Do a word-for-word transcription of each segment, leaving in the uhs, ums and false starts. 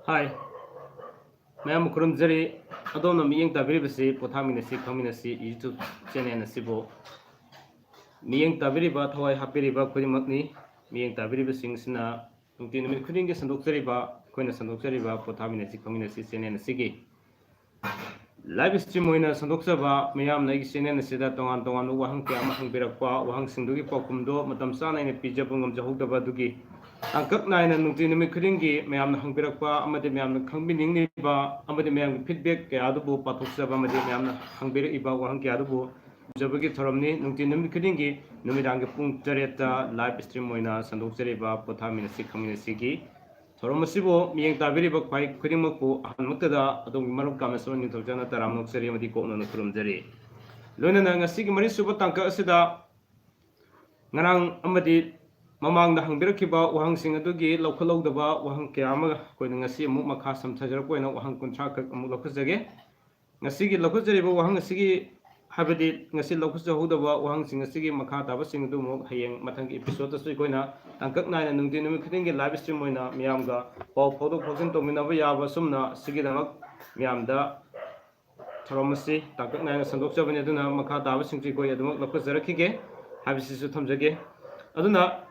ꯍꯥꯏ, ꯃꯌꯥꯝ ꯈꯨꯔꯨꯝꯖꯔꯤ꯫ ꯑꯗꯣꯝꯅ ꯃꯤꯠꯌꯦꯡ ꯇꯥꯕꯤꯔꯤꯕꯁꯤ ꯄꯣꯊꯥꯃꯤꯟꯅꯁꯤ ꯈꯪꯃꯤꯟꯅꯁꯤ YouTube channel ꯑꯁꯤꯕꯨ ꯃꯤꯠꯌꯦꯡ ꯇꯥꯕꯤꯔꯤꯕ, ꯊꯋꯥꯏ ꯍꯥꯞꯄꯤꯔꯤꯕ ꯈꯨꯗꯤꯡꯃꯛꯅꯤ꯫ ꯃꯤꯠꯌꯦꯡ ꯇꯥꯕꯤꯔꯤꯕꯁꯤꯡꯁꯤꯅ ꯅꯨꯡꯇꯤ ꯅꯨꯃꯤꯠ ꯈꯨꯗꯤꯡꯒꯤ ꯁꯟꯗꯣꯛꯆꯔꯤꯕ, ꯑꯩꯈꯣꯏꯅ ꯁꯟꯗꯣꯛꯆꯔꯤꯕ ꯄꯣꯊꯥꯃꯤꯟꯅꯁꯤ ꯈꯪꯃꯤꯟꯅꯁꯤ channel ꯑꯁꯤꯒꯤ live stream ꯑꯣꯏꯅ ꯁꯟꯗꯣꯛꯆꯕ ꯃꯤꯌꯥꯝꯅ ꯑꯩꯒꯤ channel ꯑꯁꯤꯗ ꯇꯣꯉꯥꯟ ꯇꯣꯉꯥꯟꯕ ꯋꯥꯍꯪ ꯀꯌꯥ ꯑꯃ ꯍꯪꯕꯤꯔꯛꯄ, ꯋꯥꯍꯪꯁꯤꯡꯗꯨꯒꯤ ꯄꯥꯎꯈꯨꯝꯗꯣ ꯃꯇꯝ ꯆꯥꯅ ꯑꯩꯅ ꯄꯤꯖꯕ ꯉꯝꯖꯍꯧꯗꯕ ꯑꯗꯨꯒꯤ ꯇꯥꯡꯀꯛ ꯅꯥꯏꯅ ꯅꯨꯡꯇꯤ ꯅꯨꯃꯤꯠ ꯈꯨꯗꯤꯡꯒꯤ ꯃꯌꯥꯝꯅ ꯍꯪꯕꯤꯔꯛꯄ ꯑꯃꯗꯤ ꯃꯌꯥꯝꯅ ꯈꯪꯕꯤꯅꯤꯡꯂꯤꯕ ꯑꯃꯗꯤ ꯃꯌꯥꯝꯒꯤ feedback ꯀꯌꯥ ꯑꯗꯨꯕꯨ ꯄꯥꯊꯣꯛꯆꯕ ꯑꯃꯗꯤ ꯃꯌꯥꯝꯅ ꯍꯪꯕꯤꯔꯛꯏꯕ ꯋꯥꯍꯪ ꯀꯌꯥ ꯑꯗꯨꯕꯨ ꯈꯨꯝꯖꯕꯒꯤ ꯊꯧꯔꯝꯅꯤ꯫ ꯅꯨꯡꯇꯤ ꯅꯨꯃꯤꯠ ꯈꯨꯗꯤꯡꯒꯤ ꯅꯨꯃꯤꯗꯥꯡꯒꯤ ꯄꯨꯡ ꯇꯔꯦꯠꯇ live stream ꯑꯣꯏꯅ ꯁꯟꯗꯣꯛꯆꯔꯤꯕ ꯄꯣꯊꯥꯃꯤꯟꯅꯁꯤ ꯈꯪꯃꯤꯟꯅꯁꯤꯒꯤ ꯊꯧꯔꯝ ꯑꯁꯤꯕꯨ ꯃꯤꯠꯌꯦꯡ ꯇꯥꯕꯤꯔꯤꯕ ꯈ꯭ꯋꯥꯏ ꯈꯨꯗꯤꯡꯃꯛꯄꯨ ꯑꯍꯥꯟꯃꯛꯇꯗ ꯑꯗꯣꯝꯒꯤ ꯃꯔꯨꯞ ꯀꯥꯃꯦꯁꯣꯔ ꯅꯤꯡꯊꯧꯖꯥꯅ ꯇꯔꯥꯝꯅ ꯑꯣꯛꯆꯔꯤ ꯑꯃꯗꯤ ꯀꯣꯛꯅꯅ ꯈꯨꯔꯨꯝꯖꯔꯤ꯫ ꯂꯣꯏꯅꯅ ꯉꯁꯤꯒꯤ ꯃꯔꯤꯁꯨꯕ ꯇꯥꯡꯀꯛ ꯑꯁꯤꯗ ꯉꯔꯥꯡ ꯑꯃꯗꯤ ꯃꯃꯥꯡꯗ ꯍꯪꯕꯤꯔꯛꯈꯤꯕ ꯋꯥꯍꯪꯁꯤꯡ ꯑꯗꯨꯒꯤ ꯂꯧꯈꯠꯍꯧꯗꯕ ꯋꯥꯍꯪ ꯀꯌꯥ ꯑꯃꯒ ꯑꯩꯈꯣꯏꯅ ꯉꯁꯤ ꯑꯃꯨꯛ ꯃꯈꯥ ꯁꯝꯊꯖꯔꯛꯄ ꯑꯣꯏꯅ ꯋꯥꯍꯪ ꯀꯨꯟꯊ꯭ꯔꯥ ꯈꯛ ꯑꯃꯨꯛ ꯂꯧꯈꯠꯆꯒꯦ꯫ ꯉꯁꯤꯒꯤ ꯂꯧꯈꯠꯆꯔꯤꯕ ꯋꯥꯍꯪ ꯑꯁꯤꯒꯤ, ꯍꯥꯏꯕꯗꯤ ꯉꯁꯤ ꯂꯧꯈꯠꯆꯍꯧꯗꯕ ꯋꯥꯍꯪꯁꯤꯡ ꯑꯁꯤꯒꯤ ꯃꯈꯥ ꯇꯥꯕꯁꯤꯡ ꯑꯗꯨ ꯑꯃꯨꯛ ꯍꯌꯦꯡ ꯃꯊꯪꯒꯤ episode ꯇꯁꯨ ꯑꯩꯈꯣꯏꯅ ꯇꯥꯡꯀꯛ ꯅꯥꯏꯅ ꯅꯨꯡꯇꯤ ꯅꯨꯃꯤꯠ ꯈꯨꯗꯤꯡꯒꯤ live stream ꯑꯣꯏꯅ ꯃꯤꯌꯥꯝꯒ ꯄꯥꯎ ꯐꯥꯎꯗꯣꯛ ꯐꯥꯎꯖꯤꯟ ꯇꯧꯃꯤꯟꯅꯕ ꯌꯥꯕ ꯑꯁꯨꯝꯅ ꯁꯤꯒꯤꯗꯃꯛ ꯃꯤꯌꯥꯝꯗ ꯊꯧꯔꯝ ꯑꯁꯤ ꯇꯥꯡꯀꯛ ꯅꯥꯏꯅ ꯁꯟꯗꯣꯛꯆꯕꯅꯤ꯫ ꯑꯗꯨꯅ ꯃꯈꯥ ꯇꯥꯕꯁꯤꯡꯁꯨ ꯑꯩꯈꯣꯏ ꯑꯗꯨꯃꯛ ꯂꯧꯈꯠꯆꯔꯛꯈꯤꯒꯦ ꯍꯥꯏꯕꯁꯤꯁꯨ ꯊꯝꯖꯒꯦ꯫ ꯑꯗꯨꯅ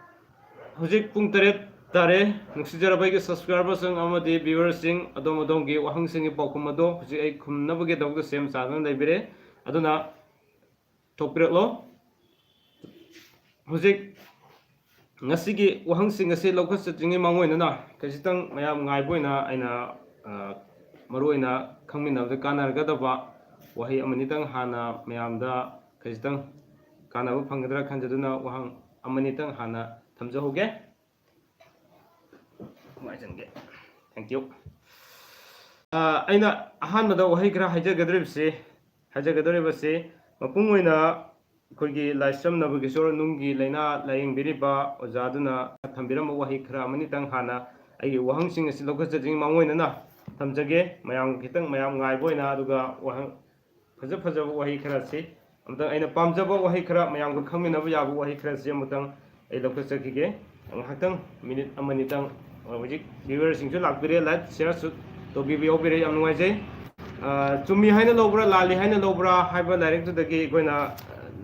ꯍꯧꯖꯤꯛ ꯄꯨꯡ ꯇꯔꯦꯠ ꯇꯥꯔꯦ꯫ ꯅꯨꯡꯁꯤꯖꯔꯕ ꯑꯩꯒꯤ subscriberꯁꯤꯡ ꯑꯃꯗꯤ viewerꯁꯤꯡ, ꯑꯗꯣꯝ ꯑꯗꯣꯝꯒꯤ ꯋꯥꯍꯪꯁꯤꯡꯒꯤ ꯄꯥꯎꯈꯨꯝ ꯑꯗꯣ ꯍꯧꯖꯤꯛ ꯑꯩ ꯈꯨꯝꯅꯕꯒꯤꯗꯃꯛꯇ ꯁꯦꯝ ꯁꯥꯗꯨꯅ ꯂꯩꯕꯤꯔꯦ꯫ ꯑꯗꯨꯅ ꯊꯣꯛꯄꯤꯔꯛꯂꯣ꯫ ꯍꯧꯖꯤꯛ ꯉꯁꯤꯒꯤ ꯋꯥꯍꯪꯁꯤꯡ ꯑꯁꯤ ꯂꯧꯈꯠꯆꯗ꯭ꯔꯤꯉꯩ ꯃꯥꯡꯑꯣꯏꯅꯅ ꯈꯖꯤꯛꯇꯪ ꯃꯌꯥꯝ ꯉꯥꯏꯕ ꯑꯣꯏꯅ ꯑꯩꯅ, ꯑ, ꯃꯔꯨꯑꯣꯏꯅ ꯈꯪꯃꯤꯟꯅꯕꯗ ꯀꯥꯟꯅꯔꯒꯗꯕ ꯋꯥꯍꯩ ꯑꯃꯅꯤꯇꯪ ꯍꯥꯟꯅ ꯃꯌꯥꯝꯗ ꯈꯖꯤꯛꯇꯪ ꯀꯥꯟꯅꯕ ꯐꯪꯒꯗ꯭ꯔꯥ ꯈꯟꯖꯗꯨꯅ ꯋꯥꯍꯪ ꯑꯃꯅꯤꯇꯪ ꯍꯥꯟꯅ ꯊꯝꯖꯍꯧꯒꯦ꯫ ꯅꯨꯡꯉꯥꯏꯖꯟꯒꯦ꯫ Thank you꯫ ꯑ, ꯑꯩꯅ ꯑꯍꯥꯟꯕꯗ ꯋꯥꯍꯩ ꯈꯔ ꯍꯥꯏꯖꯒꯗꯧꯔꯤꯕꯁꯤ, ꯍꯥꯏꯖꯒꯗꯧꯔꯤꯕꯁꯤ ꯃꯄꯨꯡ ꯑꯣꯏꯅ ꯑꯩꯈꯣꯏꯒꯤ ꯂꯥꯏꯁ꯭ꯔꯝ ꯅꯕꯀꯤꯁꯣꯔ ꯅꯨꯡꯒꯤ ꯂꯥꯏꯅꯥ ꯂꯥꯏꯌꯦꯡꯕꯤꯔꯤꯕ ꯑꯣꯖꯥꯗꯨꯅ ꯊꯝꯕꯤꯔꯝꯕ ꯋꯥꯍꯩ ꯈꯔ ꯑꯃꯅꯤꯇꯪ ꯍꯥꯟꯅ ꯑꯩꯒꯤ ꯋꯥꯍꯪꯁꯤꯡ ꯑꯁꯤ ꯂꯧꯈꯠꯆꯗ꯭ꯔꯤꯉꯩ ꯃꯥꯡꯑꯣꯏꯅꯅ ꯊꯝꯖꯒꯦ꯫ ꯃꯌꯥꯝ ꯈꯤꯇꯪ ꯃꯌꯥꯝ ꯉꯥꯏꯕ ꯑꯣꯏꯅ, ꯑꯗꯨꯒ ꯋꯥꯍꯪ ꯐꯖ ꯐꯖꯕ ꯋꯥꯍꯩ ꯈꯔꯁꯤ ꯑꯃꯨꯛꯇꯪ, ꯑꯩꯅ ꯄꯥꯝꯖꯕ ꯋꯥꯍꯩ ꯈꯔ, ꯃꯌꯥꯝꯒ ꯈꯪꯃꯤꯟꯅꯕ ꯌꯥꯕ ꯋꯥꯍꯩ ꯈꯔꯁꯤ ꯑꯃꯨꯛꯇꯪ ꯑꯩ ꯂꯧꯈꯠꯆꯈꯤꯒꯦ꯫ ꯉꯥꯏꯍꯥꯛꯇꯪ ꯃꯤꯅꯤꯠ ꯑꯃꯅꯤꯇꯪ ꯍꯧꯖꯤꯛ viewerꯁꯤꯡꯁꯨ ꯂꯥꯛꯄꯤꯔꯦ, like shareꯁꯨ ꯇꯧꯕꯤꯕ ꯌꯥꯎꯕꯤꯔꯦ, ꯌꯥꯝ ꯅꯨꯡꯉꯥꯏꯖꯩ꯫ ꯑ, ꯆꯨꯝꯃꯤ ꯍꯥꯏꯅ ꯂꯧꯕ꯭ꯔꯥ, ꯂꯥꯜꯂꯤ ꯍꯥꯏꯅ ꯂꯧꯕ꯭ꯔꯥ ꯍꯥꯏꯕ ꯂꯥꯏꯔꯤꯛꯇꯨꯗꯒꯤ ꯑꯩꯈꯣꯏꯅ, ꯑ,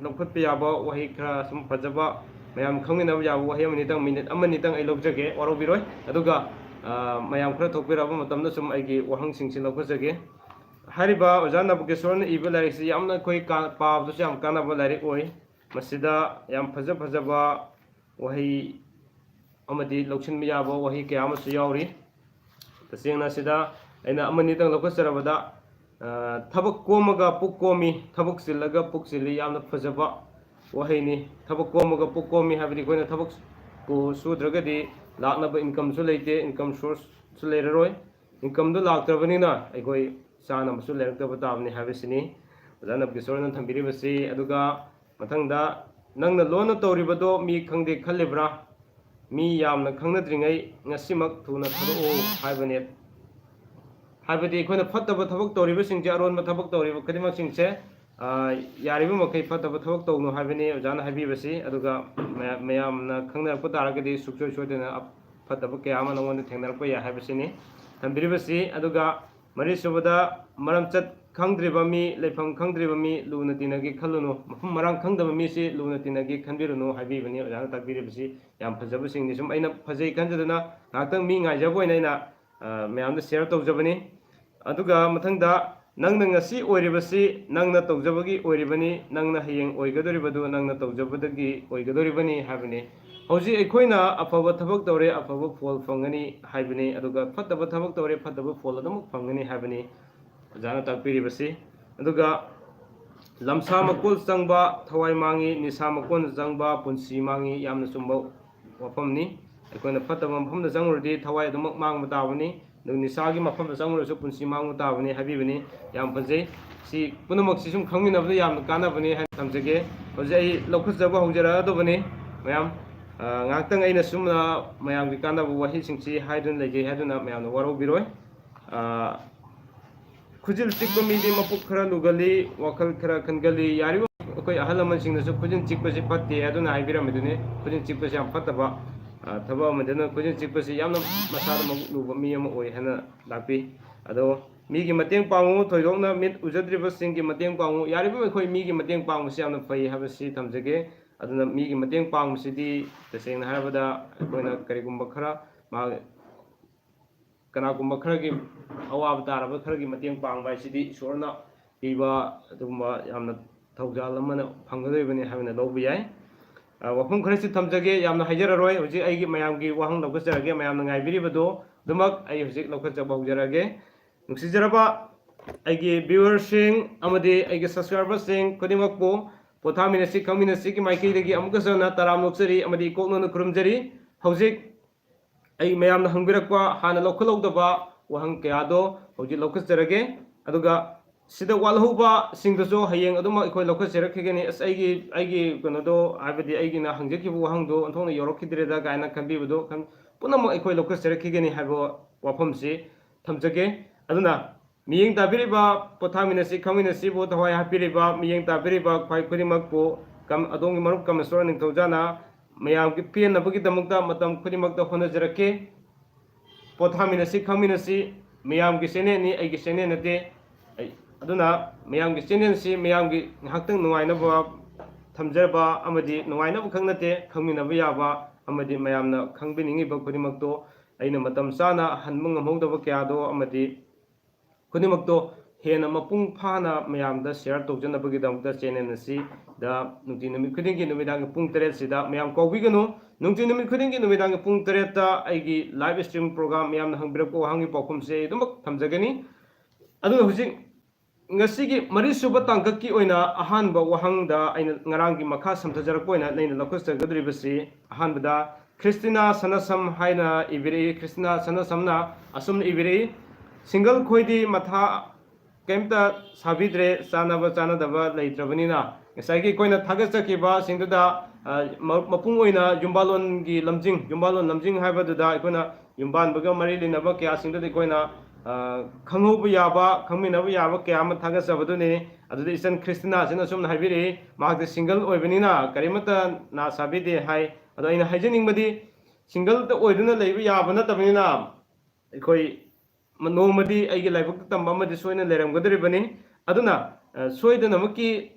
ꯂꯧꯈꯠꯄ ꯌꯥꯕ ꯋꯥꯍꯩ ꯈꯔ, ꯁꯨꯝ ꯐꯖꯕ, ꯃꯌꯥꯝ ꯈꯪꯃꯤꯟꯅꯕ ꯌꯥꯕ ꯋꯥꯍꯩ ꯑꯃꯅꯤꯇꯪ, minute ꯑꯃꯅꯤꯇꯪ ꯑꯩ ꯂꯧꯖꯒꯦ, ꯋꯥꯔꯧꯕꯤꯔꯣꯏ꯫ ꯑꯗꯨꯒ, ꯑ, ꯃꯌꯥꯝ ꯈꯔ ꯊꯣꯛꯄꯤꯔꯛꯑꯕ ꯃꯇꯝꯗ ꯁꯨꯝ ꯑꯩꯒꯤ ꯋꯥꯍꯪꯁꯤꯡꯁꯤ ꯂꯧꯈꯠꯆꯒꯦ꯫ ꯍꯥꯏꯔꯤꯕ ꯑꯣꯖꯥ ꯅꯕꯀꯤꯁꯣꯔꯅ ꯏꯕ ꯂꯥꯏꯔꯤꯛꯁꯤ ꯌꯥꯝꯅ ꯑꯩꯈꯣꯏ ꯀꯥ-, ꯄꯥꯕꯗꯁꯨ ꯌꯥꯝ ꯀꯥꯟꯅꯕ ꯂꯥꯏꯔꯤꯛ ꯑꯣꯏ꯫ ꯃꯁꯤꯗ ꯌꯥꯝ ꯐꯖ ꯐꯖꯕ ꯋꯥꯍꯩ ꯑꯃꯗꯤ ꯂꯧꯁꯤꯟꯕ ꯌꯥꯕ ꯋꯥꯍꯩ ꯀꯌꯥ ꯑꯃꯁꯨ ꯌꯥꯎꯔꯤ꯫ ꯇꯁꯦꯡꯅ ꯁꯤꯗ ꯑꯩꯅ ꯑꯃꯅꯤꯗꯪ ꯂꯧꯈꯠꯆꯔꯕꯗ, ꯑ, "ꯊꯕꯛ ꯀꯣꯝꯃꯒ ꯄꯨꯛ ꯀꯣꯝꯃꯤ, ꯊꯕꯛ ꯆꯤꯜꯂꯒ ꯄꯨꯛ ꯆꯤꯜꯂꯤ", ꯌꯥꯝꯅ ꯐꯖꯕ ꯋꯥꯍꯩꯅꯤ꯫ ꯊꯕꯛ ꯀꯣꯝꯃꯒ ꯄꯨꯛ ꯀꯣꯝꯃꯤ ꯍꯥꯏꯕꯗꯤ ꯑꯩꯈꯣꯏꯅ ꯊꯕꯛ ꯀꯣ-, ꯁꯨꯗ꯭ꯔꯒꯗꯤ ꯂꯥꯛꯅꯕ incomeꯁꯨ ꯂꯩꯇꯦ, income sourceꯁꯨ ꯂꯩꯔꯔꯣꯏ꯫ Incomeꯗꯨ ꯂꯥꯛꯇ꯭ꯔꯕꯅꯤꯅ ꯑꯩꯈꯣꯏ ꯆꯥꯅꯕꯁꯨ ꯂꯩꯔꯛꯇꯕ ꯇꯥꯕꯅꯤ ꯍꯥꯏꯕꯁꯤꯅꯤ ꯑꯣꯖꯥ ꯅꯕꯀꯤꯁꯣꯔꯅ ꯊꯝꯕꯤꯔꯤꯕꯁꯤ꯫ ꯑꯗꯨꯒ ꯃꯊꯪꯗ, "ꯅꯪꯅ ꯂꯣꯟꯅ ꯇꯧꯔꯤꯕꯗꯣ ꯃꯤ ꯈꯪꯗꯦ ꯈꯜꯂꯤꯕ꯭ꯔꯥ? ꯃꯤ ꯌꯥꯝꯅ ꯈꯪꯅꯗ꯭ꯔꯤꯉꯩ ꯉꯁꯤꯃꯛ ꯊꯨꯅ ꯊꯥꯗꯣꯛꯎ" ꯍꯥꯏꯕꯅꯦ꯫ ꯍꯥꯏꯕꯗꯤ ꯑꯩꯈꯣꯏꯅ ꯐꯠꯇꯕ ꯊꯕꯛ ꯇꯧꯔꯤꯕꯁꯤꯡꯁꯦ, ꯑꯔꯣꯟꯕ ꯊꯕꯛ ꯇꯧꯔꯤꯕ ꯈꯨꯗꯤꯡꯃꯛꯁꯤꯡꯁꯦ, ꯑ, ꯌꯥꯔꯤꯕ ꯃꯈꯩ ꯐꯠꯇꯕ ꯊꯕꯛ ꯇꯧꯅꯨ ꯍꯥꯏꯕꯅꯤ ꯑꯣꯖꯥꯅ ꯍꯥꯏꯕꯤꯕꯁꯤ꯫ ꯑꯗꯨꯒ ꯃꯌꯥꯝ, ꯃꯌꯥꯝꯅ ꯈꯪꯅꯔꯛꯄ ꯇꯥꯔꯒꯗꯤ ꯁꯨꯡꯁꯣꯏ ꯁꯣꯏꯗꯅ ꯑꯞ-, ꯐꯠꯇꯕ ꯀꯌꯥ ꯑꯃ ꯅꯉꯣꯟꯗ ꯊꯦꯡꯅꯔꯛꯄ ꯌꯥꯏ ꯍꯥꯏꯕꯁꯤꯅꯤ ꯊꯝꯕꯤꯔꯤꯕꯁꯤ꯫ ꯑꯗꯨꯒ ꯃꯔꯤꯁꯨꯕꯗ, "ꯃꯔꯝꯆꯠ ꯈꯪꯗ꯭ꯔꯤꯕ ꯃꯤ, ꯂꯩꯐꯝ ꯈꯪꯗ꯭ꯔꯤꯕ ꯃꯤ ꯂꯨꯅ ꯇꯤꯟꯅꯒꯦ ꯈꯜꯂꯨꯅꯨ, ꯃꯐꯝ ꯃꯔꯥꯡ ꯈꯪꯗꯕ ꯃꯤꯁꯤ ꯂꯨꯅ ꯇꯤꯟꯅꯒꯦ ꯈꯟꯕꯤꯔꯨꯅꯨ" ꯍꯥꯏꯕꯤꯕꯅꯤ ꯑꯣꯖꯥꯅ ꯇꯥꯛꯄꯤꯔꯤꯕꯁꯤ꯫ ꯌꯥꯝ ꯐꯖꯕꯁꯤꯡꯅꯤ꯫ ꯁꯨꯝ ꯑꯩꯅ ꯐꯖꯩ ꯈꯟꯖꯗꯨꯅ ꯉꯥꯏꯍꯥꯛꯇꯪ ꯃꯤ ꯉꯥꯏꯖꯕ ꯑꯣꯏꯅ ꯑꯩꯅ, ꯑ, ꯃꯌꯥꯝꯗ share ꯇꯧꯖꯕꯅꯤ꯫ ꯑꯗꯨꯒ ꯃꯊꯪꯗ, "ꯅꯪꯅ ꯉꯁꯤ ꯑꯣꯏꯔꯤꯕꯁꯤ ꯅꯪꯅ ꯇꯧꯖꯕꯒꯤ ꯑꯣꯏꯔꯤꯕꯅꯤ, ꯅꯪꯅ ꯍꯌꯦꯡ ꯑꯣꯏꯒꯗꯧꯔꯤꯕꯗꯨ ꯅꯪꯅ ꯇꯧꯖꯕꯗꯒꯤ ꯑꯣꯏꯒꯗꯧꯔꯤꯕꯅꯤ" ꯍꯥꯏꯕꯅꯤ꯫ ꯍꯧꯖꯤꯛ ꯑꯩꯈꯣꯏꯅ ꯑꯐꯕ ꯊꯕꯛ ꯇꯧꯔꯦ, ꯑꯐꯕ ꯐꯣꯜ ꯐꯪꯒꯅꯤ ꯍꯥꯏꯕꯅꯤ, ꯑꯗꯨꯒ ꯐꯠꯇꯕ ꯊꯕꯛ ꯇꯧꯔꯦ, ꯐꯠꯇꯕ ꯐꯣꯜ ꯑꯗꯨꯃꯛ ꯐꯪꯒꯅꯤ ꯍꯥꯏꯕꯅꯤ ꯑꯣꯖꯥꯅ ꯇꯥꯛꯄꯤꯔꯤꯕꯁꯤ꯫ ꯑꯗꯨꯒ ꯂꯝꯁꯥ ꯃꯀꯣꯜ ꯆꯪꯕ ꯊꯋꯥꯏ ꯃꯥꯡꯉꯤ, ꯅꯤꯁꯥ ꯃꯀꯣꯜ ꯆꯪꯕ ꯄꯨꯟꯁꯤ ꯃꯥꯡꯉꯤ꯫ ꯌꯥꯝꯅ ꯆꯨꯝꯕ ꯋꯥꯐꯝꯅꯤ꯫ ꯑꯩꯈꯣꯏꯅ ꯐꯠꯇꯕ ꯃꯐꯝꯗ ꯆꯪꯉꯨꯔꯗꯤ ꯊꯋꯥꯏ ꯑꯗꯨꯃꯛ ꯃꯥꯡꯕ ꯇꯥꯕꯅꯤ, ꯑꯗꯨꯒ ꯅꯤꯁꯥꯒꯤ ꯃꯐꯝꯗ ꯆꯪꯉꯨꯔꯁꯨ ꯄꯨꯟꯁꯤ ꯃꯥꯡꯕ ꯇꯥꯕꯅꯤ ꯍꯥꯏꯕꯤꯕꯅꯤ꯫ ꯌꯥꯝ ꯐꯖꯩ꯫ ꯁꯤ ꯄꯨꯝꯅꯃꯛꯁꯤ ꯁꯨꯝ ꯈꯪꯃꯤꯟꯅꯕꯗ ꯌꯥꯝꯅ ꯀꯥꯟꯅꯕꯅꯤ ꯍꯥꯏꯅ ꯊꯝꯖꯒꯦ꯫ ꯍꯧꯖꯤꯛ ꯑꯩ ꯂꯧꯈꯠꯆꯕ ꯍꯧꯖꯔꯛꯑꯗꯕꯅꯤ꯫ ꯃꯌꯥꯝ, ꯑ, ꯉꯥꯏꯍꯥꯛꯇꯪ ꯑꯩꯅ ꯁꯨꯝꯅ ꯃꯌꯥꯝꯒꯤ ꯀꯥꯟꯅꯕ ꯋꯥꯍꯩꯁꯤꯡꯁꯤ ꯍꯥꯏꯗꯨꯅ ꯂꯩꯖꯩ ꯍꯥꯏꯗꯨꯅ ꯃꯌꯥꯝꯅ ꯋꯥꯔꯧꯕꯤꯔꯣꯏ꯫ ꯑ, ꯈꯨꯖꯤꯜ ꯆꯤꯛꯄ ꯃꯤꯗꯤ ꯃꯄꯨꯛ ꯈꯔ ꯂꯨꯒꯜꯂꯤ, ꯋꯥꯈꯜ ꯈꯔ ꯈꯟꯒꯜꯂꯤ꯫ ꯌꯥꯔꯤꯕ ꯑꯩꯈꯣꯏ ꯑꯍꯜ ꯂꯃꯟꯁꯤꯡꯅꯁꯨ ꯈꯨꯖꯤꯟ ꯆꯤꯛꯄꯁꯤ ꯐꯠꯇꯦ ꯑꯗꯨꯅ ꯍꯥꯏꯕꯤꯔꯝꯃꯤꯗꯨꯅꯤ꯫ ꯈꯨꯖꯤꯟ ꯆꯤꯛꯄꯁꯤ ꯌꯥꯝ ꯐꯠꯇꯕ꯫ ꯊꯕꯛ ꯑꯃꯗꯅ ꯈꯨꯖꯤꯟ ꯆꯤꯛꯄꯁꯤ ꯌꯥꯝꯅ ꯃꯁꯥꯗ ꯃꯕꯨꯛ ꯂꯨꯕ ꯃꯤ ꯑꯃ ꯑꯣꯏ ꯍꯥꯏꯅ ꯂꯥꯛꯄꯤ꯫ ꯑꯗꯣ ꯃꯤꯒꯤ ꯃꯇꯦꯡ ꯄꯥꯡꯉꯨ, ꯊꯣꯏꯗꯣꯛꯅ ꯃꯤꯠ ꯎꯖꯗ꯭ꯔꯤꯕꯁꯤꯡꯒꯤ ꯃꯇꯦꯡ ꯄꯥꯡꯉꯨ꯫ ꯌꯥꯔꯤꯕ ꯃꯈꯩ ꯃꯤꯒꯤ ꯃꯇꯦꯡ ꯄꯥꯡꯕꯁꯤ ꯌꯥꯝꯅ ꯐꯩ ꯍꯥꯏꯕꯁꯤ ꯊꯝꯖꯒꯦ꯫ ꯑꯗꯨꯅ ꯃꯤꯒꯤ ꯃꯇꯦꯡ ꯄꯥꯡꯕꯁꯤꯗꯤ ꯇꯁꯦꯡꯅ ꯍꯥꯏꯔꯕꯗ ꯑꯩꯈꯣꯏꯅ ꯀꯔꯤꯒꯨꯝꯕ ꯈꯔ ꯃꯥ ꯀꯅꯥꯒꯨꯝꯕ ꯈꯔꯒꯤ ꯑꯋꯥꯕ ꯇꯥꯔꯕ ꯈꯔꯒꯤ ꯃꯇꯦꯡ ꯄꯥꯡꯕ ꯍꯥꯏꯁꯤꯗꯤ ꯏꯁꯣꯔꯅ ꯄꯤꯕ ꯑꯗꯨꯒꯨꯝꯕ ꯌꯥꯝꯅ ꯊꯧꯖꯥꯜ ꯑꯃꯅ ꯐꯪꯒꯗꯧꯔꯤꯕꯅꯤ ꯍꯥꯏꯕꯅ ꯂꯧꯕ ꯌꯥꯏ꯫ ꯋꯥꯐꯝ ꯈꯔꯁꯤ ꯊꯝꯖꯒꯦ, ꯌꯥꯝꯅ ꯍꯥꯏꯖꯔꯔꯣꯏ꯫ ꯍꯧꯖꯤꯛ ꯑꯩꯒꯤ ꯃꯌꯥꯝꯒꯤ ꯋꯥꯍꯪ ꯂꯧꯈꯠꯆꯔꯒꯦ, ꯃꯌꯥꯝꯅ ꯉꯥꯏꯕꯤꯔꯤꯕꯗꯣ ꯑꯗꯨꯃꯛ ꯑꯩ ꯍꯧꯖꯤꯛ ꯂꯧꯈꯠꯆꯕ ꯍꯧꯖꯔꯒꯦ꯫ ꯅꯨꯡꯁꯤꯖꯔꯕ ꯑꯩꯒꯤ viewerꯁꯤꯡ ꯑꯃꯗꯤ ꯑꯩꯒꯤ subscriberꯁꯤꯡ ꯈꯨꯗꯤꯡꯃꯛꯄꯨ ꯄꯣꯊꯥꯃꯤꯟꯅꯁꯤ ꯈꯪꯃꯤꯟꯅꯁꯤꯒꯤ ꯃꯥꯏꯀꯩꯗꯒꯤ ꯑꯃꯨꯛꯀꯁꯨ ꯍꯟꯅ ꯇꯔꯥꯝ ꯑꯣꯛꯆꯔꯤ ꯑꯃꯗꯤ ꯏꯀꯣꯛꯅꯅ ꯈꯨꯔꯨꯝꯖꯔꯤ꯫ ꯍꯧꯖꯤꯛ ꯑꯩ ꯃꯌꯥꯝꯅ ꯍꯪꯕꯤꯔꯛꯄ ꯍꯥꯟꯅ ꯂꯧꯈꯠꯍꯧꯗꯕ ꯋꯥꯍꯪ ꯀꯌꯥꯗꯣ ꯍꯧꯖꯤꯛ ꯂꯧꯈꯠꯆꯔꯒꯦ꯫ ꯑꯗꯨꯒ ꯁꯤꯗ ꯋꯥꯠꯍꯧꯕꯁꯤꯡꯗꯨꯁꯨ ꯍꯌꯦꯡ ꯑꯗꯨꯃꯛ ꯑꯩꯈꯣꯏ ꯂꯧꯈꯠꯆꯔꯛꯈꯤꯒꯅꯤ꯫ ꯑꯁ, ꯑꯩꯒꯤ, ꯑꯩꯒꯤ ꯀꯩꯅꯣꯗꯣ, ꯍꯥꯏꯕꯗꯤ ꯑꯩꯒꯤꯅ ꯍꯪꯖꯈꯤꯕ ꯋꯥꯍꯪꯗꯣ ꯑꯣꯟꯊꯣꯛꯅ ꯌꯧꯔꯛꯈꯤꯗ꯭ꯔꯦꯗ ꯀꯥꯏꯅ ꯈꯟꯕꯤꯕꯗꯣ ꯈꯟ-, ꯄꯨꯝꯅꯃꯛ ꯑꯩꯈꯣꯏ ꯂꯧꯈꯠꯆꯔꯛꯈꯤꯒꯅꯤ ꯍꯥꯏꯕ ꯋꯥꯐꯝꯁꯤ ꯊꯝꯖꯒꯦ꯫ ꯑꯗꯨꯅ ꯃꯤꯠꯌꯦꯡ ꯇꯥꯕꯤꯔꯤꯕ, ꯄꯣꯊꯥꯃꯤꯟꯅꯁꯤ ꯈꯪꯃꯤꯟꯅꯁꯤꯕꯨ ꯊꯋꯥꯏ ꯍꯥꯞꯄꯤꯔꯤꯕ, ꯃꯤꯠꯌꯦꯡ ꯇꯥꯕꯤꯔꯤꯕ ꯈ꯭ꯋꯥꯏ ꯈꯨꯗꯤꯡꯃꯛꯄꯨ ꯀꯝ-, ꯑꯗꯣꯝꯒꯤ ꯃꯔꯨꯞ ꯀꯃꯦꯁꯣꯔ ꯅꯤꯡꯊꯧꯖꯥꯅ ꯃꯌꯥꯝꯒꯤ ꯄꯦꯟꯅꯕꯒꯤꯗꯃꯛꯇ ꯃꯇꯝ ꯈꯨꯗꯤꯡꯃꯛꯇ ꯍꯣꯠꯅꯖꯔꯛꯀꯦ꯫ ꯄꯣꯊꯥꯃꯤꯟꯅꯁꯤ ꯈꯪꯃꯤꯟꯅꯁꯤ ꯃꯌꯥꯝꯒꯤ channelꯅꯤ, ꯑꯩꯒꯤ channel ꯅꯠꯇꯦ꯫ ꯑꯩ, ꯑꯗꯨꯅ ꯃꯌꯥꯝꯒꯤ channelꯁꯤ ꯃꯌꯥꯝꯒꯤ ꯉꯥꯏꯍꯥꯛꯇꯪ ꯅꯨꯡꯉꯥꯏꯅꯕ ꯊꯝꯖꯕ ꯑꯃꯗꯤ ꯅꯨꯡꯉꯥꯏꯅꯕ ꯈꯛ ꯅꯠꯇꯦ, ꯈꯪꯃꯤꯟꯅꯕ ꯌꯥꯕ ꯑꯃꯗꯤ ꯃꯌꯥꯝꯅ ꯈꯪꯕꯤꯅꯤꯡꯉꯤꯕ ꯈꯨꯗꯤꯡꯃꯛꯇꯣ ꯑꯩꯅ ꯃꯇꯝ ꯆꯥꯅ ꯍꯟꯕ ꯉꯝꯍꯧꯗꯕ ꯀꯌꯥꯗꯣ ꯑꯃꯗꯤ ꯈꯨꯗꯤꯡꯃꯛꯇꯣ ꯍꯦꯟꯅ ꯃꯄꯨꯡ ꯐꯥꯅ ꯃꯌꯥꯝꯗ share ꯇꯧꯖꯅꯕꯒꯤꯗꯃꯛꯇ channel ꯑꯁꯤꯗ ꯅꯨꯡꯇꯤ ꯅꯨꯃꯤꯠ ꯈꯨꯗꯤꯡꯒꯤ ꯅꯨꯃꯤꯗꯥꯡꯒꯤ ꯄꯨꯡ ꯇꯔꯦꯠꯁꯤꯗ ꯃꯌꯥꯝ ꯀꯥꯎꯕꯤꯒꯅꯨ꯫ ꯅꯨꯡꯇꯤ ꯅꯨꯃꯤꯠ ꯈꯨꯗꯤꯡꯒꯤ ꯅꯨꯃꯤꯗꯥꯡꯒꯤ ꯄꯨꯡ ꯇꯔꯦꯠꯇ ꯑꯩꯒꯤ live stream program ꯃꯌꯥꯝꯅ ꯍꯪꯕꯤꯔꯛꯄ ꯋꯥꯍꯪꯒꯤ ꯄꯥꯎꯈꯨꯝꯁꯦ ꯑꯩ ꯑꯗꯨꯃꯛ ꯊꯝꯖꯒꯅꯤ꯫ ꯑꯗꯨꯅ ꯍꯧꯖꯤꯛ ꯉꯁꯤꯒꯤ ꯃꯔꯤꯁꯨꯕ ꯇꯥꯡꯀꯛꯀꯤ ꯑꯣꯏꯅ ꯑꯍꯥꯟꯕ ꯋꯥꯍꯪꯗ ꯑꯩꯅ ꯉꯔꯥꯡꯒꯤ ꯃꯈꯥ ꯁꯝꯊꯖꯔꯛꯄ ꯑꯣꯏꯅ ꯑꯩꯅ ꯂꯧꯈꯠꯆꯒꯗꯧꯔꯤꯕꯁꯤ ꯑꯍꯥꯟꯕꯗ ꯈ꯭ꯔꯤꯁꯇꯤꯅꯥ ꯁꯅꯥꯁꯝ ꯍꯥꯏꯅ ꯏꯕꯤꯔꯛꯏ꯫ ꯈ꯭ꯔꯤꯁꯇꯤꯅꯥ ꯁꯅꯥꯁꯝꯅ ꯑꯁꯨꯝꯅ ꯏꯕꯤꯔꯛꯏ, "Single ꯈꯣꯏꯗꯤ ꯃꯊꯥ ꯀꯩꯝꯇ ꯁꯥꯕꯤꯗ꯭ꯔꯦ, ꯆꯥꯟꯅꯕ ꯆꯥꯟꯅꯗꯕ ꯂꯩꯇ꯭ꯔꯕꯅꯤꯅ ꯉꯁꯥꯏꯒꯤ ꯑꯩꯈꯣꯏꯅ ꯊꯥꯒꯠꯆꯈꯤꯕꯁꯤꯡꯗꯨꯗ, ꯑ, ꯃ-, ꯃꯄꯨꯡ ꯑꯣꯏꯅ ꯌꯨꯝꯕꯥꯂꯣꯟꯒꯤ ꯂꯝꯖꯤꯡ, ꯌꯨꯝꯕꯥꯂꯣꯟ ꯂꯝꯖꯤꯡ ꯍꯥꯏꯕꯗꯨꯗ ꯑꯩꯈꯣꯏꯅ ꯌꯨꯝꯕꯥꯟꯕꯒ ꯃꯔꯤ ꯂꯩꯅꯕ ꯀꯌꯥꯁꯤꯡꯗꯨꯗꯤ ꯑꯩꯈꯣꯏꯅ, ꯑ, ꯈꯪꯍꯧꯕ ꯌꯥꯕ, ꯈꯪꯃꯤꯟꯅꯕ ꯌꯥꯕ ꯀꯌꯥ ꯑꯃ ꯊꯥꯒꯠꯆꯕꯗꯨꯅꯤ꯫ ꯑꯗꯨꯗ ꯏꯆꯟ ꯈ꯭ꯔꯤꯁꯇꯤꯅꯥꯁꯤꯅ ꯑꯁꯨꯝꯅ ꯍꯥꯏꯕꯤꯔꯛꯏ, ꯃꯍꯥꯛꯇꯤ single ꯑꯣꯏꯕꯅꯤꯅ ꯀꯔꯤꯃꯠꯇ ꯅꯥ ꯁꯥꯕꯤꯗꯦ ꯍꯥꯏ꯫ ꯑꯗꯣ ꯑꯩꯅ ꯍꯥꯏꯖꯅꯤꯡꯕꯗꯤ ꯁꯤꯡꯒꯜꯗ ꯑꯣꯏꯗꯨꯅ ꯂꯩꯕ ꯌꯥꯕ ꯅꯠꯇꯕꯅꯤꯅ, ꯑꯩꯈꯣꯏ ꯅꯣꯡꯃꯗꯤ ꯑꯩꯒꯤ ꯂꯥꯏꯕꯛꯇ ꯇꯝꯕ ꯑꯃꯗꯤ ꯁꯣꯏꯅ ꯂꯩꯔꯝꯒꯗꯧꯔꯤꯕꯅꯤ꯫ ꯑꯗꯨꯅ, ꯑ, ꯁꯣꯏꯗꯅꯃꯛꯀꯤ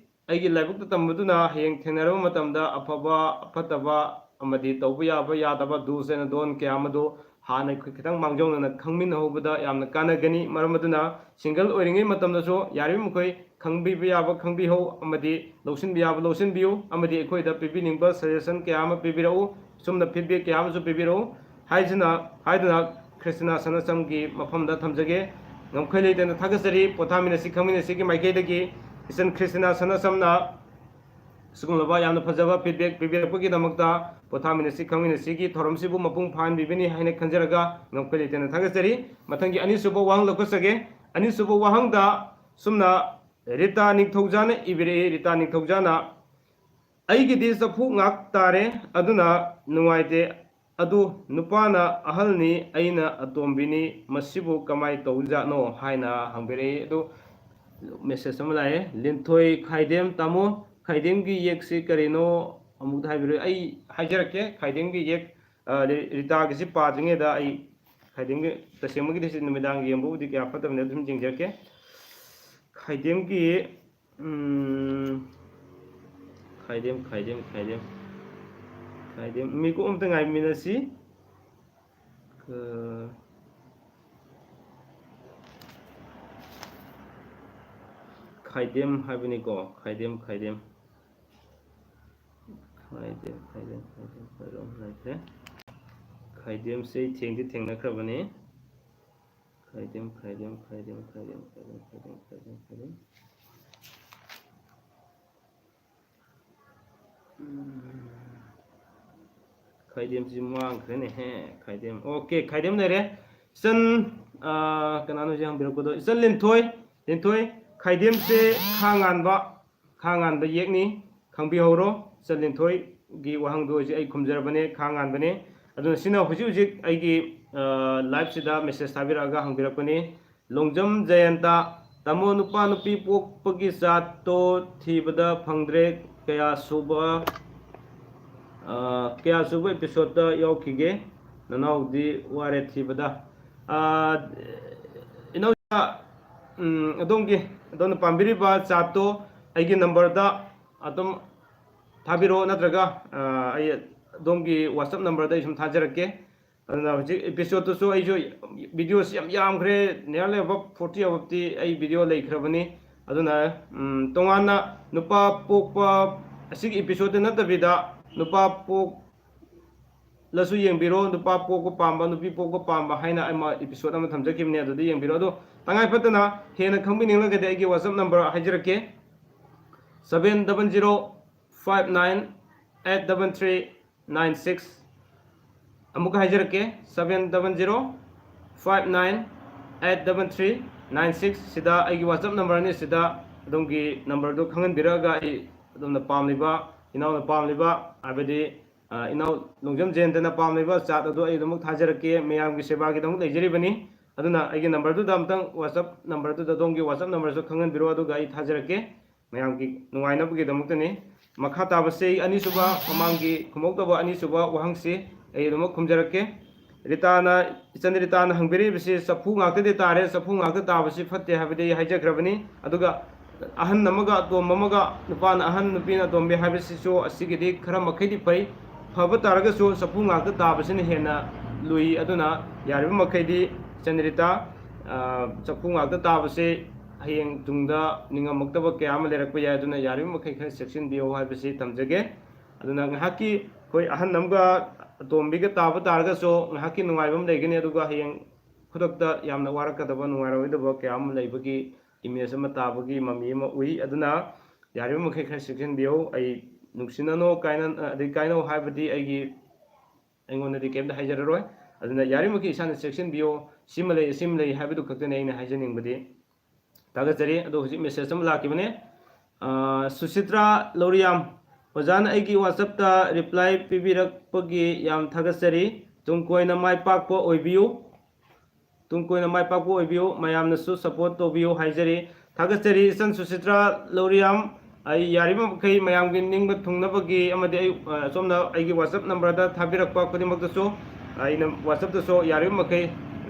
ꯑꯩꯒꯤ ꯂꯥꯏꯕꯛꯇ ꯇꯝꯕꯗꯨꯅ ꯍꯌꯦꯡ ꯊꯦꯡꯅꯔꯕ ꯃꯇꯝꯗ ꯑꯐꯕ, ꯑꯐꯠꯇꯕ ꯑꯃꯗꯤ ꯇꯧꯕ ꯌꯥꯕ, ꯌꯥꯗꯕ, do's and don't ꯀꯌꯥ ꯑꯃꯗꯨ ꯍꯥꯟꯅ ꯑꯩꯈꯣꯏ ꯈꯤꯇꯪ ꯃꯥꯡꯖꯧꯅꯅ ꯈꯪꯃꯤꯟꯅꯍꯧꯕꯗ ꯌꯥꯝꯅ ꯀꯥꯟꯅꯒꯅꯤ꯫ ꯃꯔꯝ ꯑꯗꯨꯅ ꯁꯤꯡꯒꯜ ꯑꯣꯏꯔꯤꯉꯩ ꯃꯇꯝꯗꯁꯨ ꯌꯥꯔꯤꯕ ꯃꯈꯩ ꯈꯪꯕꯤꯕ ꯌꯥꯕ ꯈꯪꯕꯤꯍꯧ ꯑꯃꯗꯤ ꯂꯧꯁꯤꯟꯕ ꯌꯥꯕ ꯂꯧꯁꯤꯟꯕꯤꯌꯨ, ꯑꯃꯗꯤ ꯑꯩꯈꯣꯏꯗ ꯄꯤꯕꯤꯅꯤꯡꯕ suggestion ꯀꯌꯥ ꯑꯃ ꯄꯤꯕꯤꯔꯛꯎ꯫ ꯁꯨꯝꯅ feedback ꯀꯌꯥ ꯑꯃꯁꯨ ꯄꯤꯕꯤꯔꯛꯎ ꯍꯥꯏꯁꯤꯅ, ꯍꯥꯏꯗꯨꯅ ꯈ꯭ꯔꯤꯁꯇꯤꯅꯥ ꯁꯅꯥꯁꯝꯒꯤ ꯃꯐꯝꯗ ꯊꯝꯖꯒꯦ꯫ ꯉꯝꯈꯩ ꯂꯩꯇꯅ ꯊꯥꯒꯠꯆꯔꯤ꯫ ꯄꯣꯊꯥꯃꯤꯟꯅꯁꯤ ꯈꯪꯃꯤꯟꯅꯁꯤꯒꯤ ꯃꯥꯏꯀꯩꯗꯒꯤ ꯏꯆꯟ ꯈ꯭ꯔꯤꯁꯇꯤꯅꯥ ꯁꯅꯥꯁꯝꯅ ꯁꯤꯒꯨꯝꯂꯕ ꯌꯥꯝꯅ ꯐꯖꯕ feedback ꯄꯤꯕꯤꯔꯛꯄꯒꯤꯗꯃꯛꯇ ꯄꯣꯊꯥꯃꯤꯟꯅꯁꯤ ꯈꯪꯃꯤꯟꯅꯁꯤꯒꯤ ꯊꯧꯔꯝꯁꯤꯕꯨ ꯃꯄꯨꯡ ꯐꯥꯍꯟꯕꯤꯕꯅꯤ ꯍꯥꯏꯅ ꯈꯟꯖꯔꯒ ꯉꯝꯈꯩ ꯂꯩꯇꯅ ꯊꯥꯒꯠꯆꯔꯤ꯫ ꯃꯊꯪꯒꯤ ꯑꯅꯤꯁꯨꯕ ꯋꯥꯍꯪ ꯂꯧꯈꯠꯆꯒꯦ꯫ ꯑꯅꯤꯁꯨꯕ ꯋꯥꯍꯪꯗ ꯁꯨꯝꯅ ꯔꯤꯇꯥ ꯅꯤꯡꯊꯧꯖꯥꯅ ꯏꯕꯤꯔꯛꯏ꯫ ꯔꯤꯇꯥ ꯅꯤꯡꯊꯧꯖꯥꯅ, "ꯑꯩꯒꯤꯗꯤ ꯆꯐꯨ ꯉꯥꯛ ꯇꯥꯔꯦ, ꯑꯗꯨꯅ ꯅꯨꯡꯉꯥꯏꯇꯦ꯫ ꯑꯗꯨ ꯅꯨꯄꯥꯅ ꯑꯍꯜꯅꯤ, ꯑꯩꯅ ꯑꯇꯣꯝꯕꯤꯅꯤ, ꯃꯁꯤꯕꯨ ꯀꯃꯥꯏ ꯇꯧꯖꯥꯠꯅꯣ?" ꯍꯥꯏꯅ ꯍꯪꯕꯤꯔꯛꯏ꯫ ꯑꯗꯨ message ꯑꯃ ꯂꯥꯛꯑꯦ꯫ ꯂꯤꯟꯊꯣꯏ ꯈꯥꯏꯗꯦꯝ, ꯇꯥꯃꯣ, ꯈꯥꯏꯗꯦꯝꯒꯤ ꯌꯦꯛꯁꯤ ꯀꯔꯤꯅꯣ ꯑꯃꯨꯛꯇ ꯍꯥꯏꯕꯤꯔꯛꯑꯣ꯫ ꯑꯩ ꯍꯥꯏꯖꯔꯛꯀꯦ, ꯈꯥꯏꯗꯦꯝꯒꯤ ꯌꯦꯛ, ꯑ, ꯔꯤ-, ꯔꯤꯇꯥꯒꯤꯁꯤ ꯄꯥꯗ꯭ꯔꯤꯉꯩꯗ ꯑꯩ ꯈꯥꯏꯗꯦꯝꯒꯤ, ꯇꯁꯦꯡꯕꯒꯤꯗꯤ ꯁꯤ ꯅꯨꯃꯤꯗꯥꯡ ꯌꯦꯡꯕꯕꯨꯗꯤ ꯀꯌꯥ ꯐꯠꯇꯕꯅꯤ, ꯑꯗꯨꯝ ꯌꯦꯡꯖꯔꯛꯀꯦ꯫ ꯈꯥꯏꯗꯦꯝꯒꯤ, ꯎꯝ, ꯈꯥꯏꯗꯦꯝ, ꯈꯥꯏꯗꯦꯝ, ꯈꯥꯏꯗꯦꯝ, ꯈꯥꯏꯗꯦꯝ, ꯃꯤꯀꯨꯞ ꯑꯝꯇ ꯉꯥꯏꯃꯤꯟꯅꯁꯤ꯫ ꯈ-, ꯈꯥꯏꯗꯦꯝ ꯍꯥꯏꯕꯅꯤꯀꯣ, ꯈꯥꯏꯗꯦꯝ, ꯈꯥꯏꯗꯦꯝ꯫ ꯈꯥꯏꯗꯦꯝ, ꯈꯥꯏꯗꯦꯝ, ꯈꯥꯏꯗꯦꯝ, ꯈꯥꯏꯗꯦꯝ ꯂꯩꯈ꯭ꯔꯦ꯫ ꯈꯥꯏꯗꯦꯝꯁꯦ ꯑꯩ ꯊꯦꯡꯗꯤ ꯊꯦꯡꯅꯈ꯭ꯔꯕꯅꯤ꯫ ꯈꯥꯏꯗꯦꯝ, ꯈꯥꯏꯗꯦꯝ, ꯈꯥꯏꯗꯦꯝ, ꯈꯥꯏꯗꯦꯝ꯫ ꯎꯝ꯫ ꯈꯥꯏꯗꯦꯝꯁꯤ ꯃꯥꯡꯈ꯭ꯔꯦꯅꯦꯍꯦ꯫ ꯈꯥꯏꯗꯦꯝ꯫ OK, ꯈꯥꯏꯗꯦꯝ ꯂꯩꯔꯦ꯫ ꯏꯆꯟ, ꯑ, ꯀꯅꯥꯅꯣ ꯍꯧꯖꯤꯛ ꯍꯪꯕꯤꯔꯛꯄꯗꯣ? ꯏꯆꯟ ꯂꯤꯟꯊꯣꯏ, ꯂꯤꯟꯊꯣꯏ, ꯈꯥꯏꯗꯦꯝꯁꯦ ꯈꯥ ꯉꯥꯟꯕ, ꯈꯥ ꯉꯥꯟꯕ ꯌꯦꯛꯅꯤ꯫ ꯈꯪꯕꯤꯍꯧꯔꯣ, ꯏꯆꯟ ꯂꯤꯟꯊꯣꯏꯒꯤ ꯋꯥꯍꯪꯗꯣ ꯍꯧꯖꯤꯛ ꯑꯩ ꯈꯨꯝꯖꯔꯕꯅꯦ, ꯈꯥ ꯉꯥꯟꯕꯅꯦ꯫ ꯑꯗꯨꯅ ꯁꯤꯅ ꯍꯧꯖꯤꯛ ꯍꯧꯖꯤꯛ ꯑꯩꯒꯤ, ꯑ, live ꯁꯤꯗ message ꯊꯥꯕꯤꯔꯛꯑꯒ ꯍꯪꯕꯤꯔꯛꯄꯅꯤ꯫ ꯂꯣꯡꯖꯝ ꯖꯌꯟꯇ, ꯇꯥꯃꯣ, ꯅꯨꯄꯥ ꯅꯨꯄꯤ ꯄꯣꯛꯄꯒꯤ ꯆꯥꯠꯇꯣ ꯊꯤꯕꯗ ꯐꯪꯗ꯭ꯔꯦ, ꯀꯌꯥ ꯁꯨꯕ, ꯑ, ꯀꯌꯥ ꯁꯨꯕ episode ꯇ ꯌꯥꯎꯈꯤꯒꯦ? ꯅꯅꯥꯎꯗꯤ ꯋꯥꯔꯦ ꯊꯤꯕꯗ꯫ ꯑ, ꯏꯅꯥꯎ, ꯎꯝ, ꯑꯗꯣꯝꯒꯤ, ꯑꯗꯣꯝꯅ ꯄꯥꯝꯕꯤꯔꯤꯕ chart ꯇꯣ ꯑꯩꯒꯤ number ꯗ ꯑꯗꯨꯝ ꯊꯥꯕꯤꯔꯛꯑꯣ, ꯅꯠꯇ꯭ꯔꯒ, ꯑ, ꯑꯩ ꯑꯗꯣꯝꯒꯤ WhatsApp number ꯗ ꯑꯩ ꯁꯨꯝ ꯊꯥꯖꯔꯛꯀꯦ꯫ ꯑꯗꯨꯅ ꯍꯧꯖꯤꯛ episode ꯇꯨꯁꯨ ꯑꯩꯁꯨ video ꯁꯤ ꯌꯥꯝ ꯌꯥꯝꯈ꯭ꯔꯦ, nearly above forty above T ꯑꯩ video ꯂꯩꯈ꯭ꯔꯕꯅꯤ꯫ ꯑꯗꯨꯅ, ꯎꯝ, ꯇꯣꯉꯥꯟꯅ ꯅꯨꯄꯥ ꯄꯣꯛꯄ, ꯑꯁꯤꯒꯤ episode ꯇ ꯅꯠꯇꯕꯤꯗ ꯅꯨꯄꯥ ꯄꯣꯛꯂꯁꯨ ꯌꯦꯡꯕꯤꯔꯣ, ꯅꯨꯄꯥ ꯄꯣꯛꯄ ꯄꯥꯝꯕ, ꯅꯨꯄꯤ ꯄꯣꯛꯄ ꯄꯥꯝꯕ ꯍꯥꯏꯅ ꯑꯃ episode ꯑꯃ ꯊꯝꯖꯈꯤꯕꯅꯦ, ꯑꯗꯨꯗ ꯌꯦꯡꯕꯤꯔꯣ꯫ ꯑꯗꯣ ꯇꯉꯥꯏ ꯐꯗꯅ ꯍꯦꯟꯅ ꯈꯪꯕꯤꯅꯤꯡꯂꯒꯗꯤ ꯑꯩꯒꯤ WhatsApp number ꯍꯥꯏꯖꯔꯛꯀꯦ, seven double zero five nine eight double three nine six꯫ ꯑꯃꯨꯛꯀ ꯍꯥꯏꯖꯔꯛꯀꯦ, seven double zero five nine eight double three nine six꯫ ꯁꯤꯗ ꯑꯩꯒꯤ WhatsApp number ꯅꯤ꯫ ꯁꯤꯗ ꯑꯗꯣꯝꯒꯤ number ꯗꯨ ꯈꯪꯍꯟꯕꯤꯔꯛꯑꯒ ꯑꯩ ꯑꯗꯣꯝꯅ ꯄꯥꯝꯂꯤꯕ, ꯏꯅꯥꯎꯅ ꯄꯥꯝꯂꯤꯕ, ꯍꯥꯏꯕꯗꯤ, ꯑ, ꯏꯅꯥꯎ ꯂꯣꯡꯖꯝ ꯖꯌꯟꯇꯅ ꯄꯥꯝꯂꯤꯕ chart ꯑꯗꯨ ꯑꯩ ꯑꯗꯨꯃꯛ ꯊꯥꯖꯔꯛꯀꯦ꯫ ꯃꯌꯥꯝꯒꯤ ꯁꯦꯕꯥꯒꯤꯗꯃꯛ ꯂꯩꯖꯔꯤꯕꯅꯤ꯫ ꯑꯗꯨꯅ ꯑꯩꯒꯤ number ꯗꯨꯗ ꯑꯃꯨꯛꯇꯪ, WhatsApp number ꯗꯨꯗ ꯑꯗꯣꯝꯒꯤ WhatsApp number ꯁꯨ ꯈꯪꯍꯟꯕꯤꯔꯣ, ꯑꯗꯨꯒ ꯑꯩ ꯊꯥꯖꯔꯛꯀꯦ꯫ ꯃꯌꯥꯝꯒꯤ ꯅꯨꯡꯉꯥꯏꯅꯕꯒꯤꯗꯃꯛꯇꯅꯤ꯫ ꯃꯈꯥ ꯇꯥꯕꯁꯤ ꯑꯩ ꯑꯅꯤꯁꯨꯕ, ꯃꯃꯥꯡꯒꯤ ꯈꯨꯝꯍꯧꯗꯕ ꯑꯅꯤꯁꯨꯕ ꯋꯥꯍꯪꯁꯤ ꯑꯩ ꯑꯗꯨꯃꯛ ꯈꯨꯝꯖꯔꯛꯀꯦ꯫ ꯔꯤꯇꯥꯅ, ꯏꯆꯟ ꯔꯤꯇꯥꯅ ꯍꯪꯕꯤꯔꯛꯏꯕꯁꯤ ꯆꯐꯨ ꯉꯥꯛꯇꯗꯤ ꯇꯥꯔꯦ, ꯆꯐꯨ ꯉꯥꯛꯇ ꯇꯥꯕꯁꯤ ꯐꯠꯇꯦ ꯍꯥꯏꯕꯗꯤ ꯑꯩ ꯍꯥꯏꯖꯈ꯭ꯔꯕꯅꯤ꯫ ꯑꯗꯨꯒ ꯑꯍꯟ ꯑꯃꯒ ꯑꯇꯣꯝꯕ ꯑꯃꯒ, ꯅꯨꯄꯥꯅ ꯑꯍꯟ, ꯅꯨꯄꯤꯅ ꯑꯇꯣꯝꯕꯤ ꯍꯥꯏꯕꯁꯤꯁꯨ ꯑꯁꯤꯒꯤꯗꯤ ꯈꯔ ꯃꯈꯩꯗꯤ ꯐꯩ꯫ ꯐꯕ ꯇꯥꯔꯒꯁꯨ ꯆꯐꯨ ꯉꯥꯛꯇ ꯇꯥꯕꯁꯤꯅ ꯍꯦꯟꯅ ꯂꯨꯏ꯫ ꯑꯗꯨꯅ ꯌꯥꯔꯤꯕ ꯃꯈꯩꯗꯤ ꯏꯆꯟ ꯔꯤꯇꯥ, ꯑ, ꯆꯐꯨ ꯉꯥꯛꯇ ꯇꯥꯕꯁꯦ ꯍꯌꯦꯡ ꯇꯨꯡꯗ ꯅꯤꯡꯉꯝꯃꯛꯇꯕ ꯀꯌꯥ ꯑꯃ ꯂꯩꯔꯛꯄ ꯌꯥꯏ꯫ ꯑꯗꯨꯅ ꯌꯥꯔꯤꯕ ꯃꯈꯩ ꯈꯔ ꯆꯦꯛꯁꯤꯟꯕꯤꯌꯨ ꯍꯥꯏꯕꯁꯤ ꯇꯝꯖꯒꯦ꯫ ꯑꯗꯨꯅ ꯉꯥꯏꯍꯥꯛꯀꯤ ꯑꯩꯈꯣꯏ ꯑꯍꯟ ꯑꯃꯒ ꯑꯇꯣꯝꯕꯤꯒ ꯇꯥꯕ ꯇꯥꯔꯒꯁꯨ ꯉꯥꯏꯍꯥꯛꯀꯤ ꯅꯨꯡꯉꯥꯏꯕ ꯑꯃ ꯂꯩꯒꯅꯤ, ꯑꯗꯨꯒ ꯍꯌꯦꯡ ꯈꯨꯗꯛꯇ ꯌꯥꯝꯅ ꯋꯥꯔꯛꯀꯗꯕ, ꯅꯨꯡꯉꯥꯏꯔꯣꯏꯗꯕ ꯀꯌꯥ ꯑꯃ ꯂꯩꯕꯒꯤ image ꯑꯃ ꯇꯥꯕꯒꯤ ꯃꯃꯤ ꯑꯃ ꯎꯏ꯫ ꯑꯗꯨꯅ ꯌꯥꯔꯤꯕ ꯃꯈꯩ ꯈꯔ ꯆꯦꯛꯁꯤꯟꯕꯤꯌꯨ꯫ ꯑꯩ ꯅꯨꯡꯁꯤꯅꯅꯣ ꯀꯥꯏꯅ, ꯑꯗꯩ ꯀꯥꯏꯅꯧ ꯍꯥꯏꯕꯗꯤ ꯑꯩꯒꯤ, ꯑꯩꯉꯣꯟꯗꯗꯤ ꯀꯩꯝꯇ ꯍꯥꯏꯖꯔꯔꯣꯏ꯫ ꯑꯗꯨꯅ ꯌꯥꯔꯤꯕꯃꯈꯩ ꯏꯁꯥꯅ ꯆꯦꯛꯁꯤꯟꯕꯤꯌꯨ꯫ ꯁꯤꯃ ꯂꯩ, ꯁꯤꯃ ꯂꯩ ꯍꯥꯏꯕꯗꯨ ꯈꯛꯇꯅꯤ ꯑꯩꯅ ꯍꯥꯏꯖꯅꯤꯡꯕꯗꯤ꯫ ꯊꯥꯒꯠꯆꯔꯤ꯫ ꯑꯗꯣ ꯍꯧꯖꯤꯛ message ꯑꯃ ꯂꯥꯛꯈꯤꯕꯅꯦ꯫ ꯑ, ꯁꯨꯁꯤꯇ꯭ꯔꯥ ꯂꯧꯔꯤꯌꯥꯝ, ꯑꯣꯖꯥꯅ ꯑꯩꯒꯤ WhatsApp ꯇ reply ꯄꯤꯕꯤꯔꯛꯄꯒꯤ ꯌꯥꯝ ꯊꯥꯒꯠꯆꯔꯤ꯫ ꯇꯨꯡ ꯀꯣꯏꯅ ꯃꯥꯏ ꯄꯥꯛꯄ ꯑꯣꯏꯕꯤꯌꯨ꯫ ꯇꯨꯡ ꯀꯣꯏꯅ ꯃꯥꯏ ꯄꯥꯛꯄ ꯑꯣꯏꯕꯤꯌꯨ꯫ ꯃꯌꯥꯝꯅꯁꯨ support ꯇꯧꯕꯤꯌꯨ ꯍꯥꯏꯖꯔꯤ꯫ ꯊꯥꯒꯠꯆꯔꯤ ꯏꯆꯟ ꯁꯨꯁꯤꯇ꯭ꯔꯥ ꯂꯧꯔꯤꯌꯥꯝ꯫ ꯑꯩ ꯌꯥꯔꯤꯕ ꯃꯈꯩ ꯃꯌꯥꯝꯒꯤ ꯅꯤꯡꯕ ꯊꯨꯡꯅꯕꯒꯤ ꯑꯃꯗꯤ ꯑꯩ ꯑ, ꯑꯁꯣꯝꯅ ꯑꯩꯒꯤ WhatsApp number ꯗ ꯊꯥꯕꯤꯔꯛꯄ ꯈꯨꯗꯤꯡꯃꯛꯇꯁꯨ ꯑꯩꯅ WhatsApp ꯇꯁꯨ ꯌꯥꯔꯤꯕ ꯃꯈꯩ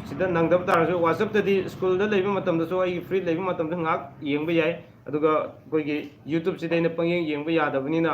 ꯁꯤꯗ ꯅꯪꯗꯕ ꯇꯥꯔꯁꯨ WhatsApp ꯇꯗꯤ ꯁ꯭ꯀꯨꯜꯗ ꯂꯩꯕ ꯃꯇꯝꯗꯁꯨ ꯑꯩꯒꯤ free ꯂꯩꯕ ꯃꯇꯝꯗ ꯉꯥꯏꯍꯥꯛ ꯌꯦꯡꯕ ꯌꯥꯏ꯫ ꯑꯗꯨꯒ ꯑꯩꯈꯣꯏꯒꯤ YouTube ꯁꯤꯗ ꯑꯩꯅ ꯄꯪꯌꯦꯡ ꯌꯦꯡꯕ ꯌꯥꯗꯕꯅꯤꯅ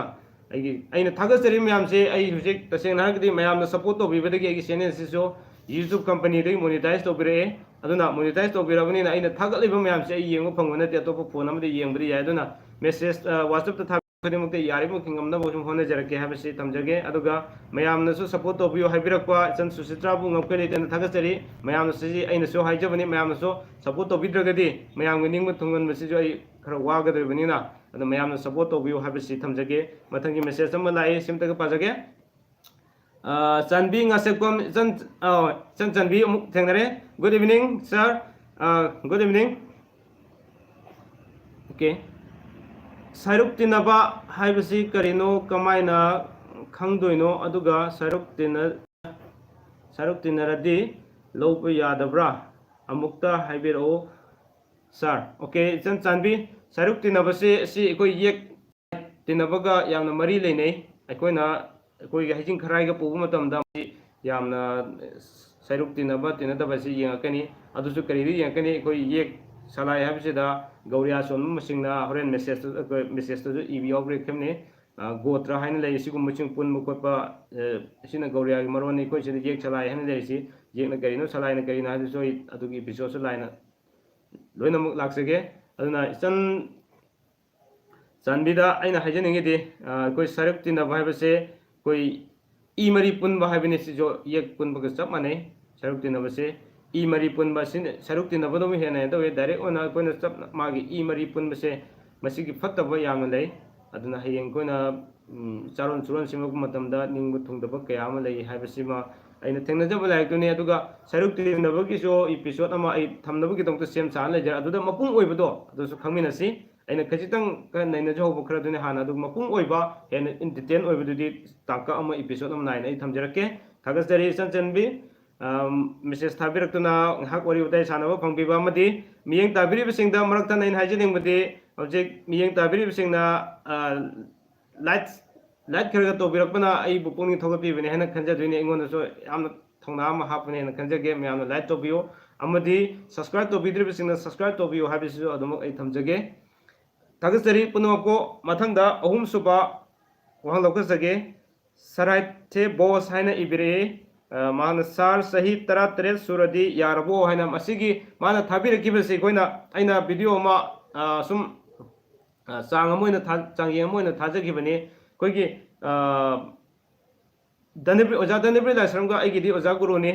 ꯑꯩꯒꯤ ꯑꯩꯅ ꯊꯥꯒꯠꯆꯔꯤ ꯃꯌꯥꯝꯁꯦ ꯑꯩ ꯍꯧꯖꯤꯛ ꯇꯁꯦꯡꯅ ꯍꯥꯏꯔꯒꯗꯤ ꯃꯌꯥꯝꯅ support ꯇꯧꯕꯤꯕꯗꯒꯤ ꯑꯩꯒꯤ channel ꯁꯤꯁꯨ YouTube company ꯗꯒꯤ monetize ꯇꯧꯕꯤꯔꯛꯑꯦ꯫ ꯑꯗꯨꯅ monetize ꯇꯧꯕꯤꯔꯕꯅꯤꯅ ꯑꯩꯅ ꯊꯥꯒꯠꯂꯤꯕ ꯃꯌꯥꯝꯁꯦ ꯑꯩ ꯌꯦꯡꯕ ꯐꯪꯕ ꯅꯠꯇꯦ, ꯑꯇꯣꯞꯄ phone ꯑꯃꯗ ꯌꯦꯡꯕꯗꯤ ꯌꯥꯏ꯫ ꯑꯗꯨꯅ message, ꯑ, WhatsApp ꯇ ꯊꯥꯕꯤꯔꯛꯄ ꯈꯨꯗꯤꯡꯃꯛꯇ ꯌꯥꯔꯤꯕ ꯃꯈꯩ ꯉꯝꯅꯕ ꯁꯨꯝ ꯍꯣꯠꯅꯖꯔꯛꯀꯦ ꯍꯥꯏꯕꯁꯤ ꯊꯝꯖꯒꯦ꯫ ꯑꯗꯨꯒ ꯃꯌꯥꯝꯅꯁꯨ support ꯇꯧꯕꯤꯌꯨ ꯍꯥꯏꯕꯤꯔꯛꯄ ꯏꯆꯟ ꯁꯨꯆꯤꯇ꯭ꯔꯥꯕꯨ ꯉꯝꯈꯩ ꯂꯩꯇꯅ ꯊꯥꯒꯠꯆꯔꯤ꯫ ꯃꯌꯥꯝꯅꯁꯨ ꯑꯩꯅꯁꯨ ꯍꯥꯏꯖꯕꯅꯤ, ꯃꯌꯥꯝꯅꯁꯨ support ꯇꯧꯕꯤꯗ꯭ꯔꯒꯗꯤ ꯃꯌꯥꯝꯒꯤ ꯅꯤꯡꯕ ꯊꯨꯡꯍꯟꯕꯁꯤꯁꯨ ꯑꯩ ꯈꯔ ꯋꯥꯒꯗꯧꯔꯤꯕꯅꯤꯅ, ꯑꯗꯣ ꯃꯌꯥꯝꯅ support ꯇꯧꯕꯤꯌꯨ ꯍꯥꯏꯕꯁꯤ ꯊꯝꯖꯒꯦ꯫ ꯃꯊꯪꯒꯤ message ꯑꯃ ꯂꯥꯛꯏ, ꯁꯤꯝꯇꯒ ꯄꯥꯖꯒꯦ꯫ ꯑ, ꯆꯥꯟꯕꯤ ꯉꯥꯁꯦꯛꯄꯝ ꯏꯆꯟ, ꯑ, ꯏꯆꯟ ꯆꯥꯟꯕꯤ ꯑꯃꯨꯛ ꯊꯦꯡꯅꯔꯦ꯫ Good evening, sir. ꯑ, good evening. Okay. ꯁꯥꯏꯔꯨꯛ ꯇꯤꯟꯅꯕ ꯍꯥꯏꯕꯁꯤ ꯀꯔꯤꯅꯣ, ꯀꯃꯥꯏꯅ ꯈꯪꯗꯣꯏꯅꯣ? ꯑꯗꯨꯒ ꯁꯥꯏꯔꯨꯛ ꯇꯤꯟꯅ-, ꯁꯥꯏꯔꯨꯛ ꯇꯤꯟꯅꯔꯗꯤ ꯂꯧꯕ ꯌꯥꯗꯕ꯭ꯔꯥ? ꯑꯃꯨꯛꯇ ꯍꯥꯏꯕꯤꯔꯛꯎ, sir. Okay, ꯏꯆꯟ ꯆꯥꯟꯕꯤ, ꯁꯥꯏꯔꯨꯛ ꯇꯤꯟꯅꯕꯁꯦ ꯑꯁꯤ ꯑꯩꯈꯣꯏ ꯌꯦꯛ ꯇꯤꯟꯅꯕꯒ ꯌꯥꯝꯅ ꯃꯔꯤ ꯂꯩꯅꯩ꯫ ꯑꯩꯈꯣꯏꯅ, ꯑꯩꯈꯣꯏꯒꯤ ꯍꯩꯖꯤꯡ ꯈꯔꯥꯏꯒ ꯄꯨꯕ ꯃꯇꯝꯗ ꯌꯥꯝꯅ ꯁꯥꯏꯔꯨꯛ ꯇꯤꯟꯅꯕ ꯇꯤꯟꯅꯗꯕ ꯑꯁꯤ ꯌꯦꯡꯉꯛꯀꯅꯤ꯫ ꯑꯗꯨꯁꯨ ꯀꯔꯤꯗ ꯌꯦꯡꯉꯛꯀꯅꯤ? ꯑꯩꯈꯣꯏ ꯌꯦꯛ ꯁꯂꯥꯏ ꯍꯥꯏꯕꯁꯤꯗ ꯒꯧꯔꯤꯌꯥ ꯆꯣꯟꯕꯁꯤꯡꯅ ꯍꯣꯔꯦꯟ message ꯇ, ꯑꯩꯈꯣꯏ message ꯇꯁꯨ ꯏꯕ ꯌꯥꯎꯕꯤꯔꯛꯈꯤꯕꯅꯤ꯫ ꯑ, ꯒꯣꯇ꯭ꯔ ꯍꯥꯏꯅ ꯂꯩ, ꯁꯤꯒꯨꯝꯕꯁꯤꯡ ꯄꯨꯟꯕ ꯈꯣꯠꯄ, ꯑ, ꯑꯁꯤꯅ ꯒꯧꯔꯤꯌꯥꯒꯤ ꯃꯔꯣꯟꯅꯤ꯫ ꯑꯩꯈꯣꯏ ꯁꯤꯗ ꯌꯦꯛ ꯁꯂꯥꯏ ꯍꯥꯏꯅ ꯂꯩꯔꯤꯁꯤ, ꯌꯦꯛꯅ ꯀꯔꯤꯅꯣ, ꯁꯂꯥꯏꯅ ꯀꯔꯤꯅꯣ ꯍꯥꯏꯕꯗꯨꯁꯨ ꯑꯩ ꯑꯗꯨꯒꯤ episode ꯁꯨ ꯂꯥꯏꯅ ꯂꯣꯏꯅꯃꯛ ꯂꯥꯛꯆꯒꯦ꯫ ꯑꯗꯨꯅ ꯏꯆꯟ ꯆꯥꯟꯕꯤꯗ ꯑꯩꯅ ꯍꯥꯏꯖꯅꯤꯡꯉꯤꯗꯤ, ꯑ, ꯑꯩꯈꯣꯏ ꯁꯥꯏꯔꯨꯛ ꯇꯤꯟꯅꯕ ꯍꯥꯏꯕꯁꯦ ꯑꯩꯈꯣꯏ ꯏ ꯃꯔꯤ ꯄꯨꯟꯕ ꯍꯥꯏꯕꯅꯤ, ꯁꯤꯁꯨ ꯌꯦꯛ ꯄꯨꯟꯕꯒ ꯆꯞ ꯃꯥꯟꯅꯩ꯫ ꯁꯥꯏꯔꯨꯛ ꯇꯤꯟꯅꯕꯁꯦ ꯏ ꯃꯔꯤ ꯄꯨꯟꯕ ꯑꯁꯤꯅ ꯁꯥꯏꯔꯨꯛ ꯇꯤꯟꯅꯕꯗꯕꯨ ꯍꯦꯟꯅ ꯀꯩꯅꯣ ꯇꯧꯋꯤ꯫ Direct ꯑꯣꯏꯅ ꯑꯩꯈꯣꯏꯅ ꯆꯞ ꯃꯥꯒꯤ ꯏ ꯃꯔꯤ ꯄꯨꯟꯕꯁꯦ ꯃꯁꯤꯒꯤ ꯐꯠꯇꯕ ꯌꯥꯝꯅ ꯂꯩ꯫ ꯑꯗꯨꯅ ꯍꯌꯦꯡ ꯑꯩꯈꯣꯏꯅ, ꯎꯝ, ꯆꯥꯔꯣꯟ ꯁꯨꯔꯣꯟ ꯁꯦꯝꯃꯛꯄ ꯃꯇꯝꯗ ꯅꯤꯡꯕ ꯊꯨꯡꯗꯕ ꯀꯌꯥ ꯑꯃ ꯂꯩ ꯍꯥꯏꯕꯁꯤꯃ ꯑꯩꯅ ꯊꯦꯡꯅꯖꯕ ꯂꯥꯏꯔꯤꯛꯇꯨꯅꯤ꯫ ꯑꯗꯨꯒ ꯁꯥꯏꯔꯨꯛ ꯇꯤꯟꯅꯕꯒꯤꯁꯨ episode ꯑꯃ ꯑꯩ ꯊꯝꯅꯕꯒꯤꯗꯃꯛꯇ ꯁꯦꯝ ꯁꯥꯔ ꯂꯩꯖꯔꯦ꯫ ꯑꯗꯨꯗ ꯃꯄꯨꯡ ꯑꯣꯏꯕꯗꯣ ꯑꯗꯨꯁꯨ ꯈꯪꯃꯤꯟꯅꯁꯤ꯫ ꯑꯩꯅ ꯈꯖꯤꯛꯇꯪ ꯈꯔ ꯅꯩꯅꯖꯍꯧꯕ ꯈꯔꯗꯨꯅꯤ ꯍꯥꯟꯅ, ꯑꯗꯨꯒ ꯃꯄꯨꯡ ꯑꯣꯏꯕ ꯍꯦꯟꯅ in detail ꯑꯣꯏꯕꯗꯨꯗꯤ ꯇꯥꯡꯀꯛ ꯑꯃ, episode ꯑꯃ ꯅꯥꯏꯅ ꯑꯩ ꯊꯝꯖꯔꯛꯀꯦ꯫ ꯊꯥꯒꯠꯆꯔꯤ ꯏꯆꯟ ꯆꯟꯕꯤ꯫ ꯑꯝ, message ꯊꯥꯕꯤꯔꯛꯇꯨꯅ ꯉꯥꯏꯍꯥꯛ ꯋꯥꯔꯤ ꯋꯥꯇꯥꯏ ꯁꯥꯟꯅꯕ ꯐꯪꯕꯤꯕ ꯑꯃꯗꯤ ꯃꯤꯠꯌꯦꯡ ꯇꯥꯕꯤꯔꯤꯕꯁꯤꯡꯗ ꯃꯔꯛ ꯊꯠꯅ ꯑꯩꯅ ꯍꯥꯏꯖꯅꯤꯡꯕꯗꯤ, ꯍꯧꯖꯤꯛ ꯃꯤꯠꯌꯦꯡ ꯇꯥꯕꯤꯔꯤꯕꯁꯤꯡꯅ ꯂꯥꯏꯛ ꯂꯥꯏꯛ ꯈꯔ ꯈꯔ ꯇꯧꯕꯤꯔꯛꯄꯅ ꯑꯩꯕꯨ ꯄꯨꯛꯅꯤꯡ ꯊꯧꯒꯠꯄꯤꯕꯅꯦ ꯍꯥꯏꯅ ꯈꯟꯖꯗꯣꯏꯅꯦ꯫ ꯑꯩꯉꯣꯟꯗꯁꯨ ꯌꯥꯝꯅ ꯊꯧꯅꯥ ꯑꯃ ꯍꯥꯞꯄꯅꯦꯅ ꯈꯟꯖꯒꯦ꯫ ꯃꯌꯥꯝꯅ ꯂꯥꯏꯛ ꯇꯧꯕꯤꯌꯨ ꯑꯃꯗꯤ ꯁꯕꯁꯀ꯭ꯔꯥꯏꯕ ꯇꯧꯕꯤꯗ꯭ꯔꯤꯕꯁꯤꯡꯅ ꯁꯕꯁꯀ꯭ꯔꯥꯏꯕ ꯇꯧꯕꯤꯌꯨ ꯍꯥꯏꯕꯁꯤꯁꯨ ꯑꯗꯨꯃꯛ ꯑꯩ ꯊꯝꯖꯒꯦ꯫ ꯊꯥꯒꯠꯆꯔꯤ ꯄꯨꯝꯅꯃꯛꯄꯨ꯫ ꯃꯊꯪꯗ ꯑꯍꯨꯝꯁꯨꯕ ꯋꯥꯍꯪ ꯂꯧꯈꯠꯆꯒꯦ꯫ ꯁꯔꯥꯏꯊꯦ ꯕꯣꯁ ꯍꯥꯏꯅ ꯏꯕꯤꯔꯛꯏ꯫ ꯃꯍꯥꯛꯅ, "ꯁꯥꯔ, ꯆꯍꯤ ꯇꯔꯥꯇꯔꯦꯠ ꯁꯨꯔꯗꯤ ꯌꯥꯔꯕꯣ?" ꯍꯥꯏꯅ꯫ ꯃꯁꯤꯒꯤ ꯃꯥꯅ ꯊꯥꯕꯤꯔꯛꯈꯤꯕꯁꯤ ꯑꯩꯈꯣꯏꯅ, ꯑꯩꯅ ꯚꯤꯗꯤꯑꯣ ꯑꯃ ꯁꯨꯝ ꯆꯥꯡ ꯑꯃ ꯑꯣꯏꯅ ꯆꯥꯡꯌꯦꯡ ꯑꯃ ꯑꯣꯏꯅ ꯊꯥꯖꯈꯤꯕꯅꯤ꯫ ꯑꯩꯈꯣꯏꯒꯤ ꯙꯅꯕꯤꯔ, ꯑꯣꯖꯥ ꯙꯅꯕꯤꯔ ꯂꯥꯏꯁ꯭ꯔꯝꯒ ꯑꯩꯒꯤꯗꯤ ꯑꯣꯖꯥ ꯒꯨꯔꯨꯅꯤ꯫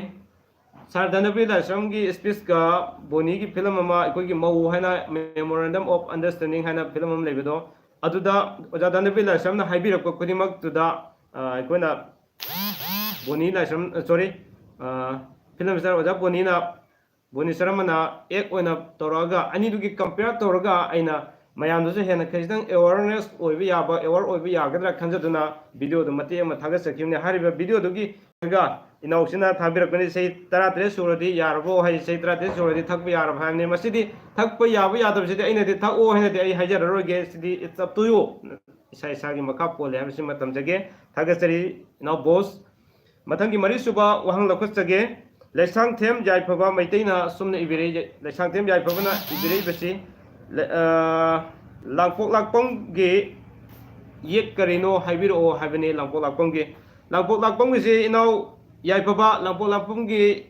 ꯁꯥꯔ ꯙꯅꯕꯤꯔ ꯂꯥꯏꯁ꯭ꯔꯝꯒꯤ ꯁ꯭ꯄꯤꯁꯀ ꯕꯣꯅꯤꯒꯤ ꯐꯤꯂꯝ ꯑꯃ, ꯑꯩꯈꯣꯏꯒꯤ ꯃꯧ ꯍꯥꯏꯅ, Memorandum of Understanding ꯍꯥꯏꯅ ꯐꯤꯂꯝ ꯑꯃ ꯂꯩꯕꯗꯣ, ꯑꯗꯨꯗ ꯑꯣꯖꯥ ꯙꯅꯕꯤꯔ ꯂꯥꯏꯁ꯭ꯔꯝꯅ ꯍꯥꯏꯕꯤꯔꯛꯄ ꯈꯨꯗꯤꯡꯃꯛꯇꯨꯗ ꯑꯩꯈꯣꯏꯅ ꯕꯣꯅꯤ ꯂꯥꯏꯁ꯭ꯔꯝ, ꯁꯣꯔꯤ, ꯐꯤꯂꯝ ꯁ꯭ꯇꯥꯔ ꯑꯣꯖꯥ ꯕꯣꯅꯤꯅ, ꯕꯣꯅꯤ ꯁꯔꯃꯅ ꯑꯦꯛ ꯑꯣꯏꯅ ꯇꯧꯔꯛꯑꯒ, ꯑꯅꯤꯗꯨꯒꯤ ꯀꯝꯄꯤꯌꯔ ꯇꯧꯔꯒ ꯑꯩꯅ ꯃꯌꯥꯝꯗꯁꯨ ꯍꯦꯟꯅ ꯈꯖꯤꯛꯇꯪ ꯑꯦꯋꯥꯔꯅꯦꯁ ꯑꯣꯏꯕ ꯌꯥꯕ, ꯑꯦꯋꯥꯔ ꯑꯣꯏꯕ ꯌꯥꯒꯗ꯭ꯔꯥ ꯈꯟꯖꯗꯨꯅ ꯚꯤꯗꯤꯑꯣꯗꯨ ꯃꯇꯦꯛ ꯑꯃ ꯊꯥꯒꯠꯆꯈꯤꯕꯅꯤ꯫ ꯍꯥꯏꯔꯤꯕ ꯚꯤꯗꯤꯑꯣꯗꯨꯒꯤ ꯏꯅꯥꯎꯁꯤꯅ ꯊꯥꯕꯤꯔꯛꯄꯅꯤ, "ꯆꯍꯤ ꯇꯔꯥꯇꯔꯦꯠ ꯁꯨꯔꯗꯤ ꯌꯥꯔꯕꯣ?" ꯍꯥꯏ, ꯆꯍꯤ ꯇꯔꯥꯇꯔꯦꯠ ꯁꯨꯔꯗꯤ ꯊꯛꯄ ꯌꯥꯔꯕ ꯍꯥꯏꯕꯅꯤ꯫ ꯃꯁꯤꯗꯤ ꯊꯛꯄ ꯌꯥꯕ ꯌꯥꯗꯕꯁꯤꯗꯤ ꯑꯩꯅꯗꯤ ꯊꯛꯑꯣ ꯍꯥꯏꯅꯗꯤ ꯑꯩ ꯍꯥꯏꯖꯔꯔꯣꯏꯒꯦ꯫ ꯁꯤꯗꯤ it's up to you, ꯏꯁꯥ ꯏꯁꯥꯒꯤ ꯃꯈꯥ ꯄꯣꯜꯂꯦ ꯍꯥꯏꯕꯁꯤꯃ ꯊꯝꯖꯒꯦ꯫ ꯊꯥꯒꯠꯆꯔꯤ ꯏꯅꯥꯎ ꯕꯣꯁ꯫ ꯃꯊꯪꯒꯤ ꯃꯔꯤꯁꯨꯕ ꯋꯥꯍꯪ ꯂꯧꯈꯠꯆꯒꯦ꯫ ꯂꯩꯁꯥꯡꯊꯦꯝ ꯌꯥꯏꯐꯕ ꯃꯩꯇꯩꯅ ꯑꯁꯨꯝꯅ ꯏꯕꯤꯔꯛꯏ, ꯂꯩꯁꯥꯡꯊꯦꯝ ꯌꯥꯏꯐꯕꯅ ꯏꯕꯤꯔꯛꯏꯕꯁꯤ, ꯂ-, ꯑ, "ꯂꯥꯡꯄꯣꯛ ꯂꯥꯛꯄꯝꯒꯤ ꯌꯦꯛ ꯀꯔꯤꯅꯣ ꯍꯥꯏꯕꯤꯔꯛꯑꯣ" ꯍꯥꯏꯕꯅꯤ꯫ ꯂꯥꯡꯄꯣꯛ ꯂꯥꯛꯄꯝꯒꯤ, ꯂꯥꯡꯄꯣꯛ ꯂꯥꯛꯄꯝꯒꯤꯁꯤ ꯏꯅꯥꯎ ꯌꯥꯏꯐꯕ, ꯂꯥꯡꯄꯣꯛ ꯂꯥꯛꯄꯝꯒꯤ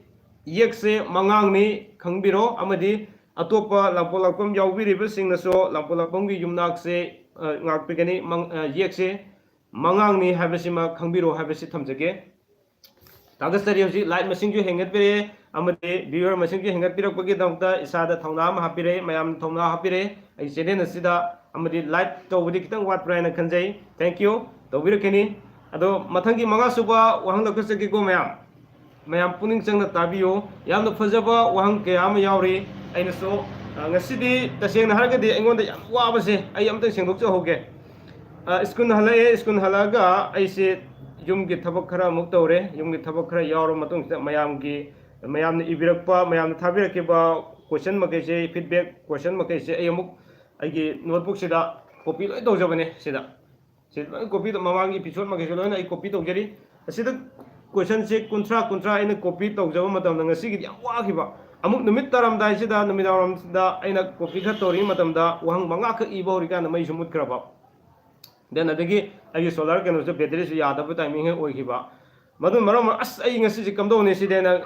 ꯌꯦꯛꯁꯦ ꯃꯉꯥꯡꯅꯤ ꯈꯪꯕꯤꯔꯣ, ꯑꯃꯗꯤ ꯑꯇꯣꯞꯄ ꯂꯥꯡꯄꯣꯛ ꯂꯥꯛꯄꯝ ꯌꯥꯎꯕꯤꯔꯤꯕꯁꯤꯡꯅꯁꯨ ꯂꯥꯡꯄꯣꯛ ꯂꯥꯛꯄꯝꯒꯤ ꯌꯨꯝꯅꯥꯛꯁꯦ, ꯑ, ꯉꯥꯛꯄꯤꯒꯅꯤ꯫ ꯃꯪ-, ꯑ, ꯌꯦꯛꯁꯦ ꯃꯉꯥꯡꯅꯤ ꯍꯥꯏꯕꯁꯤꯃ ꯈꯪꯕꯤꯔꯣ ꯍꯥꯏꯕꯁꯤ ꯊꯝꯖꯒꯦ꯫ ꯊꯥꯒꯠꯆꯔꯤ꯫ ꯍꯧꯖꯤꯛ ꯂꯥꯏꯛ ꯃꯁꯤꯡꯁꯨ ꯍꯦꯟꯒꯠꯄꯤꯔꯛꯑꯦ ꯑꯃꯗꯤ ꯚ꯭ꯌꯨꯋꯔ ꯃꯁꯤꯡꯁꯨ ꯍꯦꯟꯒꯠꯄꯤꯔꯛꯄꯒꯤꯗꯃꯛꯇ ꯏꯁꯥꯗ ꯊꯧꯅꯥ ꯑꯃ ꯍꯥꯞꯄꯤꯔꯛꯑꯦ, ꯃꯌꯥꯝꯅ ꯊꯧꯅꯥ ꯍꯥꯞꯄꯤꯔꯛꯑꯦ꯫ ꯑꯩ ꯆꯦꯅꯦꯜ ꯑꯁꯤꯗ ꯑꯃꯗꯤ ꯂꯥꯏꯛ ꯇꯧꯕꯗꯤ ꯈꯤꯇꯪ ꯋꯥꯠꯄ꯭ꯔꯥ ꯍꯥꯏꯅ ꯈꯟꯖꯩ꯫ Thank you, ꯇꯧꯕꯤꯔꯛꯀꯅꯤ꯫ ꯑꯗꯣ ꯃꯊꯪꯒꯤ ꯃꯉꯥ ꯁꯨꯕ ꯋꯥꯍꯪ ꯂꯧꯈꯠꯆꯒꯦꯀꯣ ꯃꯌꯥꯝ꯫ ꯃꯌꯥꯝ ꯄꯨꯛꯅꯤꯡ ꯆꯪꯅ ꯇꯥꯕꯤꯌꯨ꯫ ꯌꯥꯝꯅ ꯐꯖꯕ ꯋꯥꯍꯪ ꯀꯌꯥ ꯑꯃ ꯌꯥꯎꯔꯤ꯫ ꯑꯩꯅꯁꯨ, ꯑ, ꯉꯁꯤꯗꯤ ꯇꯁꯦꯡꯅ ꯍꯥꯏꯔꯒꯗꯤ ꯑꯩꯉꯣꯟꯗ ꯌꯥꯝ ꯋꯥꯕꯁꯦ ꯑꯩ ꯑꯝꯇꯪ ꯁꯦꯡꯗꯣꯛꯆꯍꯧꯒꯦ꯫ ꯑ, ꯁ꯭ꯀꯨꯜ ꯍꯜꯂꯛꯑꯦ, ꯁ꯭ꯀꯨꯜ ꯍꯜꯂꯛꯑꯒ ꯑꯩꯁꯦ ꯌꯨꯝꯒꯤ ꯊꯕꯛ ꯈꯔ ꯑꯃꯨꯛ ꯇꯧꯔꯦ꯫ ꯌꯨꯝꯒꯤ ꯊꯕꯛ ꯈꯔ ꯌꯥꯎꯔꯕ ꯃꯇꯨꯡꯁꯤꯗ ꯃꯌꯥꯝꯒꯤ, ꯃꯌꯥꯝꯅ ꯏꯕꯤꯔꯛꯄ, ꯃꯌꯥꯝꯅ ꯊꯥꯕꯤꯔꯛꯈꯤꯕ ꯀꯣꯏꯁꯟ ꯃꯈꯩꯁꯦ, ꯐꯤꯗꯕꯦꯛ ꯀꯣꯏꯁꯟ ꯃꯈꯩꯁꯦ ꯑꯩ ꯑꯃꯨꯛ ꯑꯩꯒꯤ ꯅꯣꯠꯕꯨꯛꯁꯤꯗ ꯀꯣꯄꯤ ꯂꯣꯏ ꯇꯧꯖꯕꯅꯦ꯫ ꯁꯤꯗ ꯁꯤ ꯂꯣꯏ ꯀꯣꯄꯤ, ꯃꯃꯥꯡꯒꯤ ꯏꯄꯤꯁꯣꯠ ꯃꯈꯩꯁꯨ ꯂꯣꯏꯅ ꯑꯩ ꯀꯣꯄꯤ ꯇꯧꯖꯔꯤ꯫ ꯑꯁꯤꯗ ꯀꯣꯏꯁꯟꯁꯦ ꯀꯨꯟꯊ꯭ꯔꯥ ꯀꯨꯟꯊ꯭ꯔꯥ ꯑꯩꯅ ꯀꯣꯄꯤ ꯇꯧꯖꯕ ꯃꯇꯝꯗ ꯉꯁꯤꯒꯤꯗꯤ ꯌꯥꯝ ꯋꯥꯈꯤꯕ꯫ ꯑꯃꯨꯛ ꯅꯨꯃꯤꯠ ꯇꯥꯔꯝꯗꯥꯏꯁꯤꯗ, ꯅꯨꯃꯤꯗꯥꯡꯋꯥꯏꯔꯝꯁꯤꯗ ꯑꯩꯅ ꯀꯣꯄꯤ ꯈꯔ ꯇꯧꯔꯤꯉꯩ ꯃꯇꯝꯗ ꯋꯥꯍꯪ ꯃꯉꯥꯈꯛ ꯏꯕ ꯍꯧꯔꯤꯀꯥꯟꯗ ꯃꯩꯁꯨ ꯃꯨꯠꯈ꯭ꯔꯕ꯫ Then ꯑꯗꯒꯤ ꯑꯩꯒꯤ ꯁꯣꯂꯥꯔ ꯀꯩꯅꯣꯁꯨ, ꯕꯦꯇꯔꯤꯁꯨ ꯌꯥꯗꯕ ꯇꯥꯏꯃꯤꯡ ꯍꯦꯛ ꯑꯣꯏꯈꯤꯕ꯫ ꯃꯗꯨꯅ ꯃꯔꯝ ꯑꯣꯏꯔ ꯑꯁ, ꯑꯩ ꯉꯁꯤꯁꯦ ꯀꯝꯗꯧꯅꯤ ꯁꯤꯗꯤ ꯍꯥꯏꯅ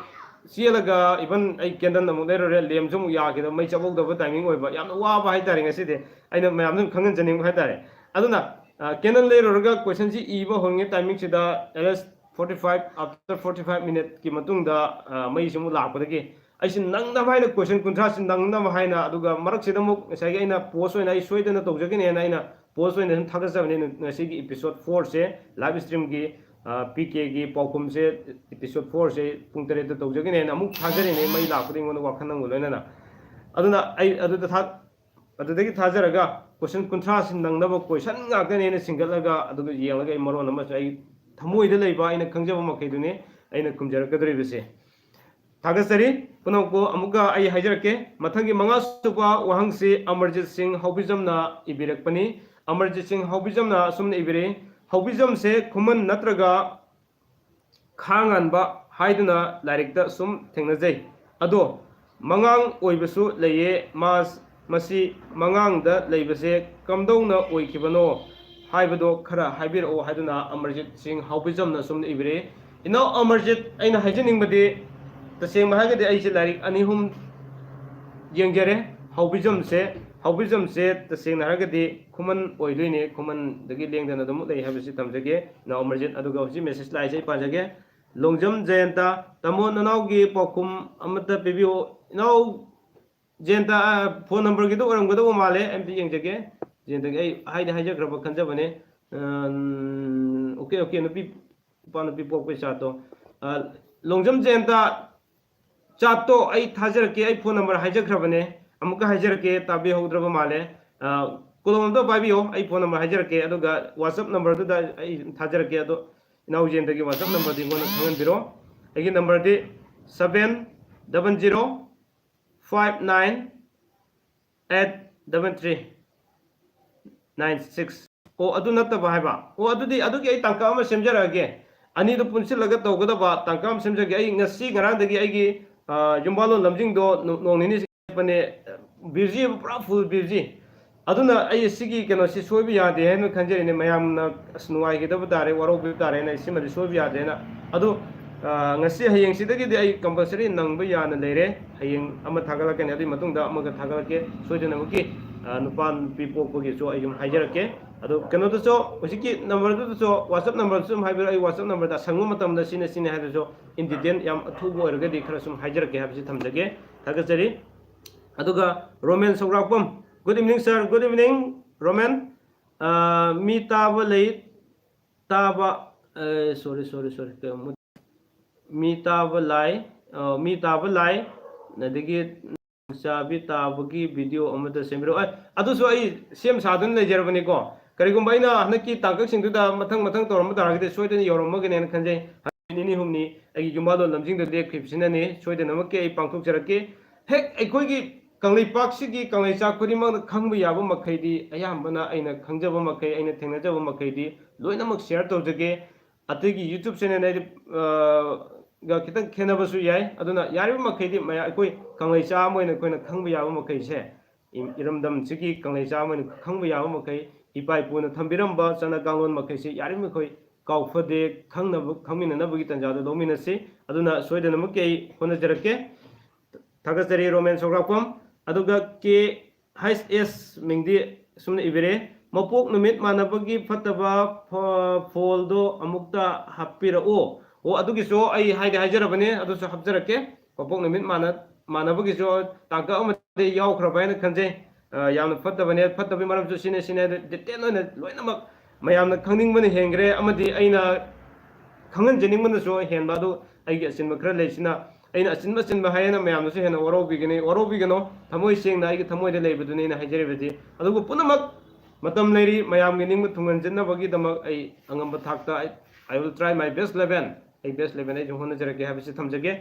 ꯆꯦꯜꯂꯒ, even ꯑꯩ ꯀꯦꯟꯗꯜ ꯑꯃꯨꯛ ꯂꯩꯔꯨꯔꯦ, ꯂꯦꯝꯁꯨ ꯑꯃꯨꯛ ꯌꯥꯈꯤꯗꯕ, ꯃꯩ ꯆꯞꯍꯧꯗꯕ ꯇꯥꯏꯃꯤꯡ ꯑꯣꯏꯕ꯫ ꯌꯥꯝꯅ ꯋꯥꯕ ꯍꯥꯏꯇꯥꯔꯦ ꯉꯁꯤꯗꯤ꯫ ꯑꯩꯅ ꯃꯌꯥꯝꯗ ꯈꯪꯍꯟꯖꯅꯤꯡꯕ ꯍꯥꯏꯇꯥꯔꯦ꯫ ꯑꯗꯨꯅ ꯀꯦꯟꯗꯜ ꯂꯩꯔꯨꯔꯒ ꯀꯣꯏꯁꯟꯁꯤ ꯏꯕ ꯍꯧꯔꯤꯉꯩ ꯇꯥꯏꯃꯤꯡꯁꯤꯗ, at least forty five, after forty five minuteꯀꯤ ꯃꯇꯨꯡꯗ ꯃꯩꯁꯤ ꯑꯃꯨꯛ ꯂꯥꯛꯄꯗꯒꯤ ꯑꯩꯁꯤ ꯅꯪꯅꯕ ꯍꯥꯏꯅ ꯀꯣꯏꯁꯟ ꯀꯨꯟꯊ꯭ꯔꯥꯁꯤ ꯅꯪꯅꯕ ꯍꯥꯏꯅ, ꯑꯗꯨꯒ ꯃꯔꯛꯁꯤꯗ ꯑꯃꯨꯛ ꯉꯁꯥꯏꯒꯤ ꯑꯩꯅ ꯄꯣꯁ ꯑꯣꯏꯅ ꯑꯩ ꯁꯣꯏꯗꯅ ꯇꯧꯖꯒꯅꯦꯅ ꯑꯩꯅ ꯄꯣꯁ ꯑꯣꯏꯅ ꯑꯗꯨꯝ ꯊꯥꯒꯠꯆꯕꯅꯤ꯫ ꯉꯁꯤꯒꯤ ꯏꯄꯤꯁꯣꯠ ꯐꯣꯔꯁꯦ, ꯂꯥꯏꯚ ꯁ꯭ꯇ꯭ꯔꯤꯝꯒꯤ ꯄꯤ ꯀꯦꯒꯤ ꯄꯥꯎꯈꯨꯝꯁꯦ, ꯏꯄꯤꯁꯣꯠ ꯐꯣꯔꯁꯦ ꯄꯨꯡ ꯇꯔꯦꯠꯇ ꯇꯧꯖꯒꯅꯦꯅ ꯑꯃꯨꯛ ꯊꯥꯖꯔꯤꯅꯦ, ꯃꯩ ꯂꯥꯛꯄꯗ ꯑꯩꯉꯣꯟꯗ ꯋꯥꯈꯜ ꯅꯪꯕ ꯂꯣꯏꯅꯅ꯫ ꯑꯗꯨꯅ ꯑꯩ ꯑꯗꯨꯗ ꯊꯥ ꯑꯗꯨꯗꯒꯤ ꯊꯥꯖꯔꯒ ꯀꯣꯏꯁꯟ ꯀꯨꯟꯊ꯭ꯔꯥꯁꯤ ꯅꯪꯅꯕ ꯀꯣꯏꯁꯟ ꯉꯥꯛꯇꯅꯦ ꯑꯩꯅ ꯁꯤꯡꯒꯠꯂꯒ, ꯑꯗꯨꯒ ꯌꯦꯡꯂꯒ ꯑꯩ ꯃꯔꯣꯟ ꯑꯃꯁꯨ ꯑꯩ ꯊꯃꯣꯏꯗ ꯂꯩꯕ ꯑꯩꯅ ꯈꯪꯖꯕ ꯃꯈꯩꯗꯨꯅꯤ ꯑꯩꯅ ꯈꯨꯝꯖꯔꯛꯀꯗꯧꯔꯤꯕꯁꯦ꯫ ꯊꯥꯒꯠꯆꯔꯤ꯫ ꯄꯨꯝꯅꯃꯛꯄꯨ ꯑꯃꯨꯛꯀ ꯑꯩ ꯍꯥꯏꯖꯔꯛꯀꯦ, ꯃꯊꯪꯒꯤ ꯃꯉꯥ ꯁꯨꯕ ꯋꯥꯍꯪꯁꯤ ꯑꯃꯔꯖꯤꯠ ꯁꯤꯡ ꯍꯧꯕꯤꯖꯝꯅ ꯏꯕꯤꯔꯛꯄꯅꯤ꯫ ꯑꯃꯔꯖꯤꯠ ꯁꯤꯡ ꯍꯧꯕꯤꯖꯝꯅ ꯑꯁꯨꯝꯅ ꯏꯕꯤꯔꯤ, "ꯍꯧꯕꯤꯖꯝꯁꯦ ꯈꯨꯃꯟ ꯅꯠꯇ꯭ꯔꯒ ꯈꯥ ꯉꯥꯟꯕ ꯍꯥꯏꯗꯨꯅ ꯂꯥꯏꯔꯤꯛꯇ ꯁꯨꯝ ꯊꯦꯡꯅꯖꯩ꯫ ꯑꯗꯣ ꯃꯉꯥꯡ ꯑꯣꯏꯕꯁꯨ ꯂꯩꯌꯦ, ꯃꯥꯁ-, ꯃꯁꯤ ꯃꯉꯥꯡꯗ ꯂꯩꯕꯁꯦ ꯀꯝꯗꯧꯅ ꯑꯣꯏꯈꯤꯕꯅꯣ ꯍꯥꯏꯕꯗꯣ ꯈꯔ ꯍꯥꯏꯕꯤꯔꯛꯑꯣ" ꯍꯥꯏꯗꯨꯅ ꯑꯃꯔꯖꯤꯠ ꯁꯤꯡ ꯍꯥꯎꯕꯤꯖꯝꯅ ꯁꯨꯝ ꯏꯕꯤꯔꯦ꯫ ꯏꯅꯥꯎ ꯑꯃꯔꯖꯤꯠ, ꯑꯩꯅ ꯍꯥꯏꯖꯅꯤꯡꯕꯗꯤ, ꯇꯁꯦꯡꯕ ꯍꯥꯏꯔꯒꯗꯤ ꯑꯩꯁꯦ ꯂꯥꯏꯔꯤꯛ ꯑꯅꯤ ꯑꯍꯨꯝ ꯌꯦꯡꯖꯔꯦ꯫ ꯍꯥꯎꯕꯤꯖꯝꯁꯦ, ꯍꯥꯎꯕꯤꯖꯝꯁꯦ ꯇꯁꯦꯡꯅ ꯍꯥꯏꯔꯒꯗꯤ ꯈꯨꯃꯟ ꯑꯣꯏꯗꯣꯏꯅꯦ, ꯈꯨꯃꯟꯗꯒꯤ ꯂꯦꯡꯗꯅ ꯑꯗꯨꯝ ꯂꯩ ꯍꯥꯏꯕꯁꯤ ꯊꯝꯖꯒꯦ꯫ ꯏꯅꯥꯎ ꯑꯃꯔꯖꯤꯠ, ꯑꯗꯨꯒ ꯍꯧꯖꯤꯛ ꯃꯦꯁꯦꯖ ꯂꯥꯛꯏꯁꯦ ꯑꯩ ꯄꯥꯖꯒꯦ꯫ ꯂꯣꯡꯖꯝ ꯖꯌꯟꯇ, ꯇꯥꯃꯣ ꯅꯅꯥꯎꯒꯤ ꯄꯥꯎꯈꯨꯝ ꯑꯃꯠꯇ ꯄꯤꯕꯤꯌꯨ꯫ ꯏꯅꯥꯎ ꯖꯌꯟꯇ, ꯑ, ꯐꯣꯟ ꯅꯝꯕꯔꯒꯤꯗꯣ ꯑꯣꯏꯔꯝꯒꯗꯧꯕ ꯃꯥꯜꯂꯦ, ꯑꯝꯇ ꯌꯦꯡꯖꯒꯦ꯫ ꯖꯌꯟꯇꯒꯤ ꯑꯩ ꯍꯥꯏꯗꯤ ꯍꯥꯏꯖꯈ꯭ꯔꯕ ꯈꯟꯖꯕꯅꯦ꯫ ꯑꯝ, ꯑꯣꯀꯦ, ꯑꯣꯀꯦ, ꯅꯨꯄꯤ, ꯅꯨꯄꯥ ꯅꯨꯄꯤ ꯄꯣꯛꯄꯩ ꯆꯥꯠꯇꯣ꯫ ꯑ, ꯂꯣꯡꯖꯝ ꯖꯌꯟꯇ, ꯆꯥꯠꯇꯣ ꯑꯩ ꯊꯥꯖꯔꯛꯀꯦ, ꯑꯩ ꯐꯣꯟ ꯅꯝꯕꯔ ꯍꯥꯏꯖꯈ꯭ꯔꯕꯅꯦ, ꯑꯃꯨꯛꯀ ꯍꯥꯏꯖꯔꯛꯀꯦ, ꯇꯥꯕꯤꯍꯧꯗ꯭ꯔꯕ ꯃꯥꯜꯂꯦ꯫ ꯑ, ꯀꯣꯂꯣꯝ ꯑꯝꯇ ꯄꯥꯏꯕꯤꯌꯣ, ꯑꯩ ꯐꯣꯟ ꯅꯝꯕꯔ ꯍꯥꯏꯖꯔꯛꯀꯦ, ꯑꯗꯨꯒ WhatsApp ꯅꯝꯕꯔꯗꯨꯗ ꯑꯩ ꯊꯥꯖꯔꯛꯀꯦ꯫ ꯑꯗꯣ ꯏꯅꯥꯎ ꯖꯦꯟꯗꯒꯤ WhatsApp ꯅꯝꯕꯔꯗꯤ ꯑꯩꯉꯣꯟꯗ ꯈꯪꯍꯟꯕꯤꯔꯣ꯫ ꯑꯩꯒꯤ ꯅꯝꯕꯔꯗꯤ seven double zero five nine eight double three nine six. ꯑꯣ, ꯑꯗꯨ ꯅꯠꯇꯕ ꯍꯥꯏꯕ꯫ ꯑꯣ, ꯑꯗꯨꯗꯤ ꯑꯗꯨꯒꯤ ꯑꯩ ꯇꯥꯡꯀꯛ ꯑꯃ ꯁꯦꯝꯖꯔꯛꯑꯒꯦ꯫ ꯑꯅꯤꯗꯨ ꯄꯨꯟꯁꯤꯜꯂꯒ ꯇꯧꯒꯗꯕ ꯇꯥꯡꯀꯛ ꯑꯃ ꯁꯦꯝꯖꯒꯦ꯫ ꯑꯩ ꯉꯁꯤ ꯉꯔꯥꯡꯗꯒꯤ ꯑꯩꯒꯤ, ꯑ, ꯌꯨꯝꯕꯥꯜꯂꯣꯟ ꯂꯝꯖꯤꯡꯗꯣ ꯅꯣ-, ꯅꯣꯡ ꯅꯤꯅꯤ ꯆꯠꯄꯅꯦ, busy, ꯄꯨꯔꯥ full busy꯫ ꯑꯗꯨꯅ ꯑꯩ ꯁꯤꯒꯤ ꯀꯩꯅꯣꯁꯤ ꯁꯣꯏꯕ ꯌꯥꯗꯦ ꯍꯥꯏꯅ ꯈꯟꯖꯔꯤꯅꯦ꯫ ꯃꯌꯥꯝꯅ ꯑꯁ ꯅꯨꯡꯉꯥꯏꯈꯤꯗꯕ ꯇꯥꯔꯦ, ꯋꯥꯔꯧꯕꯤꯕ ꯇꯥꯔꯦꯅ ꯑꯩ ꯁꯤꯃꯗꯤ ꯁꯣꯏꯕ ꯌꯥꯗꯦꯅ꯫ ꯑꯗꯣ, ꯑ, ꯉꯁꯤ ꯍꯌꯦꯡꯁꯤꯗꯒꯤꯗꯤ ꯑꯩ compulsory ꯅꯪꯕ ꯌꯥꯅ ꯂꯩꯔꯦ꯫ ꯍꯌꯦꯡ ꯑꯃ ꯊꯥꯒꯠꯂꯛꯀꯅꯤ, ꯑꯗꯨꯒꯤ ꯃꯇꯨꯡꯗ ꯑꯃꯒ ꯊꯥꯒꯠꯂꯛꯀꯦ ꯁꯣꯏꯗꯅꯃꯛꯀꯤ꯫ ꯑ, ꯅꯨꯄꯥ ꯅꯨꯄꯤ ꯄꯣꯛꯄꯒꯤꯁꯨ ꯑꯩ ꯑꯗꯨꯝ ꯍꯥꯏꯖꯔꯛꯀꯦ꯫ ꯑꯗꯣ ꯀꯩꯅꯣꯗꯁꯨ, ꯍꯧꯖꯤꯛꯀꯤ numberꯗꯨꯗꯁꯨ, WhatsApp numberꯗꯨꯁꯨ ꯑꯗꯨꯝ ꯍꯥꯏꯕꯤꯔꯛꯑꯣ꯫ ꯑꯩ WhatsApp numberꯗ ꯑꯁꯪꯕ ꯃꯇꯝꯗ ꯁꯤꯅ ꯁꯤꯅꯤ ꯍꯥꯏꯕꯗꯨꯁꯨ in detail ꯌꯥꯝ ꯑꯊꯨꯕ ꯑꯣꯏꯔꯒꯗꯤ ꯈꯔ ꯁꯨꯝ ꯍꯥꯏꯖꯔꯛꯀꯦ ꯍꯥꯏꯕꯁꯤ ꯊꯝꯖꯒꯦ꯫ ꯊꯥꯒꯠꯆꯔꯤ꯫ ꯑꯗꯨꯒ ꯔꯣꯃꯦꯟ ꯁꯧꯒ꯭ꯔꯥꯛꯄꯝ, good evening sir, good evening Romen. ꯑ, ꯃꯤ ꯇꯥꯕ ꯂꯩ, ꯇꯥꯕ, ꯑ, sorry, sorry, sorry, ꯀꯩꯅꯣ, ꯃꯤ ꯇꯥꯕ ꯂꯥꯏ, ꯑ, ꯃꯤ ꯇꯥꯕ ꯂꯥꯏ, ꯑꯗꯒꯤ ꯆꯥꯕꯤ ꯇꯥꯕꯒꯤ video ꯑꯃꯗ ꯁꯦꯝꯕꯤꯔꯛꯑꯣ꯫ ꯑꯦ, ꯑꯗꯨꯁꯨ ꯑꯩ ꯁꯦꯝ ꯁꯥꯗꯨꯅ ꯂꯩꯖꯔꯕꯅꯤꯀꯣ꯫ ꯀꯔꯤꯒꯨꯝꯕ ꯑꯩꯅ ꯍꯟꯗꯛꯀꯤ ꯇꯥꯡꯀꯛꯁꯤꯡꯗꯨꯗ ꯃꯊꯪ ꯃꯊꯪ ꯇꯧꯔꯝꯕ ꯇꯥꯔꯒꯗꯤ ꯁꯣꯏꯗꯅ ꯌꯧꯔꯝꯃꯒꯅꯦꯅ ꯈꯟꯖꯩ꯫ ꯍꯥꯏꯗꯤ ꯅꯤꯅꯤ ꯍꯨꯝꯅꯤ ꯑꯩꯒꯤ ꯌꯨꯝꯕꯥꯜꯂꯣꯟ ꯂꯝꯖꯤꯡꯗ ꯂꯦꯞꯈꯤꯕꯁꯤꯅꯅꯤ꯫ ꯁꯣꯏꯗꯅꯃꯛꯀꯤ ꯑꯩ ꯄꯥꯡꯊꯣꯛꯆꯔꯛꯀꯦ꯫ ꯍꯦꯛ ꯑꯩꯈꯣꯏꯒꯤ ꯀꯪꯂꯩꯄꯥꯛꯁꯤꯒꯤ ꯀꯪꯂꯩꯆꯥ ꯈꯨꯗꯤꯡꯃꯛꯅ ꯈꯪꯕ ꯌꯥꯕ ꯃꯈꯩꯗꯤ, ꯑꯌꯥꯝꯕꯅ ꯑꯩꯅ ꯈꯪꯖꯕ ꯃꯈꯩ, ꯑꯩꯅ ꯊꯦꯡꯅꯖꯕ ꯃꯈꯩꯗꯤ ꯂꯣꯏꯅꯃꯛ share ꯇꯧꯖꯒꯦ꯫ ꯑꯇꯩꯒꯤ YouTube channel ꯍꯥꯏꯗꯤ, ꯑ, ꯒ ꯈꯤꯇꯪ ꯈꯦꯠꯅꯕꯁꯨ ꯌꯥꯏ꯫ ꯑꯗꯨꯅ ꯌꯥꯔꯤꯕ ꯃꯈꯩꯗꯤ ꯃꯌꯥ-, ꯑꯩꯈꯣꯏ ꯀꯪꯂꯩꯆꯥ ꯑꯃ ꯑꯣꯏꯅ ꯑꯩꯈꯣꯏꯅ ꯈꯪꯕ ꯌꯥꯕ ꯃꯈꯩꯁꯦ, ꯏ-, ꯏꯔꯝꯗꯝꯁꯤꯒꯤ ꯀꯪꯂꯩꯆꯥ ꯑꯃ ꯑꯣꯏꯅ ꯈꯪꯕ ꯌꯥꯕ ꯃꯈꯩ, ꯏꯄꯥ ꯏꯄꯨꯅ ꯊꯝꯕꯤꯔꯝꯕ ꯆꯠꯅ ꯀꯥꯡꯂꯣꯟ ꯃꯈꯩꯁꯤ ꯌꯥꯔꯤꯕ ꯃꯈꯩ ꯀꯥꯎꯐꯗꯦ, ꯈꯪꯅꯕ, ꯈꯪꯃꯤꯟꯅꯅꯕꯒꯤ ꯇꯥꯟꯖꯥꯗꯨ ꯂꯧꯃꯤꯟꯅꯁꯤ꯫ ꯑꯗꯨꯅ ꯁꯣꯏꯗꯅꯃꯛꯀꯤ ꯑꯩ ꯍꯣꯠꯅꯖꯔꯛꯀꯦ꯫ ꯊꯥꯒꯠꯆꯔꯤ ꯔꯣꯃꯦꯟ ꯁꯧꯒ꯭ꯔꯥꯛꯄꯝ꯫ ꯑꯗꯨꯒ ꯀꯦ ꯍꯩꯆ ꯑꯦꯁ ꯃꯤꯡꯗꯤ ꯁꯨꯝꯅ ꯏꯕꯤꯔꯦ, "ꯃꯄꯣꯛ ꯅꯨꯃꯤꯠ ꯃꯥꯟꯅꯕꯒꯤ ꯐꯠꯇꯕ ꯐ-, ꯐꯣꯜꯗꯣ ꯑꯃꯨꯛꯇ ꯍꯥꯞꯄꯤꯔꯛꯎ"꯫ ꯑꯣ, ꯑꯗꯨꯒꯤꯁꯨ ꯑꯩ ꯍꯥꯏꯗꯤ ꯍꯥꯏꯖꯔꯕꯅꯦ, ꯑꯗꯨꯁꯨ ꯍꯥꯞꯆꯔꯛꯀꯦ꯫ ꯃꯄꯣꯛ ꯅꯨꯃꯤꯠ ꯃꯥꯟꯅ-, ꯃꯥꯟꯅꯕꯒꯤꯁꯨ ꯇꯥꯡꯀꯛ ꯑꯃꯗꯤ ꯌꯥꯎꯈ꯭ꯔꯕ ꯍꯥꯏꯅ ꯈꯟꯖꯩ꯫ ꯑ, ꯌꯥꯝꯅ ꯐꯠꯇꯕꯅꯦ, ꯐꯠꯇꯕꯒꯤ ꯃꯔꯝꯁꯨ ꯁꯤꯅꯦ, ꯁꯤꯅꯦ ꯍꯥꯏꯗꯅ detail ꯑꯣꯏꯅ ꯂꯣꯏꯅꯃꯛ ꯃꯌꯥꯝꯅ ꯈꯪꯅꯤꯡꯕꯅ ꯍꯦꯟꯈ꯭ꯔꯦ, ꯑꯃꯗꯤ ꯑꯩꯅ ꯈꯪꯍꯟꯖꯅꯤꯡꯕꯅꯁꯨ ꯍꯦꯟꯕ꯫ ꯑꯗꯨ ꯑꯩꯒꯤ ꯑꯆꯤꯟꯕ ꯈꯔ ꯂꯩꯁꯤꯅ ꯑꯩꯅ ꯑꯆꯤꯟꯕ ꯑꯆꯤꯟꯕ ꯍꯥꯏꯌꯦꯅ ꯃꯌꯥꯝꯅꯁꯨ ꯍꯦꯟꯅ ꯋꯥꯔꯧꯕꯤꯒꯅꯤ, ꯋꯥꯔꯧꯕꯤꯒꯅꯣ꯫ ꯊꯃꯣꯏ ꯁꯦꯡꯅ ꯑꯩꯒꯤ ꯊꯃꯣꯏꯗ ꯂꯩꯕꯗꯨꯅꯤ ꯑꯩꯅ ꯍꯥꯏꯖꯔꯤꯕꯗꯤ꯫ ꯑꯗꯨꯕꯨ ꯄꯨꯝꯅꯃꯛ ꯃꯇꯝ ꯂꯩꯔꯤ, ꯃꯌꯥꯝꯒꯤ ꯅꯤꯡꯕ ꯊꯨꯡꯍꯟꯖꯅꯕꯒꯤꯗꯃꯛ ꯑꯩ ꯑꯉꯝꯕ ꯊꯥꯛꯇ I, I will try my best eleven, ꯑꯩ best eleven ꯑꯩꯁꯨ ꯍꯣꯠꯅꯖꯔꯛꯀꯦ ꯍꯥꯏꯕꯁꯤ ꯊꯝꯖꯒꯦ꯫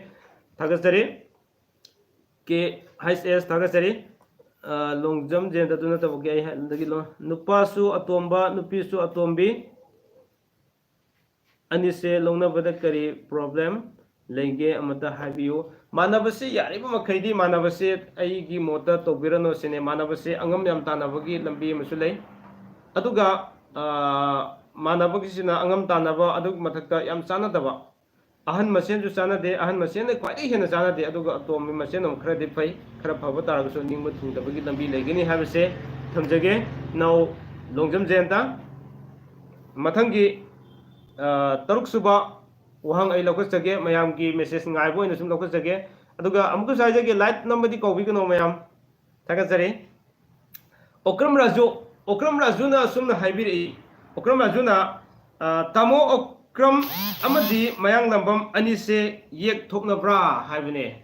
ꯊꯥꯒꯠꯆꯔꯤ꯫ ꯀꯦ ꯍꯩꯆ ꯑꯦꯁ ꯊꯥꯒꯠꯆꯔꯤ꯫ ꯂꯣꯡꯖꯝ ꯖꯦꯟꯗ ꯑꯗꯨ ꯅꯠꯇꯕꯒꯤ ꯑꯩ ꯍꯥꯏ-, ꯑꯗꯒꯤ ꯂꯣ-, ꯅꯨꯄꯥꯁꯨ ꯑꯇꯣꯝꯕ, ꯅꯨꯄꯤꯁꯨ ꯑꯇꯣꯝꯕꯤ, ꯑꯅꯤꯁꯦ ꯂꯧꯅꯕꯗ ꯀꯔꯤ problem ꯂꯩꯒꯦ? ꯑꯃꯇ ꯍꯥꯏꯕꯤꯌꯨ꯫ ꯃꯥꯟꯅꯕꯁꯤ ꯌꯥꯔꯤꯕ ꯃꯈꯩꯗꯤ ꯃꯥꯟꯅꯕꯁꯤ ꯑꯩꯒꯤ ꯃꯣꯠꯇ ꯇꯧꯕꯤꯔꯅꯨ ꯁꯤꯅꯦ꯫ ꯃꯥꯟꯅꯕꯁꯤ ꯑꯉꯝ ꯌꯥꯝ ꯇꯥꯟꯅꯕꯒꯤ ꯂꯝꯕꯤ ꯑꯃꯁꯨ ꯂꯩ꯫ ꯑꯗꯨꯒ, ꯑ, ꯃꯥꯟꯅꯕꯒꯤꯁꯤꯅ ꯑꯉꯝ ꯇꯥꯟꯅꯕ, ꯑꯗꯨꯒꯤ ꯃꯊꯛꯇ ꯌꯥꯝ ꯆꯥꯟꯅꯗꯕ꯫ ꯑꯍꯟ ꯃꯁꯦꯟꯁꯨ ꯆꯥꯟꯅꯗꯦ, ꯑꯍꯟ ꯃꯁꯦꯟꯅ ꯈ꯭ꯋꯥꯏꯗꯒꯤ ꯍꯦꯟꯅ ꯆꯥꯟꯅꯗꯦ, ꯑꯗꯨꯒ ꯑꯇꯣꯝꯕꯤ ꯃꯁꯦꯟ ꯑꯃꯨꯛ ꯈꯔꯗꯤ ꯐꯩ, ꯈꯔ ꯐꯕ ꯇꯥꯔꯒꯁꯨ ꯅꯤꯡꯕ ꯊꯨꯡꯗꯕꯒꯤ ꯂꯝꯕꯤ ꯂꯩꯒꯅꯤ ꯍꯥꯏꯕꯁꯦ ꯊꯝꯖꯒꯦ꯫ ꯅꯥꯎ ꯂꯣꯡꯖꯝ ꯖꯌꯟꯇ꯫ ꯃꯊꯪꯒꯤ, ꯑ, ꯇꯔꯨꯛ ꯁꯨꯕ ꯋꯥꯍꯪ ꯑꯩ ꯂꯧꯈꯠꯆꯒꯦ, ꯃꯌꯥꯝꯒꯤ message ꯉꯥꯏꯕ ꯑꯣꯏꯅ ꯁꯨꯝ ꯂꯧꯈꯠꯆꯒꯦ꯫ ꯑꯗꯨꯒ ꯑꯃꯨꯛꯀꯁꯨ ꯍꯥꯏꯖꯒꯦ, like ꯅꯝꯕꯗꯤ ꯀꯧꯕꯤꯒꯅꯣ ꯃꯌꯥꯝ꯫ ꯊꯥꯒꯠꯆꯔꯤ꯫ ꯑꯣꯀ꯭ꯔꯝ ꯔꯥꯖꯨ, ꯑꯣꯀ꯭ꯔꯝ ꯔꯥꯖꯨꯅ ꯑꯁꯨꯝꯅ ꯍꯥꯏꯕꯤꯔꯛꯏ, ꯑꯣꯀ꯭ꯔꯝ ꯔꯥꯖꯨꯅ, ꯑ, "ꯇꯥꯃꯣ ꯑꯣꯀ꯭ꯔꯝ ꯑꯃꯗꯤ ꯃꯌꯥꯡꯂꯝꯕꯝ ꯑꯅꯤꯁꯦ ꯌꯦꯛ ꯊꯣꯛꯅꯕ꯭ꯔꯥ?" ꯍꯥꯏꯕꯅꯦ꯫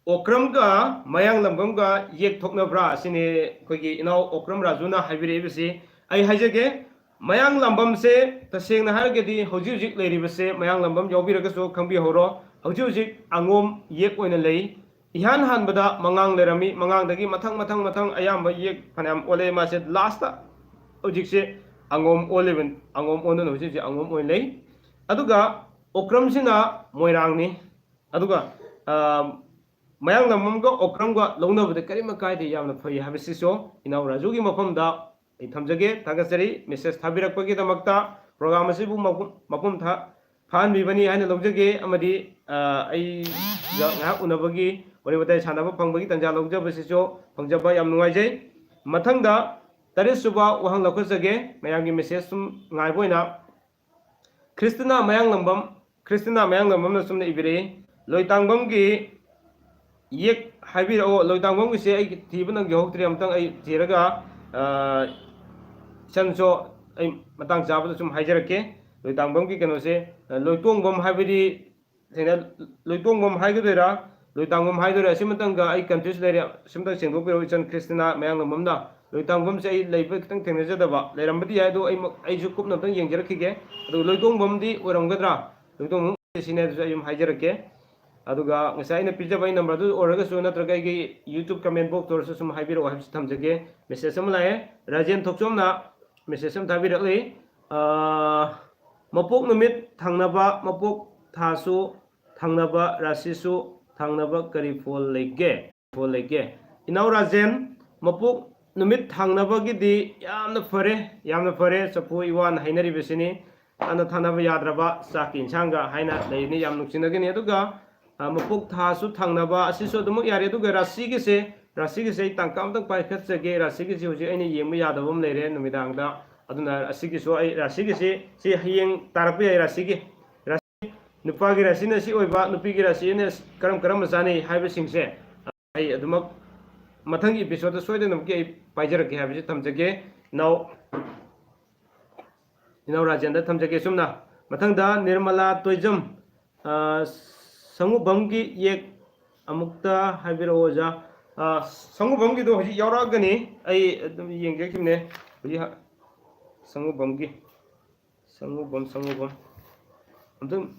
ꯑꯣꯀ꯭ꯔꯝꯒ ꯃꯌꯥꯡꯂꯝꯕꯝꯒ ꯌꯦꯛ ꯊꯣꯛꯅꯕ꯭ꯔꯥ? ꯑꯁꯤꯅꯤ ꯑꯩꯈꯣꯏꯒꯤ ꯏꯅꯥꯎ ꯑꯣꯀ꯭ꯔꯝ ꯔꯥꯖꯨꯅ ꯍꯥꯏꯕꯤꯔꯛꯏꯕꯁꯤ꯫ ꯑꯩ ꯍꯥꯏꯖꯒꯦ, ꯃꯌꯥꯡꯂꯝꯕꯝꯁꯦ ꯇꯁꯦꯡꯅ ꯍꯥꯏꯔꯒꯗꯤ ꯍꯧꯖꯤꯛ ꯍꯧꯖꯤꯛ ꯂꯩꯔꯤꯕꯁꯦ ꯃꯌꯥꯡꯂꯝꯕꯝ ꯌꯥꯎꯕꯤꯔꯒꯁꯨ ꯈꯪꯕꯤꯍꯧꯔꯣ, ꯍꯧꯖꯤꯛ ꯍꯧꯖꯤꯛ ꯑꯉꯣꯝ ꯌꯦꯛ ꯑꯣꯏꯅ ꯂꯩ꯫ ꯏꯍꯥꯟ ꯍꯥꯟꯕꯗ ꯃꯉꯥꯡ ꯂꯩꯔꯝꯃꯤ, ꯃꯉꯥꯡꯗꯒꯤ ꯃꯊꯪ ꯃꯊꯪ ꯃꯊꯪ ꯑꯌꯥꯝꯕ ꯌꯦꯛ ꯐꯅꯌꯥꯝ ꯑꯣꯜꯂꯛꯑꯦ꯫ ꯃꯥꯁꯦ last ꯍꯧꯖꯤꯛꯁꯦ ꯑꯉꯣꯝ ꯑꯣꯜꯂꯤꯕ, ꯑꯉꯣꯝ ꯑꯣꯟꯗꯨꯅ ꯍꯧꯖꯤꯛ ꯍꯧꯖꯤꯛ ꯑꯉꯣꯝ ꯑꯣꯏꯅ ꯂꯩ꯫ ꯑꯗꯨꯒ ꯑꯣꯀ꯭ꯔꯝꯁꯤꯅ ꯃꯣꯏꯔꯥꯡꯅꯤ꯫ ꯑꯗꯨꯒ, ꯑ, ꯃꯌꯥꯡꯂꯝꯕꯝꯒ ꯑꯣꯀ꯭ꯔꯝꯒ ꯂꯧꯅꯕꯗ ꯀꯔꯤꯝ ꯑꯀꯥꯏꯗꯦ, ꯌꯥꯝꯅ ꯐꯩ ꯍꯥꯏꯕꯁꯤꯁꯨ ꯏꯅꯥꯎ ꯔꯥꯖꯨꯒꯤ ꯃꯐꯝꯗ ꯑꯩ ꯊꯝꯖꯒꯦ꯫ ꯊꯥꯒꯠꯆꯔꯤ message ꯊꯥꯕꯤꯔꯛꯄꯒꯤꯗꯃꯛꯇ꯫ Program ꯑꯁꯤꯕꯨ ꯃꯄꯨꯡ, ꯃꯄꯨꯡ ꯊꯥ-, ꯐꯥꯍꯟꯕꯤꯕꯅꯤ ꯍꯥꯏꯅ ꯂꯧꯖꯒꯦ꯫ ꯑꯃꯗꯤ, ꯑ, ꯑꯩꯒ ꯉꯥꯏꯍꯥꯛ ꯎꯅꯕꯒꯤ, ꯋꯥꯔꯤ ꯋꯥꯇꯥꯏ ꯁꯥꯟꯅꯕ ꯐꯪꯕꯒꯤ ꯇꯥꯟꯖꯥ ꯂꯧꯖꯕꯁꯤꯁꯨ ꯐꯪꯖꯕ ꯌꯥꯝ ꯅꯨꯡꯉꯥꯏꯖꯩ꯫ ꯃꯊꯪꯗ ꯇꯔꯦꯠ ꯁꯨꯕ ꯋꯥꯍꯪ ꯂꯧꯈꯠꯆꯒꯦ꯫ ꯃꯌꯥꯝꯒꯤ message ꯁꯨꯝ ꯉꯥꯏꯕ ꯑꯣꯏꯅ ꯈ꯭ꯔꯤꯁꯇꯤꯅꯥ ꯃꯌꯥꯡꯂꯝꯕꯝ, ꯈ꯭ꯔꯤꯁꯇꯤꯅꯥ ꯃꯌꯥꯡꯂꯝꯕꯝꯅ ꯁꯨꯝꯅ ꯏꯕꯤꯔꯛꯏ, "ꯂꯣꯏꯇꯥꯡꯕꯝꯒꯤ ꯌꯦꯛ ꯍꯥꯏꯕꯤꯔꯛꯑꯣ꯫ ꯂꯣꯏꯇꯥꯡꯕꯝꯒꯤꯁꯦ ꯑꯩ ꯊꯤꯕ ꯅꯪꯍꯧꯗ꯭ꯔꯦ, ꯑꯝꯇꯪ ꯑꯩ ꯊꯤꯔꯒ, ꯑ, ꯏꯆꯟꯁꯨ ꯑꯩ ꯃꯇꯥꯡ ꯆꯥꯕꯗ ꯁꯨꯝ ꯍꯥꯏꯖꯔꯛꯀꯦ꯫ ꯂꯣꯏꯇꯥꯡꯕꯝꯒꯤ ꯀꯩꯅꯣꯁꯦ, ꯑ, ꯂꯣꯏꯇꯣꯡꯕꯝ ꯍꯥꯏꯕꯗꯤ ꯊꯦꯡꯅ-, ꯂꯣꯏꯇꯣꯡꯕꯝ ꯍꯥꯏꯒꯗꯣꯏꯔꯥ, ꯂꯣꯏꯇꯥꯡꯕꯝ ꯍꯥꯏꯗꯣꯏꯔꯥ, ꯑꯁꯤꯃꯇꯪꯒ ꯑꯩ confuse ꯂꯩꯔꯦ꯫ ꯑꯁꯤꯃꯇꯪ ꯁꯦꯡꯗꯣꯛꯄꯤꯔꯛꯑꯣ ꯏꯆꯟ ꯈ꯭ꯔꯤꯁꯇꯤꯅꯥ ꯃꯌꯥꯡꯂꯝꯕꯝꯅ꯫ ꯂꯣꯏꯇꯥꯡꯕꯝꯁꯦ ꯑꯩ ꯂꯩꯕ ꯈꯤꯇꯪ ꯊꯦꯡꯅꯖꯗꯕ, ꯂꯩꯔꯝꯕꯗꯤ ꯌꯥꯏ, ꯑꯗꯣ ꯑꯩ ꯃ-, ꯑꯩꯁꯨ ꯀꯨꯞꯅ ꯑꯝꯇꯪ ꯌꯦꯡꯖꯔꯛꯈꯤꯒꯦ꯫ ꯑꯗꯨꯒ ꯂꯣꯏꯇꯣꯡꯕꯝꯗꯤ ꯑꯣꯏꯔꯝꯒꯗ꯭ꯔꯥ? ꯂꯣꯏꯇꯣꯡꯕꯝ ꯁꯤꯅꯦ, ꯑꯗꯨꯁꯨ ꯑꯩ ꯑꯗꯨꯝ ꯍꯥꯏꯖꯔꯛꯀꯦ꯫ ꯑꯗꯨꯒ ꯉꯁꯥꯏ ꯑꯩꯅ ꯄꯤꯖꯕ ꯑꯩ ꯅꯝꯕꯔꯗꯨ ꯑꯣꯏꯔꯒꯁꯨ, ꯅꯠꯇ꯭ꯔꯒ ꯑꯩꯒꯤ YouTube ꯀꯃꯦꯟ ꯕꯣꯛꯁꯇ ꯑꯣꯏꯔꯁꯨ ꯁꯨꯝ ꯍꯥꯏꯕꯤꯔꯛꯑꯣ ꯍꯥꯏꯕꯁꯤ ꯊꯝꯖꯒꯦ꯫ ꯃꯦꯁꯦꯖ ꯑꯃ ꯂꯥꯛꯑꯦ, ꯔꯥꯖꯦꯟ ꯊꯣꯛꯆꯣꯝꯅ ꯃꯦꯁꯦꯖ ꯑꯃ ꯊꯥꯕꯤꯔꯛꯂꯤ꯫ ꯑꯥ, "ꯃꯄꯣꯛ ꯅꯨꯃꯤꯠ ꯊꯪꯅꯕ, ꯃꯄꯣꯛ ꯊꯥꯁꯨ ꯊꯪꯅꯕ, ꯔꯥꯁꯤꯁꯨ ꯊꯪꯅꯕ ꯀꯔꯤ ꯐꯣꯜ ꯂꯩꯒꯦ?" ꯐꯣꯜ ꯂꯩꯒꯦ? ꯏꯅꯥꯎ ꯔꯥꯖꯦꯟ, ꯃꯄꯣꯛ ꯅꯨꯃꯤꯠ ꯊꯪꯅꯕꯒꯤꯗꯤ ꯌꯥꯝꯅ ꯐꯔꯦ, ꯌꯥꯝꯅ ꯐꯔꯦ꯫ ꯆꯐꯨ ꯏꯋꯥꯟ ꯍꯥꯏꯅꯔꯤꯕꯁꯤꯅꯤ꯫ ꯆꯥꯅ ꯊꯛꯅꯕ ꯌꯥꯗ꯭ꯔꯕ ꯆꯥꯛꯀꯤ ꯏꯟꯁꯥꯡꯒ ꯍꯥꯏꯅ ꯂꯩꯔꯤꯅꯤ, ꯌꯥꯝ ꯅꯨꯡꯁꯤꯅꯒꯅꯤ꯫ ꯑꯗꯨꯒ, ꯑ, ꯃꯄꯣꯛ ꯊꯥꯁꯨ ꯊꯪꯅꯕ, ꯑꯁꯤꯁꯨ ꯑꯗꯨꯃꯛ ꯌꯥꯔꯦ꯫ ꯑꯗꯨꯒ ꯔꯥꯁꯤꯒꯤꯁꯦ, ꯔꯥꯁꯤꯒꯤꯁꯦ ꯑꯩ ꯇꯥꯡꯀꯛ ꯑꯝꯇꯪ ꯄꯥꯏꯈꯠꯆꯒꯦ꯫ ꯔꯥꯁꯤꯒꯤꯁꯦ ꯍꯧꯖꯤꯛ ꯑꯩꯅ ꯌꯦꯡꯕ ꯌꯥꯗꯕ ꯑꯃ ꯂꯩꯔꯦ ꯅꯨꯃꯤꯗꯥꯡꯗ꯫ ꯑꯗꯨꯅ ꯑꯁꯤꯒꯤꯁꯨ ꯑꯩ, ꯔꯥꯁꯤꯒꯤꯁꯤ, ꯁꯤ ꯍꯌꯦꯡ ꯇꯥꯔꯛꯄ ꯌꯥꯏ꯫ ꯔꯥꯁꯤꯒꯤ, ꯔꯥꯁꯤ, ꯅꯨꯄꯥꯒꯤ ꯔꯥꯁꯤꯅ ꯁꯤ ꯑꯣꯏꯕ, ꯅꯨꯄꯤꯒꯤ ꯔꯥꯁꯤꯅ ꯀꯔꯝ ꯀꯔꯝꯕ ꯆꯥꯅꯩ ꯍꯥꯏꯕꯁꯤꯡꯁꯦ ꯑꯩ ꯑꯗꯨꯃꯛ ꯃꯊꯪꯒꯤ ꯏꯄꯤꯁꯣꯗꯇ ꯁꯣꯏꯗꯅꯃꯛꯀꯤ ꯑꯩ ꯄꯥꯏꯖꯔꯛꯀꯦ ꯍꯥꯏꯕꯁꯤ ꯊꯝꯖꯒꯦ꯫ ꯏꯅꯥꯎ, ꯏꯅꯥꯎ ꯔꯥꯖꯦꯟꯗ ꯊꯝꯖꯒꯦ꯫ ꯁꯨꯝꯅ ꯃꯊꯪꯗ ꯅꯤꯔꯃꯂꯥ ꯇꯣꯏꯖꯝ, ꯑ, ꯁꯪꯒꯨꯕꯝꯒꯤ ꯌꯦꯛ ꯑꯃꯨꯛꯇ ꯍꯥꯏꯕꯤꯔꯛꯑꯣ, ꯑꯣꯖꯥ꯫ ꯑ, ꯁꯪꯒꯨꯕꯝꯒꯤꯗꯣ ꯍꯧꯖꯤꯛ ꯌꯥꯎꯔꯛꯑꯒꯅꯤ, ꯑꯩ ꯑꯗꯨꯝ ꯌꯦꯡꯖꯈꯤꯕꯅꯦ꯫ ꯍꯧꯖꯤꯛ ꯍ-, ꯁꯪꯒꯨꯕꯝꯒꯤ, ꯁꯪꯒꯨꯕꯝ, ꯁꯪꯒꯨꯕꯝ꯫ ꯑꯝꯇꯪ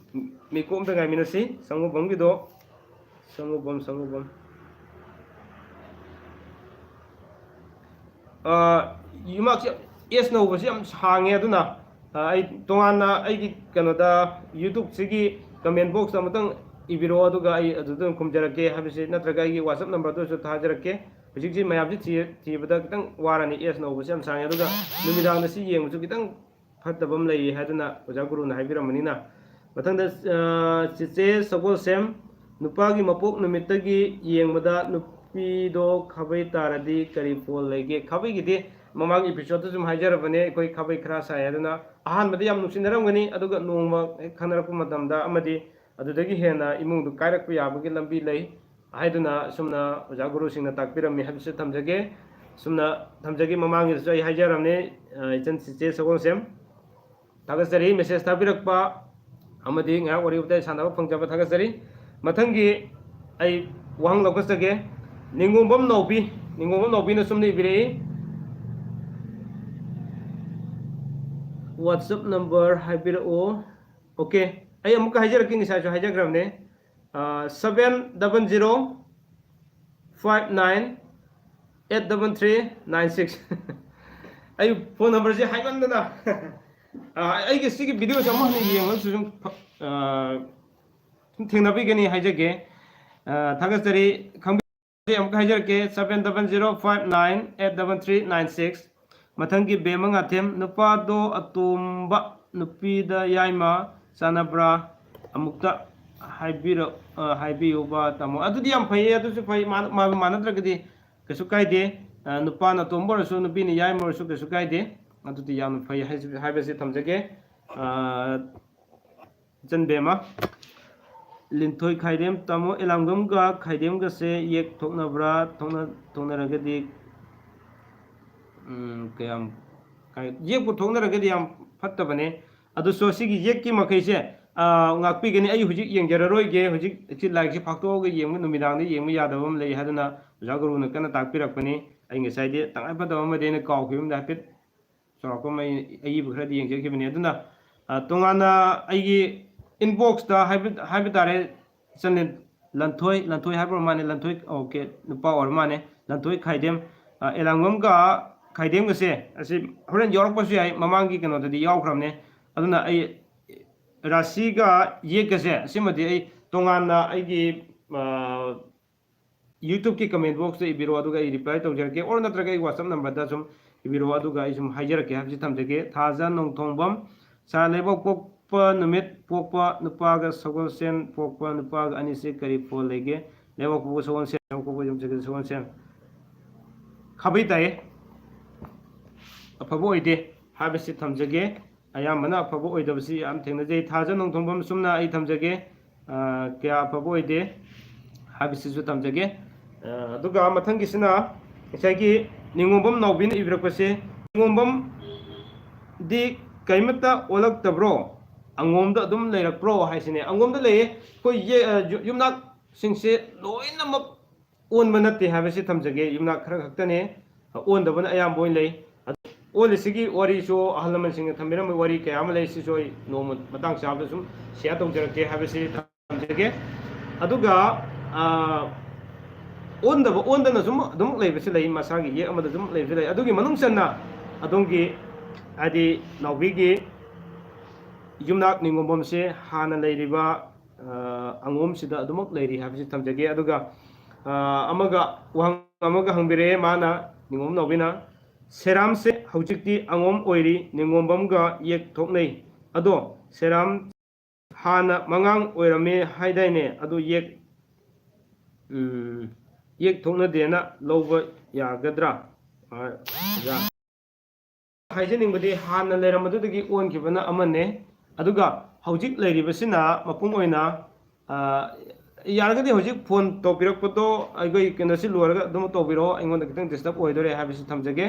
ꯃꯤꯀꯣꯛ ꯑꯝꯇ ꯉꯥꯏꯃꯤꯟꯅꯁꯤ꯫ ꯁꯪꯒꯨꯕꯝꯒꯤꯗꯣ, ꯁꯪꯒꯨꯕꯝ, ꯁꯪꯒꯨꯕꯝ꯫ ꯑ, ꯌꯨꯝꯅꯥꯛꯁꯦ ꯑꯦꯁꯅ ꯍꯧꯕꯁꯦ ꯌꯥꯝ ꯁꯥꯡꯉꯦ, ꯑꯗꯨꯅ, ꯑ, ꯑꯩ ꯇꯣꯉꯥꯟꯅ ꯑꯩꯒꯤ ꯀꯩꯅꯣꯗ, YouTubeꯁꯤꯒꯤ ꯀꯃꯦꯟ ꯕꯣꯛꯁꯇ ꯑꯃꯨꯛꯇꯪ ꯏꯕꯤꯔꯛꯑꯣ, ꯑꯗꯨꯒ ꯑꯩ ꯑꯗꯨꯗ ꯑꯗꯨꯝ ꯈꯨꯝꯖꯔꯛꯀꯦ꯫ ꯍꯥꯏꯕꯁꯤ ꯅꯠꯇ꯭ꯔꯒ ꯑꯩꯒꯤ WhatsApp numberꯗꯨꯁꯨ ꯊꯥꯖꯔꯛꯀꯦ꯫ ꯍꯧꯖꯤꯛꯁꯤ ꯃꯌꯥꯝꯁꯤ ꯊꯤ-, ꯊꯤꯕꯗ ꯈꯤꯇꯪ ꯋꯥꯔꯅꯤ, ꯑꯦꯁꯅ ꯍꯧꯕꯁꯦ ꯌꯥꯝ ꯁꯥꯡꯉꯦ, ꯑꯗꯨꯒ ꯅꯨꯃꯤꯗꯥꯡꯗ ꯁꯤ ꯌꯦꯡꯕꯁꯨ ꯈꯤꯇꯪ ꯐꯠꯇꯕ ꯑꯃ ꯂꯩ ꯍꯥꯏꯗꯨꯅ ꯑꯣꯖꯥ ꯒꯨꯔꯨꯅ ꯍꯥꯏꯕꯤꯔꯝꯕꯅꯤꯅ꯫ ꯃꯊꯪꯗ, ꯑ, ꯆꯦꯆꯦ ꯁꯒꯣꯜꯁꯦꯝ, ꯅꯨꯄꯥꯒꯤ ꯃꯄꯣꯛ ꯅꯨꯃꯤꯠꯇꯒꯤ ꯌꯦꯡꯕꯗ ꯅꯨꯄꯤꯗꯣ ꯈꯥꯕꯩ ꯇꯥꯔꯗꯤ ꯀꯔꯤ ꯐꯣꯜ ꯂꯩꯒꯦ? ꯈꯥꯕꯩꯒꯤꯗꯤ ꯃꯃꯥꯡꯒꯤ episodeꯇ ꯁꯨꯝ ꯍꯥꯏꯖꯔꯕꯅꯦ, ꯑꯩꯈꯣꯏ ꯈꯥꯕꯩ ꯈꯔ ꯁꯥꯏ ꯍꯥꯏꯗꯨꯅ꯫ ꯑꯍꯥꯟꯕꯗ ꯌꯥꯝ ꯅꯨꯡꯁꯤꯅꯔꯝꯒꯅꯤ, ꯑꯗꯨꯒ ꯅꯣꯡꯃ ꯍꯦꯛ ꯈꯪꯅꯔꯛꯄ ꯃꯇꯝꯗ ꯑꯃꯗꯤ ꯑꯗꯨꯗꯒꯤ ꯍꯦꯟꯅ ꯏꯃꯨꯡꯗꯨ ꯀꯥꯏꯔꯛꯄ ꯌꯥꯕꯒꯤ ꯂꯝꯕꯤ ꯂꯩ ꯍꯥꯏꯗꯨꯅ ꯑꯁꯨꯝꯅ ꯑꯣꯖꯥ ꯒꯨꯔꯨꯁꯤꯡꯅ ꯇꯥꯛꯄꯤꯔꯝꯃꯤ ꯍꯥꯏꯕꯁꯨ ꯊꯝꯖꯒꯦ꯫ ꯑꯁꯨꯝꯅ ꯊꯝꯖꯒꯦ, ꯃꯃꯥꯡꯒꯤꯗꯁꯨ ꯑꯩ ꯍꯥꯏꯖꯔꯝꯅꯤ, ꯑ, ꯏꯆꯟ ꯆꯤꯆꯦ ꯁꯒꯣꯜꯁꯦꯝ꯫ ꯊꯥꯒꯠꯆꯔꯤ, message ꯊꯥꯕꯤꯔꯛꯄ ꯑꯃꯗꯤ ꯉꯥꯏꯍꯥꯛ ꯋꯥꯔꯤ ꯋꯥꯇꯥꯏ ꯁꯥꯟꯅꯕ ꯐꯪꯖꯕ ꯊꯥꯒꯠꯆꯔꯤ꯫ ꯃꯊꯪꯒꯤ ꯑꯩ ꯋꯥꯍꯪ ꯂꯧꯈꯠꯆꯒꯦ꯫ ꯅꯤꯡꯒꯣꯡꯕꯝ ꯅꯥꯎꯕꯤ, ꯅꯤꯡꯒꯣꯡꯕꯝ ꯅꯥꯎꯕꯤꯅ ꯁꯨꯝꯅ ꯏꯕꯤꯔꯛꯏ, "WhatsApp number ꯍꯥꯏꯕꯤꯔꯛꯑꯣ"꯫ OK, ꯑꯩ ꯑꯃꯨꯛꯀ ꯍꯥꯏꯖꯔꯛꯀꯦ, ꯉꯁꯥꯏꯁꯨ ꯍꯥꯏꯖꯈ꯭ꯔꯕꯅꯦ꯫ seven double zero five nine eight double three nine six꯫ ꯑꯩ ꯐꯣꯟ ꯅꯝꯕꯔꯁꯦ ꯍꯥꯏꯃꯟꯗꯅ ꯑꯩꯒꯤ ꯁꯤꯒꯤ ꯚꯤꯗꯤꯑꯣꯁꯦ ꯑꯃꯨꯛ ꯍꯟꯅ ꯌꯦꯡꯉꯒꯁꯨ ꯁꯨꯝ ꯁꯨꯝ ꯊꯦꯡꯅꯕꯤꯒꯅꯤ ꯍꯥꯏꯖꯒꯦ꯫ ꯊꯥꯒꯠꯆꯔꯤ꯫ ꯈꯪꯕꯤ ꯑꯃꯨꯛ ꯍꯥꯏꯖꯔꯛꯀꯦ, seven double zero five nine eight double three nine six꯫ ꯃꯊꯪꯒꯤ ꯕꯦꯝꯃ ꯉꯥꯊꯦꯝ, "ꯅꯨꯄꯥꯗꯣ ꯑꯇꯣꯝꯕ ꯅꯨꯄꯤꯗ ꯌꯥꯏꯃ ꯆꯥꯟꯅꯕ꯭ꯔꯥ? ꯑꯃꯨꯛꯇ ꯍꯥꯏꯕꯤꯔꯛ-, ꯑ, ꯍꯥꯏꯕꯤꯌꯨꯕ ꯇꯥꯃꯣ꯫" ꯑꯗꯨꯗꯤ ꯌꯥꯝ ꯐꯩꯌꯦ, ꯑꯗꯨꯁꯨ ꯐꯩ꯫ ꯃꯥ-, ꯃꯥ-, ꯃꯥꯟꯅꯗ꯭ꯔꯒꯗꯤ ꯀꯩꯁꯨ ꯀꯥꯏꯗꯦ꯫ ꯑ, ꯅꯨꯄꯥꯅ ꯑꯇꯣꯝꯕ ꯑꯣꯏꯔꯁꯨ, ꯅꯨꯄꯤꯅ ꯌꯥꯏꯃ ꯑꯣꯏꯔꯁꯨ ꯀꯩꯁꯨ ꯀꯥꯏꯗꯦ꯫ ꯑꯗꯨꯗꯤ ꯌꯥꯝꯅ ꯐꯩ ꯍꯥꯏꯁꯤ-, ꯍꯥꯏꯕꯁꯤ ꯊꯝꯖꯒꯦ꯫ ꯑ, ꯏꯆꯟ ꯕꯦꯝꯃ꯫ ꯂꯤꯟꯊꯣꯏ ꯈꯥꯏꯗꯦꯝ, "ꯇꯥꯃꯣ, ꯑꯦꯂꯥꯡꯕꯝꯒ ꯈꯥꯏꯗꯦꯝꯒꯁꯦ ꯌꯦꯛ ꯊꯣꯛꯅꯕ꯭ꯔꯥ? ꯊꯣꯛꯅ-, ꯊꯣꯛꯅꯔꯒꯗꯤ, ꯎꯝ, ꯀꯌꯥꯝ ꯀꯥꯏ-, ꯌꯦꯛꯄꯨ ꯊꯣꯛꯅꯔꯒꯗꯤ ꯌꯥꯝ ꯐꯠꯇꯕꯅꯦ꯫ ꯑꯗꯨꯁꯨ ꯁꯤꯒꯤ ꯌꯦꯛꯀꯤ ꯃꯈꯩꯁꯦ, ꯑ, ꯉꯥꯛꯄꯤꯒꯅꯤ꯫ ꯑꯩ ꯍꯧꯖꯤꯛ ꯌꯦꯡꯖꯔꯔꯣꯏꯒꯦ꯫ ꯍꯧꯖꯤꯛ ꯁꯤ ꯂꯥꯏꯔꯤꯛꯁꯤ ꯐꯥꯛꯇꯣꯛꯑꯒ ꯌꯦꯡꯕ, ꯅꯨꯃꯤꯗꯥꯡꯗ ꯌꯦꯡꯕ ꯌꯥꯗꯕ ꯑꯃ ꯂꯩ ꯍꯥꯏꯗꯨꯅ ꯑꯣꯖꯥ ꯒꯨꯔꯨꯅ ꯀꯟꯅ ꯇꯥꯛꯄꯤꯔꯛꯄꯅꯤ꯫ ꯑꯩ ꯉꯁꯥꯏꯗꯤ ꯇꯉꯥꯏ ꯐꯗꯕ ꯑꯃꯗꯤ ꯑꯩꯅ ꯀꯥꯎꯈꯤꯕ ꯑꯃꯗ ꯍꯥꯏꯐꯦꯠ ꯆꯥꯎꯔꯥꯛꯄ ꯑꯃ ꯑꯩ ꯑꯏꯕ ꯈꯔꯗꯤ ꯌꯦꯡꯖꯈꯤꯕꯅꯤ꯫ ꯑꯗꯨꯅ, ꯑ, ꯇꯣꯉꯥꯟꯅ ꯑꯩꯒꯤ inbox ꯇ ꯍꯥꯏꯕ, ꯍꯥꯏꯕ ꯇꯥꯔꯦ, ꯏꯆꯟ ꯂꯟꯊꯣꯏ, ꯂꯟꯊꯣꯏ ꯍꯥꯏꯕ ꯑꯣꯏꯔ ꯃꯥꯜꯂꯦ, ꯂꯟꯊꯣꯏ, okay, ꯅꯨꯄꯥ ꯑꯣꯏꯔ ꯃꯥꯜꯂꯦ, ꯂꯟꯊꯣꯏ ꯈꯥꯏꯗꯦꯝ꯫ ꯑ, ꯑꯦꯂꯥꯡꯕꯝꯒ ꯈꯥꯏꯗꯦꯝꯒꯁꯦ ꯑꯁꯤ ꯍꯣꯔꯦꯟ ꯌꯥꯎꯔꯛꯄꯁꯨ ꯌꯥꯏ, ꯃꯃꯥꯡꯒꯤ ꯀꯩꯅꯣꯗꯗꯤ ꯌꯥꯎꯈ꯭ꯔꯕꯅꯦ꯫ ꯑꯗꯨꯅ ꯑꯩ ꯔꯥꯁꯤꯒ ꯌꯦꯛꯀꯁꯦ ꯑꯁꯤꯃꯗꯤ ꯑꯩ ꯇꯣꯉꯥꯟꯅ ꯑꯩꯒꯤ, ꯑ, YouTube ꯀꯤ comment box ꯇ ꯏꯕꯤꯔꯣ, ꯑꯗꯨꯒ ꯑꯩ reply ꯇꯧꯖꯔꯛꯀꯦ, or ꯅꯠꯇ꯭ꯔꯒ ꯑꯩ WhatsApp number ꯗ ꯁꯨꯝ ꯏꯕꯤꯔꯣ, ꯑꯗꯨꯒ ꯑꯩ ꯁꯨꯝ ꯍꯥꯏꯖꯔꯛꯀꯦ ꯍꯥꯏꯕꯁꯤ ꯊꯝꯖꯒꯦ꯫ ꯊꯥꯖ ꯅꯣꯡꯊꯣꯡꯕꯝ, "ꯁꯥꯔ, ꯂꯩꯕꯥꯛ ꯄꯣꯛꯄ ꯅꯨꯃꯤꯠ ꯄꯣꯛꯄ ꯅꯨꯄꯥꯒ ꯁꯒꯣꯜꯁꯦꯟ ꯄꯣꯛꯄ ꯅꯨꯄꯥꯒ ꯑꯅꯤꯁꯤ ꯀꯔꯤ ꯐꯣꯜ ꯂꯩꯒꯦ? ꯂꯩꯕꯥꯛ ꯄꯣꯛꯄ ꯁꯒꯣꯜꯁꯦꯟ, ꯂꯩꯕꯥꯛ ꯄꯣꯛꯄ ꯌꯨꯝꯁꯀꯩꯁ ꯁꯒꯣꯜꯁꯦꯟ ꯈꯥꯕꯩ ꯇꯥꯏꯌꯦ, ꯑꯐꯕ ꯑꯣꯏꯗꯦ ꯍꯥꯏꯕꯁꯤ ꯊꯝꯖꯒꯦ꯫ ꯑꯌꯥꯝꯕꯅ ꯑꯐꯕ ꯑꯣꯏꯗꯕꯁꯤ ꯌꯥꯝ ꯊꯦꯡꯅꯖꯩ꯫ ꯊꯥꯖ ꯅꯣꯡꯊꯣꯡꯕꯝ ꯆꯨꯝꯅ ꯑꯩ ꯊꯝꯖꯒꯦ, ꯑ, ꯀꯌꯥ ꯑꯐꯕ ꯑꯣꯏꯗꯦ ꯍꯥꯏꯕꯁꯤꯁꯨ ꯊꯝꯖꯒꯦ꯫ ꯑ, ꯑꯗꯨꯒ ꯃꯊꯪꯒꯤꯁꯤꯅ ꯉꯁꯥꯏꯒꯤ ꯅꯤꯉꯣꯝꯕꯝ ꯅꯥꯎꯕꯤꯅ ꯏꯕꯤꯔꯛꯄꯁꯦ, "ꯅꯤꯉꯣꯝꯕꯝꯗꯤ ꯀꯔꯤꯃꯠꯇ ꯑꯣꯜꯂꯛꯇꯕ꯭ꯔꯣ? ꯑꯉꯣꯝꯗ ꯑꯗꯨꯝ ꯂꯩꯔꯛꯄ꯭ꯔꯣ?" ꯍꯥꯏꯁꯤꯅꯦ꯫ ꯑꯉꯣꯝꯗ ꯂꯩꯌꯦ꯫ ꯑꯩꯈꯣꯏ ꯌꯦ-, ꯑ, ꯌꯨ-, ꯌꯨꯝꯅꯥꯛꯁꯤꯡꯁꯦ ꯂꯣꯏꯅꯃꯛ ꯑꯣꯟꯕ ꯅꯠꯇꯦ ꯍꯥꯏꯕꯁꯤ ꯊꯝꯖꯒꯦ꯫ ꯌꯨꯝꯅꯥꯛ ꯈꯔ ꯈꯛꯇꯅꯦ ꯑꯣꯟꯗꯕꯅ ꯑꯌꯥꯝꯕ ꯑꯣꯏꯅ ꯂꯩ꯫ ꯑꯗꯨ ꯑꯣꯜꯂꯤꯁꯤꯒꯤ ꯋꯥꯔꯤꯁꯨ ꯑꯍꯜ ꯂꯃꯟꯁꯤꯡꯅ ꯊꯝꯕꯤꯔꯝꯕ ꯋꯥꯔꯤ ꯀꯌꯥ ꯑꯃ ꯂꯩ꯫ ꯁꯤꯁꯨ ꯑꯩ ꯅꯣꯡꯃ ꯃꯇꯥꯡ ꯆꯥꯕꯗ ꯁꯨꯝ share ꯇꯧꯖꯔꯛꯀꯦ ꯍꯥꯏꯕꯁꯤ ꯊꯝꯖꯒꯦ꯫ ꯑꯗꯨꯒ ꯑꯣꯟꯗꯕ ꯑꯣꯟꯗꯅ ꯁꯨꯝ ꯑꯗꯨꯝ ꯂꯩꯕꯁꯨ ꯂꯩ, ꯃꯁꯥꯒꯤ ꯌꯦꯛ ꯑꯃꯗ ꯑꯗꯨꯝ ꯂꯩꯕꯁꯨ ꯂꯩ꯫ ꯑꯗꯨꯒꯤ ꯃꯅꯨꯡ ꯆꯟꯅ ꯑꯗꯣꯝꯒꯤ ꯍꯥꯏꯗꯤ ꯅꯥꯎꯕꯤꯒꯤ ꯌꯨꯝꯅꯥꯛ ꯅꯤꯉꯣꯝꯕꯝꯁꯦ ꯍꯥꯟꯅ ꯂꯩꯔꯤꯕ ꯑꯉꯣꯝꯁꯤꯗ ꯑꯗꯨꯃꯛ ꯂꯩꯔꯤ ꯍꯥꯏꯕꯁꯤ ꯊꯝꯖꯒꯦ꯫ ꯑꯗꯨꯒ ꯑꯃꯒ ꯋꯥꯍꯪ ꯑꯃꯒ ꯍꯪꯕꯤꯔꯛꯑꯦ ꯃꯥꯅ, ꯅꯤꯉꯣꯝ ꯅꯥꯎꯕꯤꯅ, "ꯁꯦꯔꯥꯝꯁꯦ ꯍꯧꯖꯤꯛꯇꯤ ꯑꯉꯣꯝ ꯑꯣꯏꯔꯤ, ꯅꯤꯉꯣꯝꯕꯝꯒ ꯌꯦꯛ ꯊꯣꯛꯅꯩ꯫ ꯑꯗꯣ ꯁꯦꯔꯥꯝ ꯍꯥꯟꯅ ꯃꯉꯥꯡ ꯑꯣꯏꯔꯝꯃꯦ ꯍꯥꯏꯗꯥꯏꯅꯦ? ꯑꯗꯨ ꯌꯦꯛ ꯎꯝ, ꯌꯦꯛ ꯊꯣꯛꯅꯗꯦꯅ ꯂꯧꯕ ꯌꯥꯒꯗ꯭ꯔꯥ?" ꯑꯣꯖꯥ꯫ ꯍꯥꯏꯖꯅꯤꯡꯕꯗꯤ ꯍꯥꯟꯅ ꯂꯩꯔꯝꯕꯗꯨꯗꯒꯤ ꯑꯣꯟꯈꯤꯕꯅ ꯑꯃꯅꯦ, ꯑꯗꯨꯒ ꯍꯧꯖꯤꯛ ꯂꯩꯔꯤꯕꯁꯤꯅ ꯃꯄꯨꯡ ꯑꯣꯏꯅ, ꯑ, ꯌꯥꯔꯒꯗꯤ ꯍꯧꯖꯤꯛ ꯐꯣꯟ ꯇꯧꯕꯤꯔꯛꯄꯗꯣ ꯑꯩꯈꯣꯏ ꯀꯩꯅꯣꯁꯤ ꯂꯣꯏꯔꯒ ꯑꯗꯨꯝ ꯇꯧꯕꯤꯔꯛꯑꯣ, ꯑꯩꯉꯣꯟꯗ ꯈꯤꯇꯪ ꯗꯤꯁꯇꯔꯕ ꯑꯣꯏꯗꯣꯔꯦ ꯍꯥꯏꯕꯁꯤ ꯊꯝꯖꯒꯦ꯫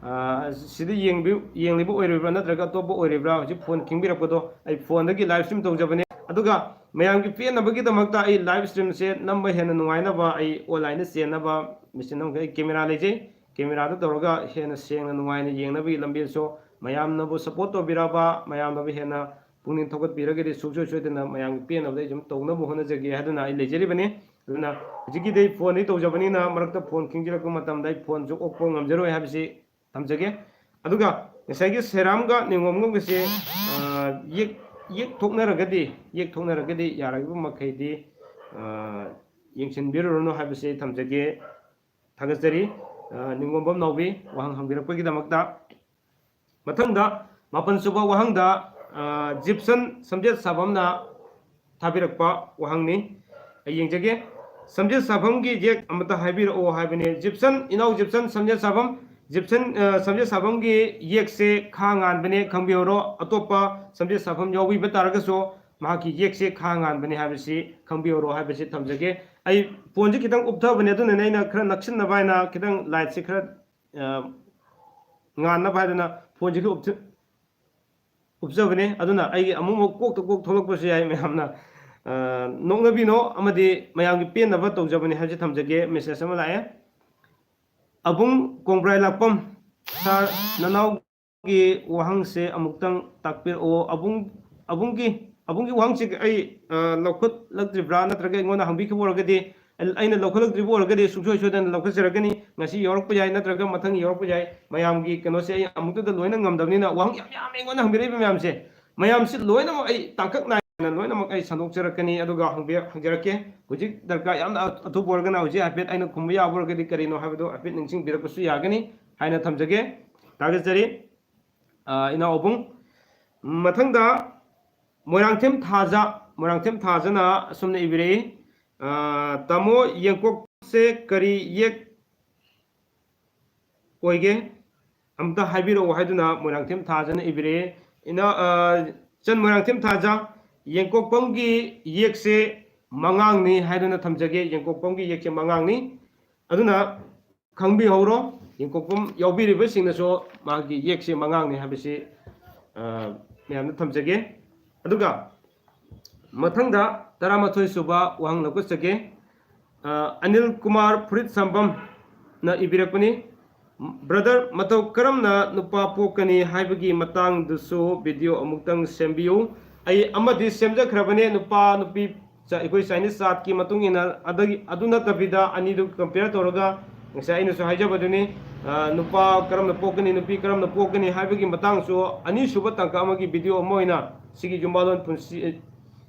ꯑ, ꯁꯤꯗ ꯌꯦꯡꯕꯤ-, ꯌꯦꯡꯂꯤꯕ ꯑꯣꯏꯔꯤꯕ꯭ꯔꯥ ꯅꯠꯇ꯭ꯔꯒ ꯑꯇꯣꯞꯄ ꯑꯣꯏꯔꯤꯕ꯭ꯔꯥ? ꯍꯧꯖꯤꯛ ꯐꯣꯟ ꯈꯤꯡꯕꯤꯔꯛꯄꯗꯣ ꯑꯩ ꯐꯣꯟꯗꯒꯤ ꯂꯥꯏꯚ ꯁ꯭ꯇ꯭ꯔꯤꯝ ꯇꯧꯖꯕꯅꯦ꯫ ꯑꯗꯨꯒ ꯃꯌꯥꯝꯒꯤ ꯄꯦꯟꯅꯕꯒꯤꯗꯃꯛꯇ ꯑꯩ ꯂꯥꯏꯚ ꯁ꯭ꯇ꯭ꯔꯤꯝꯁꯦ ꯅꯝꯕ ꯍꯦꯟꯅ ꯅꯨꯡꯉꯥꯏꯅꯕ ꯑꯩ ꯑꯣꯟꯂꯥꯏꯟꯗ ꯆꯦꯟꯅꯕ ꯃꯦꯆꯤꯟ ꯑꯃꯈꯛ ꯑꯩ ꯀꯦꯃꯦꯔꯥ ꯂꯩꯖꯩ꯫ ꯀꯦꯃꯦꯔꯥꯗ ꯇꯧꯔꯒ ꯍꯦꯟꯅ ꯁꯦꯡꯅ ꯅꯨꯡꯉꯥꯏꯅ ꯌꯦꯡꯅꯕꯒꯤ ꯂꯝꯕꯤꯗꯁꯨ ꯃꯌꯥꯝꯅꯕꯨ ꯁꯞꯄꯣꯔꯠ ꯇꯧꯕꯤꯔꯕ, ꯃꯌꯥꯝꯅꯕꯨ ꯍꯦꯟꯅ ꯄꯨꯛꯅꯤꯡ ꯊꯧꯒꯠꯄꯤꯔꯒꯗꯤ ꯁꯨꯡꯁꯣꯏ ꯁꯣꯏꯗꯅ ꯃꯌꯥꯝꯒꯤ ꯄꯦꯟꯅꯕꯗ ꯑꯩ ꯁꯨꯝ ꯇꯧꯅꯕ ꯍꯣꯠꯅꯖꯒꯦ ꯍꯥꯏꯗꯨꯅ ꯑꯩ ꯂꯩꯖꯔꯤꯕꯅꯤ꯫ ꯑꯗꯨꯅ ꯍꯧꯖꯤꯛꯀꯤꯗꯤ ꯑꯩ ꯐꯣꯟꯗꯒꯤ ꯇꯧꯖꯕꯅꯤꯅ ꯃꯔꯛꯇ ꯐꯣꯟ ꯈꯤꯡꯖꯤꯜꯂꯛꯄ ꯃꯇꯝꯗ ꯑꯩ ꯐꯣꯟꯁꯨ ꯑꯣꯛꯄ ꯉꯝꯖꯔꯣꯏ ꯍꯥꯏꯕꯁꯤ ꯊꯝꯖꯒꯦ꯫ ꯑꯗꯨꯒ ꯉꯁꯥꯏꯒꯤ ꯁꯦꯔꯥꯝꯒ ꯅꯤꯉꯣꯝꯕꯝꯒꯁꯦ, ꯑ, ꯌꯦꯛ, ꯌꯦꯛ ꯊꯣꯛꯅꯔꯒꯗꯤ, ꯌꯦꯛ ꯊꯣꯛꯅꯔꯒꯗꯤ ꯌꯥꯔꯤꯕ ꯃꯈꯩꯗꯤ, ꯑ, ꯌꯦꯡꯁꯤꯟꯕꯤꯔꯨꯔꯅꯨ ꯍꯥꯏꯕꯁꯤ ꯑꯩ ꯊꯝꯖꯒꯦ꯫ ꯊꯥꯒꯠꯆꯔꯤ, ꯑ, ꯅꯤꯉꯣꯝꯕꯝ ꯅꯥꯎꯕꯤ, ꯋꯥꯍꯪ ꯍꯪꯕꯤꯔꯛꯄꯒꯤꯗꯃꯛꯇ꯫ ꯃꯊꯪꯗ, ꯃꯥꯄꯟ ꯁꯨꯕ ꯋꯥꯍꯪꯗ, ꯑ, ꯖꯤꯞꯁꯟ ꯁꯝꯖꯦꯠ ꯁꯥꯐꯝꯅ ꯊꯥꯕꯤꯔꯛꯄ ꯋꯥꯍꯪꯅꯤ꯫ ꯑꯩ ꯌꯦꯡꯖꯒꯦ꯫ "ꯁꯝꯖꯦꯠ ꯁꯥꯐꯝꯒꯤ ꯌꯦꯛ ꯑꯃꯇ ꯍꯥꯏꯕꯤꯔꯛꯑꯣ" ꯍꯥꯏꯕꯅꯤ꯫ ꯖꯤꯞꯁꯟ, ꯏꯅꯥꯎ ꯖꯤꯞꯁꯟ ꯁꯝꯖꯦꯠ ꯁꯥꯐꯝ, ꯖꯤꯞꯁꯟ, ꯑ, ꯁꯝꯖꯦꯠ ꯁꯥꯐꯝꯒꯤ ꯌꯦꯛꯁꯦ ꯈꯥ ꯉꯥꯟꯕꯅꯦ ꯈꯪꯕꯤꯍꯧꯔꯣ꯫ ꯑꯇꯣꯞꯄ ꯁꯝꯖꯦꯠ ꯁꯥꯐꯝ ꯌꯥꯎꯕꯤꯕ ꯇꯥꯔꯒꯁꯨ ꯃꯍꯥꯛꯀꯤ ꯌꯦꯛꯁꯦ ꯈꯥ ꯉꯥꯟꯕꯅꯦ ꯍꯥꯏꯕꯁꯤ ꯈꯪꯕꯤꯍꯧꯔꯣ ꯍꯥꯏꯕꯁꯤ ꯊꯝꯖꯒꯦ꯫ ꯑꯩ ꯐꯣꯟꯁꯦ ꯈꯤꯇꯪ ꯎꯞꯊꯕꯅꯦ, ꯑꯗꯨꯅꯅꯦ ꯑꯩꯅ ꯈꯔ ꯅꯛꯁꯤꯟꯅꯕ ꯍꯥꯏꯅ ꯈꯤꯇꯪ ꯂꯥꯏꯠꯁꯦ ꯈꯔ, ꯑ, ꯉꯥꯟꯅꯕ ꯍꯥꯏꯗꯅ ꯐꯣꯟꯁꯦ ꯈꯔ ꯎꯞꯊ-, ꯎꯞꯆꯕꯅꯦ꯫ ꯑꯗꯨꯅ ꯑꯩꯒꯤ ꯑꯃꯨꯛ ꯑꯃꯨꯛ ꯀꯣꯛꯇ ꯀꯣꯛ ꯊꯣꯛꯂꯛꯄꯁꯨ ꯌꯥꯏ꯫ ꯃꯌꯥꯝꯅ, ꯑ, ꯅꯣꯛꯅꯕꯤꯅꯣ ꯑꯃꯗꯤ ꯃꯌꯥꯝꯒꯤ ꯄꯦꯟꯅꯕ ꯇꯧꯖꯕꯅꯤ ꯍꯥꯏꯕꯁꯤ ꯊꯝꯖꯒꯦ꯫ ꯃꯦꯁꯦꯖ ꯑꯃ ꯂꯥꯛꯑꯦ꯫ "ꯑꯕꯨꯡ ꯀꯣꯡꯕ꯭ꯔꯥꯏ ꯂꯥꯛꯄꯝ, ꯁꯥꯔ, ꯅꯅꯥꯎꯒꯤ ꯋꯥꯍꯪꯁꯦ ꯑꯃꯨꯛꯇꯪ ꯇꯥꯛꯄꯤꯔꯛꯑꯣ꯫ ꯑꯕꯨꯡ, ꯑꯕꯨꯡꯒꯤ ꯑꯕꯨꯡꯒꯤ ꯋꯥꯍꯪꯁꯤ ꯑꯩ ꯂꯧꯈꯠꯂꯛꯇ꯭ꯔꯤꯕ꯭ꯔꯥ, ꯅꯠꯇ꯭ꯔꯒ ꯑꯩꯉꯣꯟꯗ ꯍꯪꯕꯤꯈꯤꯕ ꯑꯣꯏꯔꯒꯗꯤ, ꯑꯩꯅ ꯂꯧꯈꯠꯂꯛꯇ꯭ꯔꯤꯕ ꯑꯣꯏꯔꯒꯗꯤ ꯁꯨꯡꯁꯣꯏ ꯁꯣꯏꯗꯅ ꯂꯧꯈꯠꯆꯔꯛꯀꯅꯤ꯫ ꯉꯁꯤ ꯌꯧꯔꯛꯄ ꯌꯥꯏ, ꯅꯠꯇ꯭ꯔꯒ ꯃꯊꯪ ꯌꯧꯔꯛꯄ ꯌꯥꯏ꯫ ꯃꯌꯥꯝꯒꯤ ꯀꯩꯅꯣꯁꯦ ꯑꯩ ꯑꯃꯨꯛꯇꯗ ꯂꯣꯏꯅ ꯉꯝꯗꯕꯅꯤꯅ, ꯋꯥꯍꯪ ꯌꯥꯝ ꯌꯥꯝꯃꯦ ꯑꯩꯉꯣꯟꯗ ꯍꯪꯕꯤꯔꯛꯏꯕ ꯃꯌꯥꯝꯁꯦ꯫ ꯃꯌꯥꯝꯁꯤ ꯂꯣꯏꯅꯃꯛ ꯑꯩ ꯇꯥꯡꯀꯛ ꯅꯥꯏꯅ ꯂꯣꯏꯅꯃꯛ ꯑꯩ ꯁꯟꯗꯣꯛꯆꯔꯛꯀꯅꯤ꯫ ꯑꯗꯨꯒ ꯍꯪꯕꯤꯔꯛ-, ꯍꯪꯖꯔꯛꯀꯦ꯫ ꯍꯧꯖꯤꯛ ꯗꯔꯀꯥꯔ ꯌꯥꯝꯅ ꯑꯊꯨꯕ ꯑꯣꯏꯔꯒꯅ ꯍꯧꯖꯤꯛ ꯍꯥꯏꯐꯦꯠ ꯑꯩꯅ ꯈꯨꯝꯕ ꯌꯥꯕ ꯑꯣꯏꯔꯒꯗꯤ ꯀꯔꯤꯅꯣ ꯍꯥꯏꯕꯗꯨ ꯍꯥꯏꯐꯦꯠ ꯅꯤꯡꯁꯤꯡꯕꯤꯔꯛꯄꯁꯨ ꯌꯥꯒꯅꯤ ꯍꯥꯏꯅ ꯊꯝꯖꯒꯦ꯫ ꯊꯥꯒꯠꯆꯔꯤ꯫ ꯏꯅꯥꯎ ꯑꯕꯨꯡ꯫ ꯃꯊꯪꯗ ꯃꯣꯏꯔꯥꯡꯊꯦꯝ ꯊꯥꯖ, ꯃꯣꯏꯔꯥꯡꯊꯦꯝ ꯊꯥꯖꯅ ꯑꯁꯨꯝꯅ ꯏꯕꯤꯔꯛꯏ, "ꯇꯥꯃꯣ, ꯌꯦꯡꯀꯣꯛꯁꯦ ꯀꯔꯤ ꯌꯦꯛ ꯑꯣꯏꯒꯦ? ꯑꯝꯇ ꯍꯥꯏꯕꯤꯔꯛꯑꯣ" ꯍꯥꯏꯗꯨꯅ ꯃꯣꯏꯔꯥꯡꯊꯦꯝ ꯊꯥꯖꯅ ꯏꯕꯤꯔꯛꯑꯦ꯫ ꯏꯅꯥ-, ꯑ, ꯏꯆꯟ ꯃꯣꯏꯔꯥꯡꯊꯦꯝ ꯊꯥꯖ, ꯌꯦꯡꯀꯣꯛꯄꯝꯒꯤ ꯌꯦꯛꯁꯦ ꯃꯉꯥꯡꯅꯤ ꯍꯥꯏꯗꯨꯅ ꯊꯝꯖꯒꯦ꯫ ꯌꯦꯡꯀꯣꯛꯄꯝꯒꯤ ꯌꯦꯛꯁꯦ ꯃꯉꯥꯡꯅꯤ꯫ ꯑꯗꯨꯅ ꯈꯪꯕꯤꯍꯧꯔꯣ, ꯌꯦꯡꯀꯣꯛꯄꯝ ꯌꯥꯎꯕꯤꯔꯤꯕꯁꯤꯡꯅꯁꯨ ꯃꯥꯒꯤ ꯌꯦꯛꯁꯦ ꯃꯉꯥꯡꯅꯤ ꯍꯥꯏꯕꯁꯤ, ꯑ, ꯃꯌꯥꯝꯗ ꯊꯝꯖꯒꯦ꯫ ꯑꯗꯨꯒ ꯃꯊꯪꯗ ꯇꯔꯥꯃꯥꯊꯣꯏ ꯁꯨꯕ ꯋꯥꯍꯪ ꯂꯧꯈꯠꯆꯒꯦ꯫ ꯑ, ꯑꯅꯤꯜ ꯀꯨꯃꯥꯔ ꯐꯨꯔꯤꯠ ꯁꯝꯕꯝꯅ ꯏꯕꯤꯔꯛꯄꯅꯤ, "Brother, ꯃꯇꯧ ꯀꯔꯝꯅ ꯅꯨꯄꯥ ꯄꯣꯛꯀꯅꯤ ꯍꯥꯏꯕꯒꯤ ꯃꯇꯥꯡꯗꯨꯁꯨ video ꯑꯃꯨꯛꯇꯪ ꯁꯦꯝꯕꯤꯌꯨ꯫" ꯑꯩ ꯑꯃꯗꯤ ꯁꯦꯝꯖꯈ꯭ꯔꯕꯅꯦ, ꯅꯨꯄꯥ ꯅꯨꯄꯤ ꯆ-, ꯑꯩꯈꯣꯏ Chinese chart ꯀꯤ ꯃꯇꯨꯡ ꯏꯟꯅ꯫ ꯑꯗꯒꯤ ꯑꯗꯨ ꯅꯠꯇꯕꯤꯗ ꯑꯅꯤꯗꯨ compare ꯇꯧꯔꯒ ꯉꯁꯥꯏ ꯑꯩꯅꯁꯨ ꯍꯥꯏꯖꯕꯗꯨꯅꯤ, ꯑ, ꯅꯨꯄꯥ ꯀꯔꯝꯅ ꯄꯣꯛꯀꯅꯤ, ꯅꯨꯄꯤ ꯀꯔꯝꯅ ꯄꯣꯛꯀꯅꯤ ꯍꯥꯏꯕꯒꯤ ꯃꯇꯥꯡꯁꯨ ꯑꯅꯤꯁꯨꯕ ꯇꯥꯡꯀꯛ ꯑꯃꯒꯤ video ꯑꯃ ꯑꯣꯏꯅ ꯁꯤꯒꯤ ꯌꯨꯝꯕꯥꯂꯣꯟ ꯄꯨꯟꯁꯤ,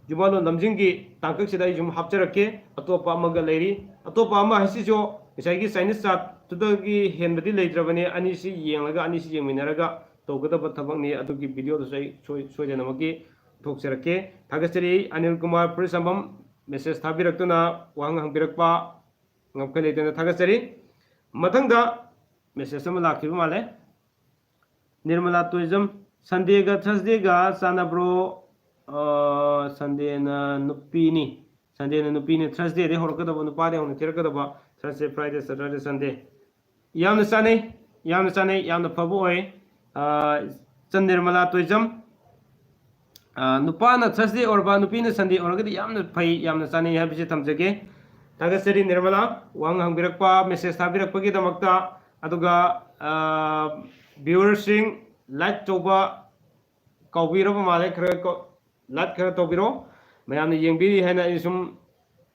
ꯌꯨꯝꯕꯥꯂꯣꯟ ꯂꯝꯖꯤꯡꯒꯤ ꯇꯥꯡꯀꯛꯁꯤꯗ ꯑꯩ ꯁꯨꯝ ꯍꯥꯞꯆꯔꯛꯀꯦ꯫ ꯑꯇꯣꯞꯄ ꯑꯃꯒ ꯂꯩꯔꯤ꯫ ꯑꯇꯣꯞꯄ ꯑꯃ ꯍꯥꯏꯁꯤꯁꯨ ꯉꯁꯥꯏꯒꯤ Chinese chart ꯇꯨꯗꯒꯤ ꯍꯦꯟꯕꯗꯤ ꯂꯩꯇ꯭ꯔꯕꯅꯤ꯫ ꯑꯅꯤꯁꯤ ꯌꯦꯡꯂꯒ, ꯑꯅꯤꯁꯤ ꯌꯦꯡꯃꯤꯟꯅꯔꯒ ꯇꯧꯒꯗꯕ ꯊꯕꯛꯅꯤ꯫ ꯑꯗꯨꯒꯤ video ꯗꯨꯁꯨ ꯑꯩ ꯁꯣꯏ-, ꯁꯣꯏꯗꯅꯃꯛꯀꯤ ꯄꯨꯊꯣꯛꯆꯔꯛꯀꯦ꯫ ꯊꯥꯒꯠꯆꯔꯤ꯫ ꯑꯅꯤꯜ ꯀꯨꯃꯥꯔ ꯐꯨꯔꯤꯠꯁꯝꯕꯝ message ꯊꯥꯕꯤꯔꯛꯇꯨꯅ ꯋꯥꯍꯪ ꯍꯪꯕꯤꯔꯛꯄ ꯉꯝꯈꯩ ꯂꯩꯇꯅ ꯊꯥꯒꯠꯆꯔꯤ꯫ ꯃꯊꯪꯗ message ꯑꯃ ꯂꯥꯛꯈꯤꯕ ꯃꯥꯜꯂꯦ꯫ ꯅꯤꯔꯃꯂꯥ ꯇꯣꯏꯖꯝ, "Sunday ꯒ Thursday ꯒ ꯆꯥꯟꯅꯕ꯭ꯔꯣ?" ꯑ, Sunday ꯅ ꯅꯨꯄꯤꯅꯤ꯫ Sunday ꯅ ꯅꯨꯄꯤꯅꯤ꯫ Thursday ꯗꯩ ꯍꯧꯔꯛꯀꯗꯕ, ꯅꯨꯄꯥꯗꯩ ꯍꯧꯅ ꯊꯤꯔꯛꯀꯗꯕ꯫ Thursday, Friday, Saturday, Sunday꯫ ꯌꯥꯝꯅ ꯆꯥꯅꯩ, ꯌꯥꯝꯅ ꯆꯥꯅꯩ, ꯌꯥꯝꯅ ꯐꯕ ꯑꯣꯏ꯫ ꯑ, ꯏꯆꯟ ꯅꯤꯔꯃꯂꯥ ꯇꯣꯏꯖꯝ, ꯑ, ꯅꯨꯄꯥꯅ Thursday ꯑꯣꯏꯔꯕ, ꯅꯨꯄꯤꯅ Sunday ꯑꯣꯏꯔꯒꯗꯤ ꯌꯥꯝꯅ ꯐꯩ, ꯌꯥꯝꯅ ꯆꯥꯅꯩ ꯍꯥꯏꯕꯁꯤ ꯊꯝꯖꯒꯦ꯫ ꯊꯥꯒꯠꯆꯔꯤ ꯅꯤꯔꯃꯂꯥ, ꯋꯥꯍꯪ ꯍꯪꯕꯤꯔꯛꯄ, message ꯊꯥꯕꯤꯔꯛꯄꯒꯤꯗꯃꯛꯇ꯫ ꯑꯗꯨꯒ, ꯑ, viewer ꯁꯤꯡ, like ꯇꯧꯕ ꯀꯥꯎꯕꯤꯔꯕ ꯃꯥꯜꯂꯦ, ꯈꯔ ꯀꯥꯎ-, ꯂꯥꯏꯛ ꯈꯔ ꯇꯧꯕꯤꯔꯣ꯫ ꯃꯌꯥꯝꯅ ꯌꯦꯡꯕꯤꯔꯤ ꯍꯥꯏꯅ ꯑꯩ ꯁꯨꯝ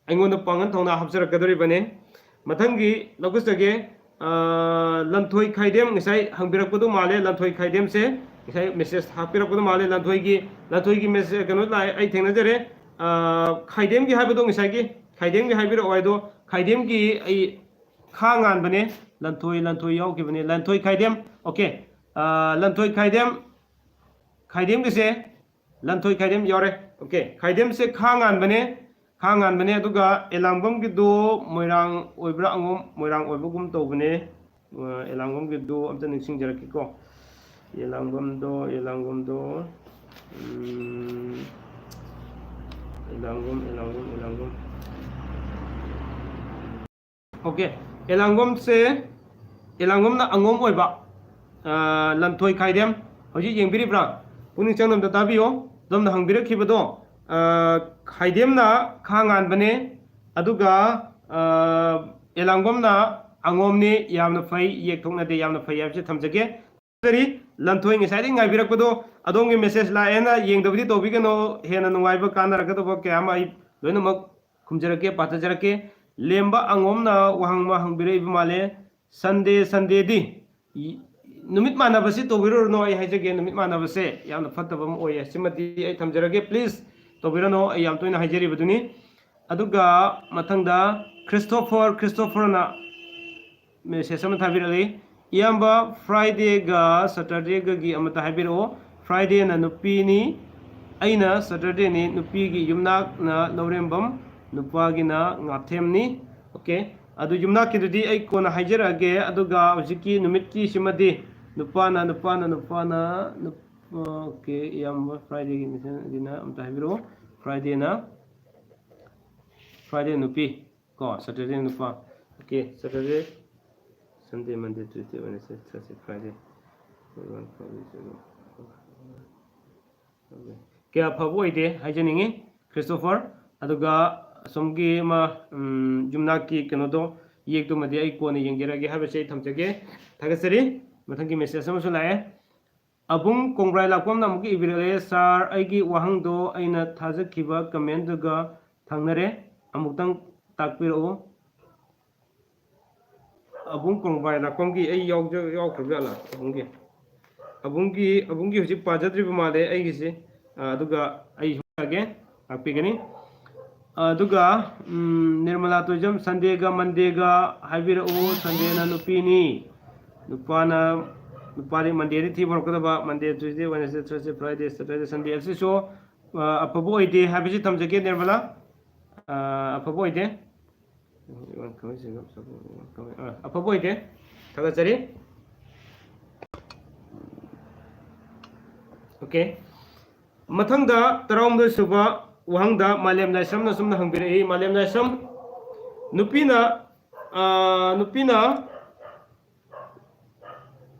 ꯑꯩꯉꯣꯟꯗ ꯄꯥꯡꯒꯜ ꯊꯧꯅꯥ ꯍꯥꯞꯆꯔꯛꯀꯗꯧꯔꯤꯕꯅꯤ꯫ ꯃꯊꯪꯒꯤ ꯂꯧꯈꯠꯆꯒꯦ꯫ ꯑ, ꯂꯟꯊꯣꯏ ꯈꯥꯏꯗꯦꯝ ꯉꯁꯥꯏ ꯍꯪꯕꯤꯔꯛꯄꯗꯣ ꯃꯥꯜꯂꯦ꯫ ꯂꯟꯊꯣꯏ ꯈꯥꯏꯗꯦꯝꯁꯦ ꯉꯁꯥꯏ ꯃꯦꯁꯦꯖ ꯍꯥꯞꯄꯤꯔꯛꯄꯗꯣ ꯃꯥꯜꯂꯦ꯫ ꯂꯟꯊꯣꯏꯒꯤ, ꯂꯟꯊꯣꯏꯒꯤ ꯃꯦꯁꯦꯖ ꯀꯩꯅꯣ ꯂꯥꯛꯑꯦ, ꯑꯩ ꯊꯦꯡꯅꯖꯔꯦ꯫ ꯑ, ꯈꯥꯏꯗꯦꯝꯒꯤ ꯍꯥꯏꯕꯗꯣ ꯉꯁꯥꯏꯒꯤ, ꯈꯥꯏꯗꯦꯝꯒꯤ ꯍꯥꯏꯕꯤꯔꯛꯑꯣ ꯍꯥꯏꯗꯣ, ꯈꯥꯏꯗꯦꯝꯒꯤ ꯑꯩ ꯈꯥ ꯉꯥꯟꯕꯅꯦ꯫ ꯂꯟꯊꯣꯏ, ꯂꯟꯊꯣꯏ ꯌꯥꯎꯈꯤꯕꯅꯦ꯫ ꯂꯟꯊꯣꯏ ꯈꯥꯏꯗꯦꯝ꯫ ꯑꯣꯀꯦ꯫ ꯑ, ꯂꯟꯊꯣꯏ ꯈꯥꯏꯗꯦꯝ, ꯈꯥꯏꯗꯦꯝꯒꯤꯁꯦ ꯂꯟꯊꯣꯏ ꯈꯥꯏꯗꯦꯝ ꯌꯥꯎꯔꯦ꯫ ꯑꯣꯀꯦ, ꯈꯥꯏꯗꯦꯝꯁꯦ ꯈꯥ ꯉꯥꯟꯕꯅꯦ, ꯈꯥ ꯉꯥꯟꯕꯅꯦ꯫ ꯑꯗꯨꯒ ꯑꯦꯂꯥꯡꯕꯝꯒꯤꯗꯣ ꯃꯣꯏꯔꯥꯡ ꯑꯣꯏꯕ꯭ꯔꯥ, ꯑꯉꯣꯝ, ꯃꯣꯏꯔꯥꯡ ꯑꯣꯏꯕꯒꯨꯝ ꯇꯧꯕꯅꯦ꯫ ꯑ, ꯑꯦꯂꯥꯡꯕꯝꯒꯤꯗꯣ ꯑꯝꯇ ꯅꯤꯡꯁꯤꯡꯖꯔꯛꯀꯦꯀꯣ꯫ ꯑꯦꯂꯥꯡꯕꯝꯗꯣ, ꯑꯦꯂꯥꯡꯕꯝꯗꯣ, ꯎꯝ, ꯑꯦꯂꯥꯡꯕꯝ, ꯑꯦꯂꯥꯡꯕꯝ, ꯑꯦꯂꯥꯡꯕꯝ꯫ ꯑꯣꯀꯦ, ꯑꯦꯂꯥꯡꯕꯝꯁꯦ, ꯑꯦꯂꯥꯡꯕꯝꯅ ꯑꯉꯣꯝ ꯑꯣꯏꯕ, ꯑ, ꯂꯟꯊꯣꯏ ꯈꯥꯏꯗꯦꯝ꯫ ꯍꯧꯖꯤꯛ ꯌꯦꯡꯕꯤꯔꯤꯕ꯭ꯔꯥ? ꯄꯨꯛꯅꯤꯡ ꯆꯪꯅ ꯑꯝꯇ ꯇꯥꯕꯤꯌꯣ꯫ ꯑꯗꯣꯝꯅ ꯍꯪꯕꯤꯔꯛꯈꯤꯕꯗꯣ, ꯑ, ꯈꯥꯏꯗꯦꯝꯅ ꯈꯥ ꯉꯥꯟꯕꯅꯦ, ꯑꯗꯨꯒ, ꯑ, ꯑꯦꯂꯥꯡꯕꯝꯅ ꯑꯉꯣꯝꯅꯤ꯫ ꯌꯥꯝꯅ ꯐꯩ, ꯌꯦꯛ ꯊꯣꯛꯅꯗꯦ, ꯌꯥꯝꯅ ꯐꯩ ꯍꯥꯏꯕꯁꯤ ꯊꯝꯖꯒꯦ꯫ ꯂꯟꯊꯣꯏ ꯉꯁꯥꯏꯗꯒꯤ ꯉꯥꯏꯕꯤꯔꯛꯄꯗꯣ, ꯑꯗꯣꯝꯒꯤ ꯃꯦꯁꯦꯖ ꯂꯥꯛꯑꯦꯅ ꯌꯦꯡꯗꯕꯗꯤ ꯇꯧꯕꯤꯒꯅꯣ꯫ ꯍꯦꯟꯅ ꯅꯨꯡꯉꯥꯏꯕ, ꯀꯥꯟꯅꯔꯛꯀꯗꯕ ꯀꯌꯥ ꯑꯃ ꯑꯩ ꯂꯣꯏꯅꯃꯛ ꯈꯨꯝꯖꯔꯛꯀꯦ, ꯄꯥꯊꯖꯔꯛꯀꯦ꯫ ꯂꯦꯝꯕ ꯑꯉꯣꯝꯅ ꯋꯥꯍꯪ ꯑꯃ ꯍꯪꯕꯤꯔꯛꯏꯕ ꯃꯥꯜꯂꯦ꯫ ꯁꯟꯗꯦ, ꯁꯟꯗꯦꯗꯤ ꯏ-, ꯅꯨꯃꯤꯠ ꯃꯥꯟꯅꯕꯁꯤ ꯇꯧꯕꯤꯔꯨꯔꯅꯨ꯫ ꯑꯩ ꯍꯥꯏꯖꯒꯦ, ꯅꯨꯃꯤꯠ ꯃꯥꯟꯅꯕꯁꯦ ꯌꯥꯝꯅ ꯐꯠꯇꯕ ꯑꯃ ꯑꯣꯏꯌꯦ꯫ ꯁꯤꯃꯗꯤ ꯑꯩ ꯊꯝꯖꯔꯒꯦ, ꯄ꯭ꯂꯤꯖ ꯇꯧꯕꯤꯔꯅꯨ꯫ ꯑꯩ ꯌꯥꯝ ꯇꯣꯏꯅ ꯍꯥꯏꯖꯔꯤꯕꯗꯨꯅꯤ꯫ ꯑꯗꯨꯒ ꯃꯊꯪꯗ ꯈ꯭ꯔꯤꯁꯇꯣꯐꯔ, ꯈ꯭ꯔꯤꯁꯇꯣꯐꯔꯅ ꯃꯦꯁꯦꯖ ꯑꯃ ꯊꯥꯕꯤꯔꯛꯂꯤ꯫ "ꯏꯌꯥꯝꯕ, ꯐ꯭ꯔꯥꯏꯗꯦꯒ ꯁꯇꯔꯗꯦꯒꯒꯤ ꯑꯃꯇ ꯍꯥꯏꯕꯤꯔꯛꯑꯣ꯫ ꯐ꯭ꯔꯥꯏꯗꯦꯅ ꯅꯨꯄꯤꯅꯤ, ꯑꯩꯅ ꯁꯇꯔꯗꯦꯅꯤ꯫ ꯅꯨꯄꯤꯒꯤ ꯌꯨꯝꯅꯥꯛꯅ ꯂꯧꯔꯦꯝꯕꯝ, ꯅꯨꯄꯥꯒꯤꯅ ꯉꯥꯊꯦꯝꯅꯤ"꯫ ꯑꯣꯀꯦ, ꯑꯗꯨ ꯌꯨꯝꯅꯥꯛꯀꯤꯗꯨꯗꯤ ꯑꯩ ꯀꯣꯟꯅ ꯍꯥꯏꯖꯔꯛꯑꯒꯦ꯫ ꯑꯗꯨꯒ ꯍꯧꯖꯤꯛꯀꯤ ꯅꯨꯃꯤꯠꯀꯤꯁꯤꯃꯗꯤ ꯅꯨꯄꯥꯅ, ꯅꯨꯄꯥꯅ, ꯅꯨꯄꯥꯅ, ꯅꯨꯞ-, ꯑꯣꯀꯦ, ꯏꯌꯥꯝꯕ, ꯐ꯭ꯔꯥꯏꯗꯦꯒꯤ ꯃꯦꯁꯦꯖꯁꯤꯅ ꯑꯝꯇ ꯍꯥꯏꯕꯤꯔꯛꯑꯣ꯫ ꯐ꯭ꯔꯥꯏꯗꯦꯅ, ꯐ꯭ꯔꯥꯏꯗꯦ ꯅꯨꯄꯤ꯫ ꯀꯣ, ꯁꯇꯔꯗꯦ ꯅꯨꯄꯥ꯫ ꯑꯣꯀꯦ, ꯁꯇꯔꯗꯦ, ꯁꯟꯗꯦ, ꯃꯟꯗꯦ, ꯇ꯭ꯌꯨꯁꯗꯦ, ꯋꯦꯅꯁꯗꯦ, ꯊꯔꯁꯗꯦ, ꯐ꯭ꯔꯥꯏꯗꯦ꯫ ꯀꯌꯥ ꯐꯕ ꯑꯣꯏꯗꯦ ꯍꯥꯏꯖꯅꯤꯡꯉꯤ, ꯈ꯭ꯔꯤꯁꯇꯣꯐꯔ꯫ ꯑꯗꯨꯒ ꯑꯁꯣꯝꯒꯤ ꯑꯃ, ꯎꯝ, ꯌꯨꯝꯅꯥꯛꯀꯤ ꯀꯩꯅꯣꯗꯣ, ꯌꯦꯛꯇꯨꯃꯗꯤ ꯑꯩ ꯀꯣꯟꯅ ꯌꯦꯡꯖꯔꯒꯦ ꯍꯥꯏꯕꯁꯦ ꯑꯩ ꯊꯝꯖꯒꯦ꯫ ꯊꯥꯒꯠꯆꯔꯤ꯫ ꯃꯊꯪꯒꯤ ꯃꯦꯁꯦꯖ ꯑꯃꯁꯨ ꯂꯥꯛꯑꯦ꯫ ꯑꯕꯨꯡ ꯀꯣꯡꯕ꯭ꯔꯥꯏ ꯂꯥꯛꯄꯝꯅ ꯑꯃꯨꯛꯀ ꯏꯕꯤꯔꯛꯂꯦ, "ꯁꯥꯔ, ꯑꯩꯒꯤ ꯋꯥꯍꯪꯗꯣ ꯑꯩꯅ ꯊꯥꯖꯈꯤꯕ ꯀꯃꯦꯟꯗꯨꯒ ꯊꯪꯅꯔꯦ, ꯑꯃꯨꯛꯇꯪ ꯇꯥꯛꯄꯤꯔꯛꯎ"꯫ ꯑꯕꯨꯡ ꯀꯣꯡꯕ꯭ꯔꯥꯏ ꯂꯥꯛꯄꯝꯒꯤ ꯑꯩ ꯌꯥꯎꯖ-, ꯌꯥꯎꯈ꯭ꯔꯕ ꯖꯥꯠꯂꯥ? ꯑꯕꯨꯡꯒꯤ, ꯑꯕꯨꯡꯒꯤ, ꯑꯕꯨꯡꯒꯤ ꯍꯧꯖꯤꯛ ꯄꯥꯖꯗ꯭ꯔꯤꯕ ꯃꯥꯜꯂꯦ ꯑꯩꯒꯤꯁꯦ꯫ ꯑꯥ, ꯑꯗꯨꯒ ꯑꯩ ꯍꯣꯠꯅꯒꯦ, ꯇꯥꯛꯄꯤꯒꯅꯤ꯫ ꯑꯗꯨꯒ, ꯎꯝ, ꯅꯤꯔꯃꯂꯥ ꯇꯣꯏꯖꯝ, "ꯁꯟꯗꯦꯒ ꯃꯟꯗꯦꯒ ꯍꯥꯏꯕꯤꯔꯛꯎ, ꯁꯟꯗꯦꯅ ꯅꯨꯄꯤꯅꯤ, ꯅꯨꯄꯥꯅ, ꯅꯨꯄꯥꯗꯤ ꯃꯟꯗꯦꯗꯤ ꯊꯤꯕ ꯍꯧꯔꯛꯀꯗꯕ, ꯃꯟꯗꯦ, ꯇ꯭ꯌꯨꯁꯗꯦ, ꯋꯦꯅꯁꯗꯦ, ꯊꯔꯁꯗꯦ, ꯐ꯭ꯔꯥꯏꯗꯦ, ꯁꯦꯇꯔꯗꯦ, ꯁꯟꯗꯦ ꯑꯁꯤꯁꯨ, ꯑ, ꯑꯐꯕ ꯑꯣꯏꯗꯦ ꯍꯥꯏꯕꯁꯤ ꯊꯝꯖꯒꯦ ꯅꯤꯔꯃꯂꯥ꯫ ꯑ, ꯑꯐꯕ ꯑꯣꯏꯗꯦ꯫ ꯑ, ꯑꯐꯕ ꯑꯣꯏꯗꯦ꯫ ꯊꯥꯒꯠꯆꯔꯤ꯫ ꯑꯣꯀꯦ꯫ ꯃꯊꯪꯗ ꯇꯔꯥꯍꯨꯝꯗꯣꯏ ꯁꯨꯕ ꯋꯥꯍꯪꯗ ꯃꯥꯂꯦꯝ ꯂꯥꯏꯁ꯭ꯔꯝꯅ ꯁꯨꯝꯅ ꯍꯪꯕꯤꯔꯛꯏ, ꯃꯥꯂꯦꯝ ꯂꯥꯏꯁ꯭ꯔꯝ, ꯅꯨꯄꯤꯅ, ꯑ, ꯅꯨꯄꯤꯅ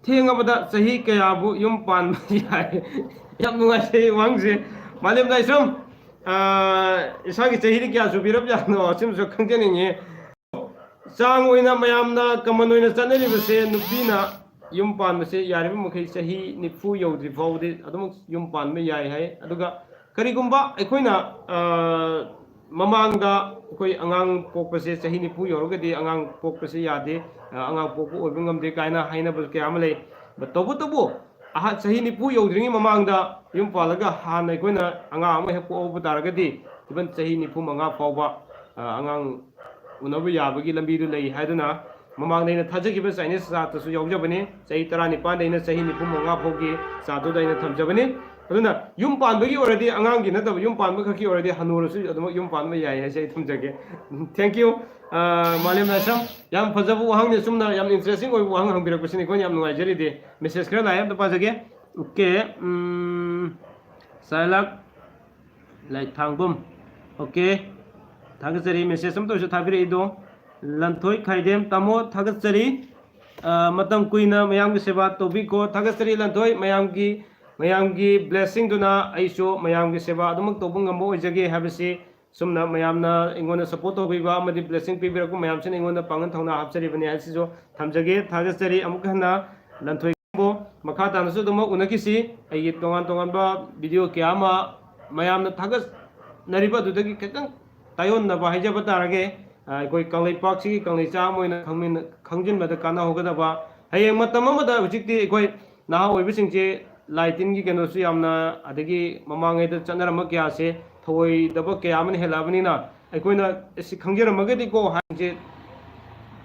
ꯊꯦꯡꯉꯕꯗ ꯆꯍꯤ ꯀꯌꯥꯕꯨ ꯌꯨꯝ ꯄꯥꯟꯕ ꯌꯥꯏ? ꯌꯥꯝ ꯅꯨꯡꯉꯥꯏꯖꯩ ꯋꯥꯍꯪꯁꯦ꯫ ꯃꯥꯂꯦꯝ ꯂꯥꯏꯁ꯭ꯔꯝ, ꯑ, ꯏꯁꯥꯒꯤ ꯆꯍꯤꯗꯤ ꯀꯌꯥ ꯁꯨꯕꯤꯔꯕꯖꯥꯠꯅꯣ? ꯑꯁꯤꯃꯁꯨ ꯈꯪꯖꯅꯤꯡꯉꯤ꯫ ꯆꯥꯡ ꯑꯣꯏꯅ ꯃꯌꯥꯝꯅ common ꯑꯣꯏꯅ ꯆꯠꯅꯔꯤꯕꯁꯦ, ꯅꯨꯄꯤꯅ ꯌꯨꯝ ꯄꯥꯟꯕꯁꯦ ꯌꯥꯔꯤꯕ ꯃꯈꯩ ꯆꯍꯤ ꯅꯤꯐꯨ ꯌꯧꯗ꯭ꯔꯤ ꯐꯥꯎꯕꯗꯤ ꯑꯗꯨꯃꯛ ꯌꯨꯝ ꯄꯥꯟꯕ ꯌꯥꯏ ꯍꯥꯏ꯫ ꯑꯗꯨꯒ ꯀꯔꯤꯒꯨꯝꯕ ꯑꯩꯈꯣꯏꯅ, ꯑ, ꯃꯃꯥꯡꯗ ꯑꯩꯈꯣꯏ ꯑꯉꯥꯡ ꯄꯣꯛꯄꯁꯦ ꯆꯍꯤ ꯅꯤꯐꯨ ꯌꯧꯔꯒꯗꯤ ꯑꯉꯥꯡ ꯄꯣꯛꯄꯁꯦ ꯌꯥꯗꯦ, ꯑ, ꯑꯉꯥꯡ ꯄꯣꯛꯄ ꯑꯣꯏꯕ ꯉꯝꯗꯦ ꯀꯥꯏꯅ ꯍꯥꯏꯅꯕ ꯀꯌꯥ ꯑꯃ ꯂꯩ꯫ But ꯇꯧꯕꯇꯕꯨ ꯑꯍ-, ꯆꯍꯤ ꯅꯤꯐꯨ ꯌꯧꯗ꯭ꯔꯤꯉꯩ ꯃꯃꯥꯡꯗ ꯌꯨꯝ ꯄꯥꯜꯂꯒ ꯍꯥꯟꯅ ꯑꯩꯈꯣꯏꯅ ꯑꯉꯥꯡ ꯑꯃ ꯍꯦꯛ ꯄꯣꯛꯍꯧꯕ ꯇꯥꯔꯒꯗꯤ, even ꯆꯍꯤ ꯅꯤꯐꯨ ꯃꯉꯥ ꯐꯥꯎꯕ, ꯑ, ꯑꯉꯥꯡ ꯎꯅꯕ ꯌꯥꯕꯒꯤ ꯂꯝꯕꯤꯗꯨ ꯂꯩ ꯍꯥꯏꯗꯨꯅ ꯃꯃꯥꯡꯗ ꯑꯩꯅ ꯊꯥꯖꯈꯤꯕ Chinese chart ꯇꯁꯨ ꯌꯥꯎꯖꯕꯅꯤ꯫ ꯆꯍꯤ ꯇꯔꯥꯅꯤꯄꯥꯟꯗꯩꯅ ꯆꯍꯤ ꯅꯤꯐꯨ ꯃꯉꯥ ꯐꯥꯎꯒꯤ chart ꯇꯨꯗ ꯑꯩꯅ ꯊꯝꯖꯕꯅꯤ꯫ ꯑꯗꯨꯅ ꯌꯨꯝ ꯄꯥꯟꯕꯒꯤ ꯑꯣꯏꯔꯗꯤ, ꯑꯉꯥꯡꯒꯤ ꯅꯠꯇꯕ, ꯌꯨꯝ ꯄꯥꯟꯕ ꯈꯛꯀꯤ ꯑꯣꯏꯔꯗꯤ ꯍꯅꯨꯔꯁꯨ ꯑꯗꯨꯃꯛ ꯌꯨꯝ ꯄꯥꯟꯕ ꯌꯥꯏ ꯍꯥꯏꯁꯦ ꯑꯩ ꯊꯝꯖꯒꯦ꯫ Thank you꯫ ꯑ, ꯃꯥꯂꯦꯝ ꯂꯥꯏꯁ꯭ꯔꯝ, ꯌꯥꯝ ꯐꯖꯕ ꯋꯥꯍꯪꯅꯤ꯫ ꯑꯁꯨꯝꯅ ꯌꯥꯝ interesting ꯑꯣꯏꯕ ꯋꯥꯍꯪ ꯍꯪꯕꯤꯔꯛꯄꯁꯤꯅꯤ ꯑꯩꯈꯣꯏꯅ ꯌꯥꯝ ꯅꯨꯡꯉꯥꯏꯖꯔꯤꯗꯤ꯫ Message ꯈꯔ ꯂꯥꯛꯑꯦ, ꯑꯝꯇ ꯄꯥꯖꯒꯦ꯫ ꯑꯣꯀꯦ, ꯎꯝ, ꯆꯥꯏꯂꯥꯛ ꯂꯥꯏꯊꯥꯡꯕꯝ꯫ ꯑꯣꯀꯦ, ꯊꯥꯒꯠꯆꯔꯤ message ꯑꯃꯇ ꯑꯣꯏꯔꯁꯨ ꯊꯥꯕꯤꯔꯛꯏꯗꯣ꯫ ꯂꯟꯊꯣꯏ ꯈꯥꯏꯗꯦꯝ, ꯇꯥꯃꯣ ꯊꯥꯒꯠꯆꯔꯤ꯫ ꯑ, ꯃꯇꯝ ꯀꯨꯏꯅ ꯃꯌꯥꯝꯒꯤ ꯁꯦꯕꯥ ꯇꯧꯕꯤꯀꯣ꯫ ꯊꯥꯒꯠꯆꯔꯤ ꯂꯟꯊꯣꯏ, ꯃꯌꯥꯝꯒꯤ, ꯃꯌꯥꯝꯒꯤ blessing ꯗꯨꯅ ꯑꯩꯁꯨ ꯃꯌꯥꯝꯒꯤ ꯁꯦꯕꯥ ꯑꯗꯨꯃꯛ ꯇꯧꯕ ꯉꯝꯕ ꯑꯣꯏꯖꯒꯦ ꯍꯥꯏꯕꯁꯤ ꯁꯨꯝꯅ ꯃꯌꯥꯝꯅ ꯑꯩꯉꯣꯟꯗ support ꯇꯧꯕꯤꯕ ꯑꯃꯗꯤ blessing ꯄꯤꯕꯤꯔꯛꯄ ꯃꯌꯥꯝꯁꯤꯅ ꯑꯩꯉꯣꯟꯗ ꯄꯥꯡꯒꯜ ꯊꯧꯅꯥ ꯍꯥꯞꯆꯔꯤꯕꯅꯤ ꯍꯥꯏꯕꯁꯤꯁꯨ ꯊꯝꯖꯒꯦ꯫ ꯊꯥꯒꯠꯆꯔꯤ ꯑꯃꯨꯛ ꯍꯟꯅ ꯂꯟꯊꯣꯏꯕꯨ꯫ ꯃꯈꯥ ꯃꯈꯥ ꯇꯥꯅꯁꯨ ꯑꯗꯨꯃꯛ ꯎꯅꯈꯤꯁꯤ꯫ ꯑꯩꯒꯤ ꯇꯣꯉꯥꯟ ꯇꯣꯉꯥꯟꯕ ꯚꯤꯗꯤꯑꯣ ꯀꯌꯥ ꯑꯃ ꯃꯌꯥꯝꯅ ꯊꯥꯒꯠꯅꯔꯤꯕ ꯑꯗꯨꯗꯒꯤ ꯈꯤꯇꯪ ꯇꯥꯏꯌꯣꯟꯅꯕ ꯍꯥꯏꯖꯕ ꯇꯥꯔꯒꯦ꯫ ꯑ, ꯑꯩꯈꯣꯏ ꯀꯪꯂꯩꯄꯥꯛꯁꯤꯒꯤ ꯀꯪꯂꯩꯆꯥ ꯑꯃ ꯑꯣꯏꯅ ꯈꯪꯃꯤꯟ-, ꯈꯪꯖꯤꯟꯕꯗ ꯀꯥꯟꯅꯍꯧꯒꯗꯕ, ꯍꯌꯦꯡ ꯃꯇꯝ ꯑꯃꯗ ꯍꯧꯖꯤꯛꯇꯤ ꯑꯩꯈꯣꯏ ꯅꯍꯥ ꯑꯣꯏꯕꯁꯤꯡꯁꯦ ꯂꯥꯏ ꯇꯤꯟꯒꯤ ꯀꯩꯅꯣꯁꯨ ꯌꯥꯝꯅ, ꯑꯗꯒꯤ ꯃꯃꯥꯡꯉꯩꯗ ꯆꯠꯅꯔꯝꯕ ꯀꯌꯥꯁꯦ ꯊꯧꯑꯣꯏꯗꯕ ꯀꯌꯥ ꯑꯃꯅ ꯍꯦꯜꯂꯛꯑꯕꯅꯤꯅ, ꯑꯩꯈꯣꯏꯅ ꯑꯁꯤ ꯈꯪꯖꯔꯝꯃꯒꯗꯤꯀꯣ ꯍꯥꯏꯁꯦ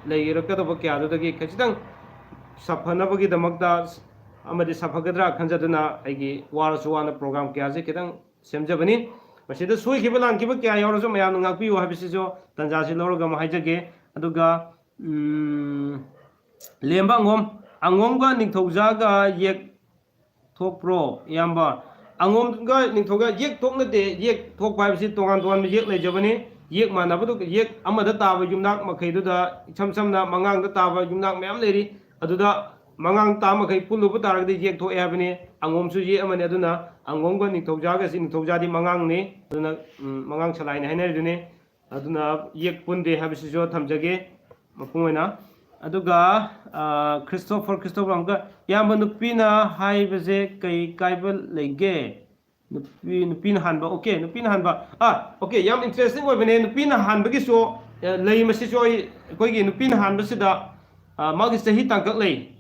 ꯂꯩꯔꯛꯀꯗꯕ ꯀꯌꯥꯗꯨꯗꯒꯤ ꯈꯖꯤꯛꯇꯪ ꯁꯥꯐꯅꯕꯒꯤꯗꯃꯛꯇ ꯑꯃꯗꯤ ꯁꯥꯐꯒꯗ꯭ꯔꯥ ꯈꯟꯖꯗꯨꯅ ꯑꯩꯒꯤ ꯋꯥꯔꯁꯨ ꯋꯥꯅ ꯄ꯭ꯔꯣꯒ꯭ꯔꯥꯝ ꯀꯌꯥꯁꯦ ꯈꯤꯇꯪ ꯁꯦꯝꯖꯕꯅꯤ꯫ ꯃꯁꯤꯗ ꯁꯣꯏꯈꯤꯕ ꯂꯥꯟꯈꯤꯕ ꯀꯌꯥ ꯌꯥꯎꯔꯁꯨ ꯃꯌꯥꯝꯅ ꯉꯥꯛꯄꯤꯌꯨ ꯍꯥꯏꯕꯁꯤꯁꯨ ꯇꯥꯟꯖꯥꯁꯤ ꯂꯧꯔꯒ ꯑꯃ ꯍꯥꯏꯖꯒꯦ꯫ ꯑꯗꯨꯒ, ꯎꯝ, ꯂꯦꯝꯕ ꯑꯉꯣꯝ, ꯑꯉꯣꯝꯒ ꯅꯤꯡꯊꯧꯖꯥꯒ ꯌꯦꯛ ꯊꯣꯛꯄ꯭ꯔꯣ, ꯏꯌꯥꯝꯕ? ꯑꯉꯣꯝꯒ ꯅꯤꯡꯊꯧꯒ ꯌꯦꯛ ꯊꯣꯛꯅꯗꯦ, ꯌꯦꯛ ꯊꯣꯛꯄ ꯍꯥꯏꯕꯁꯤ ꯇꯣꯉꯥꯟ ꯇꯣꯉꯥꯟꯕ ꯌꯦꯛ ꯂꯩꯖꯕꯅꯤ꯫ ꯌꯦꯛ ꯃꯥꯟꯅꯕꯗꯨ, ꯌꯦꯛ ꯑꯃꯗ ꯇꯥꯕ ꯌꯨꯝꯅꯥꯛ ꯃꯈꯩꯗꯨꯗ, ꯏꯁꯝ ꯁꯝꯅ ꯃꯉꯥꯡꯗ ꯇꯥꯕ ꯌꯨꯝꯅꯥꯛ ꯃꯌꯥꯝ ꯂꯩꯔꯤ꯫ ꯑꯗꯨꯗ ꯃꯉꯥꯡ ꯇꯥ ꯃꯈꯩ ꯄꯨꯜꯂꯨꯕ ꯇꯥꯔꯒꯗꯤ ꯌꯦꯛ ꯊꯣꯛꯑꯦ ꯍꯥꯏꯕꯅꯤ꯫ ꯑꯉꯣꯝꯁꯨ ꯌꯦꯛ ꯑꯃꯅꯤ꯫ ꯑꯗꯨꯅ ꯑꯉꯣꯝꯒ ꯅꯤꯡꯊꯧꯖꯥꯒꯁꯤ, ꯅꯤꯡꯊꯧꯖꯥꯗꯤ ꯃꯉꯥꯡꯅꯤ꯫ ꯑꯗꯨꯅ, ꯎꯝ, ꯃꯉꯥꯡ ꯁꯂꯥꯏꯅꯤ ꯍꯥꯏꯅꯔꯤꯗꯨꯅꯤ꯫ ꯑꯗꯨꯅ ꯌꯦꯛ ꯄꯨꯟꯗꯦ ꯍꯥꯏꯕꯁꯤꯁꯨ ꯊꯝꯖꯒꯦ ꯃꯄꯨꯡ ꯑꯣꯏꯅ꯫ ꯑꯗꯨꯒ, ꯑ, ꯈ꯭ꯔꯤꯁꯇꯣꯐꯔ, ꯈ꯭ꯔꯤꯁꯇꯣꯐꯔ ꯑꯃꯨꯛꯀ, "ꯏꯌꯥꯝꯕ, ꯅꯨꯄꯤꯅ ꯍꯥꯏꯕꯁꯦ ꯀꯩ ꯀꯥꯏꯕ ꯂꯩꯒꯦ?" ꯅꯨꯄꯤ, ꯅꯨꯄꯤꯅ ꯍꯥꯟꯕ, okay, ꯅꯨꯄꯤꯅ ꯍꯥꯟꯕ꯫ ꯑꯥ, okay, ꯌꯥꯝ interesting ꯑꯣꯏꯕꯅꯦ꯫ ꯅꯨꯄꯤꯅ ꯍꯥꯟꯕꯒꯤꯁꯨ, ꯑ, ꯂꯩ꯫ ꯃꯁꯤꯁꯨ ꯑꯩ, ꯑꯩꯈꯣꯏꯒꯤ ꯅꯨꯄꯤꯅ ꯍꯥꯟꯕꯁꯤꯗ, ꯑ, ꯃꯥꯒꯤ ꯆꯍꯤ ꯇꯥꯡꯀꯛ ꯂꯩ꯫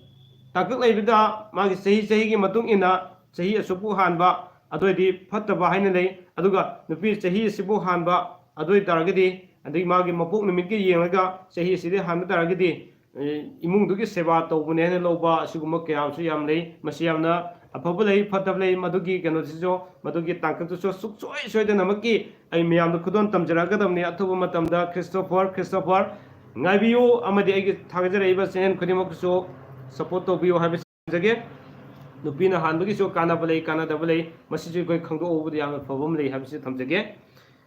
ꯇꯥꯡꯀꯛ ꯂꯩꯕꯗ ꯃꯥꯒꯤ ꯆꯍꯤ, ꯆꯍꯤꯒꯤ ꯃꯇꯨꯡ ꯏꯟꯅ ꯆꯍꯤ ꯑꯁꯨꯛꯄꯨ ꯍꯥꯟꯕ, ꯑꯗꯨ ꯑꯣꯏꯗꯤ ꯐꯠꯇꯕ ꯍꯥꯏꯅ ꯂꯩ꯫ ꯑꯗꯨꯒ ꯅꯨꯄꯤ ꯆꯍꯤ ꯑꯁꯤꯕꯨ ꯍꯥꯟꯕ, ꯑꯗꯨ ꯑꯣꯏ ꯇꯥꯔꯒꯗꯤ, ꯑꯗꯒꯤ ꯃꯥꯒꯤ ꯃꯄꯣꯛ ꯅꯨꯃꯤꯠꯀ ꯌꯦꯡꯂꯒ ꯆꯍꯤ ꯑꯁꯤꯗꯤ ꯍꯥꯟꯕ ꯇꯥꯔꯒꯗꯤ, ꯑꯦ, ꯏꯃꯨꯡꯗꯨꯒꯤ ꯁꯦꯕꯥ ꯇꯧꯕꯅꯦ ꯍꯥꯏꯅ ꯂꯧꯕ, ꯑꯁꯤꯒꯨꯝꯕ ꯀꯌꯥ ꯑꯃꯁꯨ ꯌꯥꯝ ꯂꯩ꯫ ꯃꯁꯤ ꯌꯥꯝꯅ ꯑꯐꯕ ꯂꯩ, ꯐꯠꯇꯕ ꯂꯩ, ꯃꯗꯨꯒꯤ ꯀꯩꯅꯣꯁꯤꯁꯨ, ꯃꯗꯨꯒꯤ ꯇꯥꯡꯀꯛꯇꯨꯁꯨ ꯁꯨꯡꯁꯣꯏ ꯁꯣꯏꯗꯅꯃꯛꯀꯤ ꯑꯩ ꯃꯌꯥꯝꯗ ꯈꯨꯗꯣꯜ ꯇꯝꯖꯔꯛꯀꯗꯕꯅꯤ꯫ ꯑꯊꯨꯕ ꯃꯇꯝꯗ ꯈ꯭ꯔꯤꯁꯇꯣꯐꯔ, ꯈ꯭ꯔꯤꯁꯇꯣꯐꯔ ꯉꯥꯏꯕꯤꯌꯨ, ꯑꯃꯗꯤ ꯑꯩꯒꯤ ꯊꯥꯒꯠꯆꯔꯛꯏꯕ ꯆꯦꯅꯦꯜ ꯈꯨꯗꯤꯡꯃꯛꯁꯨ support ꯇꯧꯕꯤꯌꯨ ꯍꯥꯏꯕꯁꯤ ꯊꯝꯖꯒꯦ꯫ ꯅꯨꯄꯤꯅ ꯍꯥꯟꯕꯒꯤꯁꯨ ꯀꯥꯟꯅꯕ ꯂꯩ, ꯀꯥꯟꯅꯗꯕ ꯂꯩ, ꯃꯁꯤꯁꯨ ꯑꯩꯈꯣꯏ ꯈꯪꯗꯣꯛꯍꯧꯕꯗ ꯌꯥꯝꯅ ꯐꯕ ꯑꯃ ꯂꯩ ꯍꯥꯏꯕꯁꯤ ꯊꯝꯖꯒꯦ꯫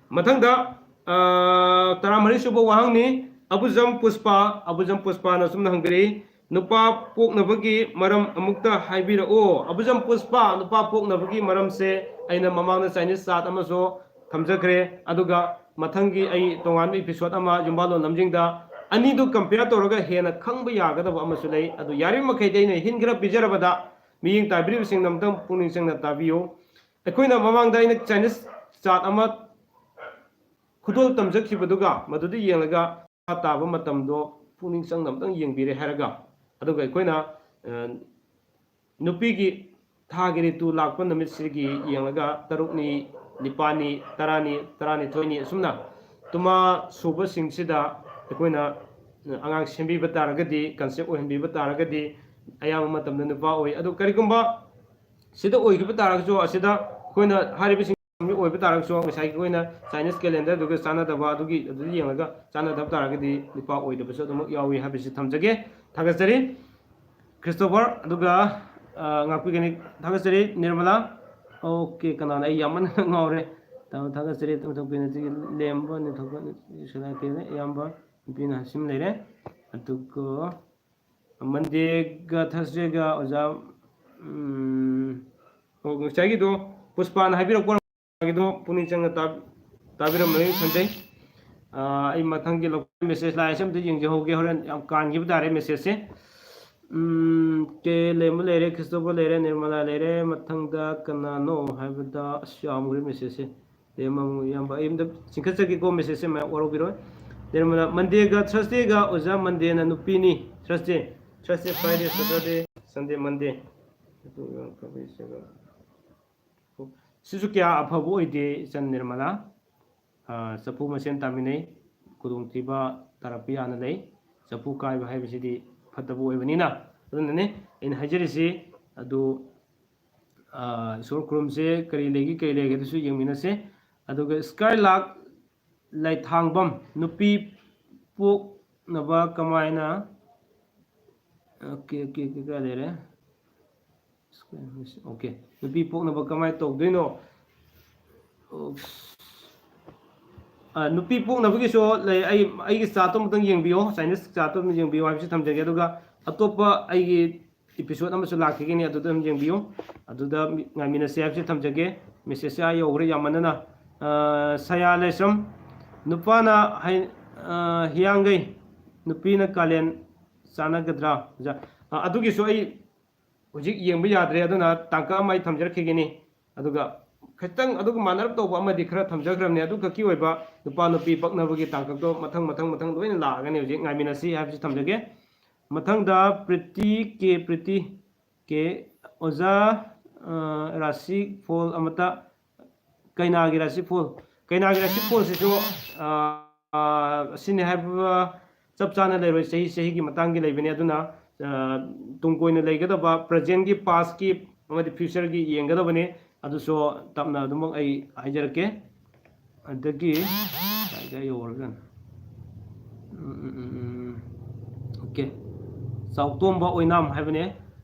ꯃꯊꯪꯗ, ꯑ, ꯇꯔꯥꯃꯔꯤ ꯁꯨꯕ ꯋꯥꯍꯪꯅꯤ꯫ ꯑꯕꯨꯖꯝ ꯄꯨꯁꯄꯥ, ꯑꯕꯨꯖꯝ ꯄꯨꯁꯄꯥꯅ ꯑꯁꯨꯝꯅ ꯍꯪꯕꯤꯔꯛꯏ, "ꯅꯨꯄꯥ ꯄꯣꯛꯅꯕꯒꯤ ꯃꯔꯝ ꯑꯃꯨꯛꯇ ꯍꯥꯏꯕꯤꯔꯛꯑꯣ꯫" ꯑꯕꯨꯖꯝ ꯄꯨꯁꯄꯥ, ꯅꯨꯄꯥ ꯄꯣꯛꯅꯕꯒꯤ ꯃꯔꯝꯁꯦ ꯑꯩꯅ ꯃꯃꯥꯡꯗ Chinese chart ꯑꯃꯁꯨ ꯊꯝꯖꯈ꯭ꯔꯦ꯫ ꯑꯗꯨꯒ ꯃꯊꯪꯒꯤ ꯑꯩ ꯇꯣꯉꯥꯟꯕ episode ꯑꯃ ꯌꯨꯝꯕꯥꯜꯂꯣꯟ ꯂꯝꯖꯤꯡꯗ ꯑꯅꯤꯗꯨ compare ꯇꯧꯔꯒ ꯍꯦꯟꯅ ꯈꯪꯕ ꯌꯥꯒꯗꯕ ꯑꯃꯁꯨ ꯂꯩ꯫ ꯑꯗꯨ ꯌꯥꯔꯤꯕ ꯃꯈꯩꯗꯤ ꯑꯩꯅ hint ꯈꯔ ꯄꯤꯖꯔꯕꯗ ꯃꯤꯠꯌꯦꯡ ꯇꯥꯕꯤꯔꯤꯕꯁꯤꯡꯅ ꯑꯃꯨꯛꯇꯪ ꯄꯨꯛꯅꯤꯡ ꯆꯪꯅ ꯇꯥꯕꯤꯌꯨ꯫ ꯑꯩꯈꯣꯏꯅ ꯃꯃꯥꯡꯗ ꯑꯩꯅ Chinese chart ꯑꯃ ꯈꯨꯗꯣꯜ ꯇꯝꯖꯈꯤꯕꯗꯨꯒ ꯃꯗꯨꯗ ꯌꯦꯡꯂꯒ ꯃꯈꯥ ꯇꯥꯕ ꯃꯇꯝꯗꯣ ꯄꯨꯛꯅꯤꯡ ꯆꯪꯅ ꯑꯃꯨꯛꯇꯪ ꯌꯦꯡꯕꯤꯔꯦ ꯍꯥꯏꯔꯒ, ꯑꯗꯨꯒ ꯑꯩꯈꯣꯏꯅ, ꯑ, ꯅꯨꯄꯤꯒꯤ ꯊꯥꯒꯤ ꯔꯤꯇꯨ ꯂꯥꯛꯄ ꯅꯨꯃꯤꯠꯁꯤꯒꯤ ꯌꯦꯡꯂꯒ ꯇꯔꯨꯛꯅꯤ, ꯅꯤꯄꯥꯜꯅꯤ, ꯇꯔꯥꯅꯤ, ꯇꯔꯥꯅꯤꯊꯣꯏꯅꯤ, ꯑꯁꯨꯝꯅ ꯇꯨꯃꯥ ꯁꯨꯕꯁꯤꯡꯁꯤꯗ ꯑꯩꯈꯣꯏꯅ ꯑꯉꯥꯡ ꯁꯦꯝꯕꯤꯕ ꯇꯥꯔꯒꯗꯤ, conceive ꯑꯣꯏꯍꯟꯕꯤꯕ ꯇꯥꯔꯒꯗꯤ, ꯑꯌꯥꯝꯕ ꯃꯇꯝꯗ ꯅꯨꯄꯥ ꯑꯣꯏ꯫ ꯑꯗꯨ ꯀꯔꯤꯒꯨꯝꯕ ꯁꯤꯗ ꯑꯣꯏꯈꯤꯕ ꯇꯥꯔꯒꯁꯨ, ꯑꯁꯤꯗ ꯑꯩꯈꯣꯏꯅ ꯍꯥꯏꯔꯤꯕꯁꯤꯡ ꯑꯣꯏꯕ ꯇꯥꯔꯒꯁꯨ, ꯉꯁꯥꯏꯒꯤ ꯑꯩꯈꯣꯏꯅ Chinese calendarꯗꯨꯒ ꯆꯥꯟꯅꯗꯕ, ꯑꯗꯨꯒꯤ, ꯑꯗꯨꯗ ꯌꯦꯡꯂꯒ ꯆꯥꯟꯅꯗꯕ ꯇꯥꯔꯒꯗꯤ ꯅꯨꯄꯥ ꯑꯣꯏꯗꯕꯁꯨ ꯑꯗꯨꯃꯛ ꯌꯥꯎꯏ ꯍꯥꯏꯕꯁꯤ ꯊꯝꯖꯒꯦ꯫ ꯊꯥꯒꯠꯆꯔꯤ꯫ ꯈ꯭ꯔꯤꯁꯇꯣꯐꯔ, ꯑꯗꯨꯒ, ꯑ, ꯉꯥꯛꯄꯤꯒꯅꯤ꯫ ꯊꯥꯒꯠꯆꯔꯤ꯫ ꯅꯤꯔꯃꯂꯥ꯫ ꯑꯣꯀꯦ, ꯀꯅꯥꯅ? ꯑꯩ ꯌꯥꯝꯃꯟꯅ ꯉꯥꯎꯔꯦ꯫ ꯊꯥ-, ꯊꯥꯒꯠꯆꯔꯤ꯫ ꯃꯊꯪ ꯄꯦꯅꯦꯜꯇꯤꯒꯤ ꯂꯦꯝꯕ ꯅꯤꯡꯊꯧꯀ-, ꯁꯅꯥ ꯀꯦꯅꯦ ꯑꯌꯥꯝꯕ ꯅꯨꯄꯤꯅ ꯁꯤꯝ ꯂꯩꯔꯦ꯫ ꯑꯗꯨꯒ ꯃꯟꯗꯦꯒ ꯊꯔꯁꯗꯦꯒ ꯑꯣꯖꯥ, ꯎꯝ, ꯑꯣ, ꯉꯁꯥꯏꯒꯤꯗꯣ ꯄꯨꯁꯄꯥꯅ ꯍꯥꯏꯕꯤꯔꯛꯄ ꯒꯤꯗꯣ ꯄꯨꯛꯅꯤꯡ ꯆꯪꯅ ꯇꯥ-, ꯇꯥꯕꯤꯔꯝꯃꯅꯤ ꯈꯟꯖꯩ꯫ ꯑ, ꯑꯩ ꯃꯊꯪꯒꯤ ꯂꯧ-, message ꯂꯥꯛꯏꯁꯦ ꯑꯝꯇ ꯌꯦꯡꯖꯍꯧꯒꯦ꯫ ꯍꯣꯔꯦꯟ ꯌꯥꯝ ꯀꯥꯟꯈꯤꯕ ꯇꯥꯔꯦ messageꯁꯦ꯫ ꯎꯝ, ꯀꯦ ꯂꯦꯝꯕ ꯂꯩꯔꯦ, ꯈ꯭ꯔꯤꯁꯇꯣꯐꯔ ꯂꯩꯔꯦ, ꯅꯤꯔꯃꯂꯥ ꯂꯩꯔꯦ꯫ ꯃꯊꯪꯗ ꯀꯅꯥꯅꯣ ꯍꯥꯏꯕꯗ, ꯑꯁ, ꯌꯥꯝꯈ꯭ꯔꯦ messageꯁꯦ꯫ ꯂꯦꯝꯕ ꯑꯃꯨꯛ ꯏꯌꯥꯝꯕ, ꯑꯩ ꯑꯝꯇ ꯆꯤꯡꯈꯠꯆꯒꯦꯀꯣ, messageꯁꯦ ꯃꯌꯥꯝ ꯋꯥꯔꯧꯕꯤꯔꯣꯏ꯫ ꯅꯤꯔꯃꯂꯥ, ꯃꯟꯗꯦꯒ ꯊꯔꯁꯗꯦꯒ ꯑꯣꯖꯥ, ꯃꯟꯗꯦꯅ ꯅꯨꯄꯤꯅꯤ꯫ ꯊꯔꯁꯗꯦ, ꯊꯔꯁꯗꯦ, ꯐ꯭ꯔꯥꯏꯗꯦ, ꯁꯇꯔꯗꯦ, ꯁꯟꯗꯦ, ꯃꯟꯗꯦ꯫ ꯑꯗꯨꯒ ꯀꯕꯨꯏ ꯁꯦꯕꯥ꯫ ꯁꯤꯁꯨ ꯀꯌꯥ ꯑꯐꯕ ꯑꯣꯏꯗꯦ, ꯏꯆꯟ ꯅꯤꯔꯃꯂꯥ꯫ ꯑ, ꯆꯐꯨ ꯃꯁꯦꯟ ꯇꯥꯃꯤꯟꯅꯩ, ꯈꯨꯗꯣꯡꯊꯤꯕ ꯇꯥꯔꯛꯄ ꯌꯥꯅ ꯂꯩ꯫ ꯆꯐꯨ ꯀꯥꯏꯕ ꯍꯥꯏꯕꯁꯤꯗꯤ ꯐꯠꯇꯕ ꯑꯣꯏꯕꯅꯤꯅ꯫ ꯑꯗꯨꯅꯅꯦ ꯑꯩꯅ ꯍꯥꯏꯖꯔꯤꯁꯤ꯫ ꯑꯗꯨ, ꯑ, ꯏꯁꯣꯔ ꯈꯨꯔꯨꯝꯁꯦ, ꯀꯔꯤ ꯂꯩꯒꯦ, ꯀꯔꯤ ꯂꯩꯒꯦ, ꯑꯗꯨꯁꯨ ꯌꯦꯡꯃꯤꯟꯅꯁꯦ꯫ ꯑꯗꯨꯒ ꯁ꯭ꯀꯥꯏꯂꯥꯔꯛ ꯂꯩꯊꯥꯡꯕꯝ, ꯅꯨꯄꯤ ꯄꯣꯛꯅꯕ ꯀꯃꯥꯏꯅ, ꯑꯣꯀꯦ, ꯑꯣꯀꯦ, ꯑꯣꯀꯦ, ꯀꯥꯏ ꯂꯩꯔꯦ? ꯑꯣꯀꯦ, ꯅꯨꯄꯤ ꯄꯣꯛꯅꯕ ꯀꯃꯥꯏꯅ ꯇꯧꯗꯣꯏꯅꯣ? ꯑꯣ, ꯑ, ꯅꯨꯄꯤ ꯄꯣꯛꯅꯕꯒꯤꯁꯨ ꯂꯩ꯫ ꯑꯩ, ꯑꯩꯒꯤ chartꯇꯣ ꯑꯃꯨꯛꯇꯪ ꯌꯦꯡꯕꯤꯌꯣ, Chinese chartꯇꯣ ꯑꯗꯨꯝ ꯌꯦꯡꯕꯤꯌꯣ ꯍꯥꯏꯕꯁꯤ ꯊꯝꯖꯒꯦ꯫ ꯑꯗꯨꯒ ꯑꯇꯣꯞꯄ ꯑꯩꯒꯤ episode ꯑꯃꯁꯨ ꯂꯥꯛꯈꯤꯒꯅꯤ, ꯑꯗꯨꯗ ꯑꯗꯨꯝ ꯌꯦꯡꯕꯤꯌꯨ꯫ ꯑꯗꯨꯗ ꯃꯤ-, ꯉꯥꯏꯃꯤꯟꯅꯁꯦ ꯍꯥꯏꯕꯁꯤ ꯊꯝꯖꯒꯦ꯫ Messageꯁꯦ ꯑꯥ ꯌꯧꯈ꯭ꯔꯦ ꯌꯥꯝꯃꯟꯗꯅ꯫ ꯑ, ꯁꯌꯥ ꯂꯥꯏꯁ꯭ꯔꯝ, ꯅꯨꯄꯥꯅ ꯍꯩ-, ꯑ, ꯍꯤꯌꯥꯡꯒꯩ, ꯅꯨꯄꯤꯅ ꯀꯥꯂꯦꯟ ꯆꯥꯟꯅꯒꯗ꯭ꯔꯥ? ꯑꯣꯖꯥ, ꯑ, ꯑꯗꯨꯒꯤꯁꯨ ꯑꯩ ꯍꯧꯖꯤꯛ ꯌꯦꯡꯕ ꯌꯥꯗ꯭ꯔꯦ, ꯑꯗꯨꯅ ꯇꯥꯡꯀꯛ ꯑꯃ ꯑꯩ ꯊꯝꯖꯔꯛꯈꯤꯒꯅꯤ꯫ ꯑꯗꯨꯒ ꯈꯤꯇꯪ ꯑꯗꯨꯒ ꯃꯥꯟꯅꯔꯞ ꯇꯧꯕ ꯑꯃꯗꯤ ꯈꯔ ꯊꯝꯖꯈ꯭ꯔꯕꯅꯦ꯫ ꯑꯗꯨ ꯈꯛꯀꯤ ꯑꯣꯏꯕ ꯅꯨꯄꯥ ꯅꯨꯄꯤ ꯄꯛꯅꯕꯒꯤ ꯇꯥꯡꯀꯛꯇꯣ ꯃꯊꯪ ꯃꯊꯪ ꯃꯊꯪ ꯂꯣꯏꯅ ꯂꯥꯛꯑꯒꯅꯤ꯫ ꯍꯧꯖꯤꯛ ꯉꯥꯏꯃꯤꯟꯅꯁꯤ ꯍꯥꯏꯕꯁꯤ ꯊꯝꯖꯒꯦ꯫ ꯃꯊꯪꯗ ꯄ꯭ꯔꯤꯇꯤ ꯀꯦ, ꯄ꯭ꯔꯤꯇꯤ ꯀꯦ, ꯑꯣꯖꯥ, ꯑ, ꯔꯥꯁꯤ ꯐꯣꯜ ꯑꯃꯇ, ꯀꯩꯅꯥꯒꯤ ꯔꯥꯁꯤ ꯐꯣꯜ, ꯀꯩꯅꯥꯒꯤ ꯔꯥꯁꯤ ꯐꯣꯜꯁꯤꯁꯨ, ꯑ, ꯑ, ꯑꯁꯤꯅꯤ ꯍꯥꯏꯕ ꯆꯞ ꯆꯥꯅ ꯂꯩꯔꯣꯏ, ꯆꯍꯤ ꯆꯍꯤꯒꯤ ꯃꯇꯥꯡꯒꯤ ꯂꯩꯕꯅꯤ꯫ ꯑꯗꯨꯅ, ꯑ, ꯇꯨꯡ ꯀꯣꯏꯅ ꯂꯩꯒꯗꯕ presentꯀꯤ, pastꯀꯤ ꯑꯃꯗꯤ futureꯒꯤ ꯌꯦꯡꯒꯗꯕꯅꯤ꯫ ꯑꯗꯨꯁꯨ ꯇꯞꯅ ꯑꯗꯨꯃꯛ ꯑꯩ ꯍꯥꯏꯖꯔꯛꯀꯦ꯫ ꯑꯗꯒꯤ ꯀꯥꯏꯗ ꯌꯧꯔꯒꯅ? ꯎꯝ, ꯎꯝ, ꯎꯝ, ꯎꯝ꯫ OK꯫ ꯆꯥꯎꯇꯣꯝꯕ ꯑꯣꯏꯅꯥꯝ ꯍꯥꯏꯕꯅꯦ꯫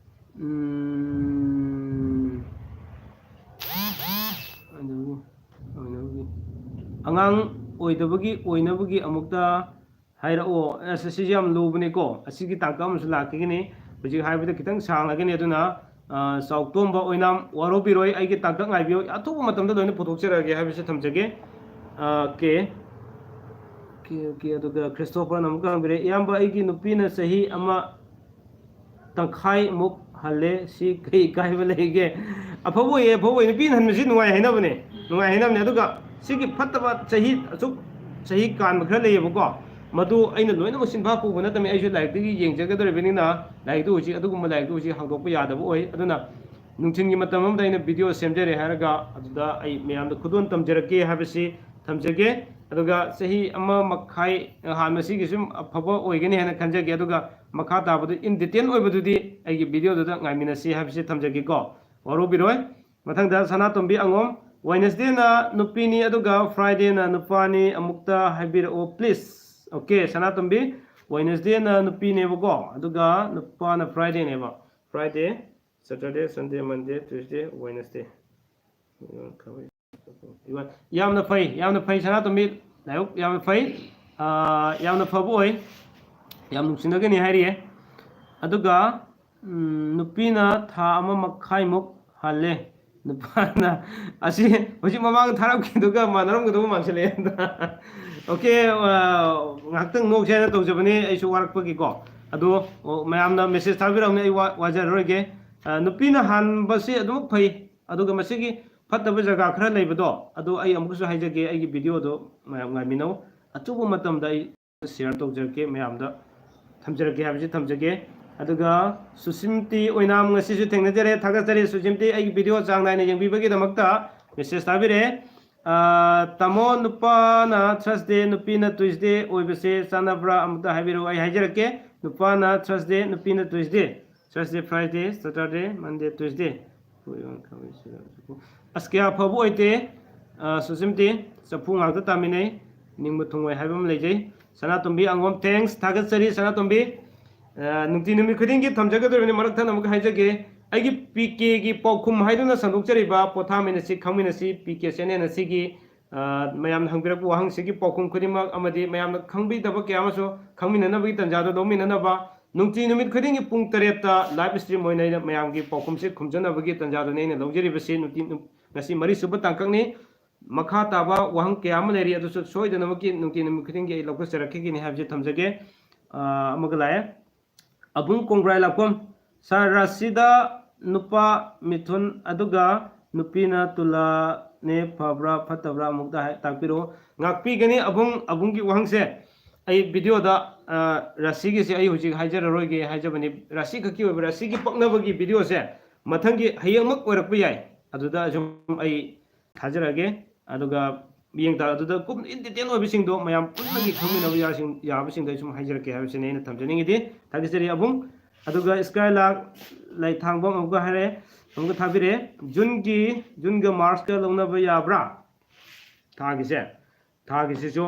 ꯎꯝ꯫ ꯑꯗꯨ, ꯑꯣꯏꯅꯕꯒꯤ, ꯑꯉꯥꯡ ꯑꯣꯏꯗꯕꯒꯤ ꯑꯣꯏꯅꯕꯒꯤ ꯑꯃꯨꯛꯇ ꯍꯥꯏꯔꯛꯑꯣ꯫ ꯑꯁ, ꯑꯁꯤꯁꯦ ꯌꯥꯝ ꯂꯨꯕꯅꯤꯀꯣ꯫ ꯑꯁꯤꯒꯤ ꯇꯥꯡꯀꯛ ꯑꯃꯁꯨ ꯂꯥꯛꯈꯤꯒꯅꯤ꯫ ꯍꯧꯖꯤꯛ ꯍꯥꯏꯕꯗ ꯈꯤꯇꯪ ꯁꯥꯡꯂꯒꯅꯤ꯫ ꯑꯗꯨꯅ, ꯑ, ꯆꯥꯎꯇꯣꯝꯕ ꯑꯣꯏꯅꯥꯝ, ꯋꯥꯔꯧꯕꯤꯔꯣꯏ, ꯑꯩꯒꯤ ꯇꯥꯡꯀꯛ ꯉꯥꯏꯕꯤꯌꯨ, ꯑꯊꯨꯕ ꯃꯇꯝꯗ ꯂꯣꯏꯅ ꯄꯨꯊꯣꯛꯆꯔꯛꯑꯒꯦ ꯍꯥꯏꯕꯁꯤ ꯊꯝꯖꯒꯦ꯫ ꯑ, OK꯫ OK, OK꯫ ꯑꯗꯨꯒ ꯈ꯭ꯔꯤꯁꯇꯣꯐꯔꯅ ꯑꯃꯨꯛꯀ ꯍꯪꯕꯤꯔꯦ, "ꯏꯌꯥꯝꯕ, ꯑꯩꯒꯤ ꯅꯨꯄꯤꯅ ꯆꯍꯤ ꯑꯃ ꯇꯪꯈꯥꯏꯃꯨꯛ ꯍꯜꯂꯦ, ꯁꯤ ꯀꯩ ꯀꯥꯏꯕ ꯂꯩꯒꯦ?" ꯑꯐꯕ ꯑꯣꯏꯌꯦ, ꯑꯐꯕ ꯑꯣꯏꯌꯦ꯫ ꯅꯨꯄꯤꯅ ꯍꯟꯕꯁꯤ ꯅꯨꯡꯉꯥꯏ ꯍꯥꯏꯅꯕꯅꯦ, ꯅꯨꯡꯉꯥꯏ ꯍꯥꯏꯅꯕꯅꯦ꯫ ꯑꯗꯨꯒ ꯁꯤꯒꯤ ꯐꯠꯇꯕ ꯆꯍꯤ ꯑꯁꯨꯛ ꯆꯍꯤ ꯀꯥꯟꯕ ꯈꯔ ꯂꯩꯌꯦꯕꯀꯣ, ꯃꯗꯨ ꯑꯩꯅ ꯂꯣꯏꯅꯃꯛ ꯆꯤꯟꯐꯥ ꯄꯨꯕ ꯅꯠꯇꯕꯅꯤ, ꯑꯩꯁꯨ ꯂꯥꯏꯔꯤꯛꯇꯒꯤ ꯌꯦꯡꯖꯒꯗꯧꯔꯤꯕꯅꯤꯅ, ꯂꯥꯏꯔꯤꯛꯇꯨ ꯍꯧꯖꯤꯛ, ꯑꯗꯨꯒꯨꯝꯕ ꯂꯥꯏꯔꯤꯛꯇꯨ ꯍꯧꯖꯤꯛ ꯍꯥꯡꯗꯣꯛꯄ ꯌꯥꯗꯕ ꯑꯣꯏ꯫ ꯑꯗꯨꯅ ꯅꯨꯡꯊꯤꯜꯒꯤ ꯃꯇꯝ ꯑꯃꯗ ꯑꯩꯅ video ꯁꯦꯝꯖꯔꯦ ꯍꯥꯏꯔꯒ ꯑꯗꯨꯗ ꯑꯩ ꯃꯌꯥꯝꯗ ꯈꯨꯗꯣꯜ ꯇꯝꯖꯔꯛꯀꯦ ꯍꯥꯏꯕꯁꯤ ꯊꯝꯖꯒꯦ꯫ ꯑꯗꯨꯒ ꯆꯍꯤ ꯑꯃ ꯃꯈꯥꯏ ꯍꯥꯟꯕ ꯁꯤꯒꯤꯁꯨ ꯑꯐꯕ ꯑꯣꯏꯒꯅꯤ ꯍꯥꯏꯅ ꯈꯟꯖꯒꯦ꯫ ꯑꯗꯨꯒ ꯃꯈꯥ ꯇꯥꯕꯗꯨ in detail ꯑꯣꯏꯕꯗꯨꯗꯤ ꯑꯩꯒꯤ videoꯗꯨꯗ ꯉꯥꯏꯃꯤꯟꯅꯁꯤ ꯍꯥꯏꯕꯁꯤ ꯊꯝꯖꯒꯦꯀꯣ꯫ ꯋꯥꯔꯧꯕꯤꯔꯣꯏ꯫ ꯃꯊꯪꯗ ꯁꯅꯥꯇꯣꯝꯕꯤ ꯑꯉꯣꯝ, "Wednesdayꯅ ꯅꯨꯄꯤꯅꯤ ꯑꯗꯨꯒ Fridayꯅ ꯅꯨꯄꯥꯅꯤ, ꯑꯃꯨꯛꯇ ꯍꯥꯏꯕꯤꯔꯛꯑꯣ please." OK, ꯁꯅꯥꯇꯣꯝꯕꯤ, Wednesdayꯅ ꯅꯨꯄꯤꯅꯦꯕꯀꯣ, ꯑꯗꯨꯒ ꯅꯨꯄꯥꯅ Fridayꯅꯦꯕ꯫ Friday, Saturday, Sunday, Monday, Tuesday, Wednesday꯫ ꯌꯥꯝꯅ ꯐꯩ, ꯌꯥꯝꯅ ꯐꯩ ꯁꯅꯥꯇꯣꯝꯕꯤ, ꯂꯥꯏꯕꯛ ꯌꯥꯝꯅ ꯐꯩ꯫ ꯑꯥ, ꯌꯥꯝꯅ ꯐꯕ ꯑꯣꯏ, ꯌꯥꯝ ꯅꯨꯡꯁꯤꯅꯒꯅꯤ ꯍꯥꯏꯔꯤꯌꯦ꯫ ꯑꯗꯨꯒ, ꯎꯝ, ꯅꯨꯄꯤꯅ ꯊꯥ ꯑꯃ ꯃꯈꯥꯏꯃꯨꯛ ꯍꯜꯂꯦ, ꯅꯨꯄꯥꯅ, ꯑꯁꯤ ꯍꯧꯖꯤꯛ ꯃꯃꯥꯡꯗ ꯊꯥꯔꯛꯈꯤꯗꯨꯒ ꯃꯥꯟꯅꯔꯝꯒꯗꯧꯕ ꯃꯥꯟꯁꯤꯜꯂꯛꯑꯦ꯫ OK, ꯑꯥ, ꯉꯥꯏꯍꯥꯛꯇꯪ ꯅꯣꯛꯁꯦ ꯍꯥꯏꯅ ꯇꯧꯖꯕꯅꯤ ꯑꯩꯁꯨ ꯋꯥꯔꯛꯄꯒꯤꯀꯣ꯫ ꯑꯗꯣ, ꯑꯣ, ꯃꯌꯥꯝꯅ message ꯊꯥꯕꯤꯔꯛꯑꯕꯅꯤ, ꯑꯩ ꯋꯥ-, ꯋꯥꯖꯔꯔꯣꯏꯒꯦ꯫ ꯑ, ꯅꯨꯄꯤꯅ ꯍꯥꯟꯕꯁꯤ ꯑꯗꯨꯃꯛ ꯐꯩ, ꯑꯗꯨꯒ ꯃꯁꯤꯒꯤ ꯐꯠꯇꯕ ꯖꯒꯥ ꯈꯔ ꯂꯩꯕꯗꯣ ꯑꯗꯨ ꯑꯩ ꯑꯃꯨꯛꯀꯁꯨ ꯍꯥꯏꯖꯒꯦ꯫ ꯑꯩꯒꯤ ꯚꯤꯗꯤꯑꯣꯗꯣ ꯃꯌꯥꯝ ꯉꯥꯏꯃꯤꯟꯅꯧ꯫ ꯑꯊꯨꯕ ꯃꯇꯝꯗ ꯑꯩ ꯁꯤꯌꯔ ꯇꯧꯖꯔꯛꯀꯦ, ꯃꯌꯥꯝꯗ ꯊꯝꯖꯔꯛꯀꯦ ꯍꯥꯏꯕꯁꯤ ꯊꯝꯖꯒꯦ꯫ ꯑꯗꯨꯒ ꯁꯨꯁꯤꯝꯇꯤ ꯑꯣꯏꯅꯥꯝ ꯉꯁꯤꯁꯨ ꯊꯦꯡꯅꯖꯔꯦ, ꯊꯥꯒꯠꯆꯔꯤ꯫ ꯁꯨꯁꯤꯝꯇꯤ ꯑꯩꯒꯤ ꯚꯤꯗꯤꯑꯣ ꯆꯥꯡ ꯅꯥꯏꯅ ꯌꯦꯡꯕꯤꯕꯒꯤꯗꯃꯛꯇ ꯃꯦꯁꯦꯖ ꯊꯥꯕꯤꯔꯛꯑꯦ꯫ ꯑ, ꯇꯥꯃꯣ, ꯅꯨꯄꯥꯅ ꯊꯔꯁꯗꯦ, ꯅꯨꯄꯤꯅ ꯇ꯭ꯌꯨꯁꯗꯦ ꯑꯣꯏꯕꯁꯦ ꯆꯥꯟꯅꯕ꯭ꯔꯥ? ꯑꯃꯨꯛꯇ ꯍꯥꯏꯕꯤꯔꯛꯎ, ꯑꯩ ꯍꯥꯏꯖꯔꯛꯀꯦ꯫ ꯅꯨꯄꯥꯅ ꯊꯔꯁꯗꯦ, ꯅꯨꯄꯤꯅ ꯇ꯭ꯌꯨꯁꯗꯦ꯫ ꯊꯔꯁꯗꯦ, ꯐ꯭ꯔꯥꯏꯗꯦ, ꯁꯇꯔꯗꯦ, ꯃꯟꯗꯦ, ꯇ꯭ꯌꯨꯁꯗꯦ꯫ ꯑꯁ, ꯀꯌꯥ ꯐꯕ ꯑꯣꯏꯗꯦ, ꯑ, ꯁꯨꯁꯤꯝꯇꯤ꯫ ꯆꯐꯨ ꯉꯥꯛꯇ ꯇꯥꯃꯤꯟꯅꯩ, ꯅꯤꯡꯕ ꯊꯨꯡꯉꯣꯏ ꯍꯥꯏꯕ ꯑꯃ ꯂꯩꯖꯩ꯫ ꯁꯅꯥꯇꯣꯝꯕꯤ ꯑꯉꯣꯝ, ꯊꯦꯡꯁ, ꯊꯥꯒꯠꯆꯔꯤ ꯁꯅꯥꯇꯣꯝꯕꯤ꯫ ꯑ, ꯅꯨꯡꯇꯤ ꯅꯨꯃꯤꯠ ꯈꯨꯗꯤꯡꯒꯤ ꯊꯝꯖꯒꯗꯧꯔꯤꯕꯅꯤ, ꯃꯔꯛ ꯊꯠꯅ ꯑꯃꯨꯛꯀ ꯍꯥꯏꯖꯒꯦ꯫ ꯑꯩꯒꯤ ꯄꯤ ꯀꯦꯒꯤ ꯄꯥꯎꯈꯨꯝ ꯍꯥꯏꯗꯨꯅ ꯁꯟꯗꯣꯛꯆꯔꯤꯕ ꯄꯣꯊꯥꯃꯤꯟꯅꯁꯤ, ꯈꯪꯃꯤꯟꯅꯁꯤ, ꯄꯤ ꯀꯦ ꯆꯦꯅꯦꯜ ꯑꯁꯤꯒꯤ, ꯑ, ꯃꯌꯥꯝꯅ ꯍꯪꯕꯤꯔꯛꯄ ꯋꯥꯍꯪꯁꯤꯒꯤ ꯄꯥꯎꯈꯨꯝ ꯈꯨꯗꯤꯡꯃꯛ ꯑꯃꯗꯤ ꯃꯌꯥꯝꯅ ꯈꯪꯕꯤꯗꯕ ꯀꯌꯥ ꯑꯃꯁꯨ ꯈꯪꯃꯤꯟꯅꯅꯕꯒꯤ ꯇꯥꯟꯖꯥꯗꯨ ꯂꯧꯃꯤꯟꯅꯅꯕ ꯅꯨꯡꯇꯤ ꯅꯨꯃꯤꯠ ꯈꯨꯗꯤꯡꯒꯤ ꯄꯨꯡ ꯇꯔꯦꯠꯇ ꯂꯥꯏꯚ ꯁ꯭ꯇ꯭ꯔꯤꯝ ꯑꯣꯏꯅ ꯑꯩꯅ ꯃꯌꯥꯝꯒꯤ ꯄꯥꯎꯈꯨꯝꯁꯤ ꯈꯨꯝꯖꯅꯕꯒꯤ ꯇꯥꯟꯖꯥꯗꯨꯅꯤ ꯑꯩꯅ ꯂꯧꯖꯔꯤꯕꯁꯤ꯫ ꯅꯨꯡꯇꯤ ꯅꯨ-, ꯉꯁꯤ ꯃꯔꯤꯁꯨꯕ ꯇꯥꯡꯀꯛꯅꯤ꯫ ꯃꯈꯥ ꯇꯥꯕ ꯋꯥꯍꯪ ꯀꯌꯥ ꯑꯃ ꯂꯩꯔꯤ, ꯑꯗꯨꯁꯨ ꯁꯣꯏꯗꯅꯃꯛꯀꯤ ꯅꯨꯡꯇꯤ ꯅꯨꯃꯤꯠ ꯈꯨꯗꯤꯡꯒꯤ ꯑꯩ ꯂꯧꯈꯠꯆꯔꯛꯈꯤꯒꯅꯤ ꯍꯥꯏꯕꯁꯤ ꯊꯝꯖꯒꯦ꯫ ꯑ, ꯑꯃꯒ ꯂꯥꯛꯑꯦ꯫ ꯑꯕꯨꯡ ꯀꯣꯡꯕ꯭ꯔꯥꯏ ꯂꯥꯛꯐꯝ, ꯁꯥꯔ, ꯔꯥꯁꯤꯗ ꯅꯨꯄꯥ ꯃꯤꯊꯨꯟ ꯑꯗꯨꯒ ꯅꯨꯄꯤꯅ ꯇꯨꯂꯥꯅꯦ, ꯐꯕ꯭ꯔꯥ ꯐꯠꯇꯕ꯭ꯔꯥ ꯑꯃꯨꯛꯇ ꯍꯥꯏ-, ꯇꯥꯛꯄꯤꯔꯛꯑꯣ꯫ ꯉꯥꯛꯄꯤꯒꯅꯤ ꯑꯕꯨꯡ, ꯑꯕꯨꯡꯒꯤ ꯋꯥꯍꯪꯁꯦ꯫ ꯑꯩ ꯚꯤꯗꯤꯑꯣꯗ, ꯑ, ꯔꯥꯁꯤꯒꯤꯁꯦ ꯑꯩ ꯍꯧꯖꯤꯛ ꯍꯥꯏꯖꯔꯔꯣꯏꯒꯦ ꯍꯥꯏꯖꯕꯅꯤ꯫ ꯔꯥꯁꯤ ꯈꯛꯀꯤ ꯑꯣꯏꯕ, ꯔꯥꯁꯤꯒꯤ ꯄꯛꯅꯕꯒꯤ ꯚꯤꯗꯤꯑꯣꯁꯦ ꯃꯊꯪꯒꯤ ꯍꯌꯦꯡꯃꯛ ꯑꯣꯏꯔꯛꯄ ꯌꯥꯏ, ꯑꯗꯨꯗ ꯁꯨꯝ ꯑꯩ ꯊꯥꯖꯔꯛꯑꯒꯦ꯫ ꯑꯗꯨꯒ ꯌꯦꯡ ꯇꯥꯔ ꯑꯗꯨꯗ ꯀꯨꯞꯅ in detail ꯑꯣꯏꯕꯁꯤꯡꯗꯣ ꯃꯌꯥꯝ ꯄꯨꯟꯅꯒꯤ ꯈꯪꯃꯤꯟꯅꯕ ꯌꯥꯁꯤꯡ-, ꯌꯥꯕꯁꯤꯡꯗꯣ ꯑꯩ ꯁꯨꯝ ꯍꯥꯏꯖꯔꯛꯀꯦ ꯍꯥꯏꯕꯁꯤꯅꯤ ꯑꯩꯅ ꯊꯝꯖꯅꯤꯡꯉꯤꯗꯤ꯫ ꯊꯥꯒꯠꯆꯔꯤ ꯑꯕꯨꯡ꯫ ꯑꯗꯨꯒ ꯏꯁꯀꯥꯏ ꯂꯥꯛ ꯂꯩꯊꯥꯡꯕꯝ ꯑꯃꯨꯛꯀ ꯍꯥꯏꯔꯦ, ꯑꯃꯨꯛꯀ ꯊꯥꯕꯤꯔꯛꯑꯦ꯫ ꯖꯨꯟꯒꯤ, ꯖꯨꯟꯒ ꯃꯥꯔꯁꯀ ꯂꯧꯅꯕ ꯌꯥꯕ꯭ꯔꯥ? ꯊꯥꯒꯤꯁꯦ, ꯊꯥꯒꯤꯁꯤꯁꯨ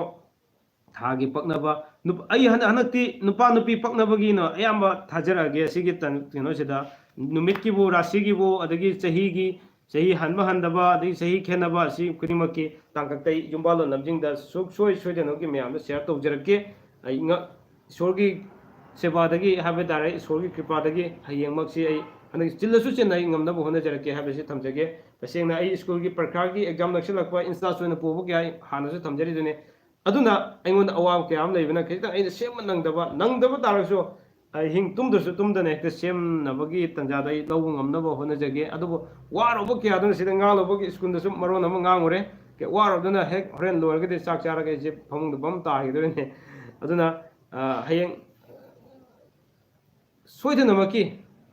ꯊꯥꯒꯤ ꯄꯛꯅꯕ, ꯅꯨꯞ-, ꯑꯩ ꯍꯟꯗꯛ, ꯍꯟꯗꯛꯇꯤ ꯅꯨꯄꯥ ꯅꯨꯄꯤ ꯄꯛꯅꯕꯒꯤꯅ ꯑꯌꯥꯝꯕ ꯊꯥꯖꯔꯛꯑꯒꯦ꯫ ꯁꯤꯒꯤ ꯇꯟ-, ꯀꯩꯅꯣꯁꯤꯗ ꯅꯨꯃꯤꯠꯀꯤꯕꯨ, ꯔꯥꯁꯤꯒꯤꯕꯨ, ꯑꯗꯒꯤ ꯆꯍꯤꯒꯤ, ꯆꯍꯤ ꯍꯟꯕ ꯍꯟꯗꯕ, ꯑꯗꯒꯤ ꯆꯍꯤ ꯈꯦꯠꯅꯕ, ꯑꯁꯤ ꯈꯨꯗꯤꯡꯃꯛꯀꯤ ꯇꯥꯡꯀꯛꯇ ꯑꯩ ꯌꯨꯝꯕꯥꯜꯂꯣꯟ ꯂꯝꯖꯤꯡꯗ ꯁꯨꯡꯁꯣꯏ ꯁꯣꯏꯗꯅꯃꯛꯀꯤ ꯃꯌꯥꯝꯗ ꯁꯤꯌꯔ ꯇꯧꯖꯔꯛꯀꯦ꯫ ꯑꯩ ꯉ-, ꯏꯁꯣꯔꯒꯤ ꯁꯦꯕꯥꯗꯒꯤ ꯍꯥꯏꯕ ꯇꯥꯔꯦ, ꯏꯁꯣꯔꯒꯤ ꯀ꯭ꯔꯤꯄꯥꯗꯒꯤ ꯍꯌꯦꯡꯃꯛꯁꯤ ꯑꯩ ꯍꯟꯗꯛ ꯆꯤꯜꯂꯁꯨ ꯆꯤꯟꯅ ꯑꯩ ꯉꯝꯅꯕ ꯍꯣꯠꯅꯖꯔꯛꯀꯦ ꯍꯥꯏꯕꯁꯤ ꯊꯝꯖꯒꯦ꯫ ꯇꯁꯦꯡꯅ ꯑꯩ ꯁ꯭ꯀꯨꯜꯒꯤ ꯄꯔꯤꯈꯥꯒꯤ ꯑꯦꯛꯖꯥꯝ ꯅꯛꯁꯤꯜꯂꯛꯄ, ꯏꯟꯁꯇꯥꯁ ꯑꯣꯏꯅ ꯄꯨꯕ ꯀꯌꯥ ꯑꯩ ꯍꯥꯟꯅꯁꯨ ꯊꯝꯖꯔꯤꯗꯨꯅꯤ꯫ ꯑꯗꯨꯅ ꯑꯩꯉꯣꯟꯗ ꯑꯋꯥꯕ ꯀꯌꯥ ꯑꯃ ꯂꯩꯕꯅ ꯈꯤꯇꯪ ꯑꯩꯅ ꯁꯦꯝꯕ ꯅꯪꯗꯕ, ꯅꯪꯗꯕ ꯇꯥꯔꯒꯁꯨ ꯑꯍꯤꯡ ꯇꯨꯝꯗ꯭ꯔꯁꯨ ꯇꯨꯝꯗꯅ ꯍꯦꯛꯇ ꯁꯦꯝꯅꯕꯒꯤ ꯇꯥꯟꯖꯥꯗꯣ ꯑꯩ ꯂꯧꯕ ꯉꯝꯅꯕ ꯍꯣꯠꯅꯖꯒꯦ꯫ ꯑꯗꯨꯕꯨ ꯋꯥꯔꯨꯕ ꯀꯌꯥꯗꯨꯅ ꯁꯤꯗ ꯉꯥꯡꯂꯨꯕꯒꯤ ꯁ꯭ꯀꯨꯜꯗꯁꯨ ꯃꯔꯣꯟ ꯑꯃ ꯉꯥꯡꯉꯨꯔꯦ꯫ ꯀꯦ-, ꯋꯥꯔꯨꯕꯗꯨꯅ ꯍꯦꯛ ꯍꯣꯔꯦꯟ ꯂꯣꯏꯔꯒꯗꯤ ꯆꯥꯛ ꯆꯥꯔꯒ ꯑꯩꯁꯦ ꯐꯃꯨꯡꯗ ꯕꯝ ꯇꯥꯈꯤꯗꯣꯏꯅꯦ꯫ ꯑꯗꯨꯅ, ꯑ, ꯍꯌꯦꯡ ꯁꯣꯏꯗꯅꯃꯛꯀꯤ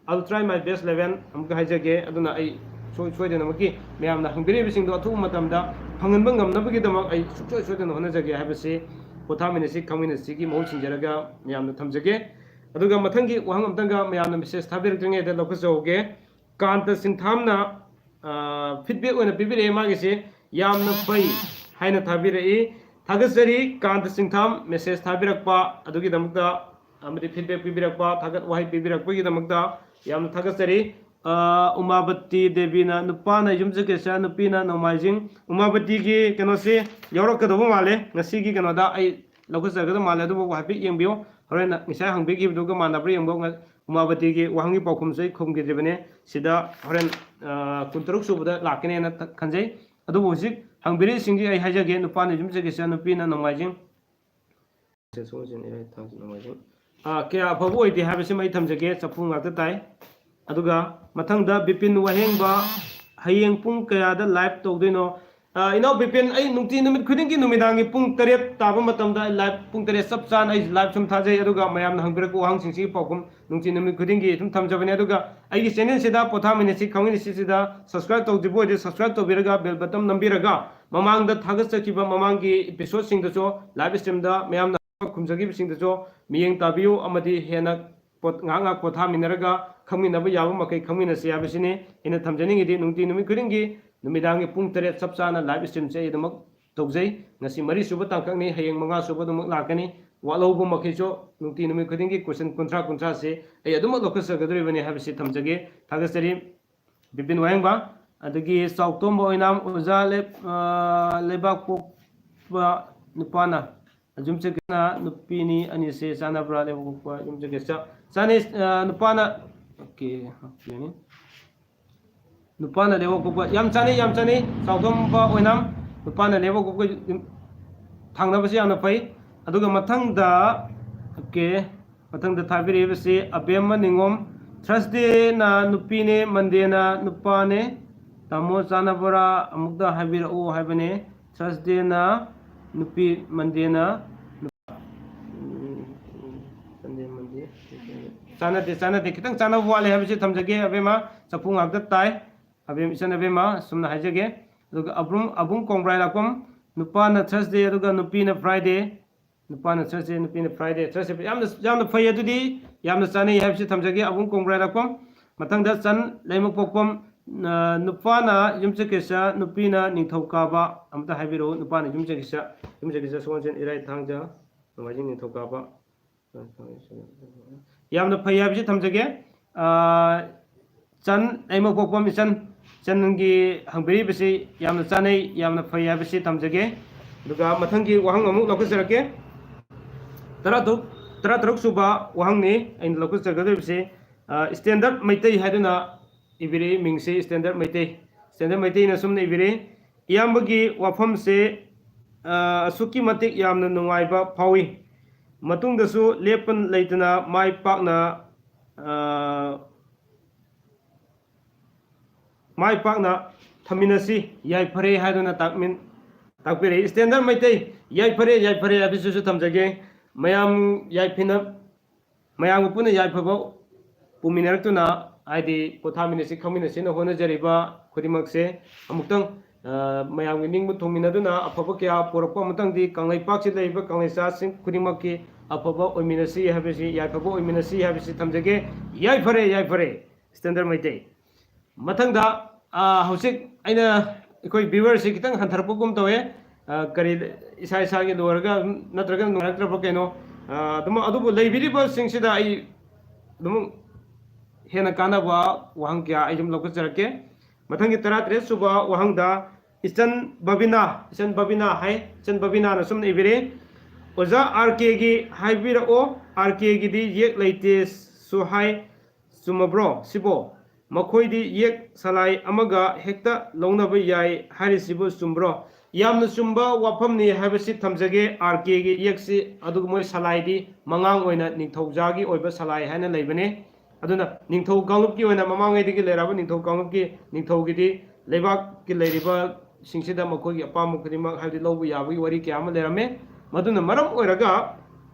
I'll try my best eleven ꯑꯃꯨꯛꯀ ꯍꯥꯏꯖꯒꯦ꯫ ꯑꯗꯨꯅ ꯑꯩ ꯁꯣꯏ-, ꯁꯣꯏꯗꯅꯃꯛꯀꯤ ꯃꯌꯥꯝꯅ ꯍꯪꯕꯤꯔꯤꯕꯁꯤꯡꯗꯣ ꯑꯊꯨꯕ ꯃꯇꯝꯗ ꯐꯪꯍꯟꯕ ꯉꯝꯅꯕꯒꯤꯗꯃꯛ ꯑꯩ ꯁꯨꯡꯁꯣꯏ ꯁꯣꯏꯗꯅ ꯍꯣꯠꯅꯖꯒꯦ ꯍꯥꯏꯕꯁꯤ ꯄꯣꯊꯥꯃꯤꯟꯅꯁꯤ ꯈꯪꯃꯤꯟꯅꯁꯤꯒꯤ ꯃꯍꯨꯠ ꯁꯤꯟꯖꯔꯒ ꯃꯌꯥꯝꯗ ꯊꯝꯖꯒꯦ꯫ ꯑꯗꯨꯒ ꯃꯊꯪꯒꯤ ꯋꯥꯍꯪ ꯑꯝꯇꯪꯒ ꯃꯌꯥꯝꯅ ꯃꯦꯁꯦꯖ ꯊꯥꯕꯤꯔꯛꯇ꯭ꯔꯤꯉꯩꯗ ꯂꯧꯈꯠꯆꯍꯧꯒꯦ꯫ ꯀꯥꯟꯇ ꯁꯤꯡꯊꯥꯝꯅ, ꯑ, ꯐꯤꯗꯕꯦꯛ ꯑꯣꯏꯅ ꯄꯤꯕꯤꯔꯛꯑꯦ꯫ ꯃꯥꯒꯤꯁꯦ ꯌꯥꯝꯅ ꯐꯩ ꯍꯥꯏꯅ ꯊꯥꯕꯤꯔꯛꯏ꯫ ꯊꯥꯒꯠꯆꯔꯤ ꯀꯥꯟꯇ ꯁꯤꯡꯊꯥꯝ ꯃꯦꯁꯦꯖ ꯊꯥꯕꯤꯔꯛꯄ ꯑꯗꯨꯒꯤꯗꯃꯛꯇ ꯑꯃꯗꯤ ꯐꯤꯗꯕꯦꯛ ꯄꯤꯕꯤꯔꯛꯄ, ꯊꯥꯒꯠ ꯋꯥꯍꯩ ꯄꯤꯕꯤꯔꯛꯄꯒꯤꯗꯃꯛꯇ ꯌꯥꯝꯅ ꯊꯥꯒꯠꯆꯔꯤ꯫ ꯑ, ꯎꯃꯥꯕꯇꯤ ꯗꯦꯕꯤꯅ ꯅꯨꯄꯥꯅ ꯌꯨꯝꯁꯀꯩꯁ, ꯅꯨꯄꯤꯅ ꯅꯣꯡꯃꯥꯏꯖꯤꯡ꯫ ꯎꯃꯥꯕꯇꯤꯒꯤ ꯀꯩꯅꯣꯁꯦ ꯌꯥꯎꯔꯛꯀꯗꯧꯕ ꯃꯥꯜꯂꯦ ꯉꯁꯤꯒꯤ ꯀꯩꯅꯣꯗ, ꯑꯩ ꯂꯧꯈꯠꯆꯒꯗꯕ ꯃꯥꯜꯂꯦ꯫ ꯑꯗꯨꯕꯨ ꯍꯥꯏꯐꯦꯠ ꯌꯦꯡꯕꯤꯌꯨ, ꯍꯣꯔꯦꯟ ꯉꯁꯥꯏ ꯍꯪꯕꯤꯈꯤꯕꯗꯨꯒ ꯃꯥꯟꯅꯕ꯭ꯔꯥ ꯌꯦꯡꯕꯤꯌꯨ꯫ ꯉ-, ꯎꯃꯥꯕꯇꯤꯒꯤ ꯋꯥꯍꯪꯒꯤ ꯄꯥꯎꯈꯨꯝꯁꯨ ꯑꯩ ꯈꯨꯝꯈꯤꯗ꯭ꯔꯤꯕꯅꯦ꯫ ꯁꯤꯗ ꯍꯣꯔꯦꯟ, ꯑ, ꯀꯨꯟꯇꯔꯨꯛ ꯁꯨꯕꯗ ꯂꯥꯛꯀꯅꯦꯅ ꯊ-, ꯈꯟꯖꯩ꯫ ꯑꯗꯨꯕꯨ ꯍꯧꯖꯤꯛ ꯍꯪꯕꯤꯔꯛꯏꯁꯤꯡꯒꯤ ꯑꯩ ꯍꯥꯏꯖꯒꯦ, ꯅꯨꯄꯥꯅ ꯌꯨꯝꯁꯀꯩꯁ, ꯅꯨꯄꯤꯅ ꯅꯣꯡꯃꯥꯏꯖꯤꯡ꯫ ꯁꯦ ꯁꯣꯡꯁꯤꯟ ꯑꯦ ꯊꯥꯡꯁꯤ ꯅꯣꯡꯃꯥꯏꯖꯤꯡ꯫ ꯑꯥ, ꯀꯌꯥ ꯑꯐꯕ ꯑꯣꯏꯗꯦ ꯍꯥꯏꯕꯁꯤꯃ ꯑꯩ ꯊꯝꯖꯒꯦ, ꯆꯐꯨ ꯉꯥꯛꯇ ꯇꯥꯏ꯫ ꯑꯗꯨꯒ ꯃꯊꯪꯗ ꯕꯤꯄꯤꯟ ꯋꯥꯍꯦꯡꯕ, "ꯍꯌꯦꯡ ꯄꯨꯡ ꯀꯌꯥꯗ ꯂꯥꯏꯚ ꯇꯧꯗꯣꯏꯅꯣ?" ꯑꯥ, ꯏꯅꯥꯎ ꯕꯤꯄꯤꯟ, ꯑꯩ ꯅꯨꯡꯇꯤ ꯅꯨꯃꯤꯠ ꯈꯨꯗꯤꯡꯒꯤ ꯅꯨꯃꯤꯗꯥꯡꯒꯤ ꯄꯨꯡ ꯇꯔꯦꯠ ꯇꯥꯕ ꯃꯇꯝꯗ ꯑꯩ ꯂꯥꯏꯚ, ꯄꯨꯡ ꯇꯔꯦꯠ ꯆꯞ ꯆꯥꯅ ꯑꯩ ꯂꯥꯏꯚ ꯁꯨꯝ ꯊꯥꯖꯩ꯫ ꯑꯗꯨꯒ ꯃꯌꯥꯝꯅ ꯍꯪꯕꯤꯔꯛꯄ ꯋꯥꯍꯪꯁꯤꯡꯁꯤꯒꯤ ꯄꯥꯎꯈꯨꯝ ꯅꯨꯡꯇꯤ ꯅꯨꯃꯤꯠ ꯈꯨꯗꯤꯡꯒꯤ ꯑꯗꯨꯝ ꯊꯝꯖꯕꯅꯦ꯫ ꯑꯗꯨꯒ ꯑꯩꯒꯤ ꯆꯦꯅꯦꯜꯁꯤꯗ ꯄꯣꯊꯥꯃꯤꯟꯅꯁꯤ ꯈꯪꯃꯤꯟꯅꯁꯤꯁꯤꯗ ꯁꯕꯁꯀ꯭ꯔꯥꯏꯕ ꯇꯧꯗ꯭ꯔꯤꯕ ꯑꯣꯏꯔꯗꯤ ꯁꯕꯁꯀ꯭ꯔꯥꯏꯕ ꯇꯧꯕꯤꯔꯒ ꯕꯦꯜ ꯕꯇꯟ ꯅꯝꯕꯤꯔꯒ ꯃꯃꯥꯡꯗ ꯊꯥꯒꯠꯆꯈꯤꯕ ꯃꯃꯥꯡꯒꯤ ꯏꯄꯤꯁꯣꯗꯁꯤꯡꯗꯁꯨ ꯂꯥꯏꯚ ꯁ꯭ꯇ꯭ꯔꯤꯝꯗ ꯃꯌꯥꯝꯅ ꯈꯨꯝꯖꯈꯤꯕꯁꯤꯡꯗꯁꯨ ꯃꯤꯠꯌꯦꯡ ꯇꯥꯕꯤꯌꯨ ꯑꯃꯗꯤ ꯍꯦꯟꯅ ꯄꯣꯠ-, ꯉꯥꯏꯍꯥꯛ ꯉꯥꯏꯍꯥꯛ ꯄꯣꯊꯥꯃꯤꯟꯅꯔꯒ ꯈꯪꯃꯤꯟꯅꯕ ꯌꯥꯕ ꯃꯈꯩ ꯈꯪꯃꯤꯟꯅꯁꯤ ꯍꯥꯏꯕꯁꯤꯅꯤ꯫ ꯑꯩꯅ ꯊꯝꯖꯅꯤꯡꯉꯤꯗꯤ ꯅꯨꯡꯇꯤ ꯅꯨꯃꯤꯠ ꯈꯨꯗꯤꯡꯒꯤ ꯅꯨꯃꯤꯗꯥꯡꯒꯤ ꯄꯨꯡ ꯇꯔꯦꯠ ꯆꯞ ꯆꯥꯅ ꯂꯥꯏꯚ ꯁ꯭ꯇ꯭ꯔꯤꯝꯁꯦ ꯑꯩ ꯑꯗꯨꯃꯛ ꯇꯧꯖꯩ꯫ ꯉꯁꯤ ꯃꯔꯤꯁꯨꯕ ꯇꯥꯡꯀꯛꯅꯤ, ꯍꯌꯦꯡ ꯃꯉꯥꯁꯨꯕ ꯑꯗꯨꯃꯛ ꯂꯥꯛꯀꯅꯤ꯫ ꯋꯥꯠꯍꯧꯕ ꯃꯈꯩꯁꯨ ꯅꯨꯡꯇꯤ ꯅꯨꯃꯤꯠ ꯈꯨꯗꯤꯡꯒꯤ ꯀꯣꯏꯁꯟ ꯀꯨꯟꯊ꯭ꯔꯥ ꯀꯨꯟꯊ꯭ꯔꯥꯁꯤ ꯑꯩ ꯑꯗꯨꯃꯛ ꯂꯧꯈꯠꯆꯒꯗꯧꯔꯤꯕꯅꯤ ꯍꯥꯏꯕꯁꯤ ꯊꯝꯖꯒꯦ꯫ ꯊꯥꯒꯠꯆꯔꯤ꯫ ꯕꯤꯄꯤꯟ ꯋꯥꯍꯦꯡꯕ, ꯑꯗꯒꯤ ꯆꯥꯎꯇꯣꯝꯕ ꯑꯣꯏꯅꯥꯝ, ꯑꯣꯖꯥ ꯂꯩ-, ꯑ, ꯂꯩꯕꯥꯛ ꯄꯣꯛꯄ ꯅꯨꯄꯥꯅ ꯌꯨꯝꯁꯀꯩꯁꯅ ꯅꯨꯄꯤꯅꯤ, ꯑꯅꯤꯁꯦ ꯆꯥꯟꯅꯕ꯭ꯔꯥ? ꯂꯩꯕꯥꯛ ꯄꯣꯛꯄ ꯌꯨꯝꯁꯀꯩꯁ ꯆꯥꯅꯩ, ꯑ, ꯅꯨꯄꯥꯅ, ꯑꯣꯀꯦ, ꯑꯣꯀꯦ꯫ ꯅꯨꯄꯥꯅ ꯂꯩꯕꯥꯛ ꯄꯣꯛꯄ ꯌꯥꯝ ꯆꯥꯅꯩ, ꯌꯥꯝ ꯆꯥꯅꯩ꯫ ꯆꯥꯎꯇꯣꯝꯕ ꯑꯣꯏꯅꯥꯝ, ꯅꯨꯄꯥꯅ ꯂꯩꯕꯥꯛ ꯄꯣꯛꯄ ꯌꯨꯝ-, ꯊꯥꯡꯅꯕꯁꯤ ꯌꯥꯝꯅ ꯐꯩ꯫ ꯑꯗꯨꯒ ꯃꯊꯪꯗ, ꯑꯣꯀꯦ, ꯃꯊꯪꯗ ꯊꯥꯕꯤꯔꯛꯏꯕꯁꯤ ꯑꯕꯦꯝꯃ ꯅꯤꯉꯣꯝ, ꯊꯔꯁꯗꯦꯅ ꯅꯨꯄꯤꯅꯦ, ꯃꯟꯗꯦꯅ ꯅꯨꯄꯥꯅꯦ꯫ ꯇꯥꯃꯣ ꯆꯥꯅꯕꯔꯥ? ꯑꯃꯨꯛꯇ ꯍꯥꯏꯕꯤꯔꯛꯎ ꯍꯥꯏꯕꯅꯦ꯫ ꯊꯔꯁꯗꯦꯅ ꯅꯨꯄꯤ, ꯃꯟꯗꯦꯅ ꯅꯨꯄꯥ꯫ ꯎꯝ, ꯁꯟꯗꯦ, ꯃꯟꯗꯦ, ꯆꯥꯟꯅꯗꯦ, ꯆꯥꯟꯅꯗꯦ꯫ ꯈꯤꯇꯪ ꯆꯥꯟꯅꯕ ꯋꯥꯠꯂꯦ ꯍꯥꯏꯕꯁꯤ ꯊꯝꯖꯒꯦ ꯑꯕꯦꯝꯃ꯫ ꯆꯐꯨ ꯉꯥꯛꯇ ꯇꯥꯏ꯫ ꯑꯕꯦꯝ, ꯏꯆꯟ ꯑꯕꯦꯝꯃ, ꯁꯨꯝꯅ ꯍꯥꯏꯖꯒꯦ꯫ ꯑꯗꯨꯒ ꯑꯕꯨꯡ, ꯑꯕꯨꯡ ꯀꯣꯡꯕ꯭ꯔꯥꯏ ꯂꯥꯛꯄꯝ, ꯅꯨꯄꯥꯅ ꯊꯔꯁꯗꯦ ꯑꯗꯨꯒ ꯅꯨꯄꯤꯅ ꯐ꯭ꯔꯥꯏꯗꯦ꯫ ꯅꯨꯄꯥꯅ ꯊꯔꯁꯗꯦ, ꯅꯨꯄꯤꯅ ꯐ꯭ꯔꯥꯏꯗꯦ꯫ ꯊꯔꯁꯗꯦ ꯌꯥꯝꯅ, ꯌꯥꯝꯅ ꯐꯩ꯫ ꯑꯗꯨꯗꯤ ꯌꯥꯝꯅ ꯆꯥꯅꯩ ꯍꯥꯏꯕꯁꯤ ꯊꯝꯖꯒꯦ꯫ ꯑꯕꯨꯡ ꯀꯣꯡꯕ꯭ꯔꯥꯏ ꯂꯥꯛꯄꯝ꯫ ꯃꯊꯪꯗ ꯆꯟ ꯂꯩꯃ ꯄꯣꯛꯄꯝ, ꯑ, ꯅꯨꯄꯥꯅ ꯌꯨꯝꯁꯀꯩꯁ, ꯅꯨꯄꯤꯅ ꯅꯤꯡꯊꯧꯀꯥꯕ꯫ ꯑꯃꯇ ꯍꯥꯏꯕꯤꯔꯛꯎ, ꯅꯨꯄꯥꯅ ꯌꯨꯝꯁꯀꯩꯁ, ꯌꯨꯝꯁꯀꯩꯁ, ꯁꯒꯣꯜꯁꯦꯟ, ꯏꯔꯥꯏ, ꯊꯥꯡꯖ, ꯅꯣꯡꯃꯥꯏꯖꯤꯡ, ꯅꯤꯡꯊꯧꯀꯥꯕ꯫ ꯌꯥꯝꯅ ꯐꯩ ꯍꯥꯏꯕꯁꯤ ꯊꯝꯖꯒꯦ꯫ ꯑ, ꯆꯟ ꯂꯩꯃ ꯄꯣꯛꯄꯝ ꯏꯆꯟ, ꯏꯆꯟꯒꯤ ꯍꯪꯕꯤꯔꯤꯕꯁꯤ ꯌꯥꯝꯅ ꯆꯥꯅꯩ, ꯌꯥꯝꯅ ꯐꯩ ꯍꯥꯏꯕꯁꯤ ꯊꯝꯖꯒꯦ꯫ ꯑꯗꯨꯒ ꯃꯊꯪꯒꯤ ꯋꯥꯍꯪ ꯑꯃꯨꯛ ꯂꯧꯈꯠꯆꯔꯛꯀꯦ꯫ ꯇꯔꯥꯇꯔꯨꯛ, ꯇꯔꯥꯇꯔꯨꯛ ꯁꯨꯕ ꯋꯥꯍꯪꯅꯤ ꯑꯩꯅ ꯂꯧꯈꯠꯆꯒꯗꯧꯔꯤꯕꯁꯤ꯫ ꯑ, ꯁ꯭ꯇꯦꯟꯗꯔꯠ ꯃꯩꯇꯩ ꯍꯥꯏꯗꯨꯅ ꯏꯕꯤꯔꯤ, ꯃꯤꯡꯁꯤ ꯁ꯭ꯇꯦꯟꯗꯔꯠ ꯃꯩꯇꯩ꯫ ꯁ꯭ꯇꯦꯟꯗꯔꯠ ꯃꯩꯇꯩꯅ ꯑꯁꯨꯝꯅ ꯏꯕꯤꯔꯤ: "ꯏꯌꯥꯝꯕꯒꯤ ꯋꯥꯐꯝꯁꯦ, ꯑ, ꯑꯁꯨꯛꯀꯤ ꯃꯇꯤꯛ ꯌꯥꯝꯅ ꯅꯨꯡꯉꯥꯏꯕ ꯐꯥꯎꯏ꯫ ꯃꯇꯨꯡꯗꯁꯨ ꯂꯦꯞꯄ ꯂꯩꯇꯅ ꯃꯥꯏ ꯄꯥꯛꯅ, ꯑ, ꯃꯥꯏ ꯄꯥꯛꯅ ꯊꯝꯃꯤꯟꯅꯁꯤ, ꯌꯥꯏꯐꯔꯦ" ꯍꯥꯏꯗꯨꯅ ꯇꯥꯛꯃꯤꯟ-, ꯇꯥꯛꯄꯤꯔꯛꯏ꯫ ꯁ꯭ꯇꯦꯟꯗꯔꯠ ꯃꯩꯇꯩ, ꯌꯥꯏꯐꯔꯦ, ꯌꯥꯏꯐꯔꯦ ꯍꯥꯏꯕꯁꯤꯁꯨ ꯊꯝꯖꯒꯦ꯫ ꯃꯌꯥꯝ ꯌꯥꯏꯐꯤꯅ-, ꯃꯌꯥꯝꯒ ꯄꯨꯟꯅ ꯌꯥꯏꯐꯕ ꯄꯨꯃꯤꯟꯅꯔꯛꯇꯨꯅ, ꯍꯥꯏꯗꯤ ꯄꯣꯊꯥꯃꯤꯟꯅꯁꯤ, ꯈꯪꯃꯤꯟꯅꯁꯤꯅ ꯍꯣꯠꯅꯖꯔꯤꯕ ꯈꯨꯗꯤꯡꯃꯛꯁꯦ ꯑꯃꯨꯛꯇꯪ, ꯑ, ꯃꯌꯥꯝꯒꯤ ꯅꯤꯡꯕ ꯊꯨꯡꯃꯤꯟꯅꯗꯨꯅ ꯑꯐꯕ ꯀꯌꯥ ꯄꯨꯔꯛꯄ ꯑꯃꯇꯪꯗꯤ ꯀꯪꯂꯩꯄꯥꯛꯁꯤꯗ ꯂꯩꯔꯤꯕ ꯀꯪꯂꯩꯆꯥꯁꯤꯡ ꯈꯨꯗꯤꯡꯃꯛꯀꯤ ꯑꯐꯕ ꯑꯣꯏꯃꯤꯟꯅꯁꯤ ꯍꯥꯏꯕꯁꯤ, ꯌꯥꯏꯐꯕ ꯑꯣꯏꯃꯤꯟꯅꯁꯤ ꯍꯥꯏꯕꯁꯤ ꯊꯝꯖꯒꯦ꯫ ꯌꯥꯏꯐꯔꯦ, ꯌꯥꯏꯐꯔꯦ꯫ ꯁ꯭ꯇꯦꯟꯗꯔꯠ ꯃꯩꯇꯩ꯫ ꯃꯊꯪꯗ, ꯑ, ꯍꯧꯖꯤꯛ ꯑꯩꯅ ꯑꯩꯈꯣꯏ viewerꯁꯤ ꯈꯤꯇꯪ ꯍꯟꯊꯔꯛꯄꯒꯨꯝ ꯇꯧꯋꯦ꯫ ꯑ, ꯀꯔꯤ, ꯏꯁꯥ ꯏꯁꯥꯒꯤ ꯂꯣꯏꯔꯒ ꯑꯗꯨꯝ, ꯅꯠꯇ꯭ꯔꯒ ꯅꯨꯡꯉꯥꯏꯔꯛꯇ꯭ꯔꯕ ꯀꯩꯅꯣ? ꯑ, ꯑꯗꯨꯝ, ꯑꯗꯨꯕꯨ ꯂꯩꯕꯤꯔꯤꯕꯁꯤꯡꯁꯤꯗ ꯑꯩ ꯑꯗꯨꯝ ꯍꯦꯟꯅ ꯀꯥꯟꯅꯕ ꯋꯥꯍꯪ ꯀꯌꯥ ꯑꯩ ꯑꯗꯨꯝ ꯂꯧꯈꯠꯆꯔꯛꯀꯦ꯫ ꯃꯊꯪꯒꯤ ꯇꯔꯥꯇꯔꯦꯠ ꯁꯨꯕ ꯋꯥꯍꯪꯗ ꯏꯆꯟ ꯕꯕꯤꯅꯥ, ꯏꯆꯟ ꯕꯕꯤꯅꯥ ꯍꯥꯏ, ꯏꯆꯟ ꯕꯕꯤꯅꯥꯅ ꯁꯨꯝꯅ ꯏꯕꯤꯔꯤ: "ꯑꯣꯖꯥ, ꯑꯥꯔ ꯀꯦꯒꯤ ꯍꯥꯏꯕꯤꯔꯛꯑꯣ, ꯑꯥꯔ ꯀꯦꯒꯤꯗꯤ ꯌꯦꯛ ꯂꯩꯇꯦꯁꯨ ꯍꯥꯏ, ꯆꯨꯝꯃꯕ꯭ꯔꯣ ꯁꯤꯕꯣ? ꯃꯈꯣꯏꯗꯤ ꯌꯦꯛ ꯁꯂꯥꯏ ꯑꯃꯒ ꯍꯦꯛꯇ ꯂꯧꯅꯕ ꯌꯥꯏ ꯍꯥꯏꯔꯤꯁꯤꯕꯨ ꯆꯨꯝꯕ꯭ꯔꯣ?" ꯌꯥꯝꯅ ꯆꯨꯝꯕ ꯋꯥꯐꯝꯅꯤ ꯍꯥꯏꯕꯁꯤ ꯊꯝꯖꯒꯦ꯫ ꯑꯥꯔ ꯀꯦꯒꯤ ꯏꯌꯦꯛꯁꯤ, ꯑꯗꯨꯒ ꯃꯣꯏ ꯁꯂꯥꯏꯗꯤ ꯃꯉꯥꯡ ꯑꯣꯏꯅ ꯅꯤꯡꯊꯧꯖꯥꯒꯤ ꯑꯣꯏꯕ ꯁꯂꯥꯏ ꯍꯥꯏꯅ ꯂꯩꯕꯅꯦ꯫ ꯑꯗꯨꯅ ꯅꯤꯡꯊꯧ ꯀꯥꯡꯂꯨꯞꯀꯤ ꯑꯣꯏꯅ ꯃꯃꯥꯡꯉꯩꯗꯒꯤ ꯂꯩꯔꯛꯑꯕ ꯅꯤꯡꯊꯧ ꯀꯥꯡꯂꯨꯞꯀꯤ ꯅꯤꯡꯊꯧꯒꯤꯗꯤ ꯂꯩꯕꯥꯛꯀꯤ ꯂꯩꯔꯤꯕꯁꯤꯡꯁꯤꯗ ꯃꯈꯣꯏꯒꯤ ꯑꯄꯥꯝꯕ ꯈꯨꯗꯤꯡꯃꯛ ꯍꯥꯏꯕꯗꯤ ꯂꯧꯕ ꯌꯥꯕꯒꯤ ꯋꯥꯔꯤ ꯀꯌꯥ ꯑꯃ ꯂꯩꯔꯝꯃꯦ꯫ ꯃꯗꯨꯅ ꯃꯔꯝ ꯑꯣꯏꯔꯒ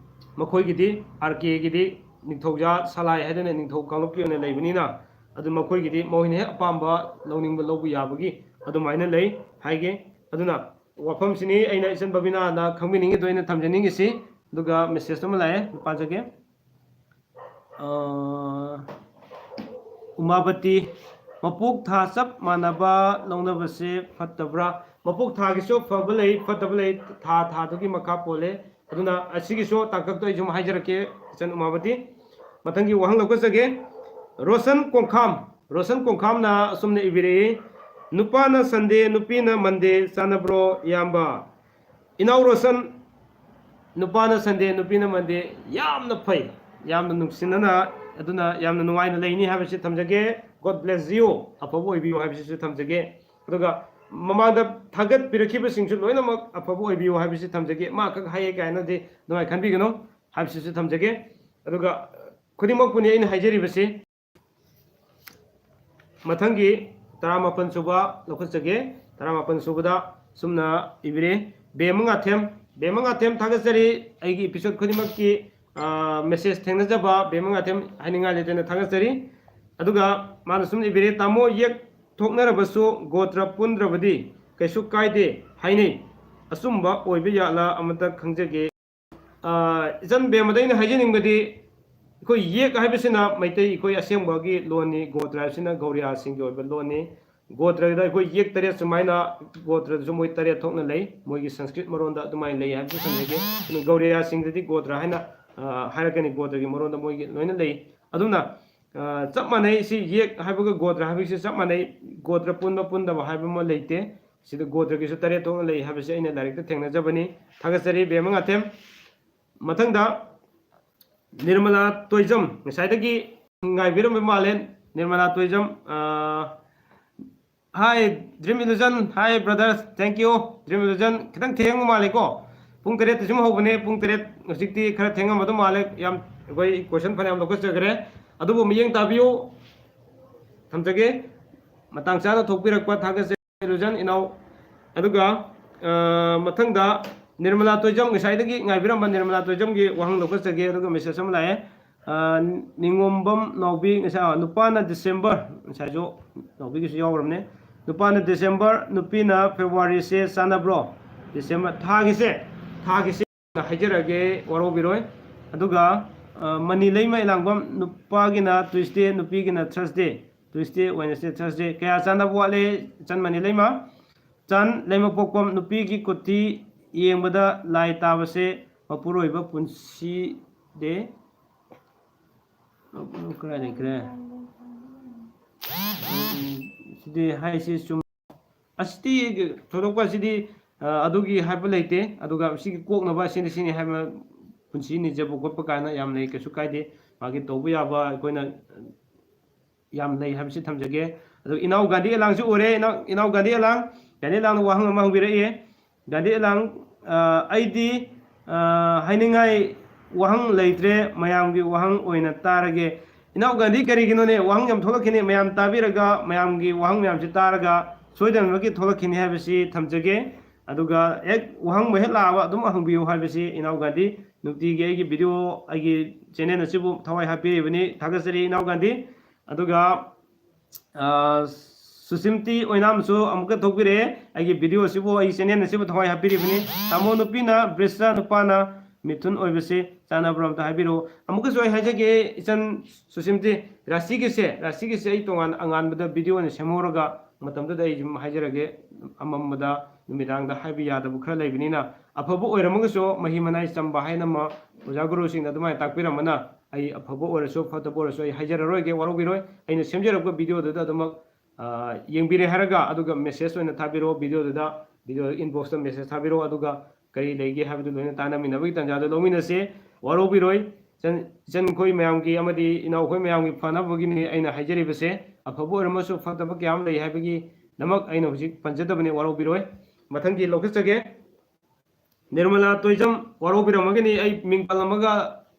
ꯃꯈꯣꯏꯒꯤꯗꯤ, ꯑꯥꯔ ꯀꯦꯒꯤꯗꯤ ꯅꯤꯡꯊꯧꯖꯥ ꯁꯂꯥꯏ ꯍꯥꯏꯗꯅ ꯅꯤꯡꯊꯧ ꯀꯥꯡꯂꯨꯞꯀꯤ ꯑꯣꯏꯅ ꯂꯩꯕꯅꯤꯅ, ꯑꯗꯨ ꯃꯈꯣꯏꯒꯤꯗꯤ ꯃꯈꯣꯏꯅ ꯍꯦꯛ ꯑꯄꯥꯝꯕ ꯂꯧꯅꯤꯡꯕ ꯂꯧꯕ ꯌꯥꯕꯒꯤ ꯑꯗꯨꯃꯥꯏꯅ ꯂꯩ ꯍꯥꯏꯒꯦ꯫ ꯑꯗꯨꯅ ꯋꯥꯐꯝꯁꯤꯅꯤ ꯑꯩꯅ ꯏꯆꯟ ꯕꯕꯤꯅꯥꯗ ꯈꯪꯕꯤꯅꯤꯡꯉꯤꯗꯣ ꯑꯩꯅ ꯊꯝꯖꯅꯤꯡꯉꯤꯁꯤ꯫ ꯑꯗꯨꯒ ꯃꯦꯁꯦꯖ ꯑꯃ ꯂꯥꯛꯑꯦ, ꯄꯥꯖꯒꯦ꯫ ꯑ, ꯎꯃꯥꯕꯇꯤ, ꯃꯄꯣꯛ ꯊꯥ ꯆꯞ ꯃꯥꯟꯅꯕ ꯂꯧꯅꯕꯁꯦ ꯐꯠꯇꯕ꯭ꯔꯥ? ꯃꯄꯣꯛ ꯊꯥꯒꯤꯁꯨ ꯐꯕ ꯂꯩ, ꯐꯠꯇꯕ ꯂꯩ, ꯊꯥ ꯊꯥꯗꯨꯒꯤ ꯃꯈꯥ ꯄꯣꯜꯂꯦ꯫ ꯑꯗꯨꯅ ꯑꯁꯤꯒꯤꯁꯨ ꯇꯥꯡꯀꯛꯇꯣ ꯑꯩ ꯁꯨꯝ ꯍꯥꯏꯖꯔꯛꯀꯦ, ꯏꯆꯟ ꯎꯃꯥꯕꯇꯤ꯫ ꯃꯊꯪꯒꯤ ꯋꯥꯍꯪ ꯂꯧꯈꯠꯆꯒꯦ꯫ ꯔꯣꯁꯟ ꯀꯣꯡꯈꯥꯝ, ꯔꯣꯁꯟ ꯀꯣꯡꯈꯥꯝꯅ ꯑꯁꯨꯝꯅ ꯏꯕꯤꯔꯛꯏ, "ꯅꯨꯄꯥꯅ ꯁꯟꯗꯦ, ꯅꯨꯄꯤꯅ ꯃꯟꯗꯦ ꯆꯥꯟꯅꯕ꯭ꯔꯣ, ꯏꯌꯥꯝꯕ?" ꯏꯅꯥꯎ ꯔꯣꯁꯟ, ꯅꯨꯄꯥꯅ ꯁꯟꯗꯦ, ꯅꯨꯄꯤꯅ ꯃꯟꯗꯦ, ꯌꯥꯝꯅ ꯐꯩ, ꯌꯥꯝꯅ ꯅꯨꯡꯁꯤꯅꯅ, ꯑꯗꯨꯅ ꯌꯥꯝꯅ ꯅꯨꯡꯉꯥꯏꯅ ꯂꯩꯅꯤ ꯍꯥꯏꯕꯁꯤ ꯊꯝꯖꯒꯦ꯫ God bless you, ꯑꯐꯕ ꯑꯣꯏꯕꯤꯌꯨ ꯍꯥꯏꯕꯁꯤꯁꯨ ꯊꯝꯖꯒꯦ꯫ ꯑꯗꯨꯒ ꯃꯃꯥꯡꯗ ꯊꯥꯒꯠꯄꯤꯔꯛꯈꯤꯕꯁꯤꯡꯁꯨ ꯂꯣꯏꯅꯃꯛ ꯑꯐꯕ ꯑꯣꯏꯕꯤꯌꯨ ꯍꯥꯏꯕꯁꯤ ꯊꯝꯖꯒꯦ꯫ ꯃꯥ ꯈꯛ ꯍꯥꯏꯌꯦ ꯀꯥꯏꯅꯗꯤ ꯑꯗꯨꯃꯥꯏꯅ ꯈꯟꯕꯤꯒꯅꯨ ꯍꯥꯏꯕꯁꯤꯁꯨ ꯊꯝꯖꯒꯦ꯫ ꯑꯗꯨꯒ ꯈꯨꯗꯤꯡꯃꯛꯄꯨꯅꯤ ꯑꯩꯅ ꯍꯥꯏꯖꯔꯤꯕꯁꯤ꯫ ꯃꯊꯪꯒꯤ ꯇꯔꯥꯃꯥꯄꯟ ꯁꯨꯕ ꯂꯧꯈꯠꯆꯒꯦ꯫ ꯇꯔꯥꯃꯥꯄꯟ ꯁꯨꯕꯗ ꯁꯨꯝꯅ ꯏꯕꯤꯔꯦ, "ꯕꯦꯝꯃ ꯉꯥꯊꯦꯝ, ꯕꯦꯝꯃ ꯉꯥꯊꯦꯝ ꯊꯥꯒꯠꯆꯔꯤ꯫ ꯑꯩꯒꯤ episode ꯈꯨꯗꯤꯡꯃꯛꯀꯤ, ꯑ, message ꯊꯦꯡꯅꯖꯕ ꯕꯦꯝꯃ ꯉꯥꯊꯦꯝ ꯍꯥꯏꯅꯤꯡꯉꯥꯏ ꯂꯩꯇꯅ ꯊꯥꯒꯠꯆꯔꯤ"꯫ ꯑꯗꯨꯒ ꯃꯥꯅ ꯁꯨꯝ ꯏꯕꯤꯔꯦ, "ꯇꯥꯃꯣ, ꯌꯦꯛ ꯊꯣꯛꯅꯔꯕꯁꯨ ꯒꯣꯇ꯭ꯔ ꯄꯨꯟꯗ꯭ꯔꯕꯗꯤ ꯀꯩꯁꯨ ꯀꯥꯏꯗꯦ ꯍꯥꯏꯅꯩ꯫ ꯑꯆꯨꯝꯕ ꯑꯣꯏꯕ ꯌꯥꯠꯂ ꯑꯃꯇ ꯈꯪꯖꯒꯦ"꯫ ꯑ, ꯏꯆꯟ ꯕꯦꯝꯃꯗ ꯑꯩꯅ ꯍꯥꯏꯖꯅꯤꯡꯕꯗꯤ, ꯑꯩꯈꯣꯏ ꯌꯦꯛ ꯍꯥꯏꯕꯁꯤꯅ ꯃꯩꯇꯩ ꯑꯩꯈꯣꯏ ꯑꯁꯦꯡꯕꯒꯤ ꯂꯣꯟꯅꯤ, ꯒꯣꯇ꯭ꯔ ꯍꯥꯏꯕꯁꯤꯅ ꯒꯧꯔꯤꯌꯥꯁꯤꯡꯒꯤ ꯑꯣꯏꯕ ꯂꯣꯟꯅꯤ꯫ ꯒꯣꯇ꯭ꯔꯗ ꯑꯩꯈꯣꯏ ꯌꯦꯛ ꯇꯔꯦꯠ ꯁꯨꯃꯥꯏꯅ, ꯒꯣꯇ꯭ꯔꯗꯁꯨ ꯃꯣꯏ ꯇꯔꯦꯠ ꯊꯣꯛꯅ ꯂꯩ, ꯃꯣꯏꯒꯤ ꯁꯪꯁꯀ꯭ꯔꯤꯠ ꯃꯔꯣꯟꯗ ꯑꯗꯨꯃꯥꯏꯅ ꯂꯩ ꯍꯥꯏꯕꯁꯨ ꯊꯝꯖꯒꯦ꯫ ꯑꯗꯨ ꯒꯧꯔꯤꯌꯥꯁꯤꯡꯗꯗꯤ ꯒꯣꯇ꯭ꯔ ꯍꯥꯏꯅ, ꯑ, ꯍꯥꯏꯔꯛꯀꯅꯤ, ꯒꯣꯇ꯭ꯔꯒꯤ ꯃꯔꯣꯟꯗ ꯃꯣꯏꯒꯤ ꯂꯣꯏꯅ ꯂꯩ꯫ ꯑꯗꯨꯅ, ꯑ, ꯆꯞ ꯃꯥꯟꯅꯩ, ꯁꯤ ꯌꯦꯛ ꯍꯥꯏꯕꯒ ꯒꯣꯇ꯭ꯔ ꯍꯥꯏꯕꯒꯤꯁꯨ ꯆꯞ ꯃꯥꯟꯅꯩ, ꯒꯣꯇ꯭ꯔ ꯄꯨꯟꯕ ꯄꯨꯟꯗꯕ ꯍꯥꯏꯕ ꯑꯃ ꯂꯩꯇꯦ꯫ ꯁꯤꯗ ꯒꯣꯇ꯭ꯔꯒꯤꯁꯨ ꯇꯔꯦꯠ ꯊꯣꯛꯅ ꯂꯩ ꯍꯥꯏꯕꯁꯤ ꯑꯩꯅ ꯂꯥꯏꯔꯤꯛꯇ ꯊꯦꯡꯅꯖꯕꯅꯤ꯫ ꯊꯥꯒꯠꯆꯔꯤ, ꯕꯦꯝꯃ ꯉꯥꯊꯦꯝ꯫ ꯃꯊꯪꯗ ꯅꯤꯔꯃꯂꯥ ꯇꯣꯏꯖꯝ, ꯉꯁꯥꯏꯗꯒꯤ ꯉꯥꯏꯕꯤꯔꯝꯕ ꯃꯥꯜꯂꯦ꯫ ꯅꯤꯔꯃꯂꯥ ꯇꯣꯏꯖꯝ, ꯑ, Hi, Dream Illusion. Hi, brother. Thank you. Dream Illusion, ꯈꯤꯇꯪ ꯊꯦꯡꯕ ꯃꯥꯜꯂꯦꯀꯣ? ꯄꯨꯡ ꯇꯔꯦꯠꯇ ꯁꯨꯝ ꯍꯧꯕꯅꯦ, ꯄꯨꯡ ꯇꯔꯦꯠ ꯍꯧꯖꯤꯛꯇꯤ ꯈꯔ ꯊꯦꯡꯉꯝꯃꯗꯧ ꯃꯥꯜꯂꯦ꯫ ꯌꯥꯝ, ꯑꯩꯈꯣꯏ question ꯐꯅꯌꯥꯝ ꯂꯧꯈꯠꯆꯈ꯭ꯔꯦ, ꯑꯗꯨꯕꯨ ꯃꯤꯠꯌꯦꯡ ꯇꯥꯕꯤꯌꯨ꯫ ꯊꯝꯖꯒꯦ꯫ ꯃꯇꯥꯡ ꯆꯥꯅ ꯊꯣꯛꯄꯤꯔꯛꯄ ꯊꯥꯒꯠꯆꯔꯤ, Illusion ꯏꯅꯥꯎ꯫ ꯑꯗꯨꯒ, ꯑ, ꯃꯊꯪꯗ ꯅꯤꯔꯃꯂꯥ ꯇꯣꯏꯖꯝ, ꯉꯁꯥꯏꯗꯒꯤ ꯉꯥꯏꯕꯤꯔꯝꯕ ꯅꯤꯔꯃꯂꯥ ꯇꯣꯏꯖꯝꯒꯤ ꯋꯥꯍꯪ ꯂꯧꯈꯠꯆꯒꯦ꯫ ꯑꯗꯨꯒ message ꯑꯃ ꯂꯥꯛꯑꯦ꯫ ꯑ, ꯅꯤꯉꯣꯝꯕꯝ ꯅꯥꯎꯕꯤ, ꯉꯁꯥꯏ, ꯑ, ꯅꯨꯄꯥꯅ December, ꯉꯁꯥꯏꯁꯨ ꯅꯥꯎꯕꯤꯒꯤꯁꯨ ꯌꯥꯎꯔꯕꯅꯦ꯫ ꯅꯨꯄꯥꯅ December, ꯅꯨꯄꯤꯅ February ꯁꯦ ꯆꯥꯟꯅꯕ꯭ꯔꯣ? December ꯊꯥꯒꯤꯁꯦ, ꯊꯥꯒꯤꯁꯦ ꯍꯥꯏꯖꯔꯒꯦ, ꯋꯥꯔꯧꯕꯤꯔꯣꯏ꯫ ꯑꯗꯨꯒ, ꯑ, ꯃꯅꯤ ꯂꯩꯃ ꯏꯂꯥꯡꯕꯝ, ꯅꯨꯄꯥꯒꯤꯅ Tuesday, ꯅꯨꯄꯤꯒꯤꯅ Thursday꯫ Tuesday, Wednesday, Thursday꯫ ꯀꯌꯥ ꯆꯥꯟꯅꯕ ꯋꯥꯠꯂꯤ? ꯏꯆꯟ ꯃꯅꯤ ꯂꯩꯃ꯫ ꯆꯥꯟ ꯂꯩꯃꯄꯣꯛꯄꯝ, ꯅꯨꯄꯤꯒꯤ ꯀꯨꯔꯇꯤ ꯌꯦꯡꯕꯗ ꯂꯥꯏ ꯇꯥꯕꯁꯦ ꯃꯄꯨꯔꯣꯏꯕ ꯄꯨꯟꯁꯤꯗꯦ꯫ ꯀꯗꯥꯏ ꯂꯩꯈ꯭ꯔꯦ? ꯎꯝ, ꯁꯤꯗꯤ ꯍꯥꯏꯁꯤ ꯆꯨꯝ-, ꯑꯁꯤꯗꯤ ꯊꯣꯏꯗꯣꯛꯄ ꯑꯁꯤꯗꯤ, ꯑ, ꯑꯗꯨꯒꯤ ꯍꯥꯏꯕ ꯂꯩꯇꯦ꯫ ꯑꯗꯨꯒ ꯁꯤꯒꯤ ꯀꯣꯛꯅꯕ ꯑꯁꯤꯅꯤ ꯁꯤꯅꯤ ꯍꯥꯏꯕ ꯄꯨꯟꯁꯤ ꯅꯤꯖꯕ ꯈꯣꯠꯄ ꯀꯥꯏꯅ ꯌꯥꯝ ꯂꯩ, ꯀꯩꯁꯨ ꯀꯥꯏꯗꯦ꯫ ꯃꯥꯒꯤ ꯇꯧꯕ ꯌꯥꯕ ꯑꯩꯈꯣꯏꯅ ꯌꯥꯝ ꯂꯩ ꯍꯥꯏꯕꯁꯤ ꯊꯝꯖꯒꯦ꯫ ꯑꯗꯨ ꯏꯅꯥꯎ ꯒꯥꯟꯙꯤ ꯑꯦꯂꯥꯡꯁꯨ ꯎꯔꯦ꯫ ꯏꯅꯥꯎ, ꯏꯅꯥꯎ ꯒꯥꯟꯙꯤ ꯑꯦꯂꯥꯡ, ꯒꯥꯟꯙꯤ ꯑꯦꯂꯥꯡꯅ ꯋꯥꯍꯪ ꯑꯃ ꯍꯪꯕꯤꯔꯛꯏ꯫ ꯒꯥꯟꯙꯤ ꯑꯦꯂꯥꯡ, ꯑ, ꯑꯩꯗꯤ, ꯑ, ꯍꯥꯏꯅꯤꯡꯉꯥꯏ ꯋꯥꯍꯪ ꯂꯩꯇ꯭ꯔꯦ, ꯃꯌꯥꯝꯒꯤ ꯋꯥꯍꯪ ꯑꯣꯏꯅ ꯇꯥꯔꯒꯦ꯫ ꯏꯅꯥꯎ ꯒꯥꯟꯙꯤ, ꯀꯔꯤꯒꯤꯅꯣꯅꯦ? ꯋꯥꯍꯪ ꯌꯥꯝ ꯊꯣꯛꯂꯛꯈꯤꯅꯤ, ꯃꯌꯥꯝ ꯇꯥꯕꯤꯔꯒ, ꯃꯌꯥꯝꯒꯤ ꯋꯥꯍꯪ ꯃꯌꯥꯝꯁꯤ ꯇꯥꯔꯒ ꯁꯣꯏꯗꯅꯃꯛꯀꯤ ꯊꯣꯛꯂꯛꯈꯤꯅꯤ ꯍꯥꯏꯕꯁꯤ ꯊꯝꯖꯒꯦ꯫ ꯑꯗꯨꯒ ꯍꯦꯛ ꯋꯥꯍꯪꯕ ꯍꯦꯛ ꯂꯥꯛꯑꯕ ꯑꯗꯨꯝ ꯍꯪꯕꯤꯌꯨ ꯍꯥꯏꯕꯁꯤ ꯏꯅꯥꯎ ꯒꯥꯟꯙꯤ꯫ ꯅꯨꯡꯇꯤꯒꯤ ꯑꯩꯒꯤ video, ꯑꯩꯒꯤ channel ꯑꯁꯤꯕꯨ ꯊꯋꯥꯏ ꯍꯥꯞꯄꯤꯔꯤꯕꯅꯤ, ꯊꯥꯒꯠꯆꯔꯤ ꯏꯅꯥꯎ ꯒꯥꯟꯙꯤ꯫ ꯑꯗꯨꯒ, ꯑ, ꯁꯨꯁꯤꯝꯇꯤ ꯑꯣꯏꯅꯥꯝꯁꯨ ꯑꯃꯨꯛꯀ ꯊꯣꯛꯄꯤꯔꯛꯑꯦ꯫ ꯑꯩꯒꯤ video ꯑꯁꯤꯕꯨ, ꯑꯩꯒꯤ channel ꯑꯁꯤꯕꯨ ꯊꯋꯥꯏ ꯍꯥꯞꯄꯤꯔꯤꯕꯅꯤ꯫ ꯇꯥꯃꯣ ꯅꯨꯄꯤꯅ ꯕ꯭ꯔꯤꯁ, ꯅꯨꯄꯥꯅ ꯃꯤꯊꯨꯟ ꯑꯣꯏꯕꯁꯤ ꯆꯥꯟꯅꯕ꯭ꯔꯥ ꯑꯝꯇ ꯍꯥꯏꯕꯤꯔꯛꯑꯣ꯫ ꯑꯃꯨꯛꯀꯁꯨ ꯑꯩ ꯍꯥꯏꯖꯒꯦ, ꯏꯆꯟ ꯁꯨꯁꯤꯝꯇꯤ, ꯔꯥꯁꯤꯒꯤꯁꯦ, ꯔꯥꯁꯤꯒꯤꯁꯦ ꯑꯩ ꯇꯣꯉꯥꯟꯅ ꯑꯉꯥꯟꯕꯗ video ꯑꯣꯏꯅ ꯁꯦꯝꯍꯧꯔꯒ ꯃꯇꯝꯗꯨꯗ ꯑꯩ ꯑꯗꯨꯝ ꯍꯥꯏꯖꯔꯒꯦ꯫ ꯑꯃꯝꯕꯗ ꯅꯨꯃꯤꯗꯥꯡꯗ ꯍꯥꯏꯕ ꯌꯥꯗꯕ ꯈꯔ ꯂꯩꯕꯅꯤꯅ, ꯑꯐꯕ ꯑꯣꯏꯔꯝꯃꯒꯁꯨ ꯃꯍꯤ ꯃꯅꯥꯏ ꯆꯝꯕ ꯍꯥꯏꯅ ꯑꯃ ꯑꯣꯖꯥ ꯒꯨꯔꯨꯁꯤꯡꯅ ꯑꯗꯨꯃꯥꯏꯅ ꯇꯥꯛꯄꯤꯔꯝꯕꯅ, ꯑꯩ ꯑꯐꯕ ꯑꯣꯏꯔꯁꯨ ꯐꯠꯇꯕ ꯑꯣꯏꯔꯁꯨ ꯑꯩ ꯍꯥꯏꯖꯔꯔꯣꯏꯒꯦ, ꯋꯥꯔꯧꯕꯤꯔꯣꯏ꯫ ꯑꯩꯅ ꯁꯦꯝꯖꯔꯛꯄ video ꯗꯨꯗ ꯑꯗꯨꯃꯛ, ꯑ, ꯌꯦꯡꯕꯤꯔꯦ ꯍꯥꯏꯔꯒ, ꯑꯗꯨꯒ message ꯑꯣꯏꯅ ꯊꯥꯕꯤꯔꯛꯑꯣ, video ꯗꯨꯗ, video inbox ꯇ message ꯊꯥꯕꯤꯔꯛꯑꯣ, ꯑꯗꯨꯒ ꯀꯔꯤ ꯂꯩꯒꯦ ꯍꯥꯏꯕꯗꯨ ꯂꯣꯏꯅ ꯇꯥꯟꯅꯃꯤꯟꯅꯕꯒꯤ ꯇꯥꯟꯖꯥꯗꯨ ꯂꯧꯃꯤꯟꯅꯁꯦ꯫ ꯋꯥꯔꯧꯕꯤꯔꯣꯏ꯫ ꯏꯆꯟ, ꯏꯆꯟꯈꯣꯏ ꯃꯌꯥꯝꯒꯤ ꯑꯃꯗꯤ ꯏꯅꯥꯎꯈꯣꯏ ꯃꯌꯥꯝꯒꯤ ꯐꯅꯕꯒꯤꯅꯤ ꯑꯩꯅ ꯍꯥꯏꯖꯔꯤꯕꯁꯦ꯫ ꯑꯐꯕ ꯑꯣꯏꯔꯝꯃꯁꯨ ꯐꯠꯇꯕ ꯀꯌꯥ ꯑꯃ ꯂꯩ ꯍꯥꯏꯕꯒꯤ ꯅꯃꯛ ꯑꯩꯅ ꯍꯧꯖꯤꯛ ꯄꯟꯖꯗꯕꯅꯤ, ꯋꯥꯔꯧꯕꯤꯔꯣꯏ꯫ ꯃꯊꯪꯒꯤ ꯂꯧꯈꯠꯆꯒꯦ꯫ ꯅꯤꯔꯃꯂꯥ ꯇꯣꯏꯖꯝ, ꯋꯥꯔꯧꯕꯤꯔꯝꯃꯒꯅꯤ ꯑꯩ ꯃꯤꯡ ꯄꯜꯂꯝꯃꯒ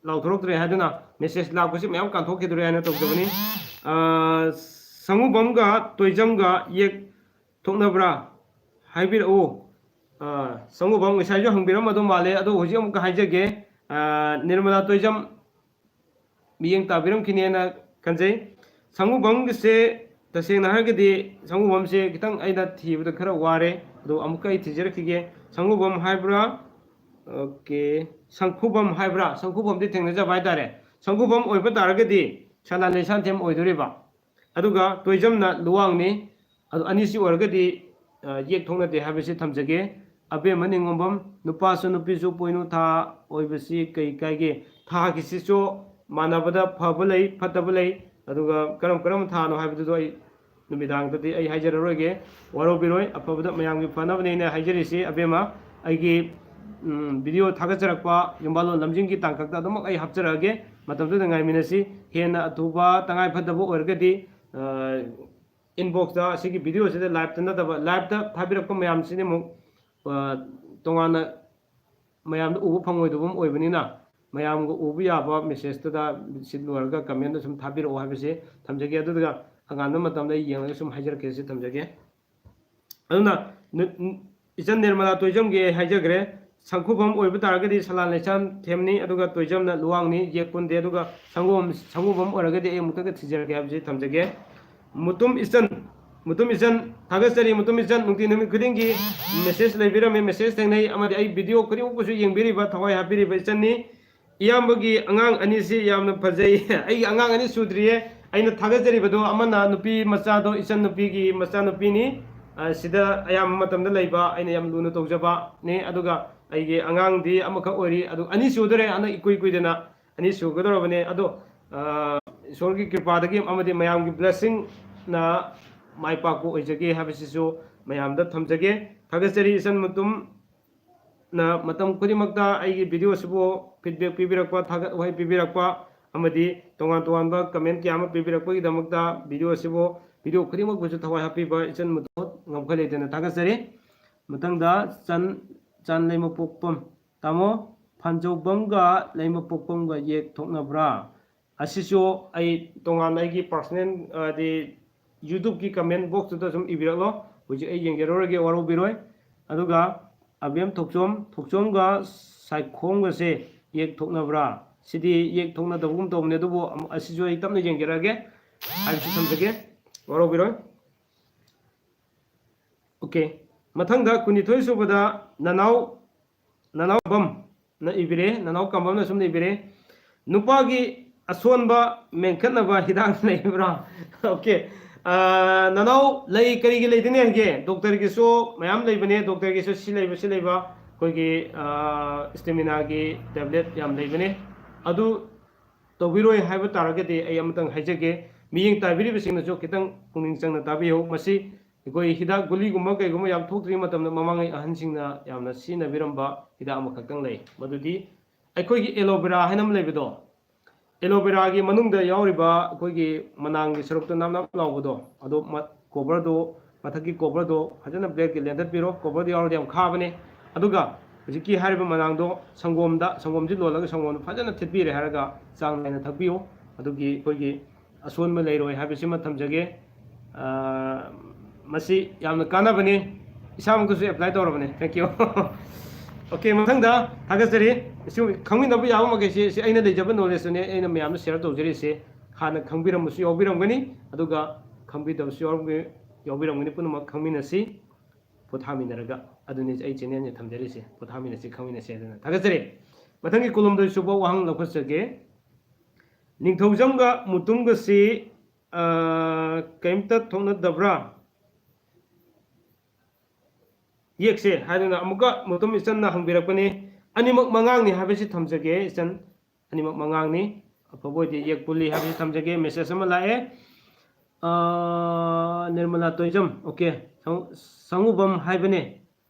ꯂꯥꯎꯊꯣꯔꯛꯇ꯭ꯔꯦ ꯍꯥꯏꯗꯨꯅ꯫ ꯃꯦꯁꯦꯖ ꯂꯥꯛꯄꯁꯤ ꯃꯌꯥꯝ ꯀꯥꯟꯊꯣꯛꯈꯤꯗꯣꯔꯦ ꯍꯥꯏꯅ ꯇꯧꯖꯕꯅꯤ꯫ ꯑ, ꯁꯪꯒꯨꯕꯝꯒ ꯇꯣꯏꯖꯝꯒ ꯌꯦꯛ ꯊꯣꯛꯅꯕ꯭ꯔꯥ? ꯍꯥꯏꯕꯤꯔꯛꯎ꯫ ꯑ, ꯁꯪꯒꯨꯕꯝ ꯉꯁꯥꯏꯁꯨ ꯍꯪꯕꯤꯔꯝꯃꯗꯧ ꯃꯥꯜꯂꯦ, ꯑꯗꯣ ꯍꯧꯖꯤꯛ ꯑꯃꯨꯛꯀ ꯍꯥꯏꯖꯒꯦ꯫ ꯑ, ꯅꯤꯔꯃꯂꯥ ꯇꯣꯏꯖꯝ ꯃꯤꯠꯌꯦꯡ ꯇꯥꯕꯤꯔꯝꯈꯤꯅꯦꯅ ꯈꯟꯖꯩ꯫ ꯁꯪꯒꯨꯕꯝꯒꯤꯁꯦ ꯇꯁꯦꯡꯅ ꯍꯥꯏꯔꯒꯗꯤ ꯁꯪꯒꯨꯕꯝꯁꯦ ꯈꯤꯇꯪ ꯑꯩꯅ ꯊꯤꯕꯗ ꯈꯔ ꯋꯥꯔꯦ, ꯑꯗꯣ ꯑꯃꯨꯛꯀ ꯑꯩ ꯊꯤꯖꯔꯛꯈꯤꯒꯦ꯫ ꯁꯪꯒꯨꯕꯝ ꯍꯥꯏꯕ꯭ꯔꯥ? ꯑꯣꯀꯦ, ꯁꯪꯈꯨꯕꯝ ꯍꯥꯏꯕ꯭ꯔꯥ? ꯁꯪꯈꯨꯕꯝꯗꯤ ꯊꯦꯡꯅꯖꯕ ꯍꯥꯏꯇꯥꯔꯦ꯫ ꯁꯪꯈꯨꯕꯝ ꯑꯣꯏꯕ ꯇꯥꯔꯒꯗꯤ ꯁꯂꯥꯟ ꯂꯩꯁꯥꯟꯊꯦꯝ ꯑꯣꯏꯗꯣꯔꯤꯕ, ꯑꯗꯨꯒ ꯇꯣꯏꯖꯝꯅ ꯂꯨꯋꯥꯡꯅꯤ꯫ ꯑꯗꯨ ꯑꯅꯤꯁꯤ ꯑꯣꯏꯔꯒꯗꯤ, ꯑ, ꯌꯦꯛ ꯊꯣꯛꯅꯗꯦ ꯍꯥꯏꯕꯁꯤ ꯊꯝꯖꯒꯦ꯫ ꯑꯕꯦꯝꯃ ꯅꯤꯡꯉꯣꯝꯕꯝ, ꯅꯨꯄꯥꯁꯨ ꯅꯨꯄꯤꯁꯨ ꯄꯣꯏꯅꯨ ꯊꯥ ꯑꯣꯏꯕꯁꯤ ꯀꯩ ꯀꯥꯏꯒꯦ? ꯊꯥꯒꯤꯁꯤꯁꯨ ꯃꯥꯟꯅꯕꯗ ꯐꯕ ꯂꯩ, ꯐꯠꯇꯕ ꯂꯩ꯫ ꯑꯗꯨꯒ ꯀꯔꯝ ꯀꯔꯝꯕ ꯊꯥꯅꯣ ꯍꯥꯏꯕꯗꯨꯗꯣ ꯑꯩ ꯅꯨꯃꯤꯗꯥꯡꯗꯗꯤ ꯑꯩ ꯍꯥꯏꯖꯔꯔꯣꯏꯒꯦ, ꯋꯥꯔꯧꯕꯤꯔꯣꯏ꯫ ꯑꯐꯕꯗ ꯃꯌꯥꯝꯒꯤ ꯐꯅꯕꯅꯦ ꯑꯩꯅ ꯍꯥꯏꯖꯔꯤꯁꯤ꯫ ꯑꯕꯦꯝꯃ, ꯑꯩꯒꯤ, ꯎꯝ, ꯚꯤꯗꯤꯑꯣ ꯊꯥꯒꯠꯆꯔꯛꯄ ꯌꯨꯝꯕꯥꯜꯂꯣꯟ ꯂꯝꯖꯤꯡꯒꯤ ꯇꯥꯡꯀꯛꯇ ꯑꯗꯨꯃꯛ ꯑꯩ ꯍꯥꯞꯆꯔꯛꯑꯒꯦ꯫ ꯃꯇꯝꯗꯨꯗ ꯉꯥꯏꯃꯤꯟꯅꯁꯤ꯫ ꯍꯦꯟꯅ ꯑꯊꯨꯕ ꯇꯉꯥꯏ ꯐꯗꯕ ꯑꯣꯏꯔꯒꯗꯤ, ꯑ, ꯏꯟꯕꯣꯛꯁꯇ ꯑꯁꯤꯒꯤ ꯚꯤꯗꯤꯑꯣꯁꯤꯗ ꯂꯥꯏꯞꯇ ꯅꯠꯇꯕ, ꯂꯥꯏꯞꯇ ꯊꯥꯕꯤꯔꯛꯄ ꯃꯌꯥꯝꯁꯤꯅ ꯑꯃꯨꯛ, ꯑ, ꯇꯣꯉꯥꯟꯅ ꯃꯌꯥꯝꯗ ꯎꯕ ꯐꯪꯉꯣꯏꯗꯕ ꯑꯃ ꯑꯣꯏꯕꯅꯤꯅ, ꯃꯌꯥꯝꯒ ꯎꯕ ꯌꯥꯕ ꯃꯦꯁꯦꯖꯇꯨꯗ ꯁꯤ ꯂꯣꯏꯔꯒ ꯀꯃꯦꯟꯗ ꯁꯨꯝ ꯊꯥꯕꯤꯔꯛꯑꯣ ꯍꯥꯏꯕꯁꯤ ꯊꯝꯖꯒꯦ꯫ ꯑꯗꯨꯒ ꯑꯉꯥꯟꯕ ꯃꯇꯝꯗ ꯑꯩ ꯌꯦꯡꯂꯒ ꯁꯨꯝ ꯍꯥꯏꯖꯔꯛꯀꯦ ꯁꯤ ꯊꯝꯖꯒꯦ꯫ ꯑꯗꯨꯅ ꯅꯨ-, ꯏꯆꯟ ꯅꯤꯔꯃꯂꯥ ꯇꯣꯏꯖꯝꯒꯤ ꯑꯩ ꯍꯥꯏꯖꯈ꯭ꯔꯦ꯫ ꯁꯪꯈꯨꯕꯝ ꯑꯣꯏꯕ ꯇꯥꯔꯒꯗꯤ ꯁꯂꯥꯟ ꯂꯩꯁꯥꯟ ꯊꯦꯝꯅꯤ, ꯑꯗꯨꯒ ꯇꯣꯏꯖꯝꯅ ꯂꯨꯋꯥꯡꯅꯤ, ꯌꯦꯛ ꯄꯨꯟꯗꯦ꯫ ꯑꯗꯨꯒ ꯁꯪꯒꯣꯝ-, ꯁꯪꯒꯨꯕꯝ ꯑꯣꯏꯔꯒꯗꯤ ꯑꯩ ꯑꯃꯨꯛꯇꯪꯒ ꯊꯤꯖꯔꯛꯀꯦ ꯍꯥꯏꯕꯁꯤ ꯊꯝꯖꯒꯦ꯫ ꯃꯨꯇꯨꯝ ꯏꯆꯟ, ꯃꯨꯇꯨꯝ ꯏꯆꯟ, ꯊꯥꯒꯠꯆꯔꯤ꯫ ꯃꯨꯇꯨꯝ ꯏꯆꯟ, ꯅꯨꯡꯇꯤ ꯅꯨꯃꯤꯠ ꯈꯨꯗꯤꯡꯒꯤ ꯃꯦꯁꯦꯖ ꯂꯩꯕꯤꯔꯝꯃꯤ, ꯃꯦꯁꯦꯖ ꯊꯦꯡꯅꯩ, ꯑꯃꯗꯤ ꯑꯩ ꯚꯤꯗꯤꯑꯣ ꯈꯨꯗꯤꯡꯃꯛꯄꯨꯁꯨ ꯌꯦꯡꯕꯤꯔꯤꯕ, ꯊꯋꯥꯏ ꯍꯥꯞꯄꯤꯔꯤꯕ ꯏꯆꯟꯅꯤ꯫ ꯏꯌꯥꯝꯕꯒꯤ ꯑꯉꯥꯡ ꯑꯅꯤꯁꯤ ꯌꯥꯝꯅ ꯐꯖꯩ꯫ ꯑꯩꯒꯤ ꯑꯉꯥꯡ ꯑꯅꯤ ꯁꯨꯗ꯭ꯔꯤꯌꯦ꯫ ꯑꯩꯅ ꯊꯥꯒꯠꯆꯔꯤꯕꯗꯣ ꯑꯃꯅ ꯅꯨꯄꯤ ꯃꯆꯥꯗꯣ, ꯏꯆꯟ ꯅꯨꯄꯤꯒꯤ ꯃꯆꯥꯅꯨꯄꯤꯅꯤ꯫ ꯑ, ꯁꯤꯗ ꯑꯌꯥꯝꯕ ꯃꯇꯝꯗ ꯂꯩꯕ, ꯑꯩꯅ ꯌꯥꯝ ꯂꯨꯅ ꯇꯧꯖꯕꯅꯤ꯫ ꯑꯗꯨꯒ ꯑꯩꯒꯤ ꯑꯉꯥꯡꯗꯤ ꯑꯃꯈꯛ ꯑꯣꯏꯔꯤ, ꯑꯗꯨ ꯑꯅꯤ ꯁꯨꯗꯣꯔꯦ, ꯍꯟꯗꯛ ꯏꯀꯨꯏ ꯀꯨꯏꯗꯅ ꯑꯅꯤ ꯁꯨꯒꯗꯧꯔꯕꯅꯦ꯫ ꯑꯗꯣ, ꯑ, ꯏꯁꯣꯔꯒꯤ ꯀ꯭ꯔꯤꯄꯥꯗꯒꯤ ꯑꯃꯗꯤ ꯃꯌꯥꯝꯒꯤ ꯕ꯭ꯂꯦꯁꯤꯡꯅ ꯃꯥꯏ ꯄꯥꯛꯄ ꯑꯣꯏꯖꯒꯦ ꯍꯥꯏꯕꯁꯤꯁꯨ ꯃꯌꯥꯝꯗ ꯊꯝꯖꯒꯦ꯫ ꯊꯥꯒꯠꯆꯔꯤ ꯏꯆꯟ ꯃꯨꯇꯨꯝ꯫ ꯅ ꯃꯇꯝ ꯈꯨꯗꯤꯡꯃꯛꯇ ꯑꯩꯒꯤ ꯚꯤꯗꯤꯑꯣ ꯑꯁꯤꯕꯨ ꯐꯤꯗꯕꯦꯛ ꯄꯤꯕꯤꯔꯛꯄ, ꯊꯥꯒꯠ ꯋꯥꯍꯩ ꯄꯤꯕꯤꯔꯛꯄ ꯑꯃꯗꯤ ꯇꯣꯉꯥꯟ ꯇꯣꯉꯥꯟꯕ ꯀꯃꯦꯟ ꯀꯌꯥ ꯑꯃ ꯄꯤꯕꯤꯔꯛꯄꯒꯤꯗꯃꯛꯇ ꯚꯤꯗꯤꯑꯣ ꯑꯁꯤꯕꯨ ꯚꯤꯗꯤꯑꯣ ꯈꯨꯗꯤꯡꯃꯛꯄꯨꯁꯨ ꯊꯋꯥꯏ ꯍꯥꯞꯄꯤꯕ ꯏꯆꯟ ꯃꯨꯇꯣꯟ ꯉꯝꯈꯩ ꯂꯩꯇꯅ ꯊꯥꯒꯠꯆꯔꯤ꯫ ꯃꯊꯪꯗ ꯆꯟ ꯆꯥꯟ ꯂꯩꯃꯄꯣꯛꯄꯝ, ꯇꯥꯃꯣ, ꯐꯥꯟꯖꯧꯕꯝꯒ ꯂꯩꯃꯄꯣꯛꯄꯝꯒ ꯌꯦꯛ ꯊꯣꯛꯅꯕ꯭ꯔꯥ? ꯑꯁꯤꯁꯨ ꯑꯩ ꯇꯣꯉꯥꯟꯅ ꯑꯩꯒꯤ personal, ꯍꯥꯏꯗꯤ YouTube-ꯀꯤ comment box-ꯇꯨꯗ ꯁꯨꯝ ꯏꯕꯤꯔꯛꯂꯣ꯫ ꯍꯧꯖꯤꯛ ꯑꯩ ꯌꯦꯡꯖꯔꯨꯔꯒꯦ, ꯋꯥꯔꯧꯕꯤꯔꯣꯏ꯫ ꯑꯗꯨꯒ ꯑꯕꯦꯝ ꯊꯣꯛꯆꯣꯝ, ꯊꯣꯛꯆꯣꯝꯒ ꯁꯥꯏꯈꯣꯝꯒꯁꯦ ꯌꯦꯛ ꯊꯣꯛꯅꯕ꯭ꯔꯥ? ꯁꯤꯗꯤ ꯌꯦꯛ ꯊꯣꯛꯅꯗꯕꯒꯨꯝ ꯇꯧꯕꯅꯦ, ꯑꯗꯨꯕꯨ ꯑꯃ-, ꯑꯁꯤꯁꯨ ꯑꯩ ꯇꯞꯅ ꯌꯦꯡꯖꯔꯛꯑꯒꯦ ꯍꯥꯏꯕꯁꯤ ꯊꯝꯖꯒꯦ, ꯋꯥꯔꯧꯕꯤꯔꯣꯏ꯫ OK, ꯃꯊꯪꯗ ꯀꯨꯟꯅꯤꯊꯣꯏ ꯁꯨꯕꯗ ꯅꯅꯥꯎ, ꯅꯅꯥꯎ ꯀꯝꯕꯝꯅ ꯏꯕꯤꯔꯦ, ꯅꯅꯥꯎ ꯀꯝꯕꯝꯅ ꯁꯨꯝꯅ ꯏꯕꯤꯔꯦ, "ꯅꯨꯄꯥꯒꯤ ꯑꯁꯣꯟꯕ ꯃꯦꯟꯈꯠꯅꯕ ꯍꯤꯗꯥꯛ ꯂꯩꯕ꯭ꯔꯥ?" OK, ꯑꯥ, ꯅꯅꯥꯎ, ꯂꯩ, ꯀꯔꯤꯒꯤ ꯂꯩꯗꯣꯏꯅꯦ ꯍꯥꯏꯒꯦ? Doctor-ꯒꯤꯁꯨ ꯃꯌꯥꯝ ꯂꯩꯕꯅꯦ, Doctor-ꯒꯤꯁꯨ ꯁꯤ ꯂꯩꯕ, ꯁꯤ ꯂꯩꯕ, ꯑꯩꯈꯣꯏꯒꯤ, ꯑꯥ, stamina-ꯒꯤ tablet ꯌꯥꯝ ꯂꯩꯕꯅꯦ꯫ ꯑꯗꯨ ꯇꯧꯕꯤꯔꯣꯏ ꯍꯥꯏꯕ ꯇꯥꯔꯒꯗꯤ ꯑꯩ ꯑꯃꯇꯪ ꯍꯥꯏꯖꯒꯦ, ꯃꯤꯠꯌꯦꯡ ꯇꯥꯕꯤꯔꯤꯕꯁꯤꯡꯅꯁꯨ ꯈꯤꯇꯪ ꯄꯨꯛꯅꯤꯡ ꯆꯪꯅ ꯇꯥꯕꯤꯌꯨ꯫ ꯃꯁꯤ ꯑꯩꯈꯣꯏ ꯍꯤꯗꯥꯛ ꯒꯨꯂꯤꯒꯨꯝꯕ ꯀꯩꯒꯨꯝꯕ ꯌꯥꯝ ꯊꯣꯛꯇ꯭ꯔꯤꯉꯩ ꯃꯇꯝꯗ ꯃꯃꯥꯡꯉꯩ ꯑꯍꯟꯁꯤꯡꯅ ꯌꯥꯝꯅ ꯁꯤꯖꯤꯟꯅꯕꯤꯔꯝꯕ ꯍꯤꯗꯥꯛ ꯑꯃꯈꯛꯇꯪ ꯂꯩ, ꯃꯗꯨꯗꯤ ꯑꯩꯈꯣꯏꯒꯤ aloe vera ꯍꯥꯏꯅ ꯑꯃ ꯂꯩꯕꯗꯣ, aloe vera-ꯒꯤ ꯃꯅꯨꯡꯗ ꯌꯥꯎꯔꯤꯕ ꯑꯩꯈꯣꯏꯒꯤ ꯃꯅꯥꯡꯒꯤ ꯁꯔꯨꯛꯇ ꯅꯞ ꯅꯞ ꯂꯥꯎꯕꯗꯣ, ꯑꯗꯣ ꯃ-, cover-ꯗꯣ, ꯃꯊꯛꯀꯤ cover-ꯗꯣ ꯐꯖꯅ blade-ꯀꯤ ꯂꯦꯟꯊꯠꯄꯤꯔꯣ꯫ Cover-ꯗꯣ ꯌꯥꯎꯔꯗꯤ ꯌꯥꯝ ꯈꯥꯕꯅꯦ꯫ ꯑꯗꯨꯒ ꯍꯧꯖꯤꯛꯀꯤ ꯍꯥꯏꯔꯤꯕ ꯃꯅꯥꯡꯗꯣ ꯁꯪꯒꯣꯝꯗ, ꯁꯪꯒꯣꯝꯁꯤ ꯂꯣꯜꯂꯒ ꯁꯪꯒꯣꯝꯗꯣ ꯐꯖꯅ ꯊꯤꯠꯄꯤꯔꯦ ꯍꯥꯏꯔꯒ ꯆꯥꯡ ꯅꯥꯏꯅ ꯊꯛꯄꯤꯌꯨ꯫ ꯑꯗꯨꯒꯤ ꯑꯩꯈꯣꯏꯒꯤ ꯑꯁꯣꯟꯕ ꯂꯩꯔꯣꯏ ꯍꯥꯏꯕꯁꯤꯃ ꯊꯝꯖꯒꯦ꯫ ꯑꯥ, ꯃꯁꯤ ꯌꯥꯝꯅ ꯀꯥꯟꯅꯕꯅꯤ, ꯏꯁꯥꯃꯛꯇꯁꯨ apply ꯇꯧꯔꯕꯅꯤ꯫ Thank you꯫ OK, ꯃꯊꯪꯗ ꯊꯥꯒꯠꯆꯔꯤ꯫ ꯁꯤ ꯈꯪꯃꯤꯟꯅꯕ ꯌꯥꯕ ꯃꯈꯩꯁꯤ, ꯁꯤ ꯑꯩꯅ ꯂꯩꯖꯕ knowledge-ꯇꯨꯅꯦ ꯑꯩꯅ ꯃꯌꯥꯝꯗ share ꯇꯧꯖꯔꯤꯁꯦ꯫ ꯍꯥꯟꯅ ꯈꯪꯕꯤꯔꯝꯕꯁꯨ ꯌꯥꯎꯕꯤꯔꯝꯒꯅꯤ, ꯑꯗꯨꯒ ꯈꯪꯕꯤꯗꯕꯁꯨ ꯌꯥꯎꯔꯝꯒ-, ꯌꯥꯎꯕꯤꯔꯝꯒꯅꯤ꯫ ꯄꯨꯝꯅꯃꯛ ꯈꯪꯃꯤꯟꯅꯁꯤ, ꯄꯣꯊꯥꯃꯤꯟꯅꯔꯒ꯫ ꯑꯗꯨꯅꯤ ꯑꯩ channel-ꯁꯦ ꯊꯝꯖꯔꯤꯁꯦ, ꯄꯣꯊꯥꯃꯤꯟꯅꯁꯤ, ꯈꯪꯃꯤꯟꯅꯁꯤ ꯑꯗꯨꯅ꯫ ꯊꯥꯒꯠꯆꯔꯤ꯫ ꯃꯊꯪꯒꯤ ꯀꯨꯟꯍꯨꯝꯗꯣꯏ ꯁꯨꯕ ꯋꯥꯍꯪ ꯂꯧꯈꯠꯆꯒꯦ꯫ ꯅꯤꯡꯊꯧꯖꯝꯒ ꯃꯨꯇꯨꯝꯒꯁꯤ, ꯑꯥ, ꯀꯔꯤꯝꯇ ꯊꯣꯛꯅꯗꯕ꯭ꯔꯥ? ꯌꯦꯛꯁꯦ ꯍꯥꯏꯗꯨꯅ ꯑꯃꯨꯛꯀ ꯃꯨꯇꯨꯝ ꯏꯆꯟꯅ ꯍꯪꯕꯤꯔꯛꯄꯅꯤ꯫ ꯑꯅꯤꯃꯛ ꯃꯉꯥꯡꯅꯤ ꯍꯥꯏꯕꯁꯤ ꯊꯝꯖꯒꯦ ꯏꯆꯟ, ꯑꯅꯤꯃꯛ ꯃꯉꯥꯡꯅꯤ꯫ ꯑꯐꯕ ꯑꯣꯏꯗꯤ ꯌꯦꯛ ꯄꯨꯜꯂꯤ ꯍꯥꯏꯕꯁꯤ ꯊꯝꯖꯒꯦ꯫ Message ꯑꯃ ꯂꯥꯛꯑꯦ, ꯑꯥ, ꯅꯤꯔꯃꯂꯥ ꯇꯣꯏꯖꯝ, OK, ꯁꯪ-, ꯁꯪꯉꯨꯕꯝ ꯍꯥꯏꯕꯅꯦ꯫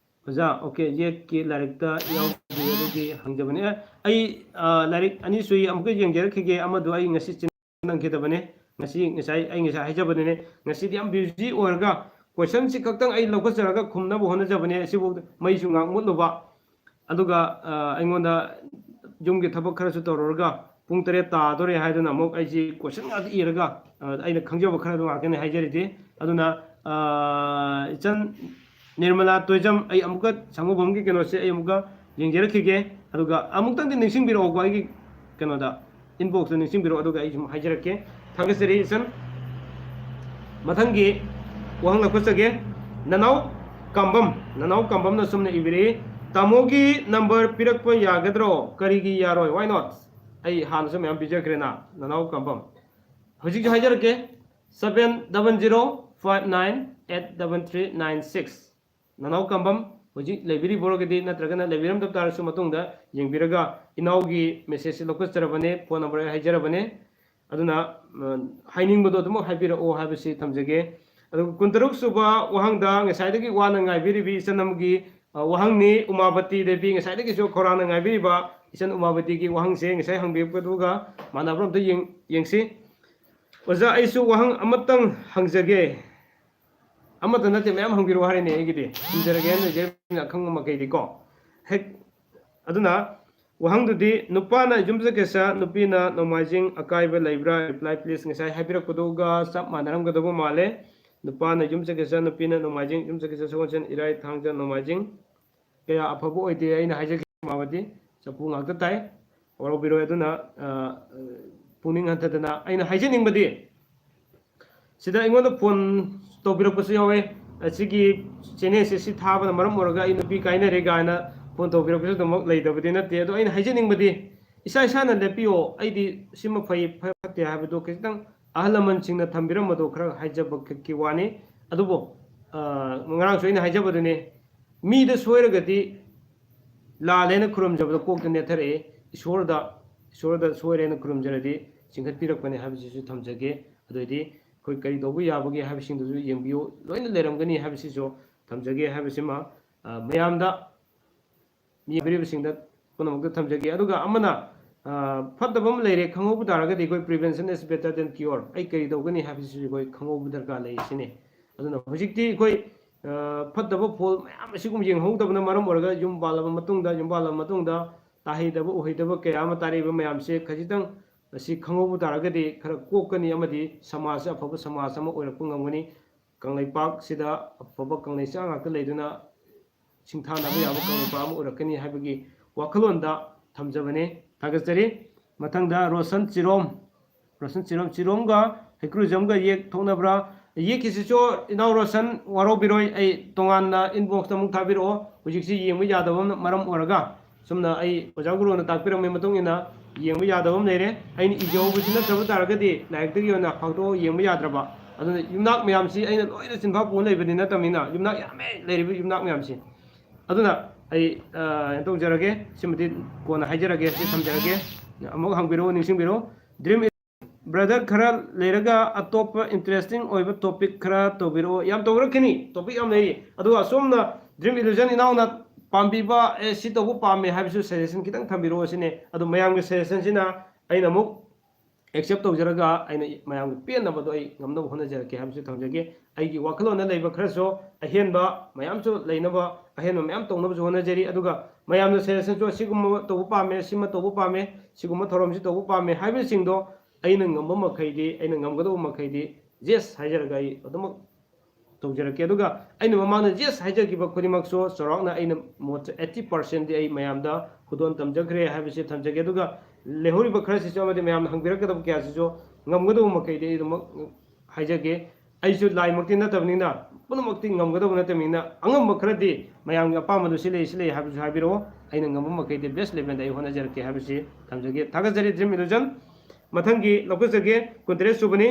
ꯑꯣꯖꯥ, OK, ꯌꯦꯛꯀꯤ ꯂꯥꯏꯔꯤꯛꯇ ꯌꯥꯎꯗꯦ, ꯑꯗꯨꯒꯤ ꯍꯪꯖꯕꯅꯦ꯫ ꯑꯦ, ꯑꯩ, ꯑꯥ, ꯂꯥꯏꯔꯤꯛ ꯑꯅꯤ ꯁꯨꯏ, ꯑꯃꯨꯛꯀ ꯌꯦꯡꯖꯔꯛꯈꯤꯒꯦ꯫ ꯑꯃꯗꯨ ꯑꯩ ꯉꯁꯤ ꯆꯤꯟ ꯅꯪꯈꯤꯗꯕꯅꯦ꯫ ꯉꯁꯤ ꯉꯁꯥꯏ ꯑꯩ ꯉꯁꯥꯏ ꯍꯥꯏꯖꯕꯗꯨꯅꯦ, ꯉꯁꯤꯗꯤ ꯌꯥꯝ ꯕ꯭ꯌꯨꯖꯤ ꯑꯣꯏꯔꯒ ꯀꯣꯏꯁꯟꯁꯤ ꯈꯛꯇꯪ ꯑꯩ ꯂꯧꯈꯠꯆꯔꯒ ꯈꯨꯝꯅꯕ ꯍꯣꯠꯅꯖꯕꯅꯦ꯫ ꯑꯁꯤꯐꯥꯎ ꯃꯩꯁꯨ ꯉꯥꯏꯍꯥꯛ ꯃꯨꯠꯂꯨꯕ, ꯑꯗꯨꯒ ꯑ, ꯑꯩꯉꯣꯟꯗ ꯌꯨꯝꯒꯤ ꯊꯕꯛ ꯈꯔꯁꯨ ꯇꯧꯔꯨꯔꯒ ꯄꯨꯡ ꯇꯔꯦꯠ ꯇꯥꯗꯣꯔꯦ ꯍꯥꯏꯗꯨꯅ ꯑꯃꯨꯛ ꯑꯩꯁꯤ ꯀꯣꯏꯁꯟ ꯉꯥꯛꯇ ꯏꯔꯒ, ꯑ, ꯑꯩꯅ ꯈꯪꯖꯕ ꯈꯔꯗꯨ ꯉꯥꯛꯇꯅꯦ ꯍꯥꯏꯖꯔꯤꯁꯦ꯫ ꯑꯗꯨꯅ ꯑ, ꯏꯆꯟ ꯅꯤꯔꯃꯂꯥ ꯇꯣꯏꯖꯝ, ꯑꯩ ꯑꯃꯨꯛꯀ ꯁꯪꯒꯣꯝꯕꯝꯒꯤ ꯀꯩꯅꯣꯁꯦ ꯑꯩ ꯑꯃꯨꯛꯀ ꯌꯦꯡꯖꯔꯛꯈꯤꯒꯦ, ꯑꯗꯨꯒ ꯑꯃꯨꯛꯇꯪꯗꯤ ꯅꯤꯡꯁꯤꯡꯕꯤꯔꯛꯑꯣꯀꯣ ꯑꯩꯒꯤ ꯀꯩꯅꯣꯗ, ꯏꯟꯕꯣꯛꯁꯇ ꯅꯤꯡꯁꯤꯡꯕꯤꯔꯛꯑꯣ, ꯑꯗꯨꯒ ꯑꯩ ꯁꯨꯝ ꯍꯥꯏꯖꯔꯛꯀꯦ꯫ ꯊꯥꯒꯠꯆꯔꯤ ꯏꯆꯟ꯫ ꯃꯊꯪꯒꯤ ꯋꯥꯍꯪ ꯂꯧꯈꯠꯆꯒꯦ꯫ ꯅꯅꯥꯎ ꯀꯥꯝꯕꯝ, ꯅꯅꯥꯎ ꯀꯥꯝꯕꯝꯅ ꯁꯨꯝꯅ ꯏꯕꯤꯔꯛꯏ, "ꯇꯥꯃꯣꯒꯤ ꯅꯝꯕꯔ ꯄꯤꯔꯛꯄ ꯌꯥꯒꯗ꯭ꯔꯣ? ꯀꯔꯤꯒꯤ ꯌꯥꯔꯣꯏ? Why not?" ꯑꯩ ꯍꯥꯟꯅꯁꯨ ꯃꯌꯥꯝ ꯄꯤꯖꯈ꯭ꯔꯦꯅ, ꯅꯅꯥꯎ ꯀꯥꯝꯕꯝ꯫ ꯍꯧꯖꯤꯛꯁꯨ ꯍꯥꯏꯖꯔꯛꯀꯦ, seven double zero five nine eight double three nine six꯫ ꯅꯅꯥꯎ ꯀꯥꯝꯕꯝ ꯍꯧꯖꯤꯛ ꯂꯩꯕꯤꯔꯤꯕ ꯑꯣꯏꯔꯒꯗꯤ, ꯅꯠꯇ꯭ꯔꯒꯅ ꯂꯩꯕꯤꯔꯝꯗꯕ ꯇꯥꯔꯁꯨ, ꯃꯇꯨꯡꯗ ꯌꯦꯡꯕꯤꯔꯒ ꯏꯅꯥꯎꯒꯤ ꯃꯦꯁꯦꯖꯁꯤ ꯂꯧꯈꯠꯆꯔꯕꯅꯦ, ꯐꯣꯟ ꯅꯝꯕꯔ ꯑꯩ ꯍꯥꯏꯖꯔꯕꯅꯦ꯫ ꯑꯗꯨꯅ, ꯎꯝ, ꯍꯥꯏꯅꯤꯡꯕꯗꯣ ꯑꯗꯨꯃꯛ ꯍꯥꯏꯕꯤꯔꯛꯑꯣ ꯍꯥꯏꯕꯁꯤ ꯊꯝꯖꯒꯦ꯫ ꯑꯗꯨꯒ ꯀꯨꯟꯇꯔꯨꯛ ꯁꯨꯕ ꯋꯥꯍꯪꯗ ꯉꯁꯥꯏꯗꯒꯤ ꯋꯥꯅ ꯉꯥꯏꯕꯤꯔꯤꯕꯤ ꯏꯆꯟ ꯑꯃꯒꯤ, ꯑ, ꯋꯥꯍꯪꯅꯤ꯫ ꯎꯃꯥꯕꯇꯤ ꯗꯦꯕꯤ ꯉꯁꯥꯏꯗꯒꯤꯁꯨ ꯈꯧꯔꯥꯡꯅ ꯉꯥꯏꯕꯤꯔꯤꯕ ꯏꯆꯟ ꯎꯃꯥꯕꯇꯤꯒꯤ ꯋꯥꯍꯪꯁꯦ ꯉꯁꯥꯏ ꯍꯪꯕꯤꯔꯛꯄꯗꯨꯒ ꯃꯥꯟꯅꯕ꯭ꯔꯥ ꯑꯝꯇ ꯌꯦꯡ-, ꯌꯦꯡꯁꯤ꯫ ꯑꯣꯖꯥ, ꯑꯩꯁꯨ ꯋꯥꯍꯪ ꯑꯃꯇꯪ ꯍꯪꯖꯒꯦ꯫ ꯑꯃꯠꯇ ꯅꯠꯇꯦ, ꯃꯌꯥꯝ ꯍꯪꯕꯤꯔꯛꯑꯣ ꯍꯥꯏꯔꯤꯅꯦ ꯑꯩꯒꯤꯗꯤ꯫ ꯈꯨꯝꯖꯔꯒꯦ ꯍꯥꯏꯅ ꯂꯩꯖꯔꯤꯕꯅꯤꯅ ꯑꯈꯪꯕ ꯃꯈꯩꯗꯤꯀꯣ꯫ ꯍꯦꯛ, ꯑꯗꯨꯅ ꯋꯥꯍꯪꯗꯨꯗꯤ, ꯅꯨꯄꯥꯅ ꯌꯨꯝꯁꯀꯩꯁ, ꯅꯨꯄꯤꯅ ꯅꯣꯡꯃꯥꯏꯖꯤꯡ, ꯑꯀꯥꯏꯕ ꯂꯩꯕ꯭ꯔꯥ? Reply please꯫ ꯉꯁꯥꯏ ꯍꯥꯏꯕꯤꯔꯛꯄꯗꯨꯒ ꯆꯞ ꯃꯥꯟꯅꯔꯝꯒꯗꯧꯕ ꯃꯥꯜꯂꯦ꯫ ꯅꯨꯄꯥꯅ ꯌꯨꯝꯁꯀꯩꯁ, ꯅꯨꯄꯤꯅ ꯅꯣꯡꯃꯥꯏꯖꯤꯡ, ꯌꯨꯝꯁꯀꯩꯁ, ꯁꯒꯣꯜꯁꯦꯟ, ꯏꯔꯥꯏ, ꯊꯥꯡꯖ, ꯅꯣꯡꯃꯥꯏꯖꯤꯡ꯫ ꯀꯌꯥ ꯑꯐꯕ ꯑꯣꯏꯗꯦ, ꯑꯩꯅ ꯍꯥꯏꯖꯒꯦ, ꯃꯥꯕꯗꯤ ꯆꯐꯨ ꯉꯥꯛꯇ ꯇꯥꯏ꯫ ꯋꯥꯔꯧꯕꯤꯔꯣꯏ꯫ ꯑꯗꯨꯅ, ꯑ, ꯄꯨꯛꯅꯤꯡ ꯍꯟꯊꯗꯅ ꯑꯩꯅ ꯍꯥꯏꯖꯅꯤꯡꯕꯗꯤ, ꯁꯤꯗ ꯑꯩꯉꯣꯟꯗ ꯐꯣꯟ ꯇꯧꯕꯤꯔꯛꯄꯁꯨ ꯌꯥꯎꯋꯦ, "ꯑꯁꯤꯒꯤ ꯆꯦꯅꯦꯜꯁꯦ ꯁꯤ ꯊꯥꯕꯅ ꯃꯔꯝ ꯑꯣꯏꯔꯒ ꯑꯩ ꯅꯨꯄꯤ ꯀꯥꯏꯅꯔꯦ" ꯀꯥꯏꯅ ꯐꯣꯟ ꯇꯧꯕꯤꯔꯛꯄꯁꯨ ꯑꯗꯨꯃꯛ ꯂꯩꯇꯕꯗꯤ ꯅꯠꯇꯦ꯫ ꯑꯗꯣ ꯑꯩꯅ ꯍꯥꯏꯖꯅꯤꯡꯕꯗꯤ, ꯏꯁꯥ ꯏꯁꯥꯅ ꯂꯦꯞꯄꯤꯌꯣ, ꯑꯩꯗꯤ ꯁꯤꯃ ꯐꯩ, ꯐ-, ꯐꯠꯇꯦ ꯍꯥꯏꯕꯗꯣ ꯈꯤꯇꯪ ꯑꯍꯜ ꯂꯃꯟꯁꯤꯡꯅ ꯊꯝꯕꯤꯔꯝꯕꯗꯣ ꯈꯔ ꯍꯥꯏꯖꯕ ꯈꯛꯀꯤ ꯋꯥꯅꯤ꯫ ꯑꯗꯨꯕꯨ, ꯑ, ꯉꯔꯥꯡꯁꯨ ꯑꯩꯅ ꯍꯥꯏꯖꯕꯗꯨꯅꯤ, ꯃꯤꯗ ꯁꯣꯏꯔꯒꯗꯤ ꯂꯥꯜꯂꯦꯅ ꯈꯨꯔꯨꯝꯖꯕꯗ ꯀꯣꯛꯇ ꯅꯦꯠꯊꯔꯛꯏ꯫ ꯏꯁꯣꯔꯗ, ꯏꯁꯣꯔꯗ ꯁꯣꯏꯔꯦꯅ ꯈꯨꯔꯨꯝꯖꯔꯗꯤ ꯆꯤꯡꯈꯠꯄꯤꯔꯛꯄꯅꯤ ꯍꯥꯏꯕꯁꯤꯁꯨ ꯊꯝꯖꯒꯦ꯫ ꯑꯗꯨꯑꯣꯏꯗꯤ ꯑꯩꯈꯣꯏ ꯀꯔꯤ ꯇꯧꯕ ꯌꯥꯕꯒꯦ ꯍꯥꯏꯕꯁꯤꯡꯗꯨꯁꯨ ꯌꯦꯡꯕꯤꯌꯨ, ꯂꯣꯏꯅ ꯂꯩꯔꯝꯒꯅꯤ ꯍꯥꯏꯕꯁꯤꯁꯨ ꯊꯝꯖꯒꯦ ꯍꯥꯏꯕꯁꯤꯃ, ꯑ, ꯃꯌꯥꯝꯗ, ꯌꯦꯡꯕꯤꯔꯤꯕꯁꯤꯡꯗ ꯄꯨꯝꯅꯃꯛꯇ ꯊꯝꯖꯒꯦ꯫ ꯑꯗꯨꯒ ꯑꯃꯅ, ꯐꯠꯇꯕ ꯑꯃ ꯂꯩꯔꯦ ꯈꯪꯍꯧꯕ ꯇꯥꯔꯒꯗꯤ ꯑꯩꯈꯣꯏ prevention is better than cure, ꯑꯩ ꯀꯔꯤ ꯇꯧꯒꯅꯤ ꯍꯥꯏꯕꯁꯤꯁꯨ ꯑꯩꯈꯣꯏ ꯈꯪꯍꯧꯕ ꯗꯔꯀꯥꯔ ꯂꯩ ꯁꯤꯅꯤ꯫ ꯑꯗꯨꯅ ꯍꯧꯖꯤꯛꯇꯤ ꯑꯩꯈꯣꯏ ꯐꯠꯇꯕ ꯐꯣꯜ ꯃꯌꯥꯝ ꯑꯁꯤꯒꯨꯝꯕ ꯌꯦꯡꯍꯧꯗꯕꯅ ꯃꯔꯝ ꯑꯣꯏꯔꯒ ꯌꯨꯝ ꯄꯥꯜꯂꯕ ꯃꯇꯨꯡꯗ, ꯌꯨꯝ ꯄꯥꯜꯂꯕ ꯃꯇꯨꯡꯗ ꯇꯥꯍꯩꯗꯕ ꯎꯍꯩꯗꯕ ꯀꯌꯥ ꯑꯃ ꯇꯥꯔꯛꯏꯕ ꯃꯌꯥꯝꯁꯦ ꯈꯖꯤꯛꯇꯪ ꯑꯁꯤ ꯈꯪꯍꯧꯕ ꯇꯥꯔꯒꯗꯤ ꯈꯔ ꯀꯣꯛꯀꯅꯤ ꯑꯃꯗꯤ ꯁꯃꯥꯖꯁꯦ ꯑꯐꯕ ꯁꯃꯥꯖ ꯑꯃ ꯑꯣꯏꯔꯛꯄ ꯉꯝꯒꯅꯤ꯫ ꯀꯪꯂꯩꯄꯥꯛꯁꯤꯗ ꯑꯐꯕ ꯀꯪꯂꯩꯆꯥ ꯉꯥꯛꯇ ꯂꯩꯗꯨꯅ ꯁꯤꯡꯊꯥꯅꯕ ꯌꯥꯕ ꯀꯪꯂꯩꯄꯥꯛ ꯑꯃ ꯑꯣꯏꯔꯛꯀꯅꯤ ꯍꯥꯏꯕꯒꯤ ꯋꯥꯈꯜꯂꯣꯟꯗ ꯊꯝꯖꯕꯅꯤ꯫ ꯊꯥꯒꯠꯆꯔꯤ꯫ ꯃꯊꯪꯗ ꯔꯣꯁꯟ ꯆꯤꯔꯣꯝ, ꯔꯣꯁꯟ ꯆꯤꯔꯣꯝ, ꯆꯤꯔꯣꯝꯒ ꯍꯩꯀ꯭ꯔꯨꯖꯝꯒ ꯌꯦꯛ ꯊꯣꯛꯅꯕ꯭ꯔꯥ? ꯌꯦꯛꯀꯤꯁꯤꯁꯨ ꯏꯅꯥꯎ ꯔꯣꯁꯟ ꯋꯥꯔꯧꯕꯤꯔꯣꯏ, ꯑꯩ ꯇꯣꯉꯥꯟꯅ inboxꯇ ꯑꯃꯨꯛ ꯊꯥꯕꯤꯔꯛꯑꯣ꯫ ꯍꯧꯖꯤꯛꯁꯤ ꯌꯦꯡꯕ ꯌꯥꯗꯕ ꯃꯔꯝ ꯑꯣꯏꯔꯒ ꯁꯨꯝꯅ ꯑꯩ ꯑꯣꯖꯥ ꯒꯨꯔꯨꯅ ꯇꯥꯛꯄꯤꯔꯝꯕꯒꯤ ꯃꯇꯨꯡ ꯏꯟꯅ ꯌꯦꯡꯕ ꯌꯥꯗꯕ ꯑꯃ ꯂꯩꯔꯦ꯫ ꯑꯩꯅ ꯏꯖꯍꯧꯕꯁꯤ ꯅꯠꯇꯕ ꯇꯥꯔꯒꯗꯤ ꯂꯥꯏꯔꯤꯛꯇꯒꯤ ꯑꯣꯏꯅ ꯐꯥꯛꯇꯣꯛꯑ ꯌꯦꯡꯕ ꯌꯥꯗ꯭ꯔꯕ꯫ ꯑꯗꯨꯅ ꯌꯨꯝꯅꯥꯛ ꯃꯌꯥꯝꯁꯤ ꯑꯩꯅ ꯂꯣꯏꯅ ꯆꯤꯟꯐꯥ ꯄꯨ ꯂꯩꯕꯗꯤ ꯅꯠꯇꯕꯅꯤꯅ ꯌꯨꯝꯅꯥꯛ ꯌꯥꯝꯃꯦ ꯂꯩꯔꯤꯕ ꯌꯨꯝꯅꯥꯛ ꯃꯌꯥꯝꯁꯤ꯫ ꯑꯗꯨꯅ ꯑꯩ ꯀꯩꯅꯣ ꯇꯧꯖꯔꯒꯦ, ꯁꯤꯃꯗꯤ ꯀꯣꯟꯅ ꯍꯥꯏꯖꯔꯒꯦ, ꯁꯤ ꯊꯝꯖꯔꯒꯦ꯫ ꯑꯃꯨꯛ ꯍꯪꯕꯤꯔꯛꯑꯣ, ꯅꯤꯡꯁꯤꯡꯕꯤꯔꯛꯑꯣ꯫ ꯗ꯭ꯔꯤꯝ ꯕ꯭ꯔꯗꯔ, ꯈꯔ ꯂꯩꯔꯒ ꯑꯇꯣꯞꯄ interesting ꯑꯣꯏꯕ topic ꯈꯔ ꯇꯧꯕꯤꯔꯛꯑꯣ꯫ ꯌꯥꯝ ꯇꯧꯔꯛꯈꯤꯅꯤ, topic ꯌꯥꯝ ꯂꯩꯔꯤ꯫ ꯑꯗꯨꯒ ꯑꯁꯣꯝꯅ ꯗ꯭ꯔꯤꯝ ꯏꯂꯨꯖꯟ ꯏꯅꯥꯎꯅ ꯄꯥꯝꯕꯤꯕ, ꯑꯦ, ꯁꯤ ꯇꯧꯕ ꯄꯥꯝꯃꯦ ꯍꯥꯏꯕꯁꯨ suggestion ꯈꯤꯇꯪ ꯊꯝꯕꯤꯔꯛꯑꯣ ꯁꯤꯅꯦ꯫ ꯑꯗꯨ ꯃꯌꯥꯝꯒꯤ suggestionꯁꯤꯅ ꯑꯩꯅ ꯑꯃꯨꯛ accept ꯇꯧꯖꯔꯒ ꯑꯩꯅ ꯃꯌꯥꯝꯒꯤ ꯄꯦꯟꯅꯕꯗꯣ ꯑꯩ ꯉꯝꯅꯕ ꯍꯣꯠꯅꯖꯔꯛꯀꯦ ꯍꯥꯏꯕꯁꯨ ꯊꯝꯖꯒꯦ꯫ ꯑꯩꯒꯤ ꯋꯥꯈꯜꯂꯣꯟꯗ ꯂꯩꯕ ꯈꯔꯁꯨ ꯑꯍꯦꯟꯕ ꯃꯌꯥꯝꯁꯨ ꯂꯩꯅꯕ, ꯑꯍꯦꯟꯕ ꯃꯌꯥꯝ ꯇꯧꯅꯕꯁꯨ ꯍꯣꯠꯅꯖꯔꯤ꯫ ꯑꯗꯨꯒ ꯃꯌꯥꯝꯅ suggestionꯁꯨ ꯑꯁꯤꯒꯨꯝꯕ ꯇꯧꯕ ꯄꯥꯝꯃꯦ, ꯁꯤꯃ ꯇꯧꯕ ꯄꯥꯝꯃꯦ, ꯁꯤꯒꯨꯝꯕ ꯊꯧꯔꯝꯁꯤ ꯇꯧꯕ ꯄꯥꯝꯃꯦ ꯍꯥꯏꯕꯁꯤꯡꯗꯣ ꯑꯩꯅ ꯉꯝꯕ ꯃꯈꯩꯗꯤ, ꯑꯩꯅ ꯉꯝꯒꯗꯧꯕ ꯃꯈꯩꯗꯤ yes ꯍꯥꯏꯖꯔꯒ ꯑꯩ ꯑꯗꯨꯃꯛ ꯇꯧꯖꯔꯛꯀꯦ꯫ ꯑꯗꯨꯒ ꯑꯩꯅ ꯃꯃꯥꯡꯗ yes ꯍꯥꯏꯖꯈꯤꯕ ꯈꯨꯗꯤꯡꯃꯛꯁꯨ ꯆꯥꯎꯔꯥꯛꯅ ꯑꯩꯅ ꯃꯣꯠꯁꯦ eighty percentꯗꯤ ꯑꯩ ꯃꯌꯥꯝꯗ ꯈꯨꯗꯣꯜ ꯇꯝꯖꯈ꯭ꯔꯦ ꯍꯥꯏꯕꯁꯤ ꯊꯝꯖꯒꯦ꯫ ꯑꯗꯨꯒ ꯂꯩꯍꯧꯔꯤꯕ ꯈꯔꯁꯤꯁꯨ ꯑꯃꯗꯤ ꯃꯌꯥꯝꯅ ꯍꯪꯕꯤꯔꯛꯀꯗꯕ ꯀꯌꯥꯁꯤꯁꯨ ꯉꯝꯒꯗꯧꯕ ꯃꯈꯩꯗꯤ ꯑꯩ ꯑꯗꯨꯃꯛ ꯍꯥꯏꯖꯒꯦ꯫ ꯑꯩꯁꯨ ꯂꯥꯏꯃꯛꯇꯤ ꯅꯠꯇꯕꯅꯤꯅ, ꯄꯨꯝꯅꯃꯛꯇꯤ ꯉꯝꯒꯗꯧꯕ ꯅꯠꯇꯕꯅꯤꯅ, ꯑꯉꯝꯕ ꯈꯔꯗꯤ ꯃꯌꯥꯝꯒꯤ ꯑꯄꯥꯝꯕꯗꯨ ꯁꯤ ꯂꯩ, ꯁꯤ ꯂꯩ ꯍꯥꯏꯕꯁꯨ ꯍꯥꯏꯕꯤꯔꯛꯑꯣ꯫ ꯑꯩꯅ ꯉꯝꯕ ꯃꯈꯩꯗꯤ best levelꯗ ꯑꯩ ꯍꯣꯠꯅꯖꯔꯛꯀꯦ ꯍꯥꯏꯕꯁꯤ ꯊꯝꯖꯒꯦ꯫ ꯊꯥꯒꯠꯆꯔꯤ ꯗ꯭ꯔꯤꯝ ꯏꯂꯨꯖꯟ꯫ ꯃꯊꯪꯒꯤ ꯂꯧꯈꯠꯆꯒꯦ, ꯀꯨꯟꯇꯔꯦꯠ ꯁꯨꯕꯅꯤ,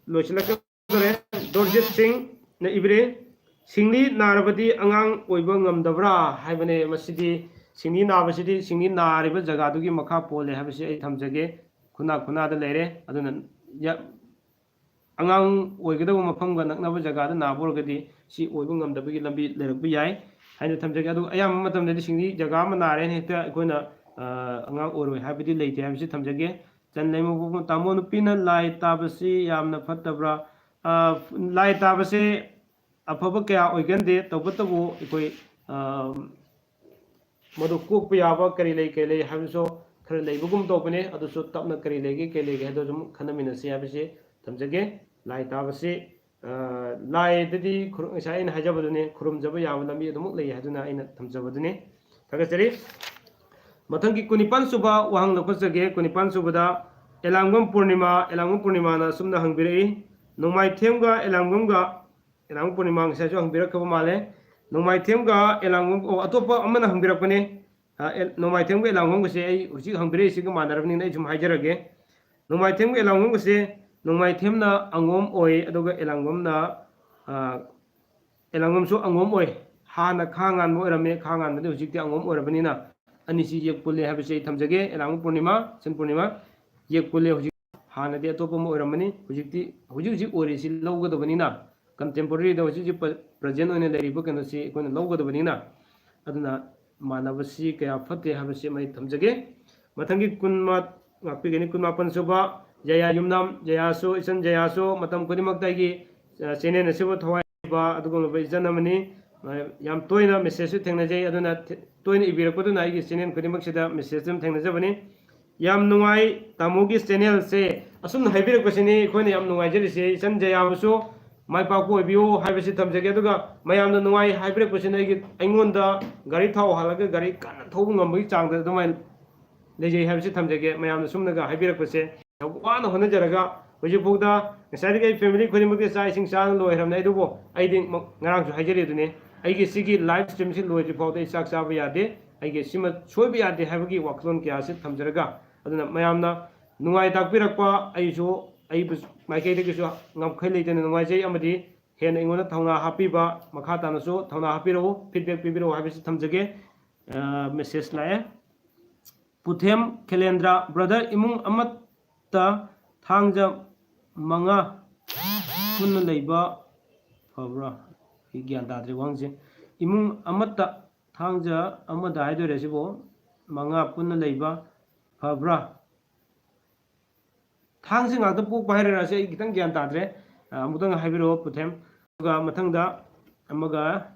ꯂꯣꯏꯁꯤꯜꯂꯛꯀꯗꯧꯔꯦ꯫ ꯗꯣꯔꯖꯤꯠ ꯁꯤꯡꯅ ꯏꯕꯤꯔꯦ, ꯁꯤꯡꯂꯤ ꯅꯥꯔꯕꯗꯤ ꯑꯉꯥꯡ ꯑꯣꯏꯕ ꯉꯝꯗꯕ꯭ꯔꯥ ꯍꯥꯏꯕꯅꯦ꯫ ꯃꯁꯤꯗꯤ ꯁꯤꯡꯂꯤ ꯅꯥꯕꯁꯤꯗꯤ ꯁꯤꯡꯂꯤ ꯅꯥꯔꯤꯕ ꯖꯒꯥꯗꯨꯒꯤ ꯃꯈꯥ ꯄꯣꯜꯂꯦ ꯍꯥꯏꯕꯁꯤ ꯑꯩ ꯊꯝꯖꯒꯦ꯫ ꯈꯨꯟꯅꯥ ꯈꯨꯟꯅꯥꯗ ꯂꯩꯔꯦ꯫ ꯑꯗꯨꯅ ꯌꯥ-, ꯑꯉꯥꯡ ꯑꯣꯏꯒꯗꯕ ꯃꯐꯝꯒ ꯅꯛꯅꯕ ꯖꯒꯥꯗ ꯅꯥꯕ ꯑꯣꯏꯔꯒꯗꯤ ꯁꯤ ꯑꯣꯏꯕ ꯉꯝꯗꯕꯒꯤ ꯂꯝꯕꯤ ꯂꯩꯔꯛꯄ ꯌꯥꯏ ꯍꯥꯏꯅ ꯊꯝꯖꯒꯦ꯫ ꯑꯗꯨꯒ ꯑꯌꯥꯝꯕ ꯃꯇꯝꯗꯗꯤ ꯁꯤꯡꯂꯤ ꯖꯒꯥ ꯑꯃ ꯅꯥꯔꯦꯅ ꯍꯦꯛꯇ ꯑꯩꯈꯣꯏꯅ ꯑꯉꯥꯡ ꯑꯣꯏꯔꯣꯏ ꯍꯥꯏꯕꯗꯤ ꯂꯩꯇꯦ ꯍꯥꯏꯕꯁꯤ ꯊꯝꯖꯒꯦ꯫ ꯆꯟ ꯂꯩꯃꯕꯨꯡ ꯇꯥꯃꯣ, ꯅꯨꯄꯤꯅ ꯂꯥꯏ ꯇꯥꯕꯁꯤ ꯌꯥꯝꯅ ꯐꯠꯇꯕ꯭ꯔꯥ? ꯂꯥꯏ ꯇꯥꯕꯁꯦ ꯑꯐꯕ ꯀꯌꯥ ꯑꯣꯏꯒꯟꯗꯦ꯫ ꯇꯧꯕꯇꯕꯨ ꯑꯩꯈꯣꯏ ꯃꯗꯨ ꯀꯣꯛꯄ ꯌꯥꯕ ꯀꯔꯤ ꯂꯩ ꯀꯔꯤ ꯂꯩ ꯍꯥꯏꯕꯁꯨ ꯈꯔ ꯂꯩꯕꯒꯨꯝ ꯇꯧꯕꯅꯦ꯫ ꯑꯗꯨꯁꯨ ꯇꯞꯅ ꯀꯔꯤ ꯂꯩꯒꯦ ꯀꯔꯤ ꯂꯩꯒꯦ ꯍꯥꯏꯗꯣ ꯑꯗꯨꯝ ꯈꯟꯅꯃꯤꯟꯅꯁꯤ ꯍꯥꯏꯕꯁꯤ ꯊꯝꯖꯒꯦ꯫ ꯂꯥꯏ ꯇꯥꯕꯁꯤ ꯂꯥꯏꯗꯗꯤ ꯉꯁꯥꯏ ꯑꯩꯅ ꯍꯥꯏꯖꯕꯗꯨꯅꯤ, ꯈꯨꯔꯨꯝꯖꯕ ꯌꯥꯕ ꯂꯝꯕꯤ ꯑꯗꯨꯃꯛ ꯂꯩ ꯍꯥꯏꯗꯨꯅ ꯑꯩꯅ ꯊꯝꯖꯕꯗꯨꯅꯤ꯫ ꯊꯥꯒꯠꯆꯔꯤ꯫ ꯃꯊꯪꯒꯤ ꯀꯨꯟꯅꯤꯄꯥꯟ ꯁꯨꯕ ꯋꯥꯍꯪ ꯂꯧꯈꯠꯆꯒꯦ꯫ ꯀꯨꯟꯅꯤꯄꯥꯟ ꯁꯨꯕꯗ ꯑꯦꯂꯥꯡꯕꯝ ꯄꯨꯔꯅꯤꯃꯥ, ꯑꯦꯂꯥꯡꯕꯝ ꯄꯨꯔꯅꯤꯃꯥꯅ ꯑꯁꯨꯝꯅ ꯍꯪꯕꯤꯔꯛꯏ, ꯅꯣꯡꯃꯥꯏꯊꯦꯝꯒ ꯑꯦꯂꯥꯡꯕꯝꯒ, ꯑꯦꯂꯥꯡꯕꯝ ꯄꯨꯔꯅꯤꯃꯥ ꯉꯁꯥꯏꯁꯨ ꯍꯪꯕꯤꯔꯛꯈ꯭ꯔꯕ ꯃꯥꯜꯂꯦ꯫ ꯅꯣꯡꯃꯥꯏꯊꯦꯝꯒ ꯑꯦꯂꯥꯡꯕꯝ, ꯑꯣ, ꯑꯇꯣꯞꯄ ꯑꯃꯅ ꯍꯪꯕꯤꯔꯛꯄꯅꯦ꯫ ꯅꯣꯡꯃꯥꯏꯊꯦꯝꯒ ꯑꯦꯂꯥꯡꯕꯝꯒꯁꯦ ꯑꯩ ꯍꯧꯖꯤꯛ ꯍꯪꯕꯤꯔꯛꯏꯁꯤꯒ ꯃꯥꯟꯅꯔꯕꯅꯤꯅ ꯑꯩ ꯁꯨꯝ ꯍꯥꯏꯖꯔꯒꯦ꯫ ꯅꯣꯡꯃꯥꯏꯊꯦꯝꯒ ꯑꯦꯂꯥꯡꯕꯝꯒꯁꯦ, ꯅꯣꯡꯃꯥꯏꯊꯦꯝꯅ ꯑꯉꯣꯝ ꯑꯣꯏ, ꯑꯗꯨꯒ ꯑꯦꯂꯥꯡꯕꯝꯅ, ꯑꯦꯂꯥꯡꯕꯝꯁꯨ ꯑꯉꯣꯝ ꯑꯣꯏ꯫ ꯍꯥꯟꯅ ꯈꯥ ꯉꯥꯟꯕ ꯑꯣꯏꯔꯝꯃꯦ, ꯈꯥ ꯉꯥꯟꯕꯗꯤ ꯍꯧꯖꯤꯛꯇꯤ ꯑꯉꯣꯝ ꯑꯣꯏꯔꯕꯅꯤꯅ ꯑꯅꯤꯁꯤ ꯌꯦꯛ ꯄꯨꯜꯂꯦ ꯍꯥꯏꯕꯁꯤ ꯑꯩ ꯊꯝꯖꯒꯦ꯫ ꯑꯦꯂꯥꯡꯕꯝ ꯄꯨꯔꯅꯤꯃꯥ, ꯆꯟ ꯄꯨꯔꯅꯤꯃꯥ ꯌꯦꯛ ꯄꯨꯜꯂꯦ꯫ ꯍꯧꯖꯤꯛ ꯍꯥꯟꯅꯗꯤ ꯑꯇꯣꯞꯄ ꯑꯃ ꯑꯣꯏꯔꯝꯃꯅꯤ, ꯍꯧꯖꯤꯛꯇꯤ ꯍꯧꯖꯤꯛ ꯍꯧꯖꯤꯛ ꯑꯣꯏꯔꯤꯁꯤ ꯂꯧꯒꯗꯕꯅꯤꯅ, contemporaryꯗ ꯍꯧꯖꯤꯛ ꯍꯧꯖꯤꯛ present ꯑꯣꯏꯅ ꯂꯩꯔꯤꯕ ꯀꯩꯅꯣꯁꯤ ꯑꯩꯈꯣꯏꯅ ꯂꯧꯒꯗꯕꯅꯤꯅ, ꯑꯗꯨꯅ ꯃꯥꯟꯅꯕꯁꯤ ꯀꯌꯥ ꯐꯠꯇꯦ ꯍꯥꯏꯕꯁꯤ ꯑꯃ ꯑꯩ ꯊꯝꯖꯒꯦ꯫ ꯃꯊꯪꯒꯤ ꯀꯨꯟꯃ-, ꯉꯥꯛꯄꯤꯒꯅꯤ, ꯀꯨꯟꯃꯥꯄꯟ ꯁꯨꯕ, ꯖꯌꯥ ꯌꯨꯝꯅꯥꯝ, ꯖꯌꯥꯁꯨ, ꯏꯆꯟ ꯖꯌꯥꯁꯨ ꯃꯇꯝ ꯈꯨꯗꯤꯡꯃꯛꯇ ꯑꯩꯒꯤ channel ꯑꯁꯤꯕꯨ ꯊꯋꯥꯏ ꯌꯥꯎꯕ ꯑꯗꯨꯒꯨꯝꯂꯕ ꯏꯆꯟ ꯑꯃꯅꯤ꯫ ꯌꯥꯝ ꯇꯣꯏꯅ messageꯁꯨ ꯊꯦꯡꯅꯖꯩ, ꯑꯗꯨꯅ ꯊꯦ-, ꯇꯣꯏꯅ ꯏꯕꯤꯔꯛꯄꯗꯨꯅ ꯑꯩꯒꯤ channel ꯈꯨꯗꯤꯡꯃꯛꯁꯤꯗ message ꯑꯗꯨꯝ ꯊꯦꯡꯅꯖꯕꯅꯤ꯫ ꯌꯥꯝ ꯅꯨꯡꯉꯥꯏ ꯇꯥꯃꯣꯒꯤ channelꯁꯦ꯫ ꯑꯁꯨꯝꯅ ꯍꯥꯏꯕꯤꯔꯛꯄꯁꯤꯅꯤ ꯑꯩꯈꯣꯏꯅ ꯌꯥꯝ ꯅꯨꯡꯉꯥꯏꯖꯔꯤꯁꯦ꯫ ꯏꯆꯟ ꯖꯌꯥꯕꯨꯁꯨ ꯃꯥꯏ ꯄꯥꯛꯄ ꯑꯣꯏꯕꯤꯌꯨ ꯍꯥꯏꯕꯁꯤ ꯊꯝꯖꯒꯦ꯫ ꯑꯗꯨꯒ ꯃꯌꯥꯝꯅ ꯅꯨꯡꯉꯥꯏ ꯍꯥꯏꯕꯤꯔꯛꯄꯁꯤꯅ ꯑꯩꯒꯤ, ꯑꯩꯉꯣꯟꯗ ꯒꯥꯔꯤ ꯊꯥꯎ ꯍꯥꯜꯂꯒ ꯒꯥꯔꯤ ꯀꯟꯅ ꯊꯧꯕ ꯉꯝꯕꯒꯤ ꯆꯥꯡꯗ ꯑꯗꯨꯃꯥꯏꯅ ꯂꯩꯖꯩ ꯍꯥꯏꯕꯁꯤ ꯊꯝꯖꯒꯦ꯫ ꯃꯌꯥꯝꯅ ꯁꯨꯝꯅꯒ ꯍꯥꯏꯕꯤꯔꯛꯄꯁꯦ ꯌꯥꯝ ꯋꯥꯅ ꯍꯣꯠꯅꯖꯔꯒ ꯍꯧꯖꯤꯛꯐꯥꯎꯗ ꯉꯁꯥꯏꯗꯒꯤ ꯑꯩ family ꯈꯨꯗꯤꯡꯃꯛꯇꯤ ꯆꯥꯛ ꯏꯁꯤꯡ ꯆꯥꯅ ꯂꯣꯏꯈ꯭ꯔꯕꯅꯤ꯫ ꯑꯗꯨꯕꯨ ꯑꯩꯗꯤ ꯃ-, ꯉꯔꯥꯡꯁꯨ ꯍꯥꯏꯖꯔꯤ ꯑꯗꯨꯅꯤ, ꯑꯩꯒꯤ ꯁꯤꯒꯤ live streamꯁꯤ ꯂꯣꯏꯗ꯭ꯔꯤ ꯐꯥꯎꯗ ꯑꯩ ꯆꯥꯛ ꯆꯥꯕ ꯌꯥꯗꯦ, ꯑꯩꯒꯤ ꯁꯤꯃ ꯁꯣꯏꯕ ꯌꯥꯗꯦ ꯍꯥꯏꯕꯒꯤ ꯋꯥꯈꯜꯂꯣꯟ ꯀꯌꯥ ꯑꯁꯤ ꯊꯝꯖꯔꯒ, ꯑꯗꯨꯅ ꯃꯌꯥꯝꯅ ꯅꯨꯡꯉꯥꯏ ꯇꯥꯛꯄꯤꯔꯛꯄ ꯑꯩꯁꯨ ꯑꯩꯕꯨ ꯃꯥꯏꯀꯩꯗꯒꯤꯁꯨ ꯉꯝꯈꯩ ꯂꯩꯇꯅ ꯅꯨꯡꯉꯥꯏꯖꯩ, ꯑꯃꯗꯤ ꯍꯦꯟꯅ ꯑꯩꯉꯣꯟꯗ ꯊꯧꯅꯥ ꯍꯥꯞꯄꯤꯕ, ꯃꯈꯥ ꯇꯥꯅꯁꯨ ꯊꯧꯅꯥ ꯍꯥꯞꯄꯤꯔꯛꯎ, feedback ꯄꯤꯕꯤꯔꯛꯎ ꯍꯥꯏꯕꯁꯤ ꯊꯝꯖꯒꯦ꯫ ꯑ, message ꯂꯥꯛꯑꯦ꯫ ꯄꯨꯊꯦꯝ ꯈꯦꯂꯦꯟꯗ꯭ꯔ, brother, ꯏꯃꯨꯡ ꯑꯃꯠꯇ ꯊꯥꯡꯖ ꯃꯉꯥ ꯄꯨꯟꯅ ꯂꯩꯕ ꯐꯕ꯭ꯔꯥ? ꯑꯩ ꯒ꯭ꯌꯥꯟ ꯇꯥꯗ꯭ꯔꯦ ꯋꯥꯍꯪꯁꯦ꯫ ꯏꯃꯨꯡ ꯑꯃꯠꯇ ꯊꯥꯡꯖ ꯑꯃꯗ ꯍꯥꯏꯗꯣꯏꯔꯦ ꯁꯤꯕꯨ? ꯃꯉꯥ ꯄꯨꯟꯅ ꯂꯩꯕ ꯐꯕ꯭ꯔꯥ? ꯊꯥꯡꯁꯦ ꯉꯥꯛꯇ ꯄꯣꯛꯄ ꯍꯥꯏꯔꯔꯁꯦ, ꯑꯩ ꯈꯤꯇꯪ ꯒ꯭ꯌꯥꯟ ꯇꯥꯗ꯭ꯔꯦ꯫ ꯑ, ꯑꯃꯨꯛꯇꯪ ꯍꯥꯏꯕꯤꯔꯛꯑꯣ ꯄꯨꯊꯦꯝ꯫ ꯑꯗꯨꯒ ꯃꯊꯪꯗ ꯑꯃꯒ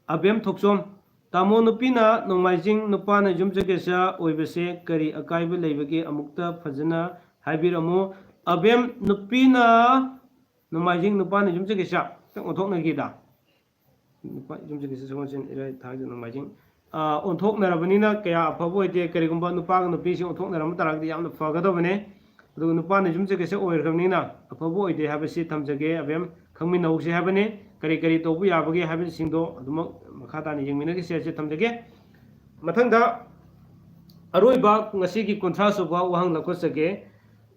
ꯑꯕꯦꯝ ꯊꯣꯛꯆꯣꯝ, "ꯇꯥꯃꯣ, ꯅꯨꯄꯤꯅ ꯅꯣꯡꯃꯥꯏꯖꯤꯡ, ꯅꯨꯄꯥꯅ ꯌꯨꯝꯁꯀꯩꯁ ꯑꯣꯏꯕꯁꯦ ꯀꯔꯤ ꯑꯀꯥꯏꯕ ꯂꯩꯕꯒꯦ? ꯑꯃꯨꯛꯇ ꯐꯖꯅ ꯍꯥꯏꯕꯤꯔꯝꯃꯨ꯫ ꯑꯕꯦꯝ, ꯅꯨꯄꯤꯅ ꯅꯣꯡꯃꯥꯏꯖꯤꯡ, ꯅꯨꯄꯥꯅ ꯌꯨꯝꯁꯀꯩꯁ ꯈꯤꯇꯪ ꯑꯣꯟꯊꯣꯛꯅꯈꯤꯗ꯫ ꯅꯨꯄꯥ ꯌꯨꯝꯁꯀꯩꯁ, ꯁꯒꯣꯜꯁꯦꯟ, ꯏꯔꯥꯏ, ꯊꯥꯡꯖ, ꯅꯣꯡꯃꯥꯏꯖꯤꯡ꯫ ꯑ, ꯑꯣꯟꯊꯣꯛꯅꯔꯕꯅꯤꯅ ꯀꯌꯥ ꯑꯐꯕ ꯑꯣꯏꯗꯦ꯫ ꯀꯔꯤꯒꯨꯝꯕ ꯅꯨꯄꯥꯒ ꯅꯨꯄꯤꯁꯤ ꯑꯣꯟꯊꯣꯛꯅꯔꯝꯕ ꯇꯥꯔꯒꯗꯤ ꯌꯥꯝꯅ ꯐꯒꯗꯕꯅꯦ꯫ ꯑꯗꯨꯒ ꯅꯨꯄꯥꯅ ꯌꯨꯝꯁꯀꯩꯁ ꯑꯣꯏꯈ꯭ꯔꯕꯅꯤꯅ ꯑꯐꯕ ꯑꯣꯏꯗꯦ ꯍꯥꯏꯕꯁꯤ ꯊꯝꯖꯒꯦ꯫ ꯑꯕꯦꯝ, ꯈꯪꯃꯤꯟꯅꯍꯧꯁꯤ ꯍꯥꯏꯕꯅꯤ꯫ ꯀꯔꯤ ꯀꯔꯤ ꯇꯧꯕ ꯌꯥꯕꯒꯦ ꯍꯥꯏꯕꯁꯤꯡꯗꯣ ꯑꯗꯨꯃꯛ ꯃꯈꯥ ꯇꯥꯅ ꯌꯦꯡꯃꯤꯟꯅꯈꯤꯁꯤ ꯍꯥꯏꯁꯦ ꯊꯝꯖꯒꯦ꯫ ꯃꯊꯪꯗ ꯑꯔꯣꯏꯕ ꯉꯁꯤꯒꯤ ꯀꯨꯟꯊ꯭ꯔꯥ ꯁꯨꯕ ꯋꯥꯍꯪ ꯂꯧꯈꯠꯆꯒꯦ꯫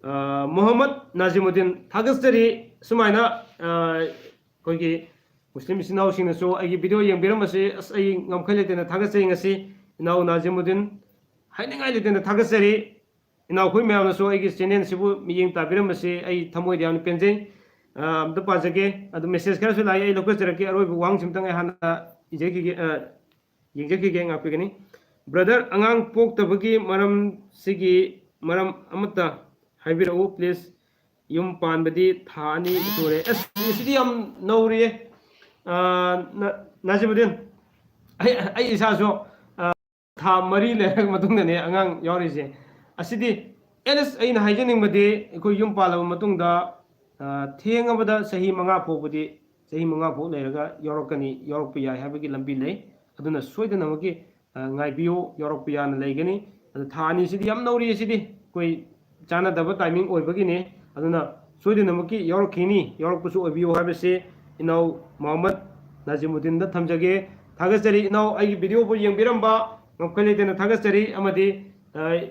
ꯑ, ꯃꯣꯍꯝꯃꯗ ꯅꯥꯖꯤꯃꯨꯗꯤꯟ, ꯊꯥꯒꯠꯆꯔꯤ꯫ ꯁꯨꯃꯥꯏꯅ, ꯑ, ꯑꯩꯈꯣꯏꯒꯤ ꯃꯨꯁꯂꯤꯝ ꯏꯆꯤꯟ ꯏꯅꯥꯎꯁꯤꯡꯅꯁꯨ ꯑꯩꯒꯤ video ꯌꯦꯡꯕꯤꯔꯝꯕꯁꯦ, ꯑꯁ, ꯑꯩ ꯉꯝꯈꯩ ꯂꯩꯇꯅ ꯊꯥꯒꯠꯆꯔꯤ꯫ ꯉꯁꯤ ꯏꯅꯥꯎ ꯅꯥꯖꯤꯃꯨꯗꯤꯟ ꯍꯥꯏꯅꯤꯡꯉꯥꯏ ꯂꯩꯇꯅ ꯊꯥꯒꯠꯆꯔꯤ꯫ ꯏꯅꯥꯎꯈꯣꯏ ꯃꯌꯥꯝꯅꯁꯨ ꯑꯩꯒꯤ channel ꯁꯤꯕꯨ ꯃꯤꯠꯌꯦꯡ ꯇꯥꯕꯤꯔꯝꯕꯁꯦ ꯑꯩ ꯊꯃꯣꯏꯗ ꯌꯥꯝꯅ ꯄꯦꯟꯖꯩ꯫ ꯑ, ꯑꯝꯇ ꯄꯥꯖꯒꯦ꯫ ꯑꯗꯨ message ꯈꯔꯁꯨ ꯂꯥꯛꯏ, ꯑꯩ ꯂꯧꯈꯠꯆꯔꯛꯀꯦ꯫ ꯑꯔꯣꯏꯕ ꯋꯥꯍꯪꯁꯤꯝꯇꯪ ꯑꯩ ꯍꯥꯟꯅ ꯏꯖꯈꯤꯒꯦ, ꯑ, ꯌꯦꯡꯖꯈꯤꯒꯦ, ꯉꯥꯛꯄꯤꯒꯅꯤ꯫ Brother, ꯑꯉꯥꯡ ꯄꯣꯛꯇꯕꯒꯤ ꯃꯔꯝꯁꯤꯒꯤ ꯃꯔꯝ ꯑꯃꯠꯇ ꯍꯥꯏꯕꯤꯔꯛꯎ, please꯫ ꯌꯨꯝ ꯄꯥꯟꯕꯗꯤ ꯊꯥ ꯑꯅꯤ ꯁꯨꯔꯦ꯫ ꯑꯁ, ꯁꯤꯗꯤ ꯌꯥꯝ ꯅꯧꯔꯤꯌꯦ꯫ ꯑ, ꯅ-, ꯅꯥꯖꯤꯃꯨꯗꯤꯟ, ꯑꯩ, ꯑꯩ ꯏꯁꯥꯁꯨ, ꯑ, ꯊꯥ ꯃꯔꯤ ꯂꯩꯔꯕ ꯃꯇꯨꯡꯗꯅꯦ ꯑꯉꯥꯡ ꯌꯥꯎꯔꯤꯁꯦ꯫ ꯑꯁꯤꯗꯤ, at least ꯑꯩꯅ ꯍꯥꯏꯖꯅꯤꯡꯕꯗꯤ, ꯑꯩꯈꯣꯏ ꯌꯨꯝ ꯄꯥꯜꯂꯕ ꯃꯇꯨꯡꯗ, ꯑ, ꯊꯦꯡꯉꯕꯗ ꯆꯍꯤ ꯃꯉꯥ ꯐꯥꯎꯕꯗꯤ, ꯆꯍꯤ ꯃꯉꯥ ꯐꯥꯎ ꯂꯩꯔꯒ ꯌꯥꯎꯔꯛꯀꯅꯤ, ꯌꯥꯎꯔꯛꯄ ꯌꯥꯏ ꯍꯥꯏꯕꯒꯤ ꯂꯝꯕꯤ ꯂꯩ꯫ ꯑꯗꯨꯅ ꯁꯣꯏꯗꯅꯃꯛꯀꯤ, ꯑ, ꯉꯥꯏꯕꯤꯌꯨ, ꯌꯥꯎꯔꯛꯄ ꯌꯥꯅ ꯂꯩꯒꯅꯤ꯫ ꯑꯗꯨ ꯊꯥ ꯑꯅꯤꯁꯤꯗꯤ ꯌꯥꯝ ꯅꯧꯔꯤ, ꯑꯁꯤꯗꯤ ꯑꯩꯈꯣꯏ ꯆꯥꯟꯅꯗꯕ timing ꯑꯣꯏꯕꯒꯤꯅꯤ꯫ ꯑꯗꯨꯅ ꯁꯣꯏꯗꯅꯃꯛꯀꯤ ꯌꯥꯎꯔꯛꯈꯤꯅꯤ, ꯌꯥꯎꯔꯛꯄꯁꯨ ꯑꯣꯏꯕꯤꯌꯨ ꯍꯥꯏꯕꯁꯤ ꯏꯅꯥꯎ ꯃꯣꯍꯝꯃꯗ ꯅꯥꯖꯤꯃꯨꯗꯤꯟꯗ ꯊꯝꯖꯒꯦ꯫ ꯊꯥꯒꯠꯆꯔꯤ ꯏꯅꯥꯎ, ꯑꯩꯒꯤ video ꯕꯨ ꯌꯦꯡꯕꯤꯔꯝꯕ ꯉꯝꯈꯩ ꯂꯩꯇꯅ ꯊꯥꯒꯠꯆꯔꯤ꯫ ꯑꯃꯗꯤ, ꯑ,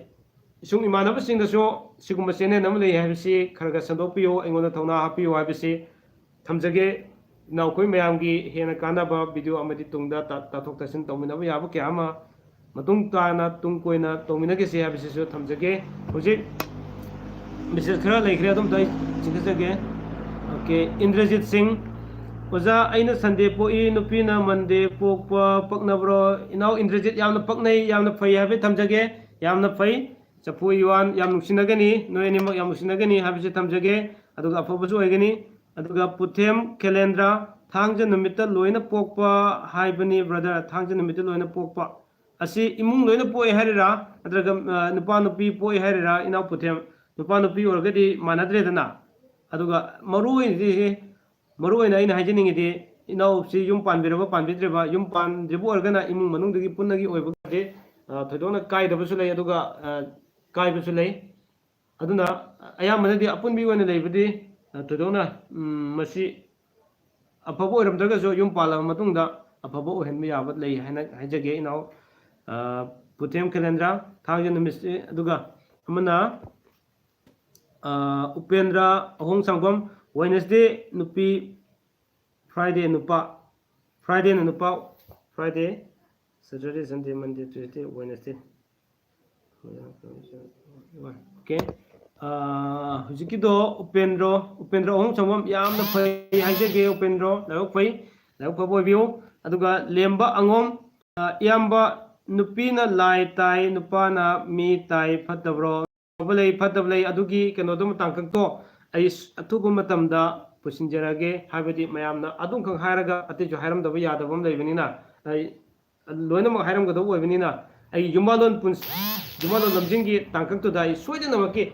ꯏꯁꯨꯡ ꯏꯃꯥꯟꯅꯕꯁꯤꯡꯗꯁꯨ ꯁꯤꯒꯨꯝꯕ channel ꯑꯃ ꯂꯩ ꯍꯥꯏꯕꯁꯤ ꯈꯔ ꯈꯔ ꯁꯟꯗꯣꯛꯄꯤꯌꯨ, ꯑꯩꯉꯣꯟꯗ ꯊꯧꯅꯥ ꯍꯥꯞꯄꯤꯌꯨ ꯍꯥꯏꯕꯁꯤ ꯊꯝꯖꯒꯦ꯫ ꯏꯅꯥꯎꯈꯣꯏ ꯃꯌꯥꯝꯒꯤ ꯍꯦꯟꯅ ꯀꯥꯟꯅꯕ video ꯑꯃꯗꯤ ꯇꯨꯡꯗ ꯇꯥ-, ꯇꯥꯊꯣꯛ ꯇꯥꯁꯤꯟ ꯇꯧꯃꯤꯟꯅꯕ ꯌꯥꯕ ꯀꯌꯥ ꯑꯃ ꯃꯇꯨꯡ ꯇꯥꯅ ꯇꯨꯡ ꯀꯣꯏꯅ ꯇꯧꯃꯤꯟꯅꯈꯤꯁꯤ ꯍꯥꯏꯕꯁꯤꯁꯨ ꯊꯝꯖꯒꯦ꯫ ꯍꯧꯖꯤꯛ message ꯈꯔ ꯂꯩꯈ꯭ꯔꯦ, ꯑꯗꯨꯝꯇ ꯑꯩ ꯆꯤꯡꯈꯠꯆꯒꯦ꯫ Okay, ꯏꯟꯗ꯭ꯔꯖꯤꯠ ꯁꯤꯡ, ꯑꯣꯖꯥ, ꯑꯩꯅ ꯁꯟꯗꯦ ꯄꯣꯛꯏ, ꯅꯨꯄꯤꯅ ꯃꯟꯗꯦ ꯄꯣꯛꯄ ꯄꯛꯅꯕ꯭ꯔꯣ? ꯏꯅꯥꯎ ꯏꯟꯗ꯭ꯔꯖꯤꯠ, ꯌꯥꯝꯅ ꯄꯛꯅꯩ, ꯌꯥꯝꯅ ꯐꯩ ꯍꯥꯏꯕ ꯊꯝꯖꯒꯦ꯫ ꯌꯥꯝꯅ ꯐꯩ꯫ ꯆꯐꯨ ꯏꯋꯥꯟ, ꯌꯥꯝ ꯅꯨꯡꯁꯤꯅꯒꯅꯤ, ꯅꯣꯏ ꯑꯅꯤꯃꯛ ꯌꯥꯝ ꯅꯨꯡꯁꯤꯅꯒꯅꯤ ꯍꯥꯏꯕꯁꯤ ꯊꯝꯖꯒꯦ꯫ ꯑꯗꯨꯒ ꯑꯐꯕꯁꯨ ꯑꯣꯏꯒꯅꯤ꯫ ꯑꯗꯨꯒ ꯄꯨꯊꯦꯝ ꯈꯦꯂꯦꯟꯗ꯭ꯔ, ꯊꯥꯡꯖ ꯅꯨꯃꯤꯠꯇ ꯂꯣꯏꯅ ꯄꯣꯛꯄ ꯍꯥꯏꯕꯅꯤ ꯕ꯭ꯔꯗꯔ, ꯊꯥꯡꯖ ꯅꯨꯃꯤꯠꯇ ꯂꯣꯏꯅ ꯄꯣꯛꯄ꯫ ꯑꯁꯤ ꯏꯃꯨꯡ ꯂꯣꯏꯅ ꯄꯣꯛꯑꯦ ꯍꯥꯏꯔꯤꯔꯥ, ꯅꯠꯇ꯭ꯔꯒ, ꯑ, ꯅꯨꯄꯥ ꯅꯨꯄꯤ ꯄꯣꯛꯑꯦ ꯍꯥꯏꯔꯤꯔꯥ? ꯏꯅꯥꯎ ꯄꯨꯊꯦꯝ, ꯅꯨꯄꯥ ꯅꯨꯄꯤ ꯑꯣꯏꯔꯒꯗꯤ ꯃꯥꯟꯅꯗ꯭ꯔꯦꯗꯅ꯫ ꯑꯗꯨꯒ ꯃꯔꯨ ꯑꯣꯏꯅꯗꯤ, ꯃꯔꯨ ꯑꯣꯏꯅ ꯑꯩꯅ ꯍꯥꯏꯖꯅꯤꯡꯉꯤꯗꯤ, ꯏꯅꯥꯎꯁꯤ ꯌꯨꯝ ꯄꯥꯟꯕꯤꯔꯕ ꯄꯥꯟꯕꯤꯗ꯭ꯔꯤꯕ, ꯌꯨꯝ ꯄꯥꯟꯗ꯭ꯔꯤꯕ ꯑꯣꯏꯔꯒꯅ ꯏꯃꯨꯡ ꯃꯅꯨꯡꯗꯒꯤ ꯄꯨꯟꯅꯒꯤ ꯑꯣꯏꯕꯒꯗꯤ, ꯑ, ꯊꯣꯏꯗꯣꯛꯅ ꯀꯥꯏꯗꯕꯁꯨ ꯂꯩ, ꯑꯗꯨꯒ, ꯑ, ꯀꯥꯏꯕꯁꯨ ꯂꯩ꯫ ꯑꯗꯨꯅ ꯑꯌꯥꯝꯕꯅꯗꯤ ꯑꯄꯨꯟꯕꯤ ꯑꯣꯏꯅ ꯂꯩꯕꯗꯤ, ꯑ, ꯊꯣꯏꯗꯣꯛꯅ, ꯎꯝ, ꯃꯁꯤ ꯑꯐꯕ ꯑꯣꯏꯔꯝꯗ꯭ꯔꯒꯁꯨ ꯌꯨꯝ ꯄꯥꯜꯂꯕ ꯃꯇꯨꯡꯗ ꯑꯐꯕ ꯑꯣꯏꯍꯟꯕ ꯌꯥꯕ ꯂꯩ ꯍꯥꯏꯅ ꯍꯥꯏꯖꯒꯦ ꯏꯅꯥꯎ, ꯑ, ꯄꯨꯊꯦꯝ ꯈꯦꯂꯦꯟꯗ꯭ꯔ, ꯊꯥꯡꯖ ꯅꯨꯃꯤꯠꯁꯤ꯫ ꯑꯗꯨꯒ ꯑꯃꯅ, ꯑ, ꯎꯄꯦꯟꯗ꯭ꯔ ꯑꯍꯣꯡ ꯁꯥꯡꯕꯝ, ꯋꯦꯅꯁꯗꯦ ꯅꯨꯄꯤ, ꯐ꯭ꯔꯥꯏꯗꯦ ꯅꯨꯄꯥ, ꯐ꯭ꯔꯥꯏꯗꯦꯅ ꯅꯨꯄꯥ, ꯐ꯭ꯔꯥꯏꯗꯦ, ꯁꯦꯇꯔꯗꯦ, ꯁꯟꯗꯦ, ꯃꯟꯗꯦ, ꯇ꯭ꯌꯨꯁꯗꯦ, ꯋꯦꯅꯁꯗꯦ꯫ ꯑꯣꯀꯦ꯫ ꯑ, ꯍꯧꯖꯤꯛꯀꯤꯗꯣ ꯎꯄꯦꯟꯗ꯭ꯔꯣ, ꯎꯄꯦꯟꯗ꯭ꯔꯣ ꯑꯍꯣꯡ ꯁꯥꯡꯕꯝ, ꯌꯥꯝꯅ ꯐꯩ ꯍꯥꯏꯖꯒꯦ ꯎꯄꯦꯟꯗ꯭ꯔꯣ, ꯂꯥꯏꯕꯛ ꯐꯩ, ꯂꯥꯏꯕꯛ ꯐꯕ ꯑꯣꯏꯕꯤꯌꯨ꯫ ꯑꯗꯨꯒ ꯂꯦꯝꯕ ꯑꯉꯣꯝ, ꯑ, ꯏꯌꯥꯝꯕ, ꯅꯨꯄꯤꯅ ꯂꯥꯏ ꯇꯥꯏ, ꯅꯨꯄꯥꯅ ꯃꯤ ꯇꯥꯏ, ꯐꯠꯇꯕ꯭ꯔꯣ? ꯐꯕ ꯂꯩ, ꯐꯠꯇꯕ ꯂꯩ, ꯑꯗꯨꯒꯤ ꯀꯩꯅꯣꯗꯣ, ꯇꯥꯡꯀꯛꯇꯣ ꯑꯩ ꯁ-, ꯑꯊꯨꯕ ꯃꯇꯝꯗ ꯄꯨꯁꯤꯟꯖꯔꯒꯦ꯫ ꯍꯥꯏꯕꯗꯤ ꯃꯌꯥꯝꯅ ꯑꯗꯨꯝꯈꯛ ꯍꯥꯏꯔꯒ ꯑꯇꯩꯁꯨ ꯍꯥꯏꯔꯝꯗꯕ ꯌꯥꯗꯕ ꯑꯃ ꯂꯩꯕꯅꯤꯅ, ꯑꯩ ꯂꯣꯏꯅꯃꯛ ꯍꯥꯏꯔꯝꯒꯗꯧꯕ ꯑꯣꯏꯕꯅꯤꯅ, ꯑꯩ ꯌꯨꯝꯕꯥꯂꯣꯟ ꯄꯨꯟꯁ-, ꯌꯨꯝꯕꯥꯂꯣꯟ ꯂꯝꯖꯤꯡꯒꯤ ꯇꯥꯡꯀꯛꯇꯨꯗ ꯑꯩ ꯁꯣꯏꯗꯅꯃꯛꯀꯤ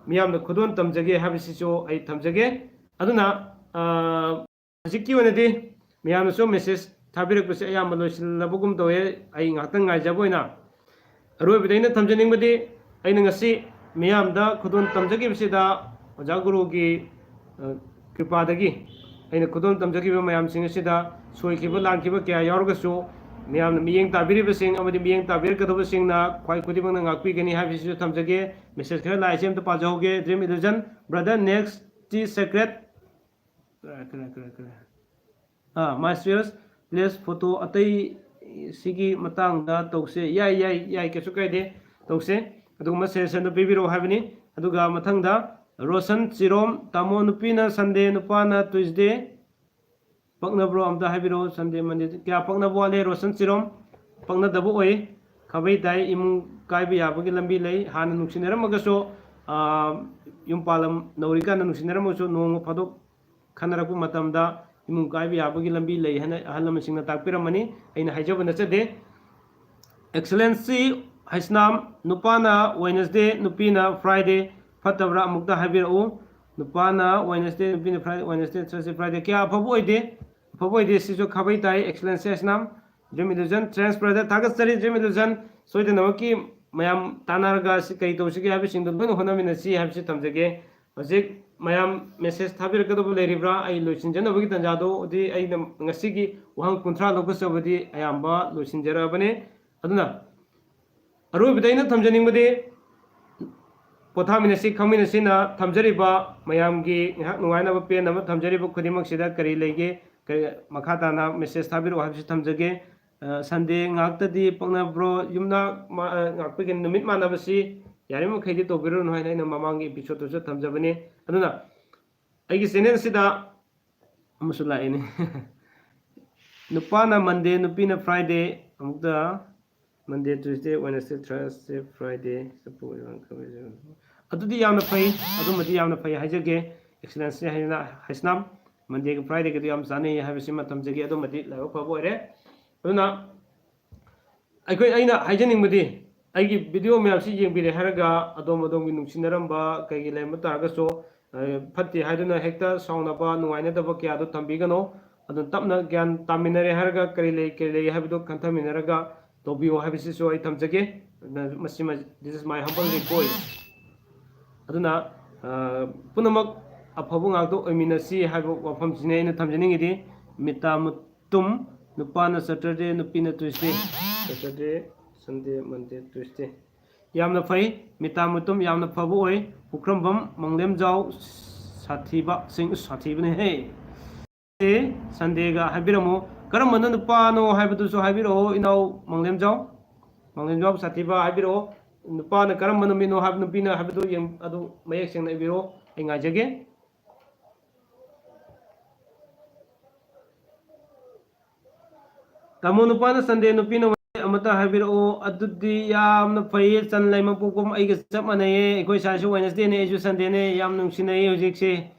ꯃꯤꯌꯥꯝꯗ ꯈꯨꯗꯣꯜ ꯇꯝꯖꯒꯦ ꯍꯥꯏꯕꯁꯤꯁꯨ ꯑꯩ ꯊꯝꯖꯒꯦ꯫ ꯑꯗꯨꯅ, ꯑ, ꯍꯧꯖꯤꯛꯀꯤ ꯑꯣꯏꯅꯗꯤ ꯃꯌꯥꯝꯅꯁꯨ ꯃꯦꯁꯦꯖ ꯊꯥꯕꯤꯔꯛꯄꯁꯦ ꯑꯌꯥꯝꯕ ꯂꯣꯏꯁꯤꯜꯂꯕꯒꯨꯝ ꯇꯧꯋꯦ꯫ ꯑꯩ ꯉꯥꯏꯍꯥꯛꯇꯪ ꯉꯥꯏꯖꯕ ꯑꯣꯏꯅ ꯑꯔꯣꯏꯕꯗ ꯑꯩꯅ ꯊꯝꯖꯅꯤꯡꯕꯗꯤ, ꯑꯩꯅ ꯉꯁꯤ ꯃꯤꯌꯥꯝꯗ ꯈꯨꯗꯣꯜ ꯇꯝꯖꯈꯤꯕꯁꯤꯗ ꯑꯣꯖꯥ ꯒꯨꯔꯨꯒꯤ, ꯑ, ꯀ꯭ꯔꯤꯄꯥꯗꯒꯤ ꯑꯩꯅ ꯈꯨꯗꯣꯜ ꯇꯝꯖꯈꯤꯕ ꯃꯌꯥꯝꯁꯤꯡ ꯑꯁꯤꯗ ꯁꯣꯏꯈꯤꯕ ꯂꯥꯟꯈꯤꯕ ꯀꯌꯥ ꯌꯥꯎꯔꯒꯁꯨ, ꯃꯤꯌꯥꯝꯅ ꯃꯤꯠꯌꯦꯡ ꯇꯥꯕꯤꯔꯤꯕꯁꯤꯡ ꯑꯃꯗꯤ ꯃꯤꯠꯌꯦꯡ ꯇꯥꯕꯤꯔꯛꯀꯗꯕꯁꯤꯡꯅ ꯈ꯭ꯋꯥꯏ ꯈꯨꯗꯤꯡꯃꯛꯅ ꯉꯥꯛꯄꯤꯒꯅꯤ ꯍꯥꯏꯕꯁꯤꯁꯨ ꯊꯝꯖꯒꯦ꯫ ꯃꯦꯁꯦꯖ ꯈꯔ ꯂꯥꯛꯏꯁꯦ ꯑꯝꯇ ꯄꯥꯖꯍꯧꯒꯦ꯫ Dream Illusion, brother, next tea secret, ꯀꯔꯥꯏ, ꯀꯔꯥꯏ, ꯀꯔꯥꯏ, ꯀꯔꯥꯏ? ꯑꯥ, ꯃꯥꯏꯁꯇ꯭ꯔꯤꯌꯁ, ꯄ꯭ꯂꯤꯁ, ꯐꯣꯇꯣ ꯑꯇꯩ ꯁꯤꯒꯤ ꯃꯇꯥꯡꯗ ꯇꯧꯁꯦ꯫ ꯌꯥꯏ, ꯌꯥꯏ, ꯌꯥꯏ, ꯀꯩꯁꯨ ꯀꯥꯏꯗꯦ, ꯇꯧꯁꯦ꯫ ꯑꯗꯨꯒꯨꯝꯕ ꯁꯖꯦꯁꯟꯗꯣ ꯄꯤꯕꯤꯔꯛꯑꯣ ꯍꯥꯏꯕꯅꯤ꯫ ꯑꯗꯨꯒ ꯃꯊꯪꯗ ꯔꯣꯁꯟ ꯆꯤꯔꯣꯝ, ꯇꯥꯃꯣ, ꯅꯨꯄꯤꯅ ꯁꯟꯗꯦ, ꯅꯨꯄꯥꯅ ꯇ꯭ꯌꯨꯁꯗꯦ꯫ ꯄꯛꯅꯕ꯭ꯔꯣ? ꯑꯝꯇ ꯍꯥꯏꯕꯤꯔꯛꯑꯣ꯫ ꯁꯟꯗꯦ, ꯃꯟꯗꯦ ꯀꯌꯥ ꯄꯛꯅꯕ ꯋꯥꯠꯂꯦ? ꯔꯣꯁꯟ ꯆꯤꯔꯣꯝ, ꯄꯛꯅꯗꯕ ꯑꯣꯏ꯫ ꯈꯥꯕꯩ ꯇꯥꯏ, ꯏꯃꯨꯡ ꯀꯥꯏꯕ ꯌꯥꯕꯒꯤ ꯂꯝꯕꯤ ꯂꯩ꯫ ꯍꯥꯟꯅ ꯅꯨꯡꯁꯤꯅꯔꯝꯃꯒꯁꯨ, ꯑꯥ, ꯌꯨꯝ ꯄꯥꯜꯂꯝ ꯅꯧꯔꯤꯀꯥꯟꯗ ꯅꯨꯡꯁꯤꯅꯔꯝꯃꯒꯁꯨ ꯅꯣꯡꯃ ꯐꯥꯗꯣꯛ ꯈꯟꯅꯔꯛꯄ ꯃꯇꯝꯗ ꯏꯃꯨꯡ ꯀꯥꯏꯕ ꯌꯥꯕꯒꯤ ꯂꯝꯕꯤ ꯂꯩ ꯍꯥꯏꯅ ꯑꯍꯜ ꯂꯃꯟꯁꯤꯡꯅ ꯇꯥꯛꯄꯤꯔꯝꯃꯅꯤ꯫ ꯑꯩꯅ ꯍꯥꯏꯖꯕ ꯅꯠꯆꯗꯦ꯫ ꯑꯦꯛꯁꯂꯦꯟꯁꯤ ꯍꯩꯁꯅꯥꯝ, ꯅꯨꯄꯥꯅ ꯋꯦꯅꯁꯗꯦ, ꯅꯨꯄꯤꯅ ꯐ꯭ꯔꯥꯏꯗꯦ꯫ ꯐꯠꯇꯕ꯭ꯔꯥ? ꯑꯃꯨꯛꯇ ꯍꯥꯏꯕꯤꯔꯛꯎ꯫ ꯅꯨꯄꯥꯅ ꯋꯦꯅꯁꯗꯦ, ꯅꯨꯄꯤꯅ ꯐ꯭ꯔꯥꯏꯗꯦ, ꯋꯦꯅꯁꯗꯦ, ꯊꯔꯁꯗꯦ, ꯐ꯭ꯔꯥꯏꯗꯦ꯫ ꯀꯌꯥ ꯑꯐꯕ ꯑꯣꯏꯗꯦ꯫ ꯑꯐꯕ ꯑꯣꯏꯗꯦ꯫ ꯁꯤꯁꯨ ꯈꯥꯕꯩ ꯇꯥꯏ꯫ ꯑꯦꯛꯁꯂꯦꯟꯁꯤ ꯍꯩꯁꯅꯥꯝ, ꯗ꯭ꯔꯤꯝ ꯏꯂꯨꯖꯟ, ꯇ꯭ꯔꯦꯟꯁ ꯕ꯭ꯔꯗꯔ, ꯊꯥꯒꯠꯆꯔꯤ꯫ ꯗ꯭ꯔꯤꯝ ꯏꯂꯨꯖꯟ, ꯁꯣꯏꯗꯅꯃꯛꯀꯤ ꯃꯌꯥꯝ ꯇꯥꯟꯅꯔꯒ ꯁꯤ ꯀꯔꯤ ꯇꯧꯁꯤꯒꯦ ꯍꯥꯏꯕꯁꯤꯡꯗꯣ ꯂꯣꯏꯅ ꯍꯣꯠꯅꯃꯤꯟꯅꯁꯤ ꯍꯥꯏꯕꯁꯤ ꯊꯝꯖꯒꯦ꯫ ꯍꯧꯖꯤꯛ ꯃꯌꯥꯝ ꯃꯦꯁꯦꯖ ꯊꯥꯕꯤꯔꯛꯀꯗꯕ ꯂꯩꯔꯤꯕ꯭ꯔꯥ? ꯑꯩ ꯂꯣꯏꯁꯤꯟꯖꯅꯕꯒꯤ ꯇꯥꯟꯖꯥꯗꯨꯗꯤ ꯑꯩꯅ ꯉꯁꯤꯒꯤ ꯋꯥꯍꯪ ꯀꯨꯟꯊ꯭ꯔꯥ ꯂꯧꯒꯗꯕꯗꯤ ꯑꯌꯥꯝꯕ ꯂꯣꯏꯁꯤꯟꯖꯔꯛꯑꯕꯅꯤ꯫ ꯑꯗꯨꯅ ꯑꯔꯣꯏꯕꯗ ꯑꯩꯅ ꯊꯝꯖꯅꯤꯡꯕꯗꯤ, ꯄꯣꯊꯥꯃꯤꯟꯅꯁꯤ, ꯈꯪꯃꯤꯟꯅꯁꯤꯅ ꯊꯝꯖꯔꯤꯕ ꯃꯌꯥꯝꯒꯤ ꯉꯥꯏꯍꯥꯛ ꯅꯨꯡꯉꯥꯏꯅꯕ, ꯄꯦꯟꯅꯕ ꯊꯝꯖꯔꯤꯕ ꯈꯨꯗꯤꯡꯃꯛꯁꯤꯗ ꯀꯔꯤ ꯂꯩꯒꯦ? ꯀꯔꯤ, ꯃꯈꯥ ꯇꯥꯅ ꯃꯦꯁꯦꯖ ꯊꯥꯕꯤꯔꯛꯑꯣ ꯍꯥꯏꯕꯁꯤ ꯊꯝꯖꯒꯦ꯫ ꯑ, ꯁꯟꯗꯦ ꯉꯥꯛꯇꯗꯤ ꯄꯛꯅꯕ꯭ꯔꯣ? ꯌꯨꯝꯅꯥꯛ ꯃꯥ-, ꯑ, ꯉꯥꯛꯄꯒꯤ ꯅꯨꯃꯤꯠ ꯃꯥꯟꯅꯕꯁꯤ ꯌꯥꯔꯤꯕ ꯃꯈꯩꯗꯤ ꯇꯧꯕꯤꯔꯨꯅꯨ ꯍꯥꯏꯅ ꯑꯩꯅ ꯃꯃꯥꯡꯒꯤ ꯏꯄꯤꯁꯣꯗꯇꯁꯨ ꯊꯝꯖꯕꯅꯤ꯫ ꯑꯗꯨꯅ ꯑꯩꯒꯤ ꯆꯦꯅꯦꯜꯁꯤꯗ ꯑꯃꯁꯨ ꯂꯥꯛꯏꯅꯦ꯫ ꯅꯨꯄꯥꯅ ꯃꯟꯗꯦ, ꯅꯨꯄꯤꯅ ꯐ꯭ꯔꯥꯏꯗꯦ, ꯑꯃꯨꯛꯇ ꯃꯟꯗꯦ, ꯇ꯭ꯌꯨꯁꯗꯦ, ꯋꯦꯅꯁꯗꯦ, ꯊꯔꯁꯗꯦ, ꯐ꯭ꯔꯥꯏꯗꯦ, ꯆꯐꯨ, ꯏꯔꯣꯟ, ꯈꯥꯃꯦꯟ, ꯑꯗꯨꯗꯤ ꯌꯥꯝꯅ ꯐꯩ, ꯑꯗꯨꯃꯗꯤ ꯌꯥꯝꯅ ꯐꯩ ꯍꯥꯏꯖꯒꯦ꯫ ꯑꯦꯛꯁꯂꯦꯟꯁꯤ ꯍꯥꯏꯅ ꯍꯩꯁꯅꯥꯝ, ꯃꯟꯗꯦꯒ ꯐ꯭ꯔꯥꯏꯗꯦꯒꯗꯤ ꯌꯥꯝ ꯆꯥꯅꯩ ꯍꯥꯏꯕꯁꯤꯃ ꯊꯝꯖꯒꯦ꯫ ꯑꯗꯨꯃꯗꯤ ꯂꯥꯏꯕꯛ ꯐꯕ ꯑꯣꯏꯔꯦ꯫ ꯑꯗꯨꯅ ꯑꯩꯈꯣꯏ, ꯑꯩꯅ ꯍꯥꯏꯖꯅꯤꯡꯕꯗꯤ, ꯑꯩꯒꯤ ꯚꯤꯗꯤꯑꯣ ꯃꯌꯥꯝꯁꯤ ꯌꯦꯡꯕꯤꯔꯦ ꯍꯥꯏꯔꯒ ꯑꯗꯣꯝ ꯑꯗꯣꯝꯒꯤ ꯅꯨꯡꯁꯤꯅꯔꯝꯕ ꯀꯩꯒꯤ ꯂꯩꯔꯝꯕ ꯇꯥꯔꯒꯁꯨ, ꯑ, ꯐꯠꯇꯦ ꯍꯥꯏꯗꯨꯅ ꯍꯦꯛꯇ ꯁꯥꯎꯅꯕ, ꯅꯨꯡꯉꯥꯏꯅꯗꯕ ꯀꯌꯥꯗꯣ ꯊꯝꯕꯤꯒꯅꯨ꯫ ꯑꯗꯨ ꯇꯞꯅ ꯒ꯭ꯌꯥꯟ ꯇꯥꯃꯤꯟꯅꯔꯦ ꯍꯥꯏꯔꯒ ꯀꯔꯤ ꯂꯩ, ꯀꯔꯤ ꯂꯩ ꯍꯥꯏꯕꯗꯣ ꯈꯟꯊꯃꯤꯟꯅꯔꯒ ꯇꯧꯕꯤꯌꯣ ꯍꯥꯏꯕꯁꯤꯁꯨ ꯑꯩ ꯊꯝꯖꯒꯦ꯫ ꯃꯁꯤꯃ, this is my humble request꯫ ꯑꯗꯨꯅ, ꯑ, ꯄꯨꯝꯅꯃꯛ ꯑꯐꯕ ꯉꯥꯛꯇ ꯑꯣꯏꯃꯤꯟꯅꯁꯤ ꯍꯥꯏꯕ ꯋꯥꯐꯝꯁꯤꯅꯤ ꯑꯩꯅ ꯊꯝꯖꯅꯤꯡꯉꯤꯗꯤ꯫ ꯃꯤꯇꯥ ꯃꯨꯇꯨꯝ, ꯅꯨꯄꯥꯅ ꯁꯇꯔꯗꯦ, ꯅꯨꯄꯤꯅ ꯇ꯭ꯌꯨꯁꯗꯦ꯫ ꯁꯇꯔꯗꯦ, ꯁꯟꯗꯦ, ꯃꯟꯗꯦ, ꯇ꯭ꯌꯨꯁꯗꯦ꯫ ꯌꯥꯝꯅ ꯐꯩ, ꯃꯤꯇꯥ ꯃꯨꯇꯨꯝ ꯌꯥꯝꯅ ꯐꯕ ꯑꯣꯏ꯫ ꯄꯨꯈ꯭ꯔꯝꯕꯝ ꯃꯪꯂꯦꯝꯖꯥꯎ ꯁꯥꯊꯤꯕ ꯁꯤꯡ, ꯁꯥꯊꯤꯕꯅꯦꯍꯦ꯫ ꯁꯟꯗꯦꯒ ꯍꯥꯏꯕꯤꯔꯝꯃꯨ꯫ ꯀꯔꯝꯕꯅ ꯅꯨꯄꯥꯅꯣ ꯍꯥꯏꯕꯗꯨꯁꯨ ꯍꯥꯏꯕꯤꯔꯛꯑꯣ, ꯏꯅꯥꯎ ꯃꯪꯂꯦꯝꯖꯥꯎ꯫ ꯃꯪꯂꯦꯝꯖꯥꯎ ꯁꯥꯊꯤꯕ ꯍꯥꯏꯕꯤꯔꯛꯑꯣ꯫ ꯅꯨꯄꯥꯅ ꯀꯔꯝꯕ ꯅꯨꯃꯤꯠꯅꯣ ꯍꯥꯏꯕ, ꯅꯨꯄꯤꯅ ꯍꯥꯏꯕꯗꯨ ꯌꯦꯡ-, ꯑꯗꯨ ꯃꯌꯦꯛ ꯁꯦꯡꯅ ꯏꯕꯤꯔꯛꯑꯣ꯫ ꯑꯩ ꯉꯥꯏꯖꯒꯦ꯫ ꯇꯥꯃꯣ, ꯅꯨꯄꯥꯅ Sunday, ꯅꯨꯄꯤꯅ Wednesday ꯑꯃꯇ ꯍꯥꯏꯕꯤꯔꯛꯑꯣ꯫ ꯑꯗꯨꯗꯤ ꯌꯥꯝꯅ ꯐꯩꯌꯦ, ꯆꯟ ꯂꯩꯃꯄꯣꯛꯄꯝ ꯑꯩꯒ ꯆꯞ ꯃꯥꯟꯅꯩꯌꯦ꯫ ꯑꯩꯈꯣꯏ ꯁꯥꯏꯁꯨ Wednesdayꯅꯦ, ꯑꯩꯁꯨ Sundayꯅꯦ꯫ ꯌꯥꯝ ꯅꯨꯡꯁꯤꯅꯩꯌꯦ ꯍꯧꯖꯤꯛꯁꯦ,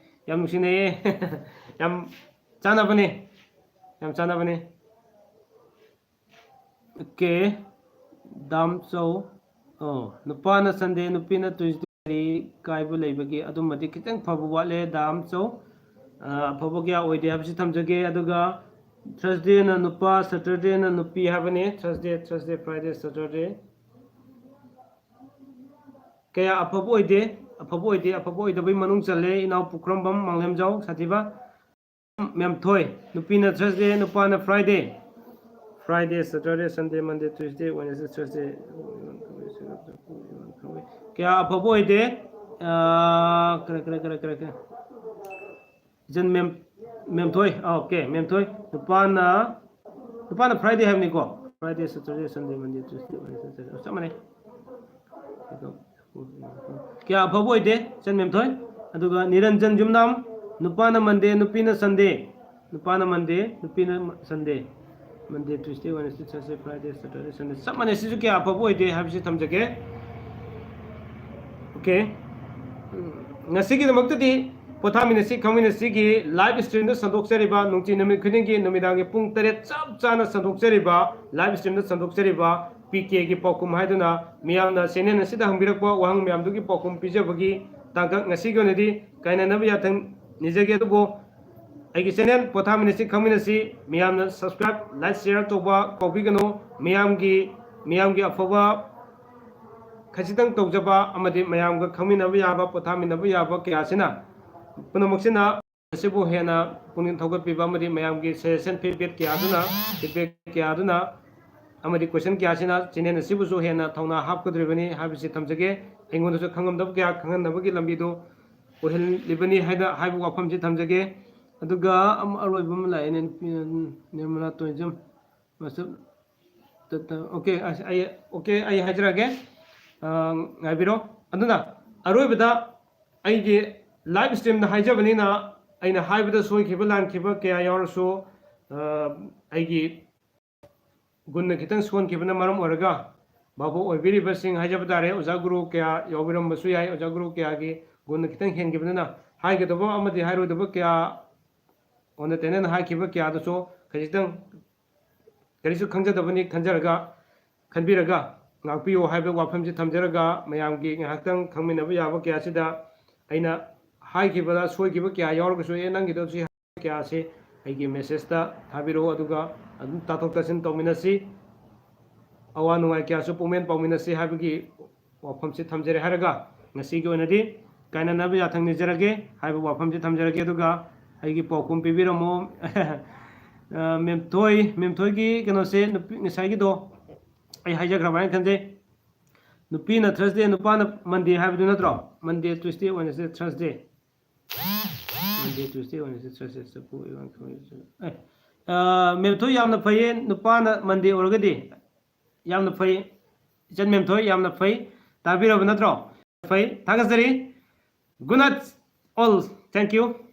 ꯌꯥꯝ ꯅꯨꯡꯁꯤꯅꯩꯌꯦ꯫ ꯌꯥꯝ ꯆꯥꯟꯅꯕꯅꯦ, ꯌꯥꯝ ꯆꯥꯟꯅꯕꯅꯦ꯫ Okay, ꯗꯥꯝ ꯆꯧ꯫ ꯑꯣ, ꯅꯨꯄꯥꯅ Sunday, ꯅꯨꯄꯤꯅ Tuesday꯫ ꯀꯔꯤ ꯀꯥꯏꯕ ꯂꯩꯕꯒꯦ? ꯑꯗꯨꯃꯗꯤ ꯈꯤꯇꯪ ꯐꯕ ꯋꯥꯠꯂꯦ, ꯗꯥꯝ ꯆꯧ꯫ ꯑ, ꯑꯐꯕ ꯀꯌꯥ ꯑꯣꯏꯗꯦ ꯍꯥꯏꯕꯁꯤ ꯊꯝꯖꯒꯦ꯫ ꯑꯗꯨꯒ Thursdayꯅ ꯅꯨꯄꯥ, Saturdayꯅ ꯅꯨꯄꯤ ꯍꯥꯏꯕꯅꯤ꯫ Thursday, Thursday, Friday, Saturday꯫ ꯀꯌꯥ ꯑꯐꯕ ꯑꯣꯏꯗꯦ, ꯑꯐꯕ ꯑꯣꯏꯗꯦ, ꯑꯐꯕ ꯑꯣꯏꯗꯕꯩ ꯃꯅꯨꯡ ꯆꯜꯂꯦ꯫ ꯏꯅꯥꯎ ꯄꯨꯈ꯭ꯔꯝꯕꯝ ꯃꯥꯡꯂꯦꯝꯖꯥꯎ ꯁꯥꯊꯤꯕ꯫ ꯃꯦꯝꯊꯣꯏ, ꯅꯨꯄꯤꯅ Thursday, ꯅꯨꯄꯥꯅ Friday꯫ Friday, Saturday, Sunday, Monday, Tuesday, Wednesday, Thursday꯫ ꯀꯌꯥ ꯑꯐꯕ ꯑꯣꯏꯗꯦ꯫ ꯑꯥ, ꯀꯔꯦ, ꯀꯔꯦ, ꯀꯔꯦ, ꯀꯔꯦ, ꯀꯔꯦ꯫ ꯏꯆꯟ ꯃꯦꯝ-, ꯃꯦꯝꯊꯣꯏ, ꯑꯣꯀꯦ, ꯃꯦꯝꯊꯣꯏ꯫ ꯅꯨꯄꯥꯅ, ꯅꯨꯄꯥꯅ Friday ꯍꯥꯏꯕꯅꯤꯀꯣ꯫ Friday, Saturday, Sunday, Monday, Tuesday, Wednesday, Thursday꯫ ꯆꯞ ꯃꯥꯟꯅꯩ꯫ ꯀꯌꯥ ꯑꯐꯕ ꯑꯣꯏꯗꯦ, ꯏꯆꯟ ꯃꯦꯝꯊꯣꯏ꯫ ꯑꯗꯨꯒ ꯅꯤꯔꯟꯖꯟ ꯌꯨꯝꯅꯥꯝ, ꯅꯨꯄꯥꯅ Monday, ꯅꯨꯄꯤꯅ Sunday꯫ ꯅꯨꯄꯥꯅ Monday, ꯅꯨꯄꯤꯅ Sunday꯫ Monday, Tuesday, Wednesday, Thursday, Friday, Saturday, Sunday꯫ ꯆꯞ ꯃꯥꯟꯅꯩ, ꯁꯤꯁꯨ ꯀꯌꯥ ꯑꯐꯕ ꯑꯣꯏꯗꯦ ꯍꯥꯏꯕꯁꯤ ꯊꯝꯖꯒꯦ꯫ Okay꯫ ꯎꯝ, ꯉꯁꯤꯒꯤꯗꯃꯛꯇꯗꯤ ꯄꯣꯊꯥꯃꯤꯟꯅꯁꯤ, ꯈꯪꯃꯤꯟꯅꯁꯤꯒꯤ live streamꯗ ꯁꯟꯗꯣꯛꯆꯔꯤꯕ, ꯅꯨꯡꯇꯤ ꯅꯨꯃꯤꯠ ꯈꯨꯗꯤꯡꯒꯤ ꯅꯨꯃꯤꯗꯥꯡꯒꯤ ꯄꯨꯡ ꯇꯔꯦꯠ ꯆꯞ ꯆꯥꯅ ꯁꯟꯗꯣꯛꯆꯔꯤꯕ, live streamꯗ ꯁꯟꯗꯣꯛꯆꯔꯤꯕ PKꯒꯤ ꯄꯥꯎꯈꯨꯝ ꯍꯥꯏꯗꯨꯅ ꯃꯤꯌꯥꯝꯅ channel ꯑꯁꯤꯗ ꯍꯪꯕꯤꯔꯛꯄ ꯋꯥꯍꯪ ꯃꯌꯥꯝꯗꯨꯒꯤ ꯄꯥꯎꯈꯨꯝ ꯄꯤꯖꯕꯒꯤ ꯇꯥꯡꯀꯛ ꯉꯁꯤꯒꯤ ꯑꯣꯏꯅꯗꯤ ꯀꯥꯏꯅꯅꯕ ꯌꯥꯊꯪ ꯅꯤꯖꯒꯦ꯫ ꯑꯗꯨꯕꯨ ꯑꯩꯒꯤ channel ꯄꯣꯊꯥꯃꯤꯟꯅꯁꯤ ꯈꯪꯃꯤꯟꯅꯁꯤ ꯃꯤꯌꯥꯝꯅ subscribe, like, share ꯇꯧꯕ ꯀꯥꯎꯕꯤꯒꯅꯨ꯫ ꯃꯤꯌꯥꯝꯒꯤ, ꯃꯤꯌꯥꯝꯒꯤ ꯑꯐꯕ ꯈꯖꯤꯛꯇꯪ ꯇꯧꯖꯕ ꯑꯃꯗꯤ ꯃꯌꯥꯝꯒ ꯈꯪꯃꯤꯟꯅꯕ ꯌꯥꯕ, ꯄꯣꯊꯥꯃꯤꯟꯅꯕ ꯌꯥꯕ ꯀꯌꯥꯁꯤꯅ ꯄꯨꯝꯅꯃꯛꯁꯤꯅ ꯑꯁꯤꯕꯨ ꯍꯦꯟꯅ ꯄꯨꯛꯅꯤꯡ ꯊꯧꯒꯠꯄꯤꯕ ꯑꯃꯗꯤ ꯃꯌꯥꯝꯒꯤ suggestion, feedback ꯀꯌꯥꯗꯨꯅ, feedback ꯀꯌꯥꯗꯨꯅ ꯑꯃꯗꯤ question ꯀꯌꯥꯁꯤꯅ channel ꯑꯁꯤꯕꯨꯁꯨ ꯍꯦꯟꯅ ꯊꯧꯅꯥ ꯍꯥꯞꯀꯗꯧꯔꯤꯕꯅꯤ ꯍꯥꯏꯕꯁꯤ ꯊꯝꯖꯒꯦ꯫ ꯑꯩꯉꯣꯟꯗꯁꯨ ꯈꯪꯉꯝꯗꯕ ꯀꯌꯥ ꯈꯪꯍꯟꯅꯕꯒꯤ ꯂꯝꯕꯤꯗꯨ ꯑꯣꯏꯍꯜꯂꯤꯕꯅꯤ ꯍꯥꯏꯅ ꯍꯥꯏꯕ ꯋꯥꯐꯝꯁꯤ ꯊꯝꯖꯒꯦ꯫ ꯑꯗꯨꯒ ꯑꯃ ꯑꯔꯣꯏꯕ ꯑꯃ ꯂꯥꯛꯑꯦꯅꯦ, ꯅꯨꯄꯤ ꯅꯤꯔꯃꯂꯥ ꯇꯣꯏꯖꯝ꯫ ꯃꯁꯛ ꯇ-, ꯇ-, okay, ꯑꯁ, ꯑꯩ, okay, ꯑꯩ ꯍꯥꯏꯖꯔꯛꯑꯒꯦ꯫ ꯑ, ꯉꯥꯏꯕꯤꯔꯣ꯫ ꯑꯗꯨꯅ ꯑꯔꯣꯏꯕꯗ ꯑꯩꯒꯤ live streamꯗ ꯍꯥꯏꯖꯕꯅꯤꯅ ꯑꯩꯅ ꯍꯥꯏꯕꯗ ꯁꯣꯏꯈꯤꯕ ꯂꯥꯟꯈꯤꯕ ꯀꯌꯥ ꯌꯥꯎꯔꯁꯨ, ꯑ, ꯑꯩꯒꯤ ꯒꯨꯟꯅ ꯈꯤꯇꯪ ꯁꯣꯟꯈꯤꯕꯅ ꯃꯔꯝ ꯑꯣꯏꯔꯒ ꯚꯥꯕꯣꯛ ꯑꯣꯏꯕꯤꯔꯤꯕꯁꯤꯡ ꯍꯥꯏꯖꯕ ꯇꯥꯔꯦ, ꯑꯣꯖꯥ ꯒꯨꯔꯨ ꯀꯌꯥ ꯌꯥꯎꯕꯤꯔꯝꯕꯁꯨ ꯌꯥꯏ, ꯑꯣꯖꯥ ꯒꯨꯔꯨ ꯀꯌꯥꯒꯤ ꯒꯨꯟꯅ ꯈꯤꯇꯪ ꯍꯦꯟꯈꯤꯕꯅꯤꯅ ꯍꯥꯏꯒꯗꯕ ꯑꯃꯗꯤ ꯍꯥꯏꯔꯣꯏꯗꯕ ꯀꯌꯥ, ꯑꯣꯟꯅ ꯇꯩꯅꯅ ꯍꯥꯏꯈꯤꯕ ꯀꯌꯥꯗꯨꯁꯨ ꯈꯖꯤꯛꯇꯪ ꯀꯔꯤꯁꯨ ꯈꯪꯖꯗꯕꯅꯤ ꯈꯟꯖꯔꯒ, ꯈꯟꯕꯤꯔꯒ ꯉꯥꯛꯄꯤꯌꯨ ꯍꯥꯏꯕ ꯋꯥꯐꯝꯁꯤ ꯊꯝꯖꯔꯒ, ꯃꯌꯥꯝꯒꯤ ꯉꯥꯏꯍꯥꯛꯇꯪ ꯈꯪꯃꯤꯟꯅꯕ ꯌꯥꯕ ꯀꯌꯥꯁꯤꯗ ꯑꯩꯅ ꯍꯥꯏꯈꯤꯕꯗ ꯁꯣꯏꯈꯤꯕ ꯀꯌꯥ ꯌꯥꯎꯔꯒꯁꯨ, "ꯑꯦ, ꯅꯪꯒꯤꯗꯣ ꯁꯤ ꯍꯥꯏ" ꯀꯌꯥꯁꯤ ꯑꯩꯒꯤ message ꯇ ꯊꯥꯕꯤꯔꯛꯎ, ꯑꯗꯨꯒ ꯑꯗꯨꯝ ꯇꯥꯊꯣꯛ ꯇꯥꯁꯤꯟ ꯇꯧꯃꯤꯟꯅꯁꯤ, ꯑꯋꯥ ꯅꯨꯡꯉꯥꯏ ꯀꯌꯥꯁꯨ ꯄꯨꯛꯃꯦꯟ ꯄꯥꯎꯃꯤꯟꯅꯁꯤ ꯍꯥꯏꯕꯒꯤ ꯋꯥꯐꯝꯁꯤ ꯊꯝꯖꯔꯦ ꯍꯥꯏꯔꯒ, ꯉꯁꯤꯒꯤ ꯑꯣꯏꯅꯗꯤ ꯀꯥꯏꯅꯅꯕ ꯌꯥꯊꯪ ꯅꯤꯖꯔꯒꯦ ꯍꯥꯏꯕ ꯋꯥꯐꯝꯁꯤ ꯊꯝꯖꯔꯒꯦ꯫ ꯑꯗꯨꯒ ꯑꯩꯒꯤ ꯄꯥꯎꯈꯨꯝ ꯄꯤꯕꯤꯔꯝꯃꯣ꯫ ꯑ, ꯃꯦꯝꯊꯣꯏ, ꯃꯦꯝꯊꯣꯏꯒꯤ ꯀꯩꯅꯣꯁꯦ, ꯅꯨꯄꯤ ꯉꯁꯥꯏꯒꯤꯗꯣ ꯑꯩ ꯍꯥꯏꯖꯈ꯭ꯔꯕ ꯍꯥꯏꯅ ꯈꯟꯖꯩ꯫ ꯅꯨꯄꯤꯅ Thursday, ꯅꯨꯄꯥꯅ Monday ꯍꯥꯏꯕꯗꯨ ꯅꯠꯇ꯭ꯔꯣ? Monday, Tuesday, Wednesday, Thursday꯫ Monday, Tuesday, Wednesday, Thursday, ꯆꯐꯨ, ꯏꯔꯣꯟ, ꯈꯥꯃꯦꯟ, ꯑꯦ, ꯑ, ꯃꯦꯝꯊꯣꯏ, ꯌꯥꯝꯅ ꯐꯩꯌꯦ, ꯅꯨꯄꯥꯅ Monday ꯑꯣꯏꯔꯒꯗꯤ꯫ ꯌꯥꯝꯅ ꯐꯩ, ꯏꯆꯟ ꯃꯦꯝꯊꯣꯏ, ꯌꯥꯝꯅ ꯐꯩ꯫ ꯇꯥꯕꯤꯔꯕ ꯅꯠꯇ꯭ꯔꯣ? ꯐꯩ, ꯊꯥꯒꯠꯆꯔꯤ꯫ Good night all, thank you꯫